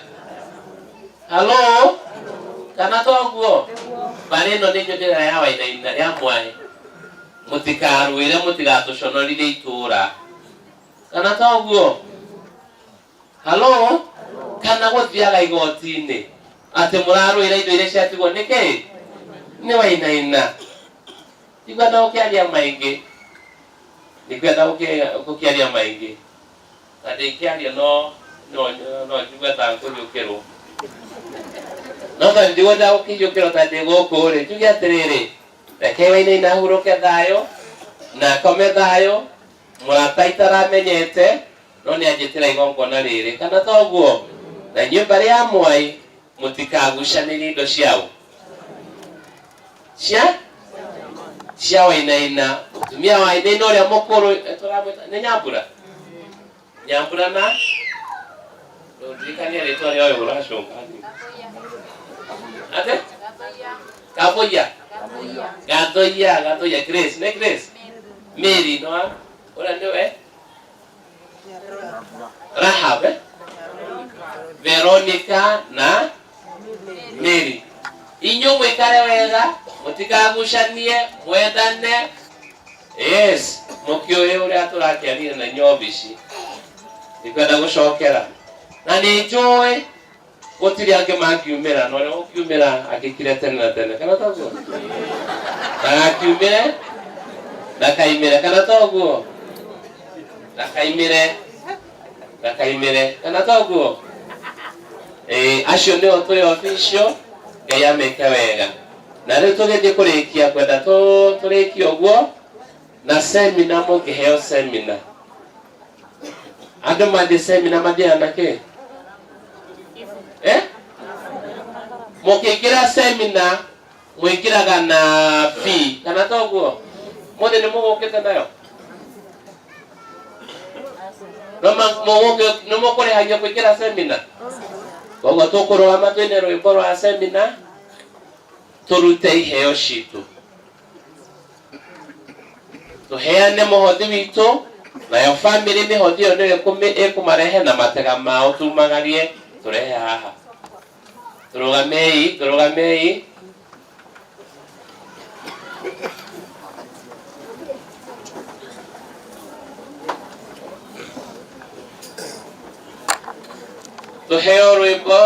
halo kana toguo mbarĩ ĩno nĩ njũndĩra ya Wainaina ya Mwaĩ mũtikarũĩre mũtigatũconorithie itũra kana toguo halo kana gũthiaga igoti-inĩ atĩ mũrarũĩra indo iria ciatigwo nĩ kĩ nĩ Wainaina tigua na ũkĩaria maingĩ Ndikwenda gũkĩaria maingĩ na ndĩngĩaria no no no njigue ta ngũhiũkĩrwo no tondũ ndikwenda gũkĩhiũkĩrwo ta ndĩ gũkũ rĩ njuge atĩrĩrĩ reke Wainaina ahurũke thayũ na akome thayũ mũrata itaramenyete no nĩ anjĩtĩra igongona rĩrĩ kana toguo na inyuĩ mbarĩ ya Mwai mũtikagucanĩrie indo ciao cia cia Wainaina mũtumia wa Wainaina ũrĩa mũkũrũ tũramwĩta nĩ Nyambura Nyambura na ndirikania rĩtwa rĩa ũyũ ũracoka ate Kaboya Gathoya Gathoya Grace nĩ Grace Mary no ũrĩa nĩwe Rahab eh? Veronica na Mary inyuĩ mwĩkare wega mũtikagucanie mwendane yes mũkĩũĩ ũrĩa tũrakĩarire na inyuĩ obici ndikwenda gũcokera na nĩ njũĩ gũtirĩ angĩ mangiumĩra na ũrĩa ũkiumĩra akĩkire tene na tene kana toguo ndagakiumĩre ndakaimĩre kana toguo ndakaimĩre ndakaimĩre kana toguo ĩĩ acio nĩo twĩ official Ngai ameke wega na rĩu tũgĩthiĩ kũrĩkia kwenda tũrĩkie ũguo na semina mũngĩheo semina andũ mathiĩ semina mathiaga na kĩ eh? Mũkĩingĩra semina mwĩingĩraga na fee kana toguo mũthĩ nĩ mũgũkĩte nayo nĩ mũkũrĩhagia kũingĩra semina koguo tũkũrũgama twĩne rwĩmbo rwa semina tũrute iheo citũ tũheane mũhothi witũ nayo family mĩhothi ĩyo nĩyo ĩkũmarehe na matega mao tumagarie tũrehe haha tũrũgamei tũrũgamei tũheo rwĩmbo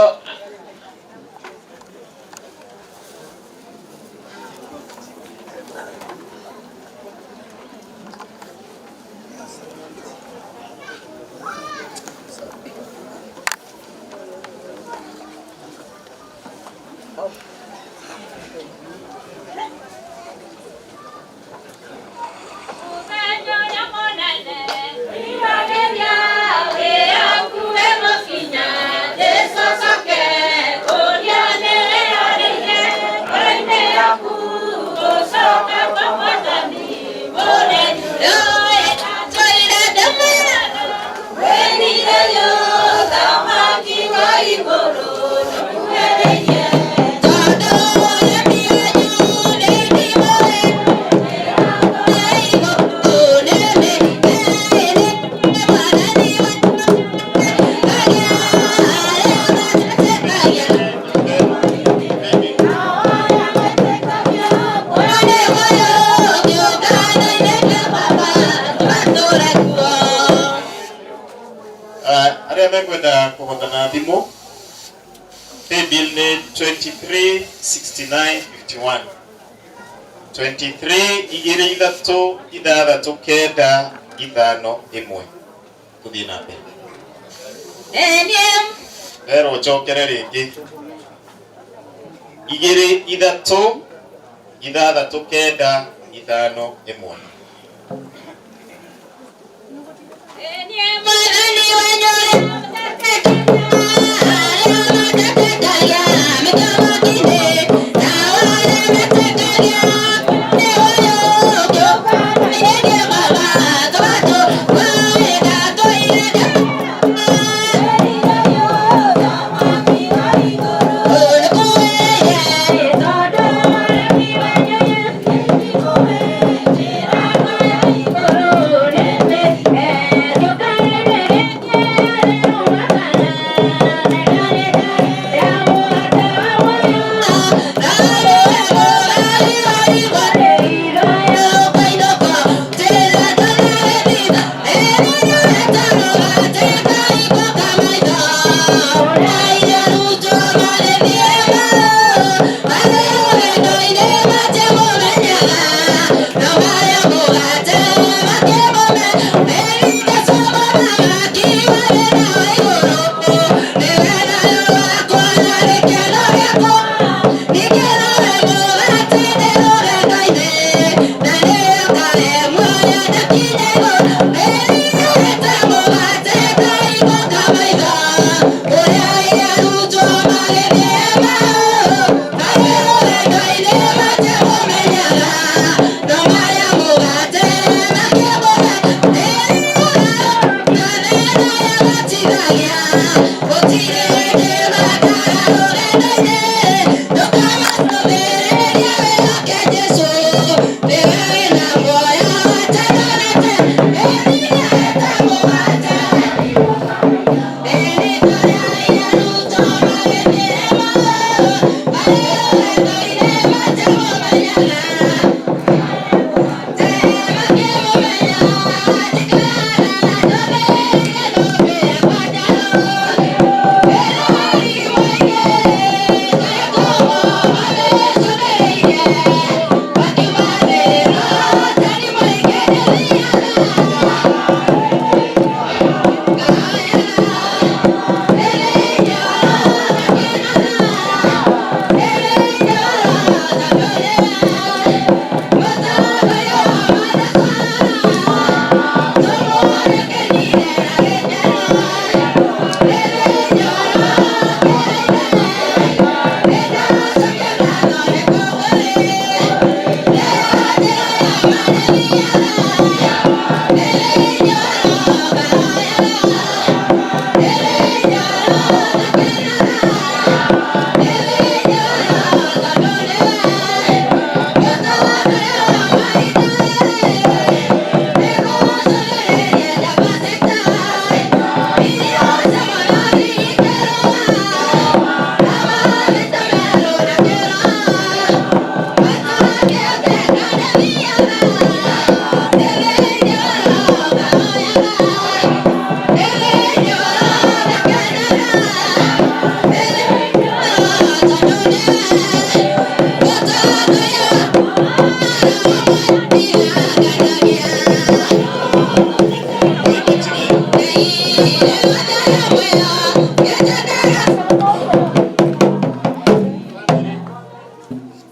Arĩa mekwenda kũhotana thimũ paybill nĩ 236951 23 igĩrĩ ithatũ ithathatũ kenda ithano ĩmwe tũthiĩ na mbere nderwo njokere rĩngĩ igĩrĩ ithatũ ithathatũ kenda ithano ĩmwe. Thank you.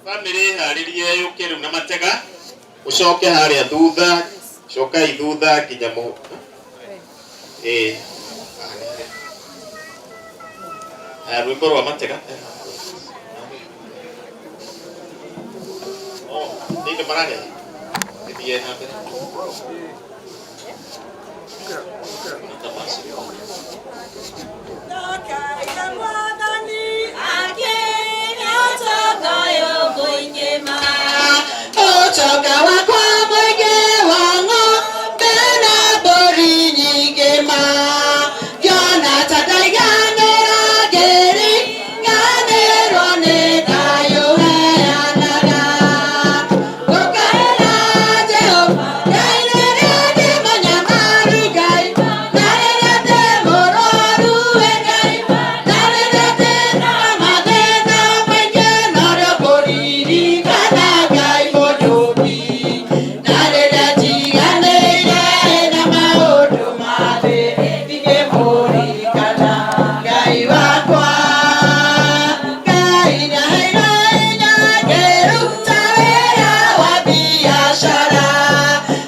Bamĩrĩ ĩharĩrie yũke rĩu na matega ũcoke harĩa thutha cokai thutha nginya mũ ĩĩ. Aya, rwĩmbo rwa matega. Oh, nĩ indo mararehe ĩthiĩ na mbere. Ũtonga wakwa mũingĩ wa ng'ombe na mbũri nyingĩ ma ngĩona ta ndaiganĩra ngĩriganĩrwo nĩ thayũ heanaga. Ngũkaĩra Jehova Ngai rĩrĩa ndĩ mũnyamaru Ngai, na rĩrĩa ndĩ mũrwaru we Ngai, na rĩrĩa ndĩ na mathĩna maingĩ norĩo ngũririkana Ngai mũnyũmbi. Na rĩrĩa njiganĩire na maũndũ ma thĩ ndingĩmũririkana Ngai wakwa. Ngai nĩaheire hinya ngĩruta wĩra wa biacara,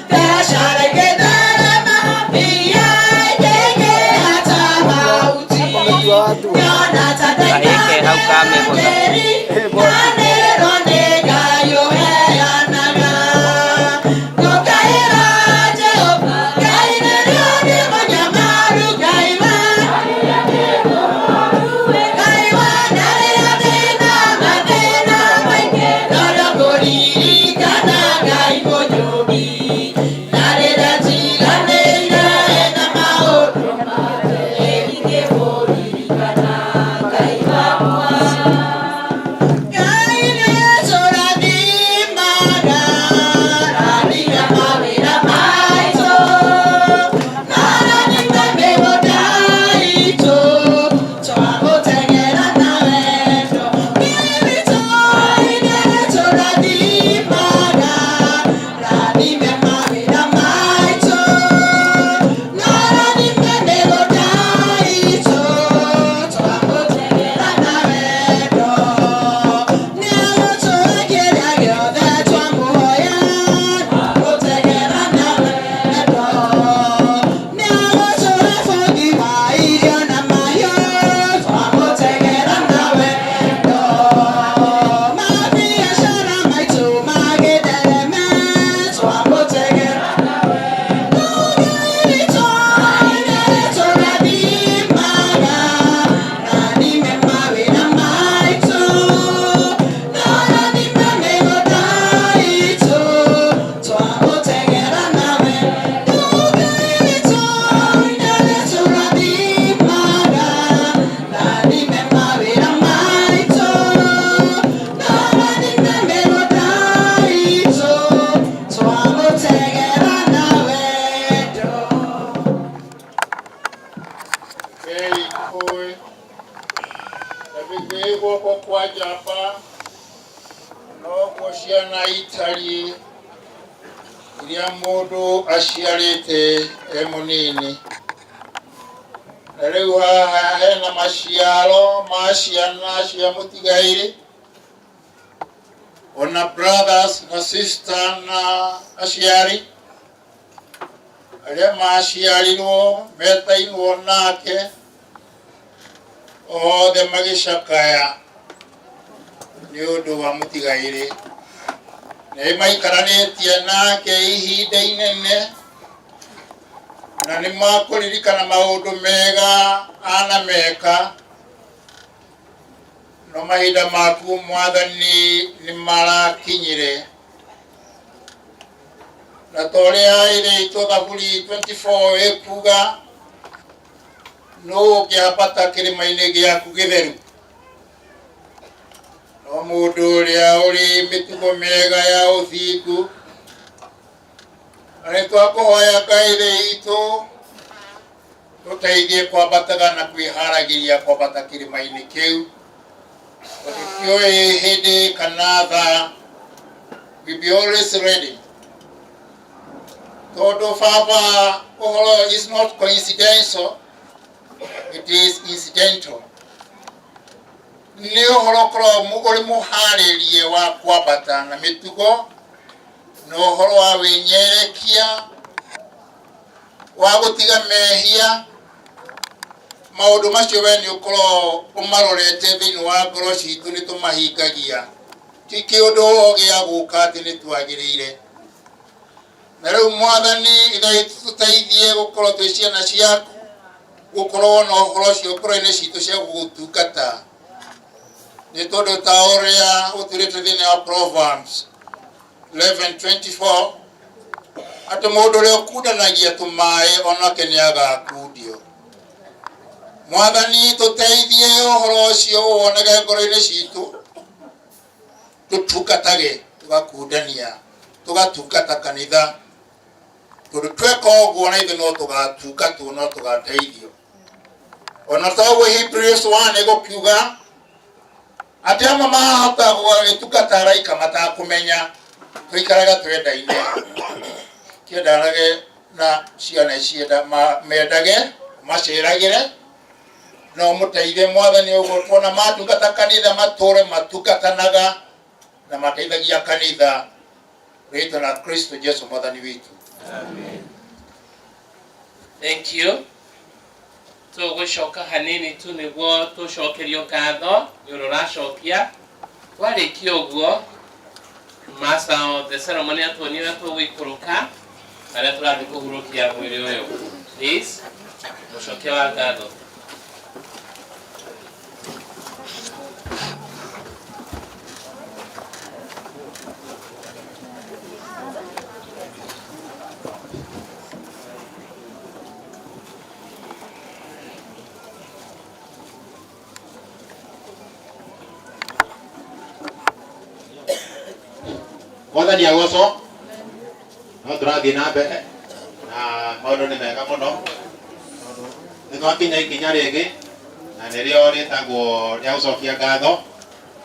biacara ĩgĩtherema, mbia ikĩingĩha ta mahuti. Ngĩona ta ndaiganĩra ngĩriganĩrwo nĩ Ngai ũheanaga. Ngũkaĩra Jehova Ngai rĩrĩa ndĩ mũnyamaru Ngai wa Ngai wa na rĩrĩa ndĩ na mathĩna maingĩ norĩo ngũririkana Ngai mũnyũmbi. Na rĩrĩa njiganĩire na maũndũ ma thĩ ndingĩmũririkana Ngai wakwa. Ngai nĩatũrathimaga, rathime mawĩra maitũ, na rathime mĩgũnda itũ, twamũtegera na wendo. Ngai witũ nĩatũrathimaga, rathime mawĩra maitũ, na rathime mĩgũnda itũ, twamũtegera na wendo. Nĩagũtũhe kĩrĩa gĩothe twamũhoya, twamũtegera na wendo. Nĩagũtũhe bũthi wa irio na mahiũ, twamũtegera na wendo. Mabiacara maitũ magĩthereme, twamũtegera na wendo. Ngai witũ nĩatũrathimaga, rathime mawĩra maitũ, na rathime mĩgũnda itũ, twamũtegera na wendo. Ngai witũ nĩatũrathimaga, rathime mawĩra maitũ, na rathime mĩgũnda itũ, twamũtegera na wendo. Ngai ũĩ na gĩthĩ guoko kwa njamba noguo ciana itariĩ. Ũrĩa mũndũ aciarĩte e mũnini. Na rĩu haha hena maciaro ma ciana cia mũtigairĩ, ona brothers na sister na aciari arĩa maciarirwo metainwo nake othe magĩcakaya nĩ ũndũ wa mũtigairĩ. Nĩ maikaranĩtie nake ihinda inene na nĩ makũririkana maũndũ mega anameka, no mahinda maku Mwathani nĩ marakinyire. Na ta ũrĩa ĩrĩtwo Thaburi 24 ĩkuga, nũ ũngĩambata kĩrĩma-inĩ gĩaku gĩtheru? No mũndũ ũrĩa ũrĩ mĩtugo mĩega ya ũthingu. Na nĩ twakũhoya Ngai Ithe witũ, tũteithie kwambataga na kwĩharagĩria kwambata kĩrĩma-inĩ kĩu, tondũ tiũĩ hĩndĩ kana thaa. We be always ready, tondũ Baba, ũhoro is not coincidental, it is incidental. Nĩ ũhoro ũkorwo ũrĩ mũharĩrie wa kwambata na mĩtugo na ũhoro wa wĩnyerekia wa gũtiga mehia. Maũndũ macio we nĩ ũkorwo ũmarorete thĩinĩ wa ngoro citũ, nĩ tũmahingagia, ti kĩũndũ o gĩa gũka atĩ nĩ twagĩrĩire. Na rĩu Mwathani Ithe witũ, tũteithie gũkorwo twĩ ciana ciaku, gũkorwo na ũhoro ũcio ngoro-inĩ citũ cia gũgũtungata, nĩ tondũ ta ũrĩa ũtwĩrĩte thĩinĩ wa Proverbs 11:24 atĩ mũndũ ũrĩa ũkundanagia tũmaĩ onake nĩ agakundio. Mwathani, tũteithie ũhoro ũcio ũwonage ngoro-inĩ citũ, tũtungatage, tũgakundania, tũgatungata kanitha, tondũ tweka ũguo na ithuĩ no tũgatungatwo, no tũgateithio. Ona toguo Hebrews 1 ĩgũkiuga atĩ amwe mahota gũgĩtungata araika matakũmenya. Tũikaraga twendaine, kĩendanage na ciana cienda mendage, maceragĩre no mũteithie Mwathani ũguo tuona matungata kanitha, matũre matungatanaga na mateithagia kanitha rĩtwa la Kristo Jesu Mwathani witũ. Thank you. Tũgũcoka hanini tu nĩguo tũcokerio ngatho nĩ ũrĩa ũracokia. Twarĩkia ũguo, master of the ceremony atuonie ũrĩa tũgũikũrũka harĩa tũrathiĩ kũhurũkia mwĩrĩ ũyũ. Please, mũcokia wa ngatho. Mwathani agocwo. No tũrathiĩ na mbere na maũndũ nĩ mega mũno, tondũ nĩ twakinya ikinya rĩngĩ na nĩrĩo rĩtagwo rĩa gũcokia ngatho,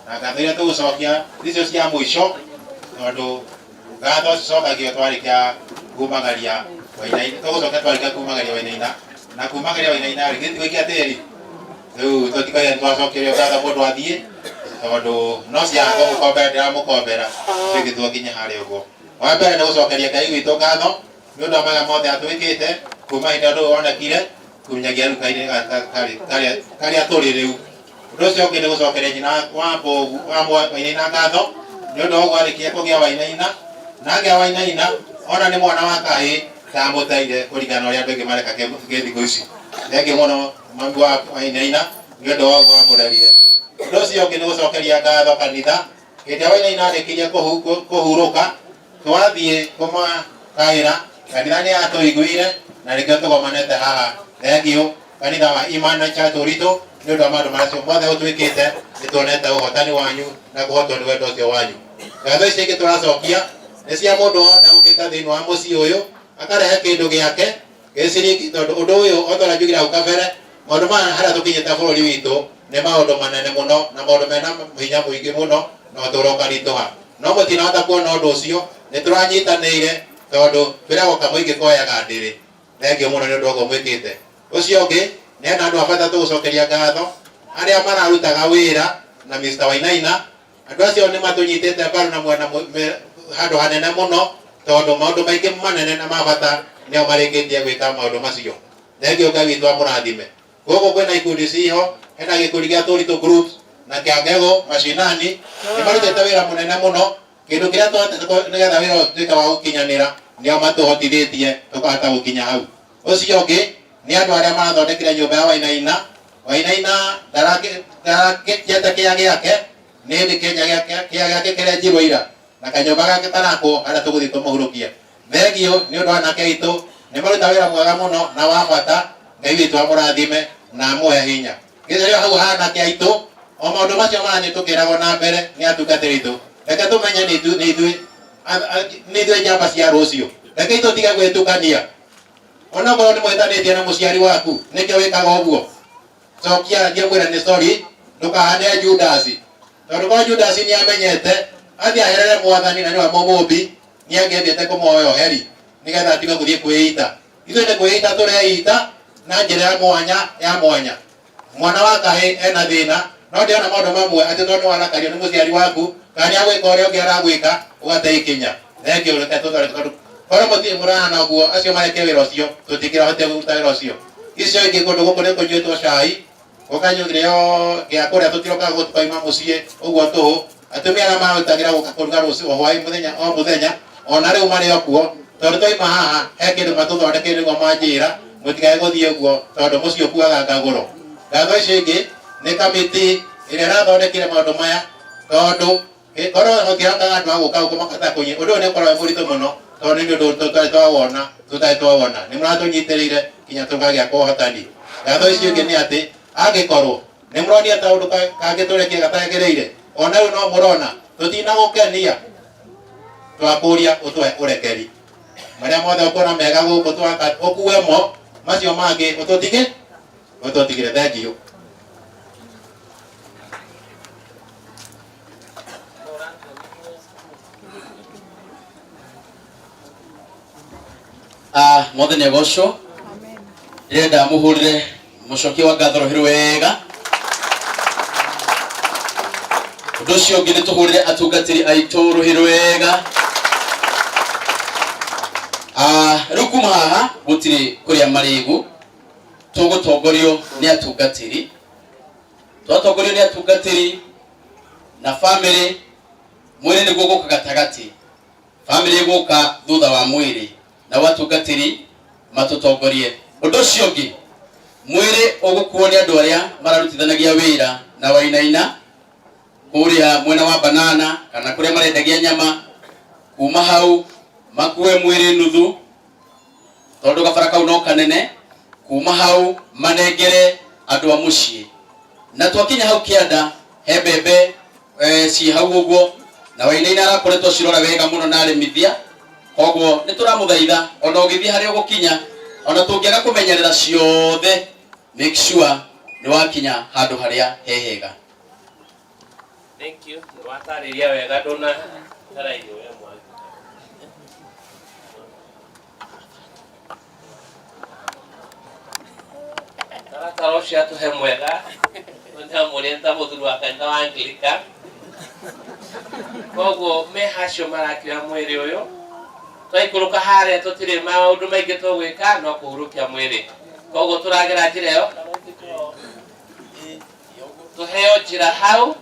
na ngatho iria tũgũcokia nicio cia mũico, tondũ ngatho cicokagio twarĩkia kumagaria Wainaina. Tũgũcokia twarĩkia kumagaria Wainaina, na kumagaria Wainaina rĩ, gĩtĩ gũikia tĩri rĩu tũtikagia nĩtwacokerio ngatho mũndũ athiĩ, tondũ no cia kũmũkombera ndĩramũkombera tũgĩtwo nginya harĩa ũguo. Wa mbere nĩ gũcokeria Ngai witũ ngatho nĩ ũndũ wa maya mothe atwĩkĩte kuma hĩndĩ ĩrĩa ũndũ ũyũ wonekire nginyagia rĩu kahinda gaka karĩa tũrĩ rĩu. Ũndũ ũcio ũngĩ nĩ gũcokeria nyina wa Mbogu wa Wainaina ngatho nĩ ũndũ wa ũguo arĩkia kũgĩa Wainaina, na agĩa Wainaina ona nĩ mwana wa kahĩĩ ndamũteire kũringana na ũrĩa andũ aingĩ mareka gĩ thikũ ici. Thengiũ mũno mami wa Wainaina nĩ ũndũ wa ũguo amũrerire. Ũndũ ũcio ũngĩ nĩ gũcokeria ngatho kanitha. Hĩndĩ ĩrĩa Wainaina arĩkirie kũhurũka, twathiĩ kũmakaĩra, kanitha nĩ yatũiguire na nĩkĩo tũgomanĩte haha. Thengiũ kanitha wa Emmanuel Church Ũritũ nĩ ũndũ wa maũndũ macio mothe ũtwĩkĩte, nĩ tuonete ũhotani wanyu na kũhotwo nĩ wendo ũcio wanyu. Ngatho ici ingĩ tũracokia nĩ cia mũndũ wothe ũkĩte thĩinĩ wa mũciĩ ũyũ akarehe kĩndũ gĩake gĩ ciringi, tondũ ũndũ ũyũ o ta ũrĩa njugire hau kabere, maũndũ maya harĩa tũkinyĩte bũrũri witũ nĩ maũndũ manene mũno na maũndũ mena hinya mũingĩ mũno na ũtũũro ũkaritũha, no mũtinahota kuona ũndũ ũcio. Nĩ tũranyitanĩire. Tondũ twĩragwo kamũingĩ koyaga ndĩrĩ. Thengiũ mũno nĩ ũndũ wa ũguo mwĩkĩte. Ũcio ũngĩ, nĩ hena andũ a bata tũgũcokeria ngatho, arĩa mararutaga wĩra na Mr. Wainaina. Andũ acio nĩ matũnyitĩte mbaru na mwena handũ hanene mũno, tondũ maũndũ maingĩ manene na ma bata nĩo marĩkĩtie gwĩka maũndũ macio. Thengiũ, Ngai witũ amũrathime. Gũkũ kwĩna ikundi ciho, hena gĩkundi gĩa Tũritũ Groups na kĩa Ngegũ Mashinani, nĩ marutĩte wĩra mũnene mũno. Kĩndũ kĩrĩa twahotete nĩgetha wĩra ũyũ ũtuĩke wa gũkinyanĩra, nĩo matũhotithĩtie tũkahota gũkinya hau. Ũcio ũngĩ nĩ andũ arĩa marathondekire nyũmba ya Wainaina. Wainaina ndarakĩete kĩa gĩake, nĩ hĩndĩ kĩenja kĩa gĩake kĩrenjirwo ira, na kanyũmba gake karakwo harĩa tũgũthiĩ tũmũhurũkie. Thengiũ nĩ ũndũ wa anake aitũ, nĩ maruta wĩra mwega mũno na wa bata. Ngai witũ amũrathime na amũhe hinya. Gĩtĩo hau ha anake aitũ, o maũndũ macio marathiĩ tũkĩragwo na mbere nĩ atungatĩri aitũ. Reke tũmenye nĩ ithuĩ nĩ ithuĩ nĩ ithuĩ njamba cia rũciũ. Reke tũtige gwĩtukania. Onokorwo nĩ mũhĩtanĩtie na mũciari waku, nĩkĩo wĩkaga ũguo. Cokia thiĩ ũmwĩre nĩ sorry, ndũkahane Judasi. Tondũ korwo Judasi nĩ amenyete, athiĩ aherere mwathani na nĩwe mũmũmbi, nĩ angĩathiĩte kũmũhoya ũheri, nĩgetha atige gũthiĩ kwĩita. Ithuĩ nĩ kwĩita tũreita na njĩra ya mwanya ya mwanya. Mwana wa kahĩ ena thĩna, no ndĩrona maũndũ mamwe atĩ tondũ nĩwarakario nĩ mũciari waku, kana nĩ agwĩka ũrĩa ũngĩ aragwĩka, ũgate ikinya. Thengiũ, reke tũthondeke tondũ korwo mũtirĩ mũrahana ũguo, acio mareke wĩra ũcio, tũtingĩrahotire kũruta wĩra ũcio. Icio ingĩ kũndũ gũkũ nĩ kũnyuĩtwo cai, gũkanyuĩrĩo gĩa kũrĩa, tũtirokaga gũkũ tũkauma mũciĩ ũguo tũhũ. Atumia arĩa marutagĩra gũka kũruga rũciũ o hwaĩ mũthenya o mũthenya, ona rĩu marĩ o kuo, tondũ twaima haha he kĩndũ matũthondekeire nĩguo manjĩra mũtikae gũthiĩ ũguo tondũ mũciĩ ũkuaga ngagũro. Ngatho icio ingĩ nĩ kamĩtĩ ĩrĩa ĩrathondekire maũndũ maya, tondũ korwo gũtirokaga andũ a gũka gũkũ makahota kũnyita ũndũ ũyũ nĩ ũkoragwo wĩ mũritũ mũno, tondũ nĩ ũndũ tũtarĩ twawona tũtarĩ twawona. Nĩ mũratũnyitĩrĩire nginya tũkagĩa kwa ũhotani. Ngatho icio ingĩ nĩ atĩ angĩkorwo nĩ mũronire ta ũndũ kangĩ tũrekie gatagĩrĩire, ona rĩu no mũrona tũtinagũkenia, twakũria ũtũhe ũrekeri. Marĩa mothe ũkuona mega gũkũ twaka ũkue mo, macio mangĩ ũtũtige ũtũtigire. Thengiũ. Ah, mwathani agocwo. Ndĩrenda mũhũrĩre mũcokia wa ngatho rũhĩ wega. Ũndũ ũcio ũngĩ nĩ tũhũrĩre atungatĩri aitũ rũhĩ rwega. Ah, rĩu kuma haha gũtirĩ kũrĩa marĩgu, tũgũtongorio nĩ atungatĩri. Twatongorio nĩ atungatĩri na bamĩrĩ, mwĩrĩ nĩguo gũka gatagatĩ, bamĩrĩ ĩgũka thutha wa mwĩrĩ, nao atungatĩri matũtongorie. Ũndũ ũcio ũngĩ, mwĩrĩ ũgũkuo nĩ andũ arĩa mararutithanagia wĩra na Wainaina kũrĩa mwena wa Banana kana kũrĩa marendagia nyama. Kuma hau makue mwĩrĩ nuthu, tondũ gabara kau no kanene. Kuma hau manengere andũ a mũciĩ, na twakinya hau kĩanda he mbembe ciĩ hau ũguo, na Wainaina arakoretwo acirora wega mũno na arĩmithia. Koguo nĩ tũramũthaitha ona ũgĩthiĩ harĩa ũgũkinya, ona tũngĩaga kũmenyerera ciothe, make sure nĩ wakinya handũ harĩa he hega. Thank you. Watarĩria wega ndũna tarairio we mwangi. Taratara ũcio atũhe mwega. Nĩamũrĩte ta mũthuri wa kanitha wa Anglican. Koguo me hacio marakĩoya mwĩrĩ ũyũ. Twaikũrũka harĩa tũtirĩ maũndũ maingĩ tũgwĩka no kũhurũkia mwĩrĩ. Koguo tũragera njĩra ĩyo. Tũheo njĩra hau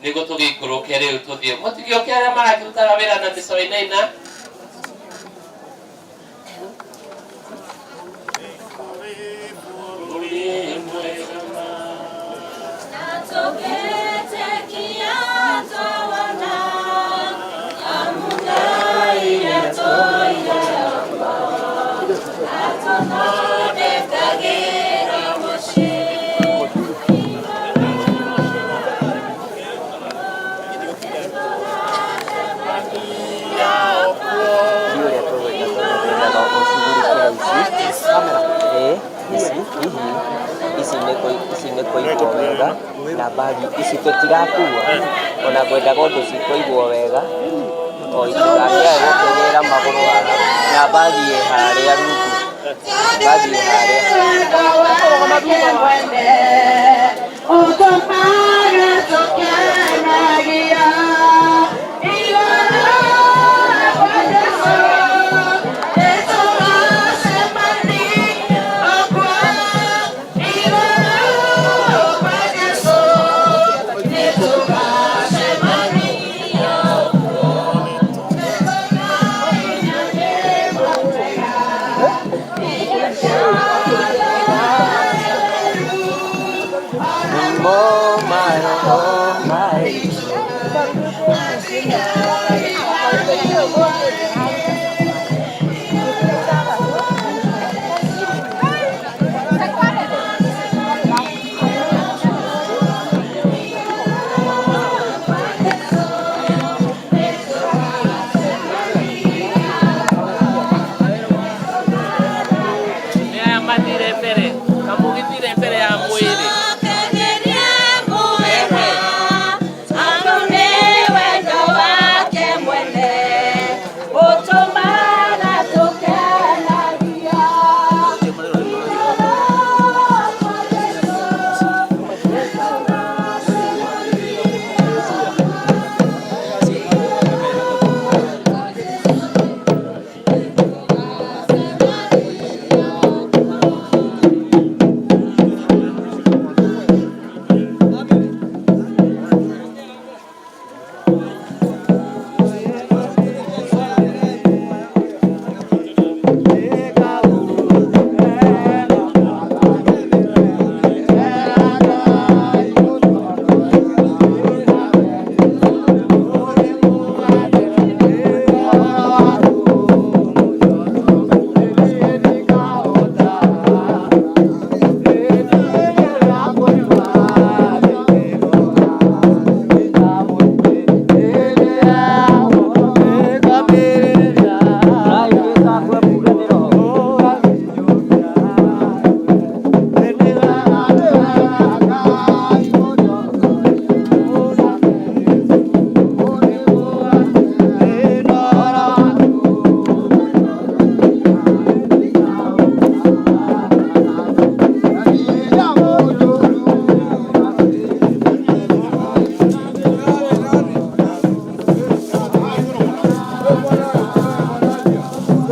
nĩguo tũgĩikũrũke rĩu tũthiĩ. Mũtigĩũke arĩa marakĩrutaga wĩra na mĩco ĩnaina. Ĩĩ, ici hihi ici nĩ ici nĩ kũigwo wega na mbagi ici tũtirakua ona ngwendaga ũndũ cikũigwo wega o itigakĩae gũkĩgĩra magũrũ haha. Na bagi ĩ harĩa rungu. Bagi ĩ harĩa. Mo maroho mai. Nĩ aya mathire mbere kamũgithire mbere ya mwĩrĩ.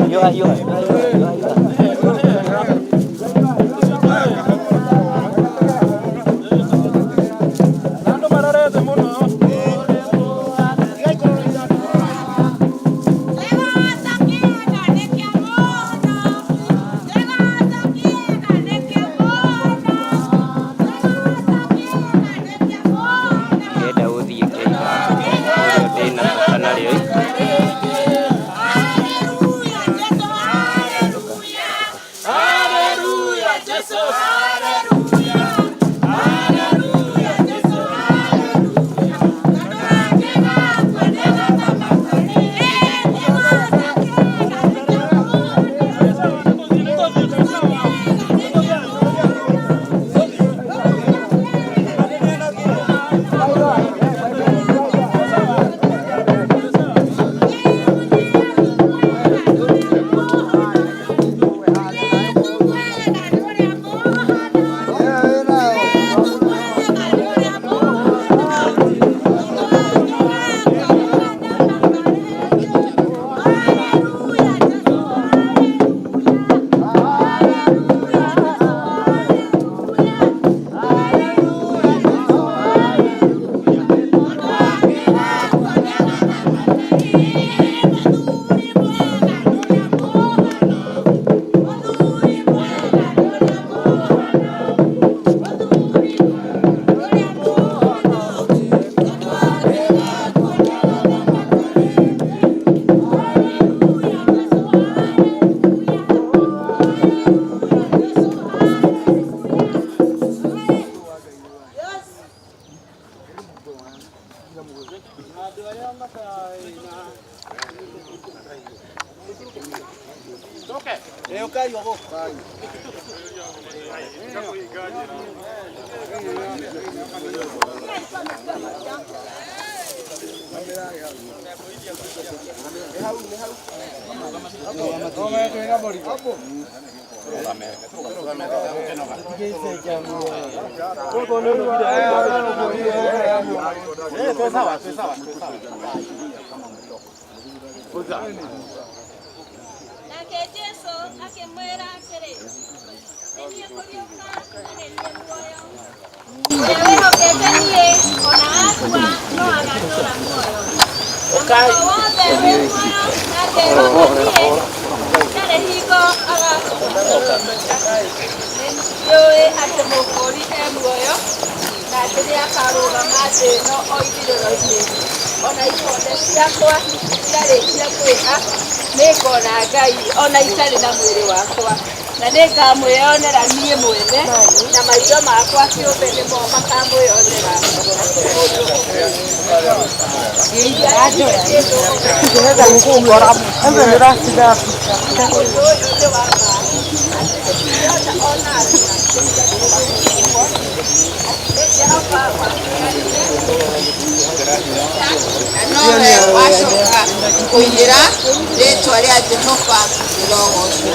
Hiũha, hiũha, hiũha, hiũha. Ndĩrenda gũthiĩ Kĩiga ũrĩa ndĩna bata narĩo. Nake Jesũ akĩmwĩra atĩrĩ, nĩ niĩ kũriũka na nĩ niĩ muoyo. Ũrĩa wĩhokete niĩ, o na akua, no agaatũũra muoyo. Na mũndũ o wothe wĩ muoyo na akehoka niĩ, ndarĩ hingo agakua. Nĩnjũĩ atĩ Mũkũũri e muoyo na atĩ nĩakarũgama thĩ ĩno o ithirĩro-inĩ. Ona ikonde ciakwa ciarĩkia kwĩha, nĩngona Ngai ona itarĩ na mwĩrĩ wakwa, na nĩngamwĩonera niĩ mwene, na maitho makwa kĩũmbe nĩmo makamwĩonera. Ũndũ ũyũ nĩ wa ma, atĩ tũtingĩhota ona atĩa kũiga kiugo atĩ Jehova wamwĩranire. Na nowe wacoka kũinĩra rĩtwa rĩa Jehova rĩrogocwo.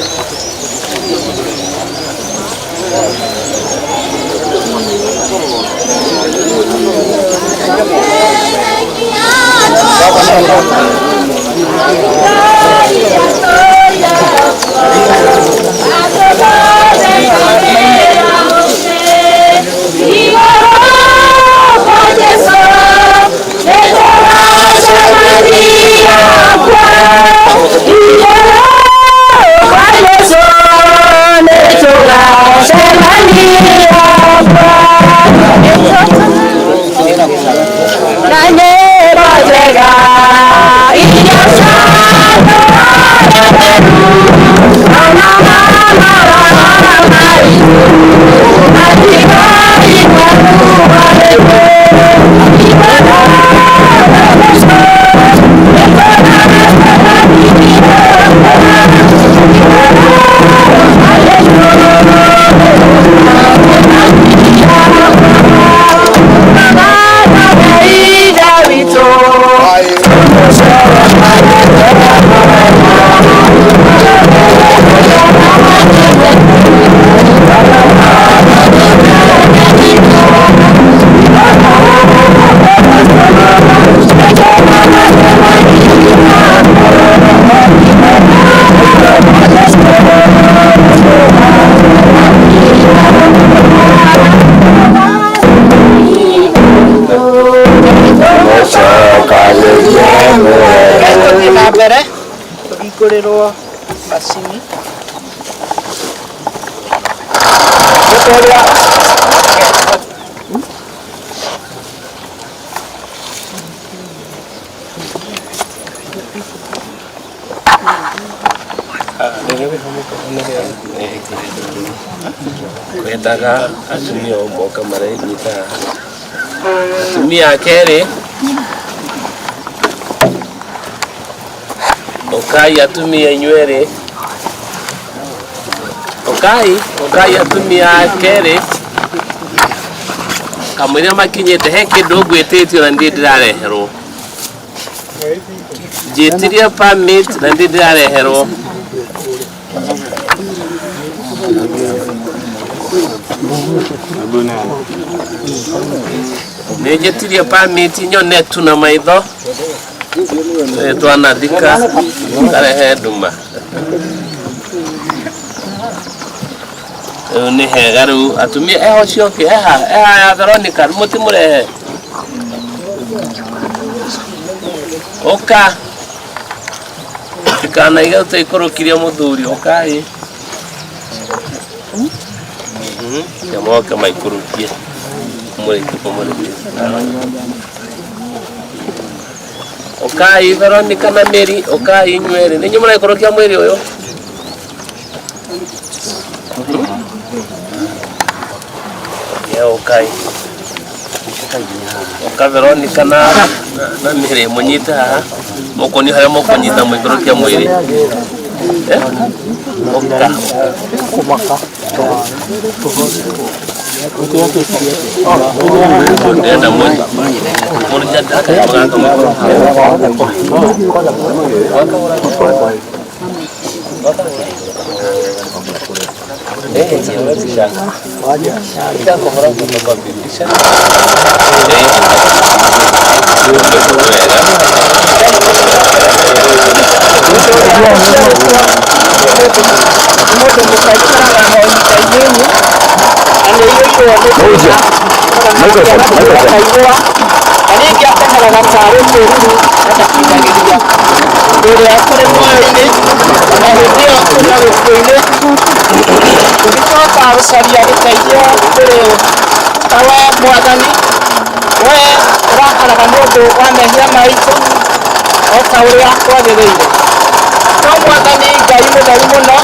Tũthiĩ na mbere tũhingũrĩrwo macini. Kwendaga atumia o moka marenyita atumia a kerĩ ũkai atumia inyuerĩ ũkai ũkai atumia a kerĩ kamũira makinyĩte he kĩndũ ngwĩtĩtio na ndirĩ ndĩrareherwo njĩtirie permit na ndirĩ ndĩrareherwo. Nĩ njĩtirie permit nyone tu na maitho. Twanathika karehe nduma. Rĩu nĩ hega rĩu atumia eho cioke eha eha ya Veronica mũtimũrehe. Ũka ndikanaige ũtaikũrũkirie mũthuri ũkai. Moke maikũrũkie mũrĩkie mũrĩkie. Ũkai Veronica na Mary ũkai inyuerĩ nĩ inyuĩ mũraikũrũkia mwĩrĩ ũyũ. Ye ũkai. Ũka Veronica na na Mary mũnyite haha mũkũni harĩa mũkũnyita mũikũrũkia mwĩrĩ. Ũka. Ndĩrenda mũrutani mũgaka. Mũndũ mũkaikaraga hau ita-inĩ na nĩ aiyũirwo nĩ akaigua na rĩngĩ akomeraga tarĩ kĩruru atakindagĩria ũrĩa kũrĩ muoyo-inĩ na hĩndĩ ĩyo kũrĩ gĩkuũ-inĩ tũgĩcoka gũcaria gĩteithio kũrĩ ta we mwathani we ũrakaraga nĩ ũndũ wa mehia maitũ o ta ũrĩa kwagĩrĩire. No mwathani Ngai mũtheru mũno,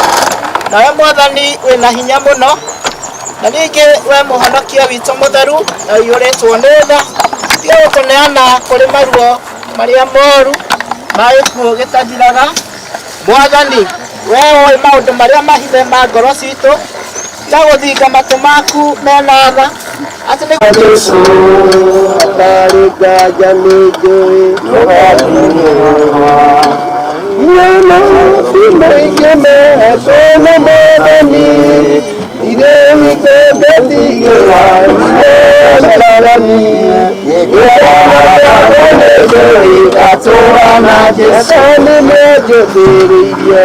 nawe mwathani wĩna hinya mũno, na ningĩ we mũhonokia witũ mũtheru na ũiyũrĩtwo nĩ tha, tiga gũtũneana kũrĩ maruo marĩa moru ma gĩkuũ gĩtathiraga. Mwathani, we ũĩ maũndũ marĩa mahithe ma ngoro citũ, tiga gũthinga matũ maku mena tha atĩ nĩ Jesu hatarĩ nganja nĩ njũĩ nĩũgakinyĩrwa Nyama maingĩ mehetwo nĩ Mwathani irĩ hingo ngatigĩra nĩcarani nĩ ngatũra na Jesu nĩ menjũthĩrĩirie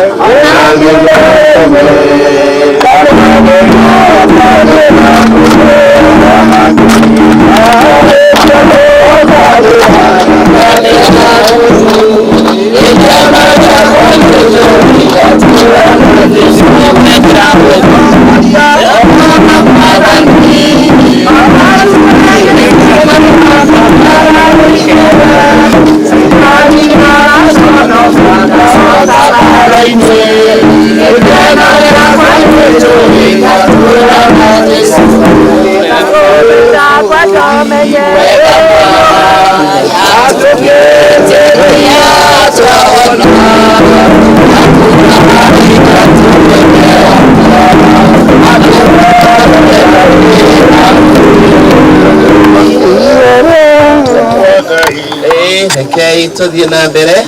Rekei tuthiĩ na mbere,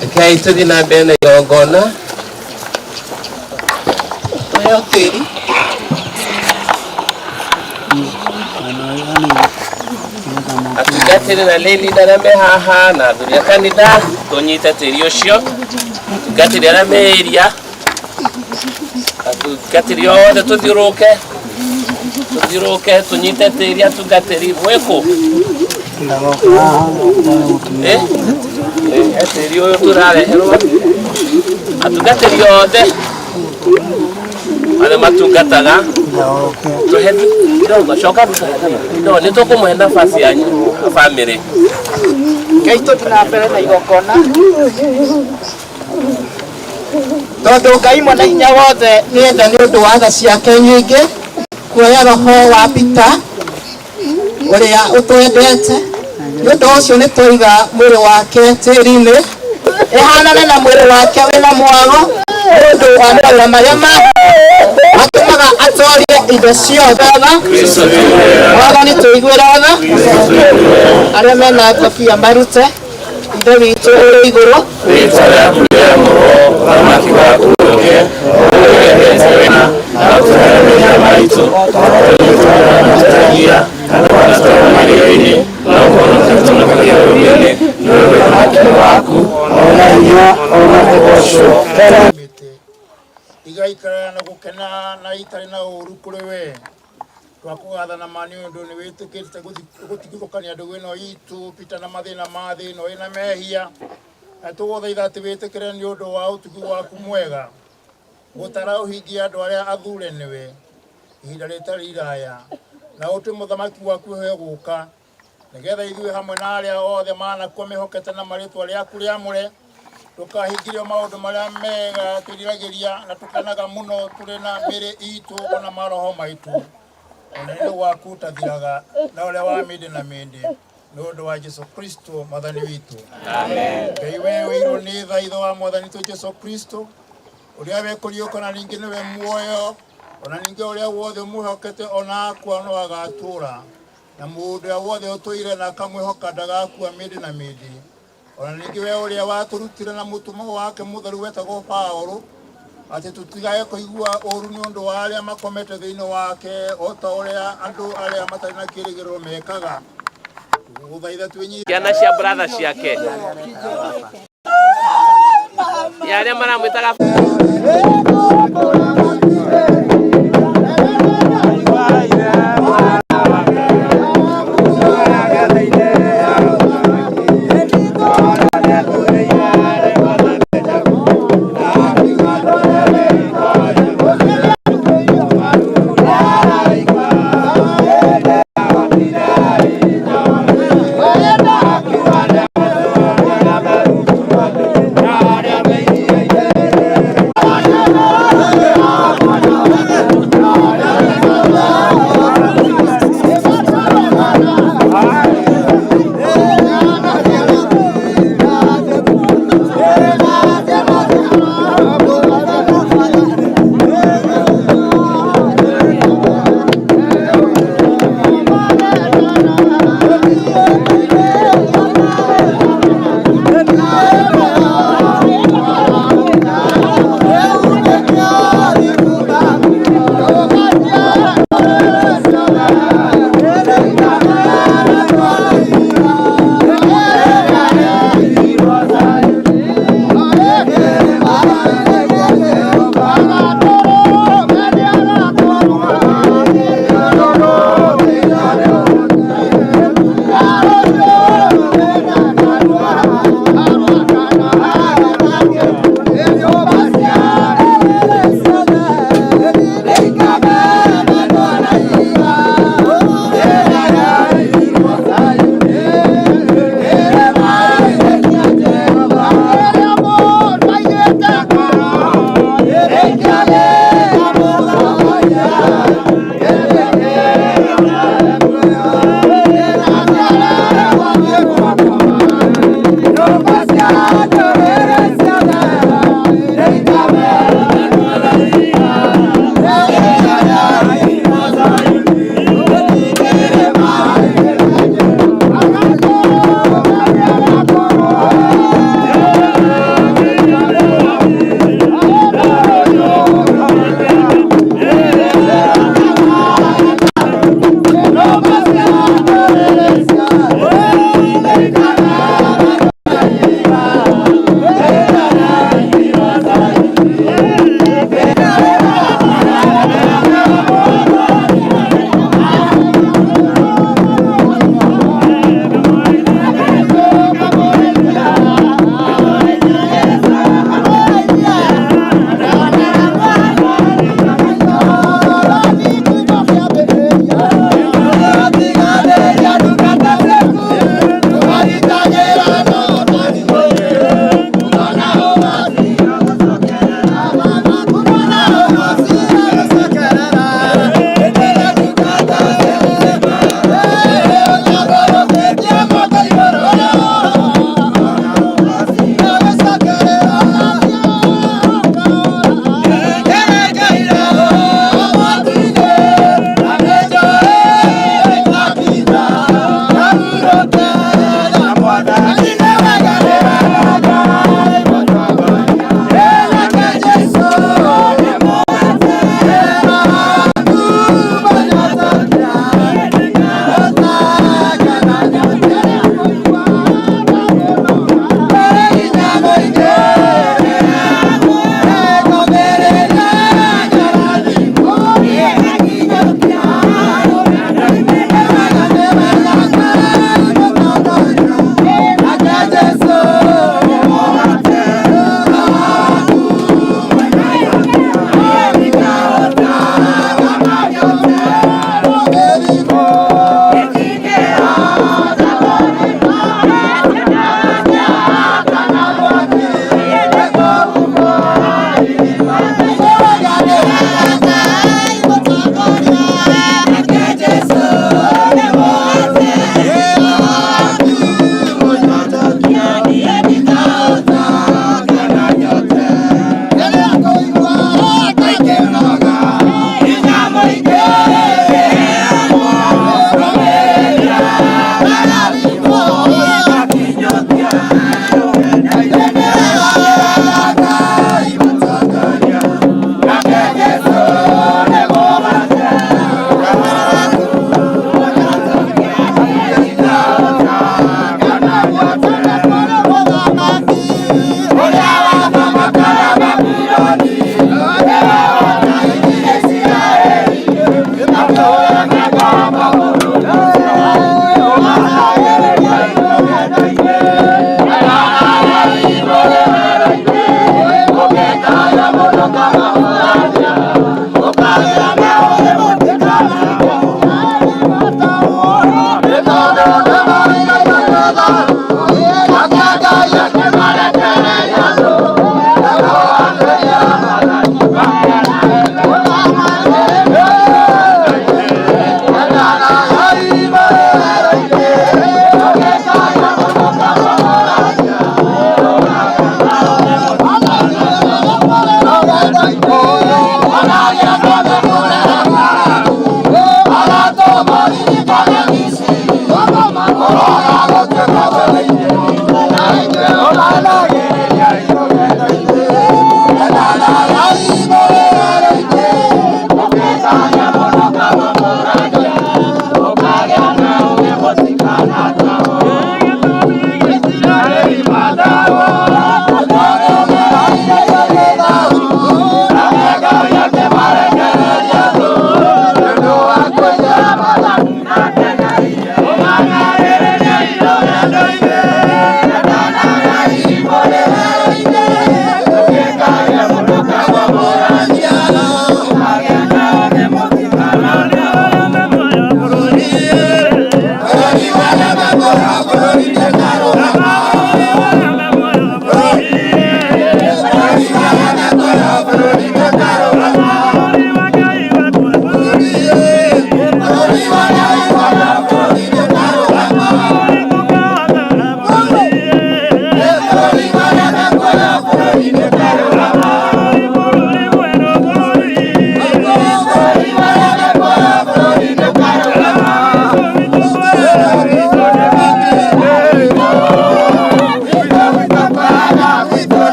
rekei tuthiĩ na mbere na igongona. Tũheo tĩri. Atungatĩri na lay leader arĩa me haha na athuri a kanitha tũnyite tĩri ũcio, atungatĩri arĩa me area, atungatĩri othe tũthiũrũke, tũthiũrũke tũnyite tĩri. Atungatĩri mwĩkũ? Eh? Eh, tĩri ũyũ tũrareherwo atungatĩri othe arĩa matungataga tũhe kidogo, coka thutha kidogo, nĩ tũkũmũhe nafasi yanyu bamĩrĩ. Ngai tũthiĩ na mbere na igongona tondũ Ngai mwene hinya wothe nĩ enda nĩ ũndũ wa tha ciake nyingĩ kuoya roho wa Peter ũrĩa ũtwendete. Nĩ ũndũ ũcio nĩ twaiga mwĩrĩ wake tĩri-inĩ ĩhanane na mwĩrĩ wake wĩna mwago nĩ ũndũ wa mawĩra marĩa ma atũmaga atorie indo ciothe tha. Mwathani tũiguĩre tha. Arĩa mena ngobia marute. Ithe witũ ũrĩ igũrũ, Rĩĩtwa rĩaku rĩamũrwo, ũthamaki waku ũũke, ũrĩa wendete wĩna na ũtũhe mehia maitũ, ta ũrĩa ithuĩ tũrĩa na ndũkanatũtware magerio-inĩ, no ũtũhonokie tũhonokagie ũũru-inĩ, nĩ ũndũ ũthamaki nĩ waku, o na hinya, o na ũgoco. Igaikara na gũkena na itarĩ na ũũru kũrĩ we. Twakũgatha na ma nĩ ũndũ nĩ wĩtĩkĩrĩte gũtigithũkania ndũgũ ĩno itũ Peter na mathĩna ma thĩ ĩno ĩna mehia, na tũgũthaitha atĩ wĩtĩkĩre nĩ ũndũ wa ũtugi waku mwega gũtara ũhingie andũ arĩa athure nĩwe ihinda rĩtarĩ iraya, na ũtue mũthamaki waku ũheo gũka, nĩgetha ithuĩ hamwe na arĩa othe manakua mehokete na marĩtwa rĩaku rĩamũre tũkahingirio maũndũ marĩa mega twĩriragĩria na tũkenaga mũno tũrĩ na mĩĩrĩ itũ ona maroho maitũ, ũnene waku ũtathiraga na ũrĩa wa mĩndĩ na mĩndĩ, nĩ ũndũ wa Jesu Kristo mwathani witũ. Amen. Ngai we wĩirwo nĩ tha ithe wa mwathani witũ Jesu Kristo ũrĩa wekũriũka na ningĩ nĩwe muoyo Ona ningĩ ũrĩa wothe ũmwĩhokete ona akua no agatũũra, na mũndũ ũrĩa wothe ũtũire na akamwĩhoka ndagakua mĩndĩ na mĩndĩ. Ona ningĩ we ũrĩa watũrutire na mũtũmwo wake mũtheru wetagwo Paũlũ, atĩ tũtigae kũigua ũũru nĩ ũndũ wa arĩa makomete thĩinĩ wake, o ta ũrĩa andũ arĩa matarĩ na kĩĩrĩgĩrĩro mekaga. Tũgũgũthaitha twĩnyihie Ciana cia brother ciake. Ya arĩa maramwĩtaga.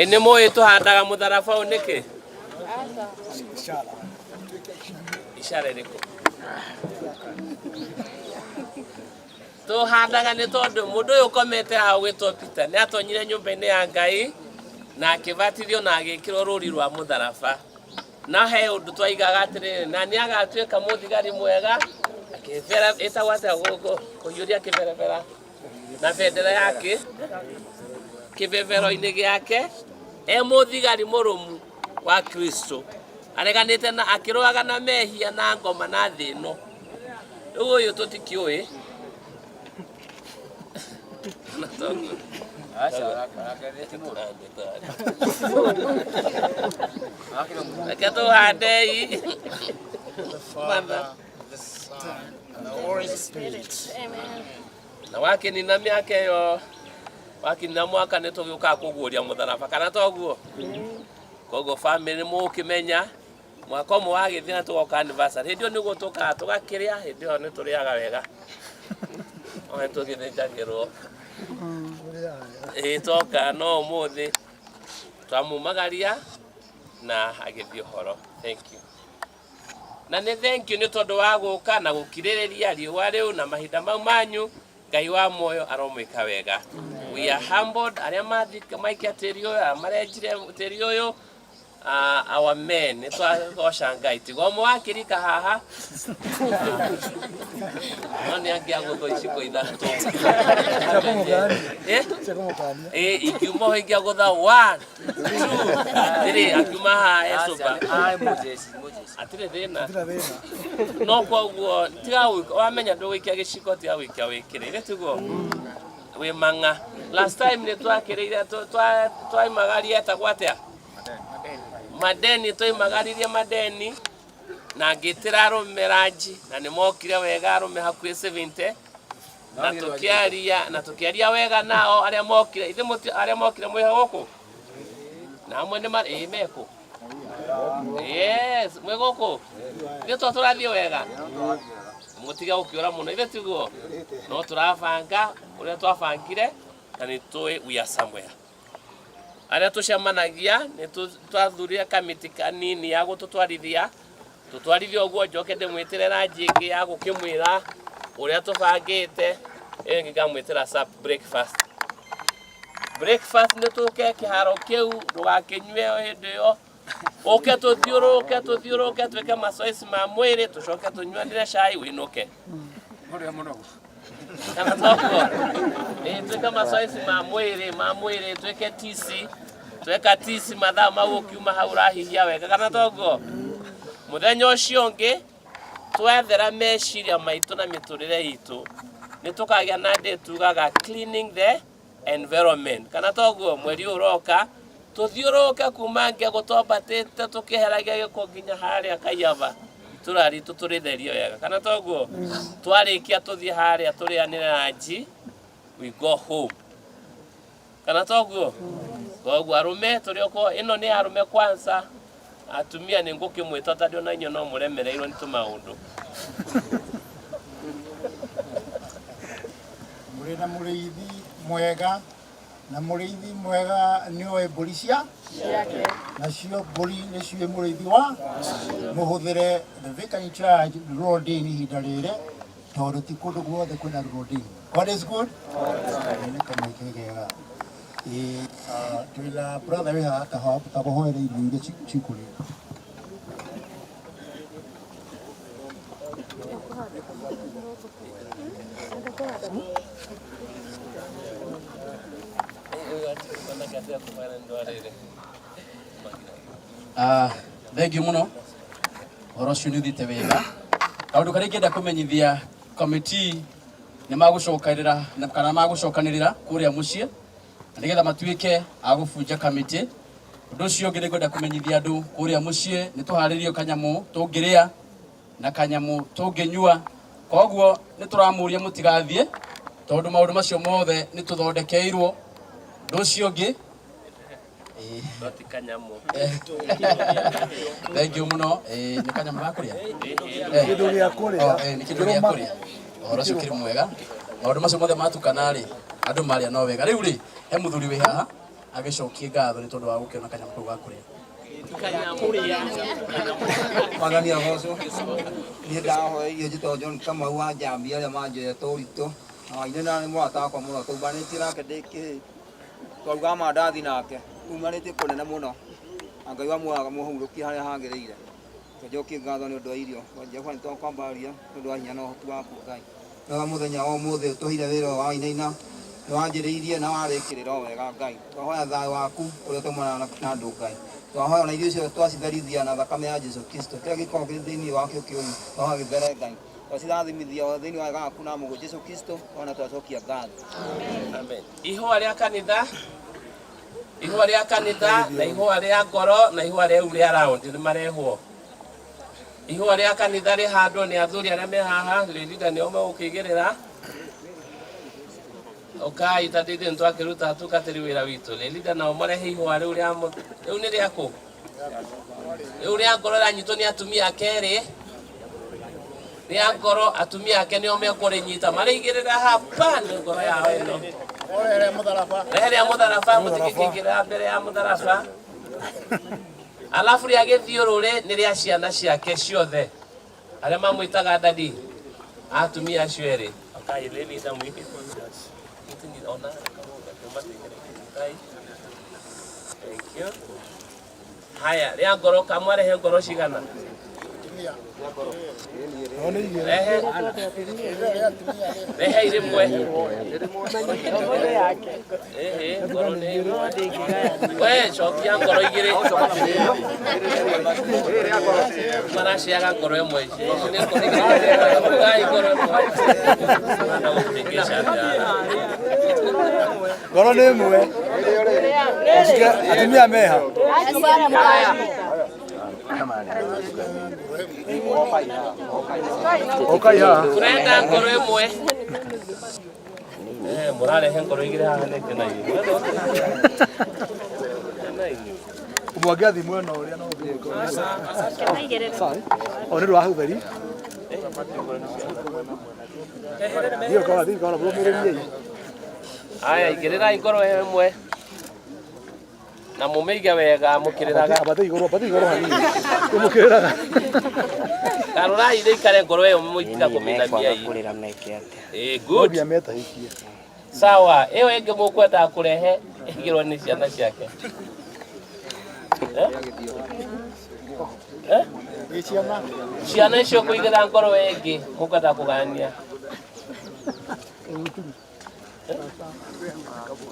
Ĩ nĩ mũĩ tũhandaga mũtharaba ũyũ nĩkĩ? Ishara ĩrĩkũ? Tũhandaga nĩ tondũ mũndũ ũyũ ũkomete haha ũgwĩtwo Peter nĩ atonyire nyũmba-inĩ ya Ngai na akĩbatithio na agĩkĩrwo rũri rwa mũtharaba. Na he ũndũ twaigaga atĩrĩrĩ, na nĩ agatuĩka mũthigari mwega akĩbera ĩtagwo atĩa kũhiũria kĩberebera na bendera yake kĩbebero-inĩ gĩake e mũthigari mũrũmu wa Kristo areganĩte na akĩrũaga na mehia na ngoma na thĩ ĩno. Rĩu ũyũ tũtikĩũĩ. Reke tũhandei. The Father, the Son, and the Holy Spirit. Na wakinina mĩaka ĩyo wakinina mwaka nĩ tũgĩũkaga kũguũria mũtharaba kana toguo? Koguo family mũgũkĩmenya mwaka ũmwe wagĩthira tũgoka anniversary. Hĩndĩ ĩyo nĩguo tũkaga tũgakĩrĩa, hĩndĩ ĩyo nĩ tũrĩaga wega. No nĩ tũgĩthĩnjagĩrwo. Ĩĩ toka no ũmũthĩ twamumagaria na agĩthiĩ ũhoro. Thank you. Na nĩ thank you nĩ tondũ wa gũka na gũkirĩrĩria riũa rĩu na mahinda mau manyu. Ngai wa muoyo aromwĩka wega. We are humbled arĩa maikia tĩri ũyũ, arĩa marenjire tĩri ũyũ, our men nĩ twagoca Ngai tiga ũmwe wakĩrika haha no nĩ angĩagũthwo iciko ithatũ. Eh? Eh, ingiuma ho ingĩagũtha 1 2 3 akiuma haha ecoba atirĩ thĩna no koguo tiga wamenya ndũgũikia gĩciko tiga gũikia wĩkĩre ithe tiguo wĩ mang'a. Last time nĩ twakĩrĩire twaimagaria etagwo atĩa madeni, twaimagaririe madeni na ngĩtĩra arũme ranji na nĩ mokire wega arũme hakuhĩ 70 na tũkĩaria na tũkĩaria wega nao arĩa mokire ithe mũti arĩa mokire mwĩ gũkũ na amwe nĩ ĩ mekũ yes mwĩ gũkũ ithe to tũrathiĩ wega mũtige gũkĩũra mũno ithe tiguo no tũrabanga ũrĩa twabangire na nĩ tũĩ we are somewhere. Arĩa tũcemanagia nĩ twathurire kamĩtĩ kanini ya gũtũtwarithia tũtwarithie ũguo njoke ndĩmwĩtĩre ranji ĩngĩ ya gũkĩmwĩra ũrĩa tũbangĩte ĩyo ĩngĩ ngamwĩtĩra sap breakfast. Breakfast nĩ tũke kĩharo kĩu ndũgakĩnyue hĩndĩ ĩyo ũke tũthiũrũke tũthiũrũke twĩke mazoezi ma mwĩrĩ tũcoke tũnyuanĩre cai wĩnũke. Kana toguo? Ĩĩ twĩke mazoezi ma mwĩrĩ ma mwĩrĩ twĩke tici tweka tici mathaa mau ũkiuma hau ũrahihia wega kana toguo? Mũthenya ũcio ũngĩ twethera meciria maitũ na mĩtũrĩre itũ nĩ tũkagĩa na ndĩ tugaga cleaning the environment kana toguo? Mweri ũyũ ũroka tũthiũrũrũke kuma ngegũ twambatĩte tũkĩheragia gĩko nginya harĩa Kaiaba itũra ritũ tũrĩtherie wega kana toguo? Twarĩkia tũthiĩ harĩa tũrĩanĩre ranji we go home kana toguo? Koguo arũme tũrĩ oko ĩno nĩ arũme kwanza atumia nĩ ngũkĩmwĩta tondũ ona inyuĩ no mũremereirwo nĩ tũmaũndũ. Mũrĩ na mũrĩithi mwega na mũrĩithi mwega nĩ oĩ mbũri cia nacio mbũri nĩ ciũĩ mũrĩithi wa mũhũthĩre the vicar in charge rural dean ihinda rĩrĩ tondũ ti kũndũ guothe kwĩna rural dean. God is good. Nĩ kamweke kega. Ĩĩ, twĩna brother wĩ haha takũhoere irio iria cikũrĩo. Thengiũ mũno ũhoro ũcio nĩ ũthiĩte wega. Kaũndũ karĩa ingĩenda kũmenyithia committee nĩ magũcokanĩrĩra kana magũcokanĩrĩra kũrĩa mũciĩ na nĩgetha matuĩke a gũbunja kamĩtĩ. Ũndũ ũcio ũngĩ nĩ ngwenda kũmenyithia andũ kũrĩa mũciĩ nĩ tũharĩrio kanyamũ tũngĩrĩa na kanyamũ tũngĩnyua, koguo nĩ tũramũria mũtigathiĩ tondũ maũndũ macio mothe nĩ tũthondekeirwo. Ũndũ ũcio ũngĩ No ti kanyamũ. Thank you mũno. Nĩ kanyamũ ga kũrĩa? Kĩndũ gĩa kũrĩa. Oh, nĩ kĩndũ gĩa kũrĩa. Ũhoro ũcio ũkĩrĩ mwega. Maũndũ macio mothe matukana rĩ, andũ marĩa no wega. Rĩu rĩ, he mũthuri wĩ haha Agĩcokie ngatho nĩ tondũ wa gũkĩona kanyamũ kau ga kũrĩa. Mwathani agocwo. Niĩ ndahoya irio njĩtagwo John Kamau wa Njambi arĩa manjoete ũritũ na Wainĩ na nĩ mũrata wakwa mũno taumanĩtie nake ndĩ kĩhĩĩ twarugaga mandathi nake umanĩtie kũnene mũno na Ngai wa muoyo akamũhurũkia harĩa hagĩrĩire. Tũnjokie ngatho nĩ ũndũ wa irio. Jehova nĩ twakwambaria nĩ ũndũ wa hinya na ũhoti waku Ngai. Wega mũthenya wa ũmũthĩ ũtũheire wĩra ũyũ wa Wainaina nĩ wanjĩrĩirie na warĩkĩrĩra o wega Ngai. Twahoya thayũ waku ũrĩa ũtaumanaga na andũ Ngai. Twahoya ona irio icio twacitherithia na thakame ya Jesu Kristo kĩrĩa gĩkoragwo kĩrĩ thĩinĩ wakĩo kĩũru twahoya gĩthere Ngai. Twacirathimithia o thĩinĩ wa wega waku na mũgũ Jesu Kristo ona twacokia ngatho. Amen. Ihũa rĩa kanitha, ihũa rĩa kanitha na ihũa rĩa ngoro na ihũa rĩu rĩa round nĩ marehwo. Ihũa rĩa kanitha rĩhandwo nĩ athuri arĩa me haha, rĩrida nĩo megũkĩigĩrĩra. Ũkai ta ndĩndĩ nĩtwakĩruta atungatĩri wĩra witũ. Rĩrida nao marehe ihũa rĩu rĩa rĩu nĩ rĩakũ? Rĩu rĩa ngoro rĩranyitwo nĩ atumia ake erĩ. Rĩa ngoro atumia ake nĩo mekũrĩnyita marĩigĩrĩra hapa nĩ ngoro yao ĩno. Rehe rĩa mũtharaba mũtigĩkĩigĩrĩra mbere ya mũtharaba. Alafu rĩa gĩthiũrũrĩ nĩ rĩa ciana ciake ciothe arĩa mamwĩtaga dadi atumia acio erĩ. Ũkai rĩrĩ mwiki. Ona Thank you. Haya, rĩa ngoro kamwarehe ngoro cigana? Rehe rehe irĩmwe. Ĩhĩ, ngoro nĩ ĩmwe. We cokia ngoro igĩrĩ. Maraciaga ngoro ĩmwe. Ici nĩ ngoro igĩrĩ. Ngai ngoro ĩmwe. Mana gũkĩngĩca Ngoro nĩ ĩmwe. Atumia meha. Ũkai haha. Tũrenda ngoro ĩmwe. Eh, mũrarehe ngoro igĩrĩ haha nĩkĩ na inyuĩ? Ũmwe angĩathiĩ mwena ũrĩa no ũthiĩ O nĩ ũndũ wa ũtheri. Thiĩ ũkora, thiĩ ũkora, mũrũmĩrĩriei. Aya, igĩrĩrai ngoro ĩyo ĩmwe na mũmĩige wega mũkĩrĩraga. Ambatai igũrũ, ambatai igũrũ hanini. Ũmũkĩrĩraga. Tarorai rĩikare ngoro ĩyo mũitiga kũmĩinamia ĩ. Ĩ, good. Ngia metahĩtie. Sawa, ĩyo ĩngĩ mũkwendaga kũrehe ĩigĩrwo nĩ ciana ciake. Eh? Eh? Ciana icio kũigĩra ngoro ĩyo ĩngĩ mũkwendaga kũgania.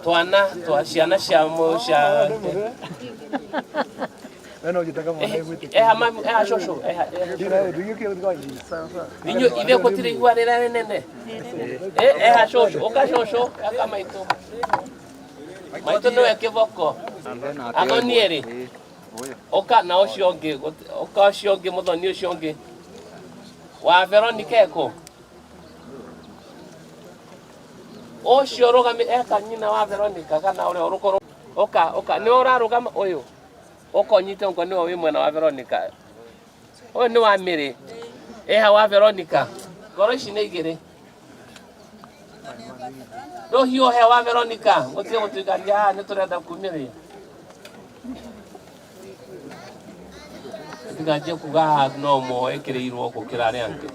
Twana twa ciana cia mũ cia We no njĩtaga mwana ĩgwĩtĩkia. eha mami eha shosho eha inyuĩ ithe gũtirĩ ihua rĩrĩa rĩnene. Eh, eha shosho ũka shosho aka maitũ maitũ nĩwe kĩboko athoni erĩ ũka na ũcio ũngĩ ũka ũcio ũngĩ mũthoni ũcio ũngĩ wa Veronica ekũ ũcio rũgami eka nyina wa Veronica kana ũrĩa ũrũkorwo ũka ũka nĩ ũrarũgama ũyũ ũka ũnyite ũko nĩwe wĩ mwena wa Veronica ũyũ nĩ wa Mary ĩha wa Veronica ngoro ici nĩ igĩrĩ rũhiũhe wa Veronica gũtige gũtuĩkania haha nĩ tũrenda kumĩrĩa tiganjie kuga haha no moĩkĩrĩirwo gũkĩra arĩa angĩ.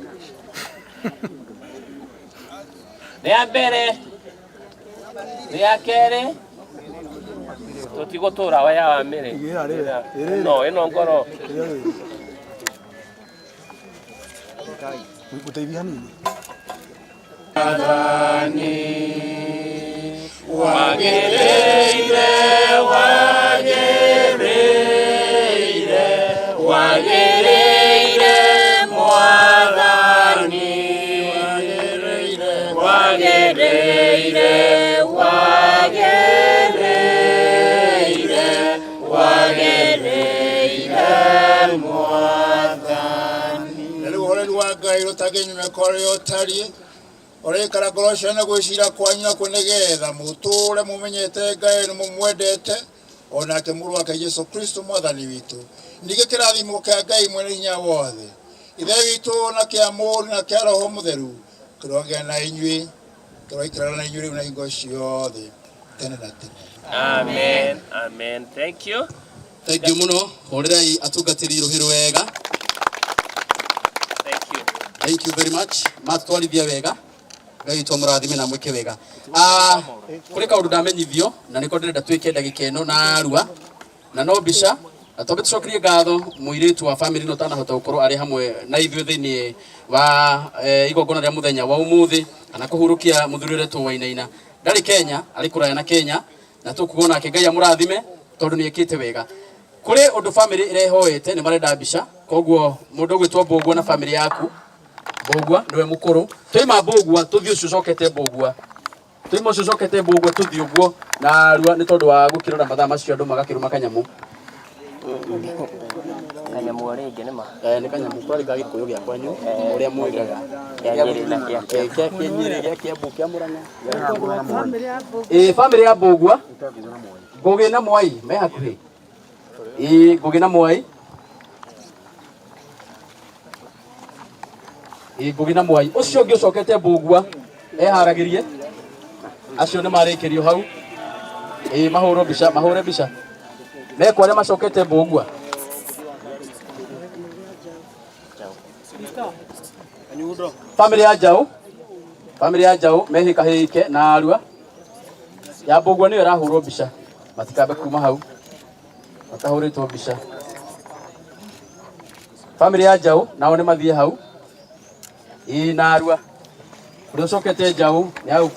Rĩa mbere, rĩa kerĩ, tũtigũtũra waya wa mĩrĩ. Ĩno ĩno ngoro. Mũteithie hanini. Wagĩrĩire, wagĩrĩire, wagĩrĩire Mwathani. Wagĩrĩire, wagĩrĩire, wagĩrĩire Mwathani. Na rĩu ũhoreri wa Ngai ũtangĩnyumĩka ũrĩa ũtariĩ ũrĩikara ngoro cianyu na gwĩcira kwanyu nakuo nĩgetha mũtũũre mũmenyete Ngai na mũmwendete onake mũrũ wake Jesu Kristo mwathani witũ. Ningĩ kĩrathimo kĩa Ngai mwene hinya wothe ithe witũ na kĩa mũrũ na kĩa Roho Mũtheru kĩrogĩa na inyuĩ kĩroikara na inyuĩ rĩu na hingo ciothe. Tene na tene. Amen. Amen. Thank you. Thank you muno hũrĩrai atungatĩri rũhĩ rwega. Thank you. Thank you very much. Matwarithia wega. Ngai witũ amũrathime na amwĩke wega. Ah, kũrĩ kaũndũ ndamenyithio na nĩko ndĩrenda twĩke ndagĩka ĩno na arua na no mbica na twambe tũcokerie ngatho mũirĩtu wa famĩlĩ ĩno ũtanahota gũkorwo arĩ hamwe na ithuĩ thĩinĩ wa igongona rĩa mũthenya wa ũmũthĩ kana kũhurũkia mũthuri ũretwo Wainaina. Ndarĩ Kenya, arĩ kũraya na Kenya na tũkuona nake Ngai amũrathime tondũ nĩ ekĩte wega. Kũrĩ ũndũ famĩlĩ ĩrehoete nĩ marenda mbica, koguo mũndũ ũgwĩtwo Mbũgua na famĩlĩ yaku, Mbũgua nĩwe mũkũrũ, twaima Mbũgua tũthiĩ ũcio ũcokete Mbũgua, twaima ũcio ũcokete Mbũgua tũthiĩ ũguo na arua nĩ tondũ wa gũkĩrora mathaa macio andũ magakĩrũma kanyamũ. Kanyamũ o rĩngĩ nĩ ma. Nĩ kanyamũ kwarĩ ga gĩkũyũ gĩa kwanyu ũrĩa mwĩkaga. Kĩa Nyĩrĩ na kĩa Kĩa kĩa Nyĩrĩ, gĩa Kĩambu, kĩa Mũrang'a. Famĩlĩ ya Mbũgua, Ngũgĩ na Mwai me hakuhĩ. Ngũgĩ na Mwai. Ngũgĩ na Mwai. Ũcio ũngĩ ũcokete Mbũgua eharagĩrie. Acio nĩ marĩkĩrio hau. Mahũrwo mbica, mahũre mbica. Mekwo arĩa macokete Mbũgua. Famĩlĩ ya Njaũ, famĩlĩ ya Njaũ mehĩkahĩke na arua. Ya Mbũgua nĩyo ĩrahũrwo mbica. Matikambe kuma hau matahũrĩtwo mbica. Famĩlĩ ya Njaũ nao nĩ mathiĩ hau. Na arua. Ũrĩa ũcokete Njaũ nĩ hau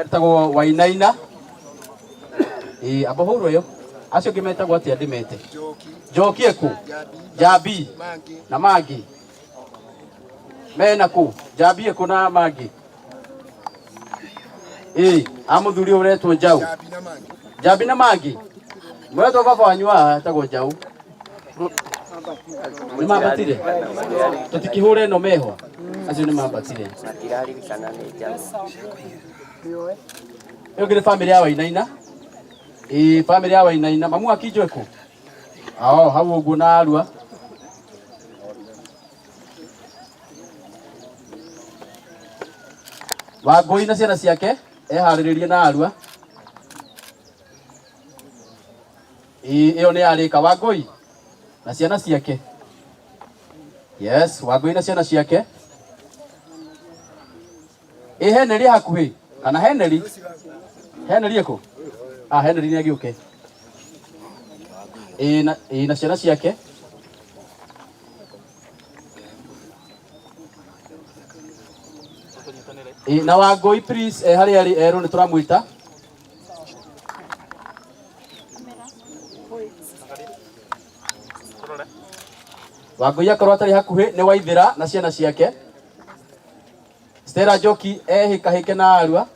etagwo Wainaina. Amba hũrwo ĩyo. Acio angĩ metagwo atĩa ndĩmete? Njoki ĩkũ? Njambi na Mangi. Mena kũ? Njambi ĩkũ na Mangi? A mũthuri ũyũ ũretwo Njaũ. Njambi na Mangi. Mũretwo baba wanyu haha etagwo Njaũ. Nĩ mambatire? Tũtikĩhũre ĩno meho. Acio nĩ mambatire. Matiraririkana nĩ Njaũ. Ĩyo ngĩ nĩ famĩlĩ ya Wainaina. Famĩlĩ ya Wainaina. Mamu wa Kinjo ĩkũ? Ao, hau ũguo na arua. Wangũi na ciana ciake eharĩrĩrie na arua. Ĩyo nĩ yarĩka. Wangũi na ciana ciake. Yes, Wangũi na ciana ciake. Henry hakuhĩ kana Henry? Henry ĩkũ? Ah, Henry nĩ agĩũke. Na ciana ciake. Na Wangũi please, harĩa arĩ erwo nĩ tũramwĩta. Wangũi akorwo atarĩ hakuhĩ nĩ Waithĩra na ciana ciake. Stella Njoki ehĩkahĩke na arua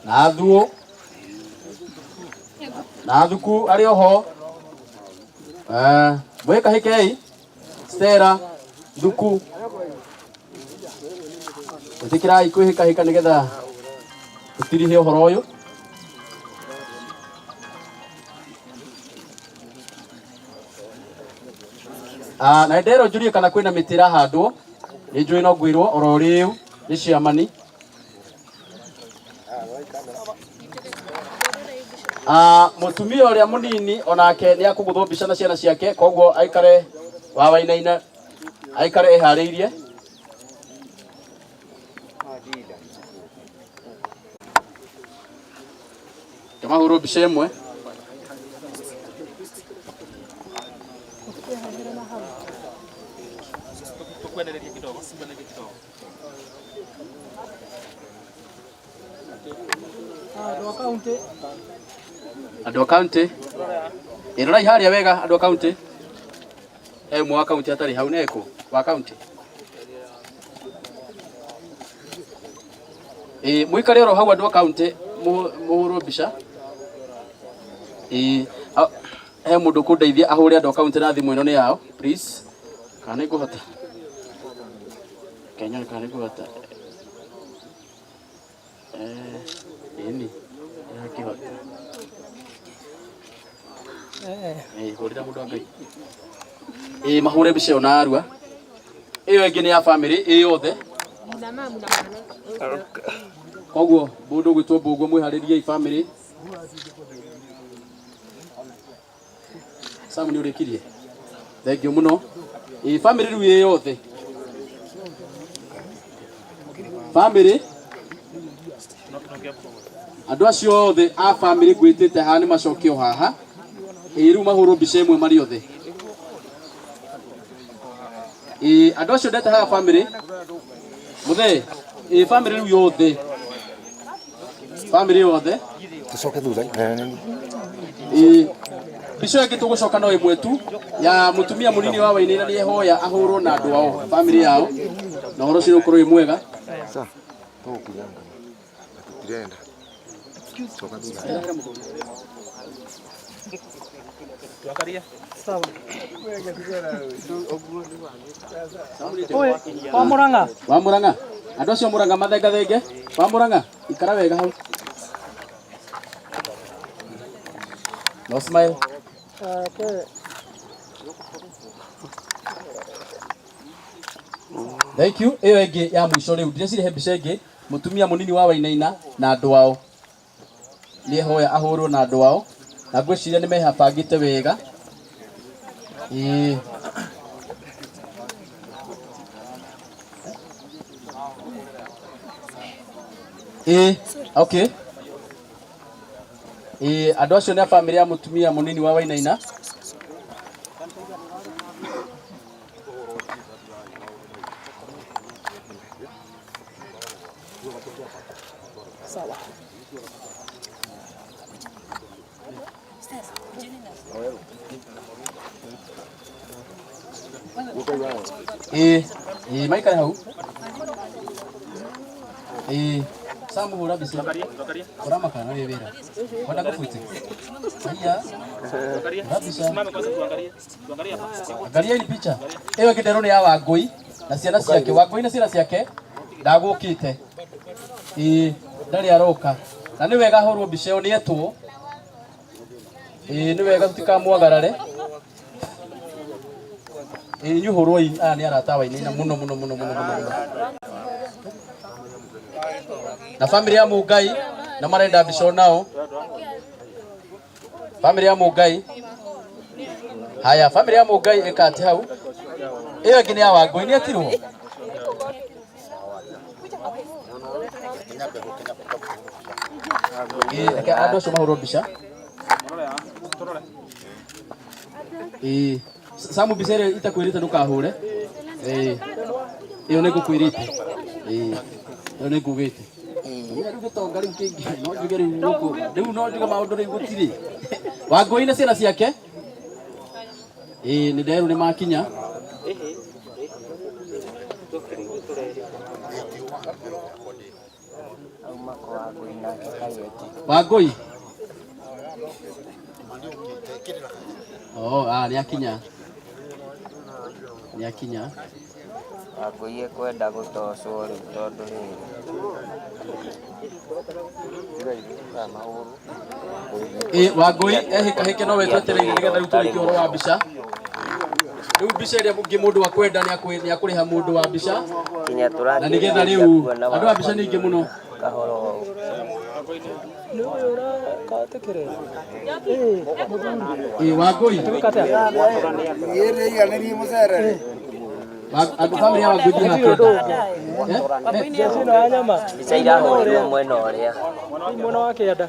na thuo na thuku arĩ oho. Mwĩkahĩkei Stella thuku ĩtĩkĩrai kwĩhĩkahĩka nĩgetha tũtirihe ũhoro ũyũ. Na nderwo njũrie kana kwĩna mĩtĩ ĩrahandwo, nĩ njũĩ no ngwĩrwo oro rĩu nĩ ciamani. Mũtumia ũrĩa mũnini onake nĩ akũgũthwo mbica na ciana ciake, koguo aikare wa Wainaina, aikare eharĩirie. Mahũrwo mbica ĩmwe. Andũ a kaunti. Ĩrorai harĩa wega andũ a kaunti. He ũmwe wa kaunti atarĩ hau nĩ ekũ wa kaunti. Mũikare oro hau andũ a kaunti mũhũrwo mbica. He mũndũ ũkũndeithia ahũre andũ a kaunti na thimũ ĩno nĩ yao please. Kana nĩ ngũhota? Kenya kana nĩ ngũhota? Ĩni, ndĩrakĩhota. Hũrĩra mũndũ wa Ngai. Mahũre mbica ĩyo na arua. Ĩyo ĩngĩ nĩ ya famĩlĩ ĩ yothe. Koguo mũndũ ũgwĩtwo Mbũguo mwĩharĩriei family. Sam nĩ ũrĩkirie. Thank you mũno. Ĩ family rĩu ĩ yothe. Family andũ acio othe a family ngwĩtĩte haha nĩ macokio haha. Ĩ rĩu mahũrwo mbica ĩmwe marĩ othe. Ĩ andũ acio ndete haha family mũthee ĩ family rĩu yothe family yothe Tucoke thutha. Ĩ mbica ĩngĩ tũgũcoka no ĩmwe tu ya mũtumia mũnini wa Wainaina nĩ ehoya ahũrwo na andũ ao family yao na ũhoro ũcio ũkorwo wĩ mwega. Sa, tũgũkinyanga. Tũtirenda. Coka thutha. Wa Murang'a. Wa Murang'a. Andũ acio a Murang'a mathengathenge. Wa Murang'a, ikara wega hau. No smile. Thank you. Ĩyo ĩngĩ ya mũico rĩu ndĩreciria he mbica ĩngĩ mũtumia mũnini wa Wainaina na andũ ao nĩ ehoya ahũrwo na andũ ao na ngwĩciria nĩ mehabangĩte wega. Ĩĩ. Ĩĩ, okay. Ĩĩ, andũ acio nĩ a bamĩrĩ ya mũtumia mũnini wa Wainaina. Ĩĩ, ĩĩ, maikare hau. Ĩĩ, Sam hũra mbica. Ũramaka na wĩ wĩra. Wenda ngũbuite? Haiya. Hũra mbica. Angalieni picha. Ĩyo ĩngĩ nderwo nĩ ya Wangũi na ciana ciake. Wangũi na ciana ciake ndagũkĩte. Ĩĩ, ndarĩ aroka. Na nĩ wega ahũrwo mbica ĩyo nĩ etwo. Ĩĩ, nĩ wega tũtikamwagarare. Ĩĩ, inyuĩ hũrwoi aya nĩ arata a Wainaina mũno mũno mũno mũno mũno mũno. Na family ya Mũngai na marenda mbica onao. Family ya Mũngai. Haya, family ya Mũngai ĩka atĩ hau. Ĩyo ĩngĩ nĩ ya Wangũi nĩ etirwo. Ĩĩ, reke andũ acio mahũrwo mbica. Ĩĩ, Samu mbica ĩrĩa itakwĩrĩte ndũkahũre. Ĩĩ, ĩyo nĩ ngũkwĩrĩte. Ĩĩ, ĩyo nĩ ngugĩte. Rĩu gĩtonga rĩu kĩngĩ no njuge rĩu gũkũ rĩu no njuge maũndũ rĩu gũtirĩ. Wangũi na ciana ciake. Ĩĩ, nĩ nderwo nĩ makinya. Wangũi. Oh, ah, nĩ akinya. Nĩ akinya. Wangũi ekwenda gũtocwo rĩu tondũ rĩrĩ. Ĩ, Wangũi ehĩkahĩke no we twetereire nĩgetha rĩu tũrĩkie ũhoro wa mbica. Rĩu mbica ĩrĩa mũngĩ mũndũ akwenda nĩ akũrĩha mũndũ wa mbica Kinya na nĩgetha rĩu andũ a mbica nĩ aingĩ mũno. Kahoro. Ĩ, Wangũi. Andũ bamĩrĩ ya Wangũi thiĩ hakĩenda. Mbica irahũrirwo mwena ũrĩa. Mwena wa kĩanda.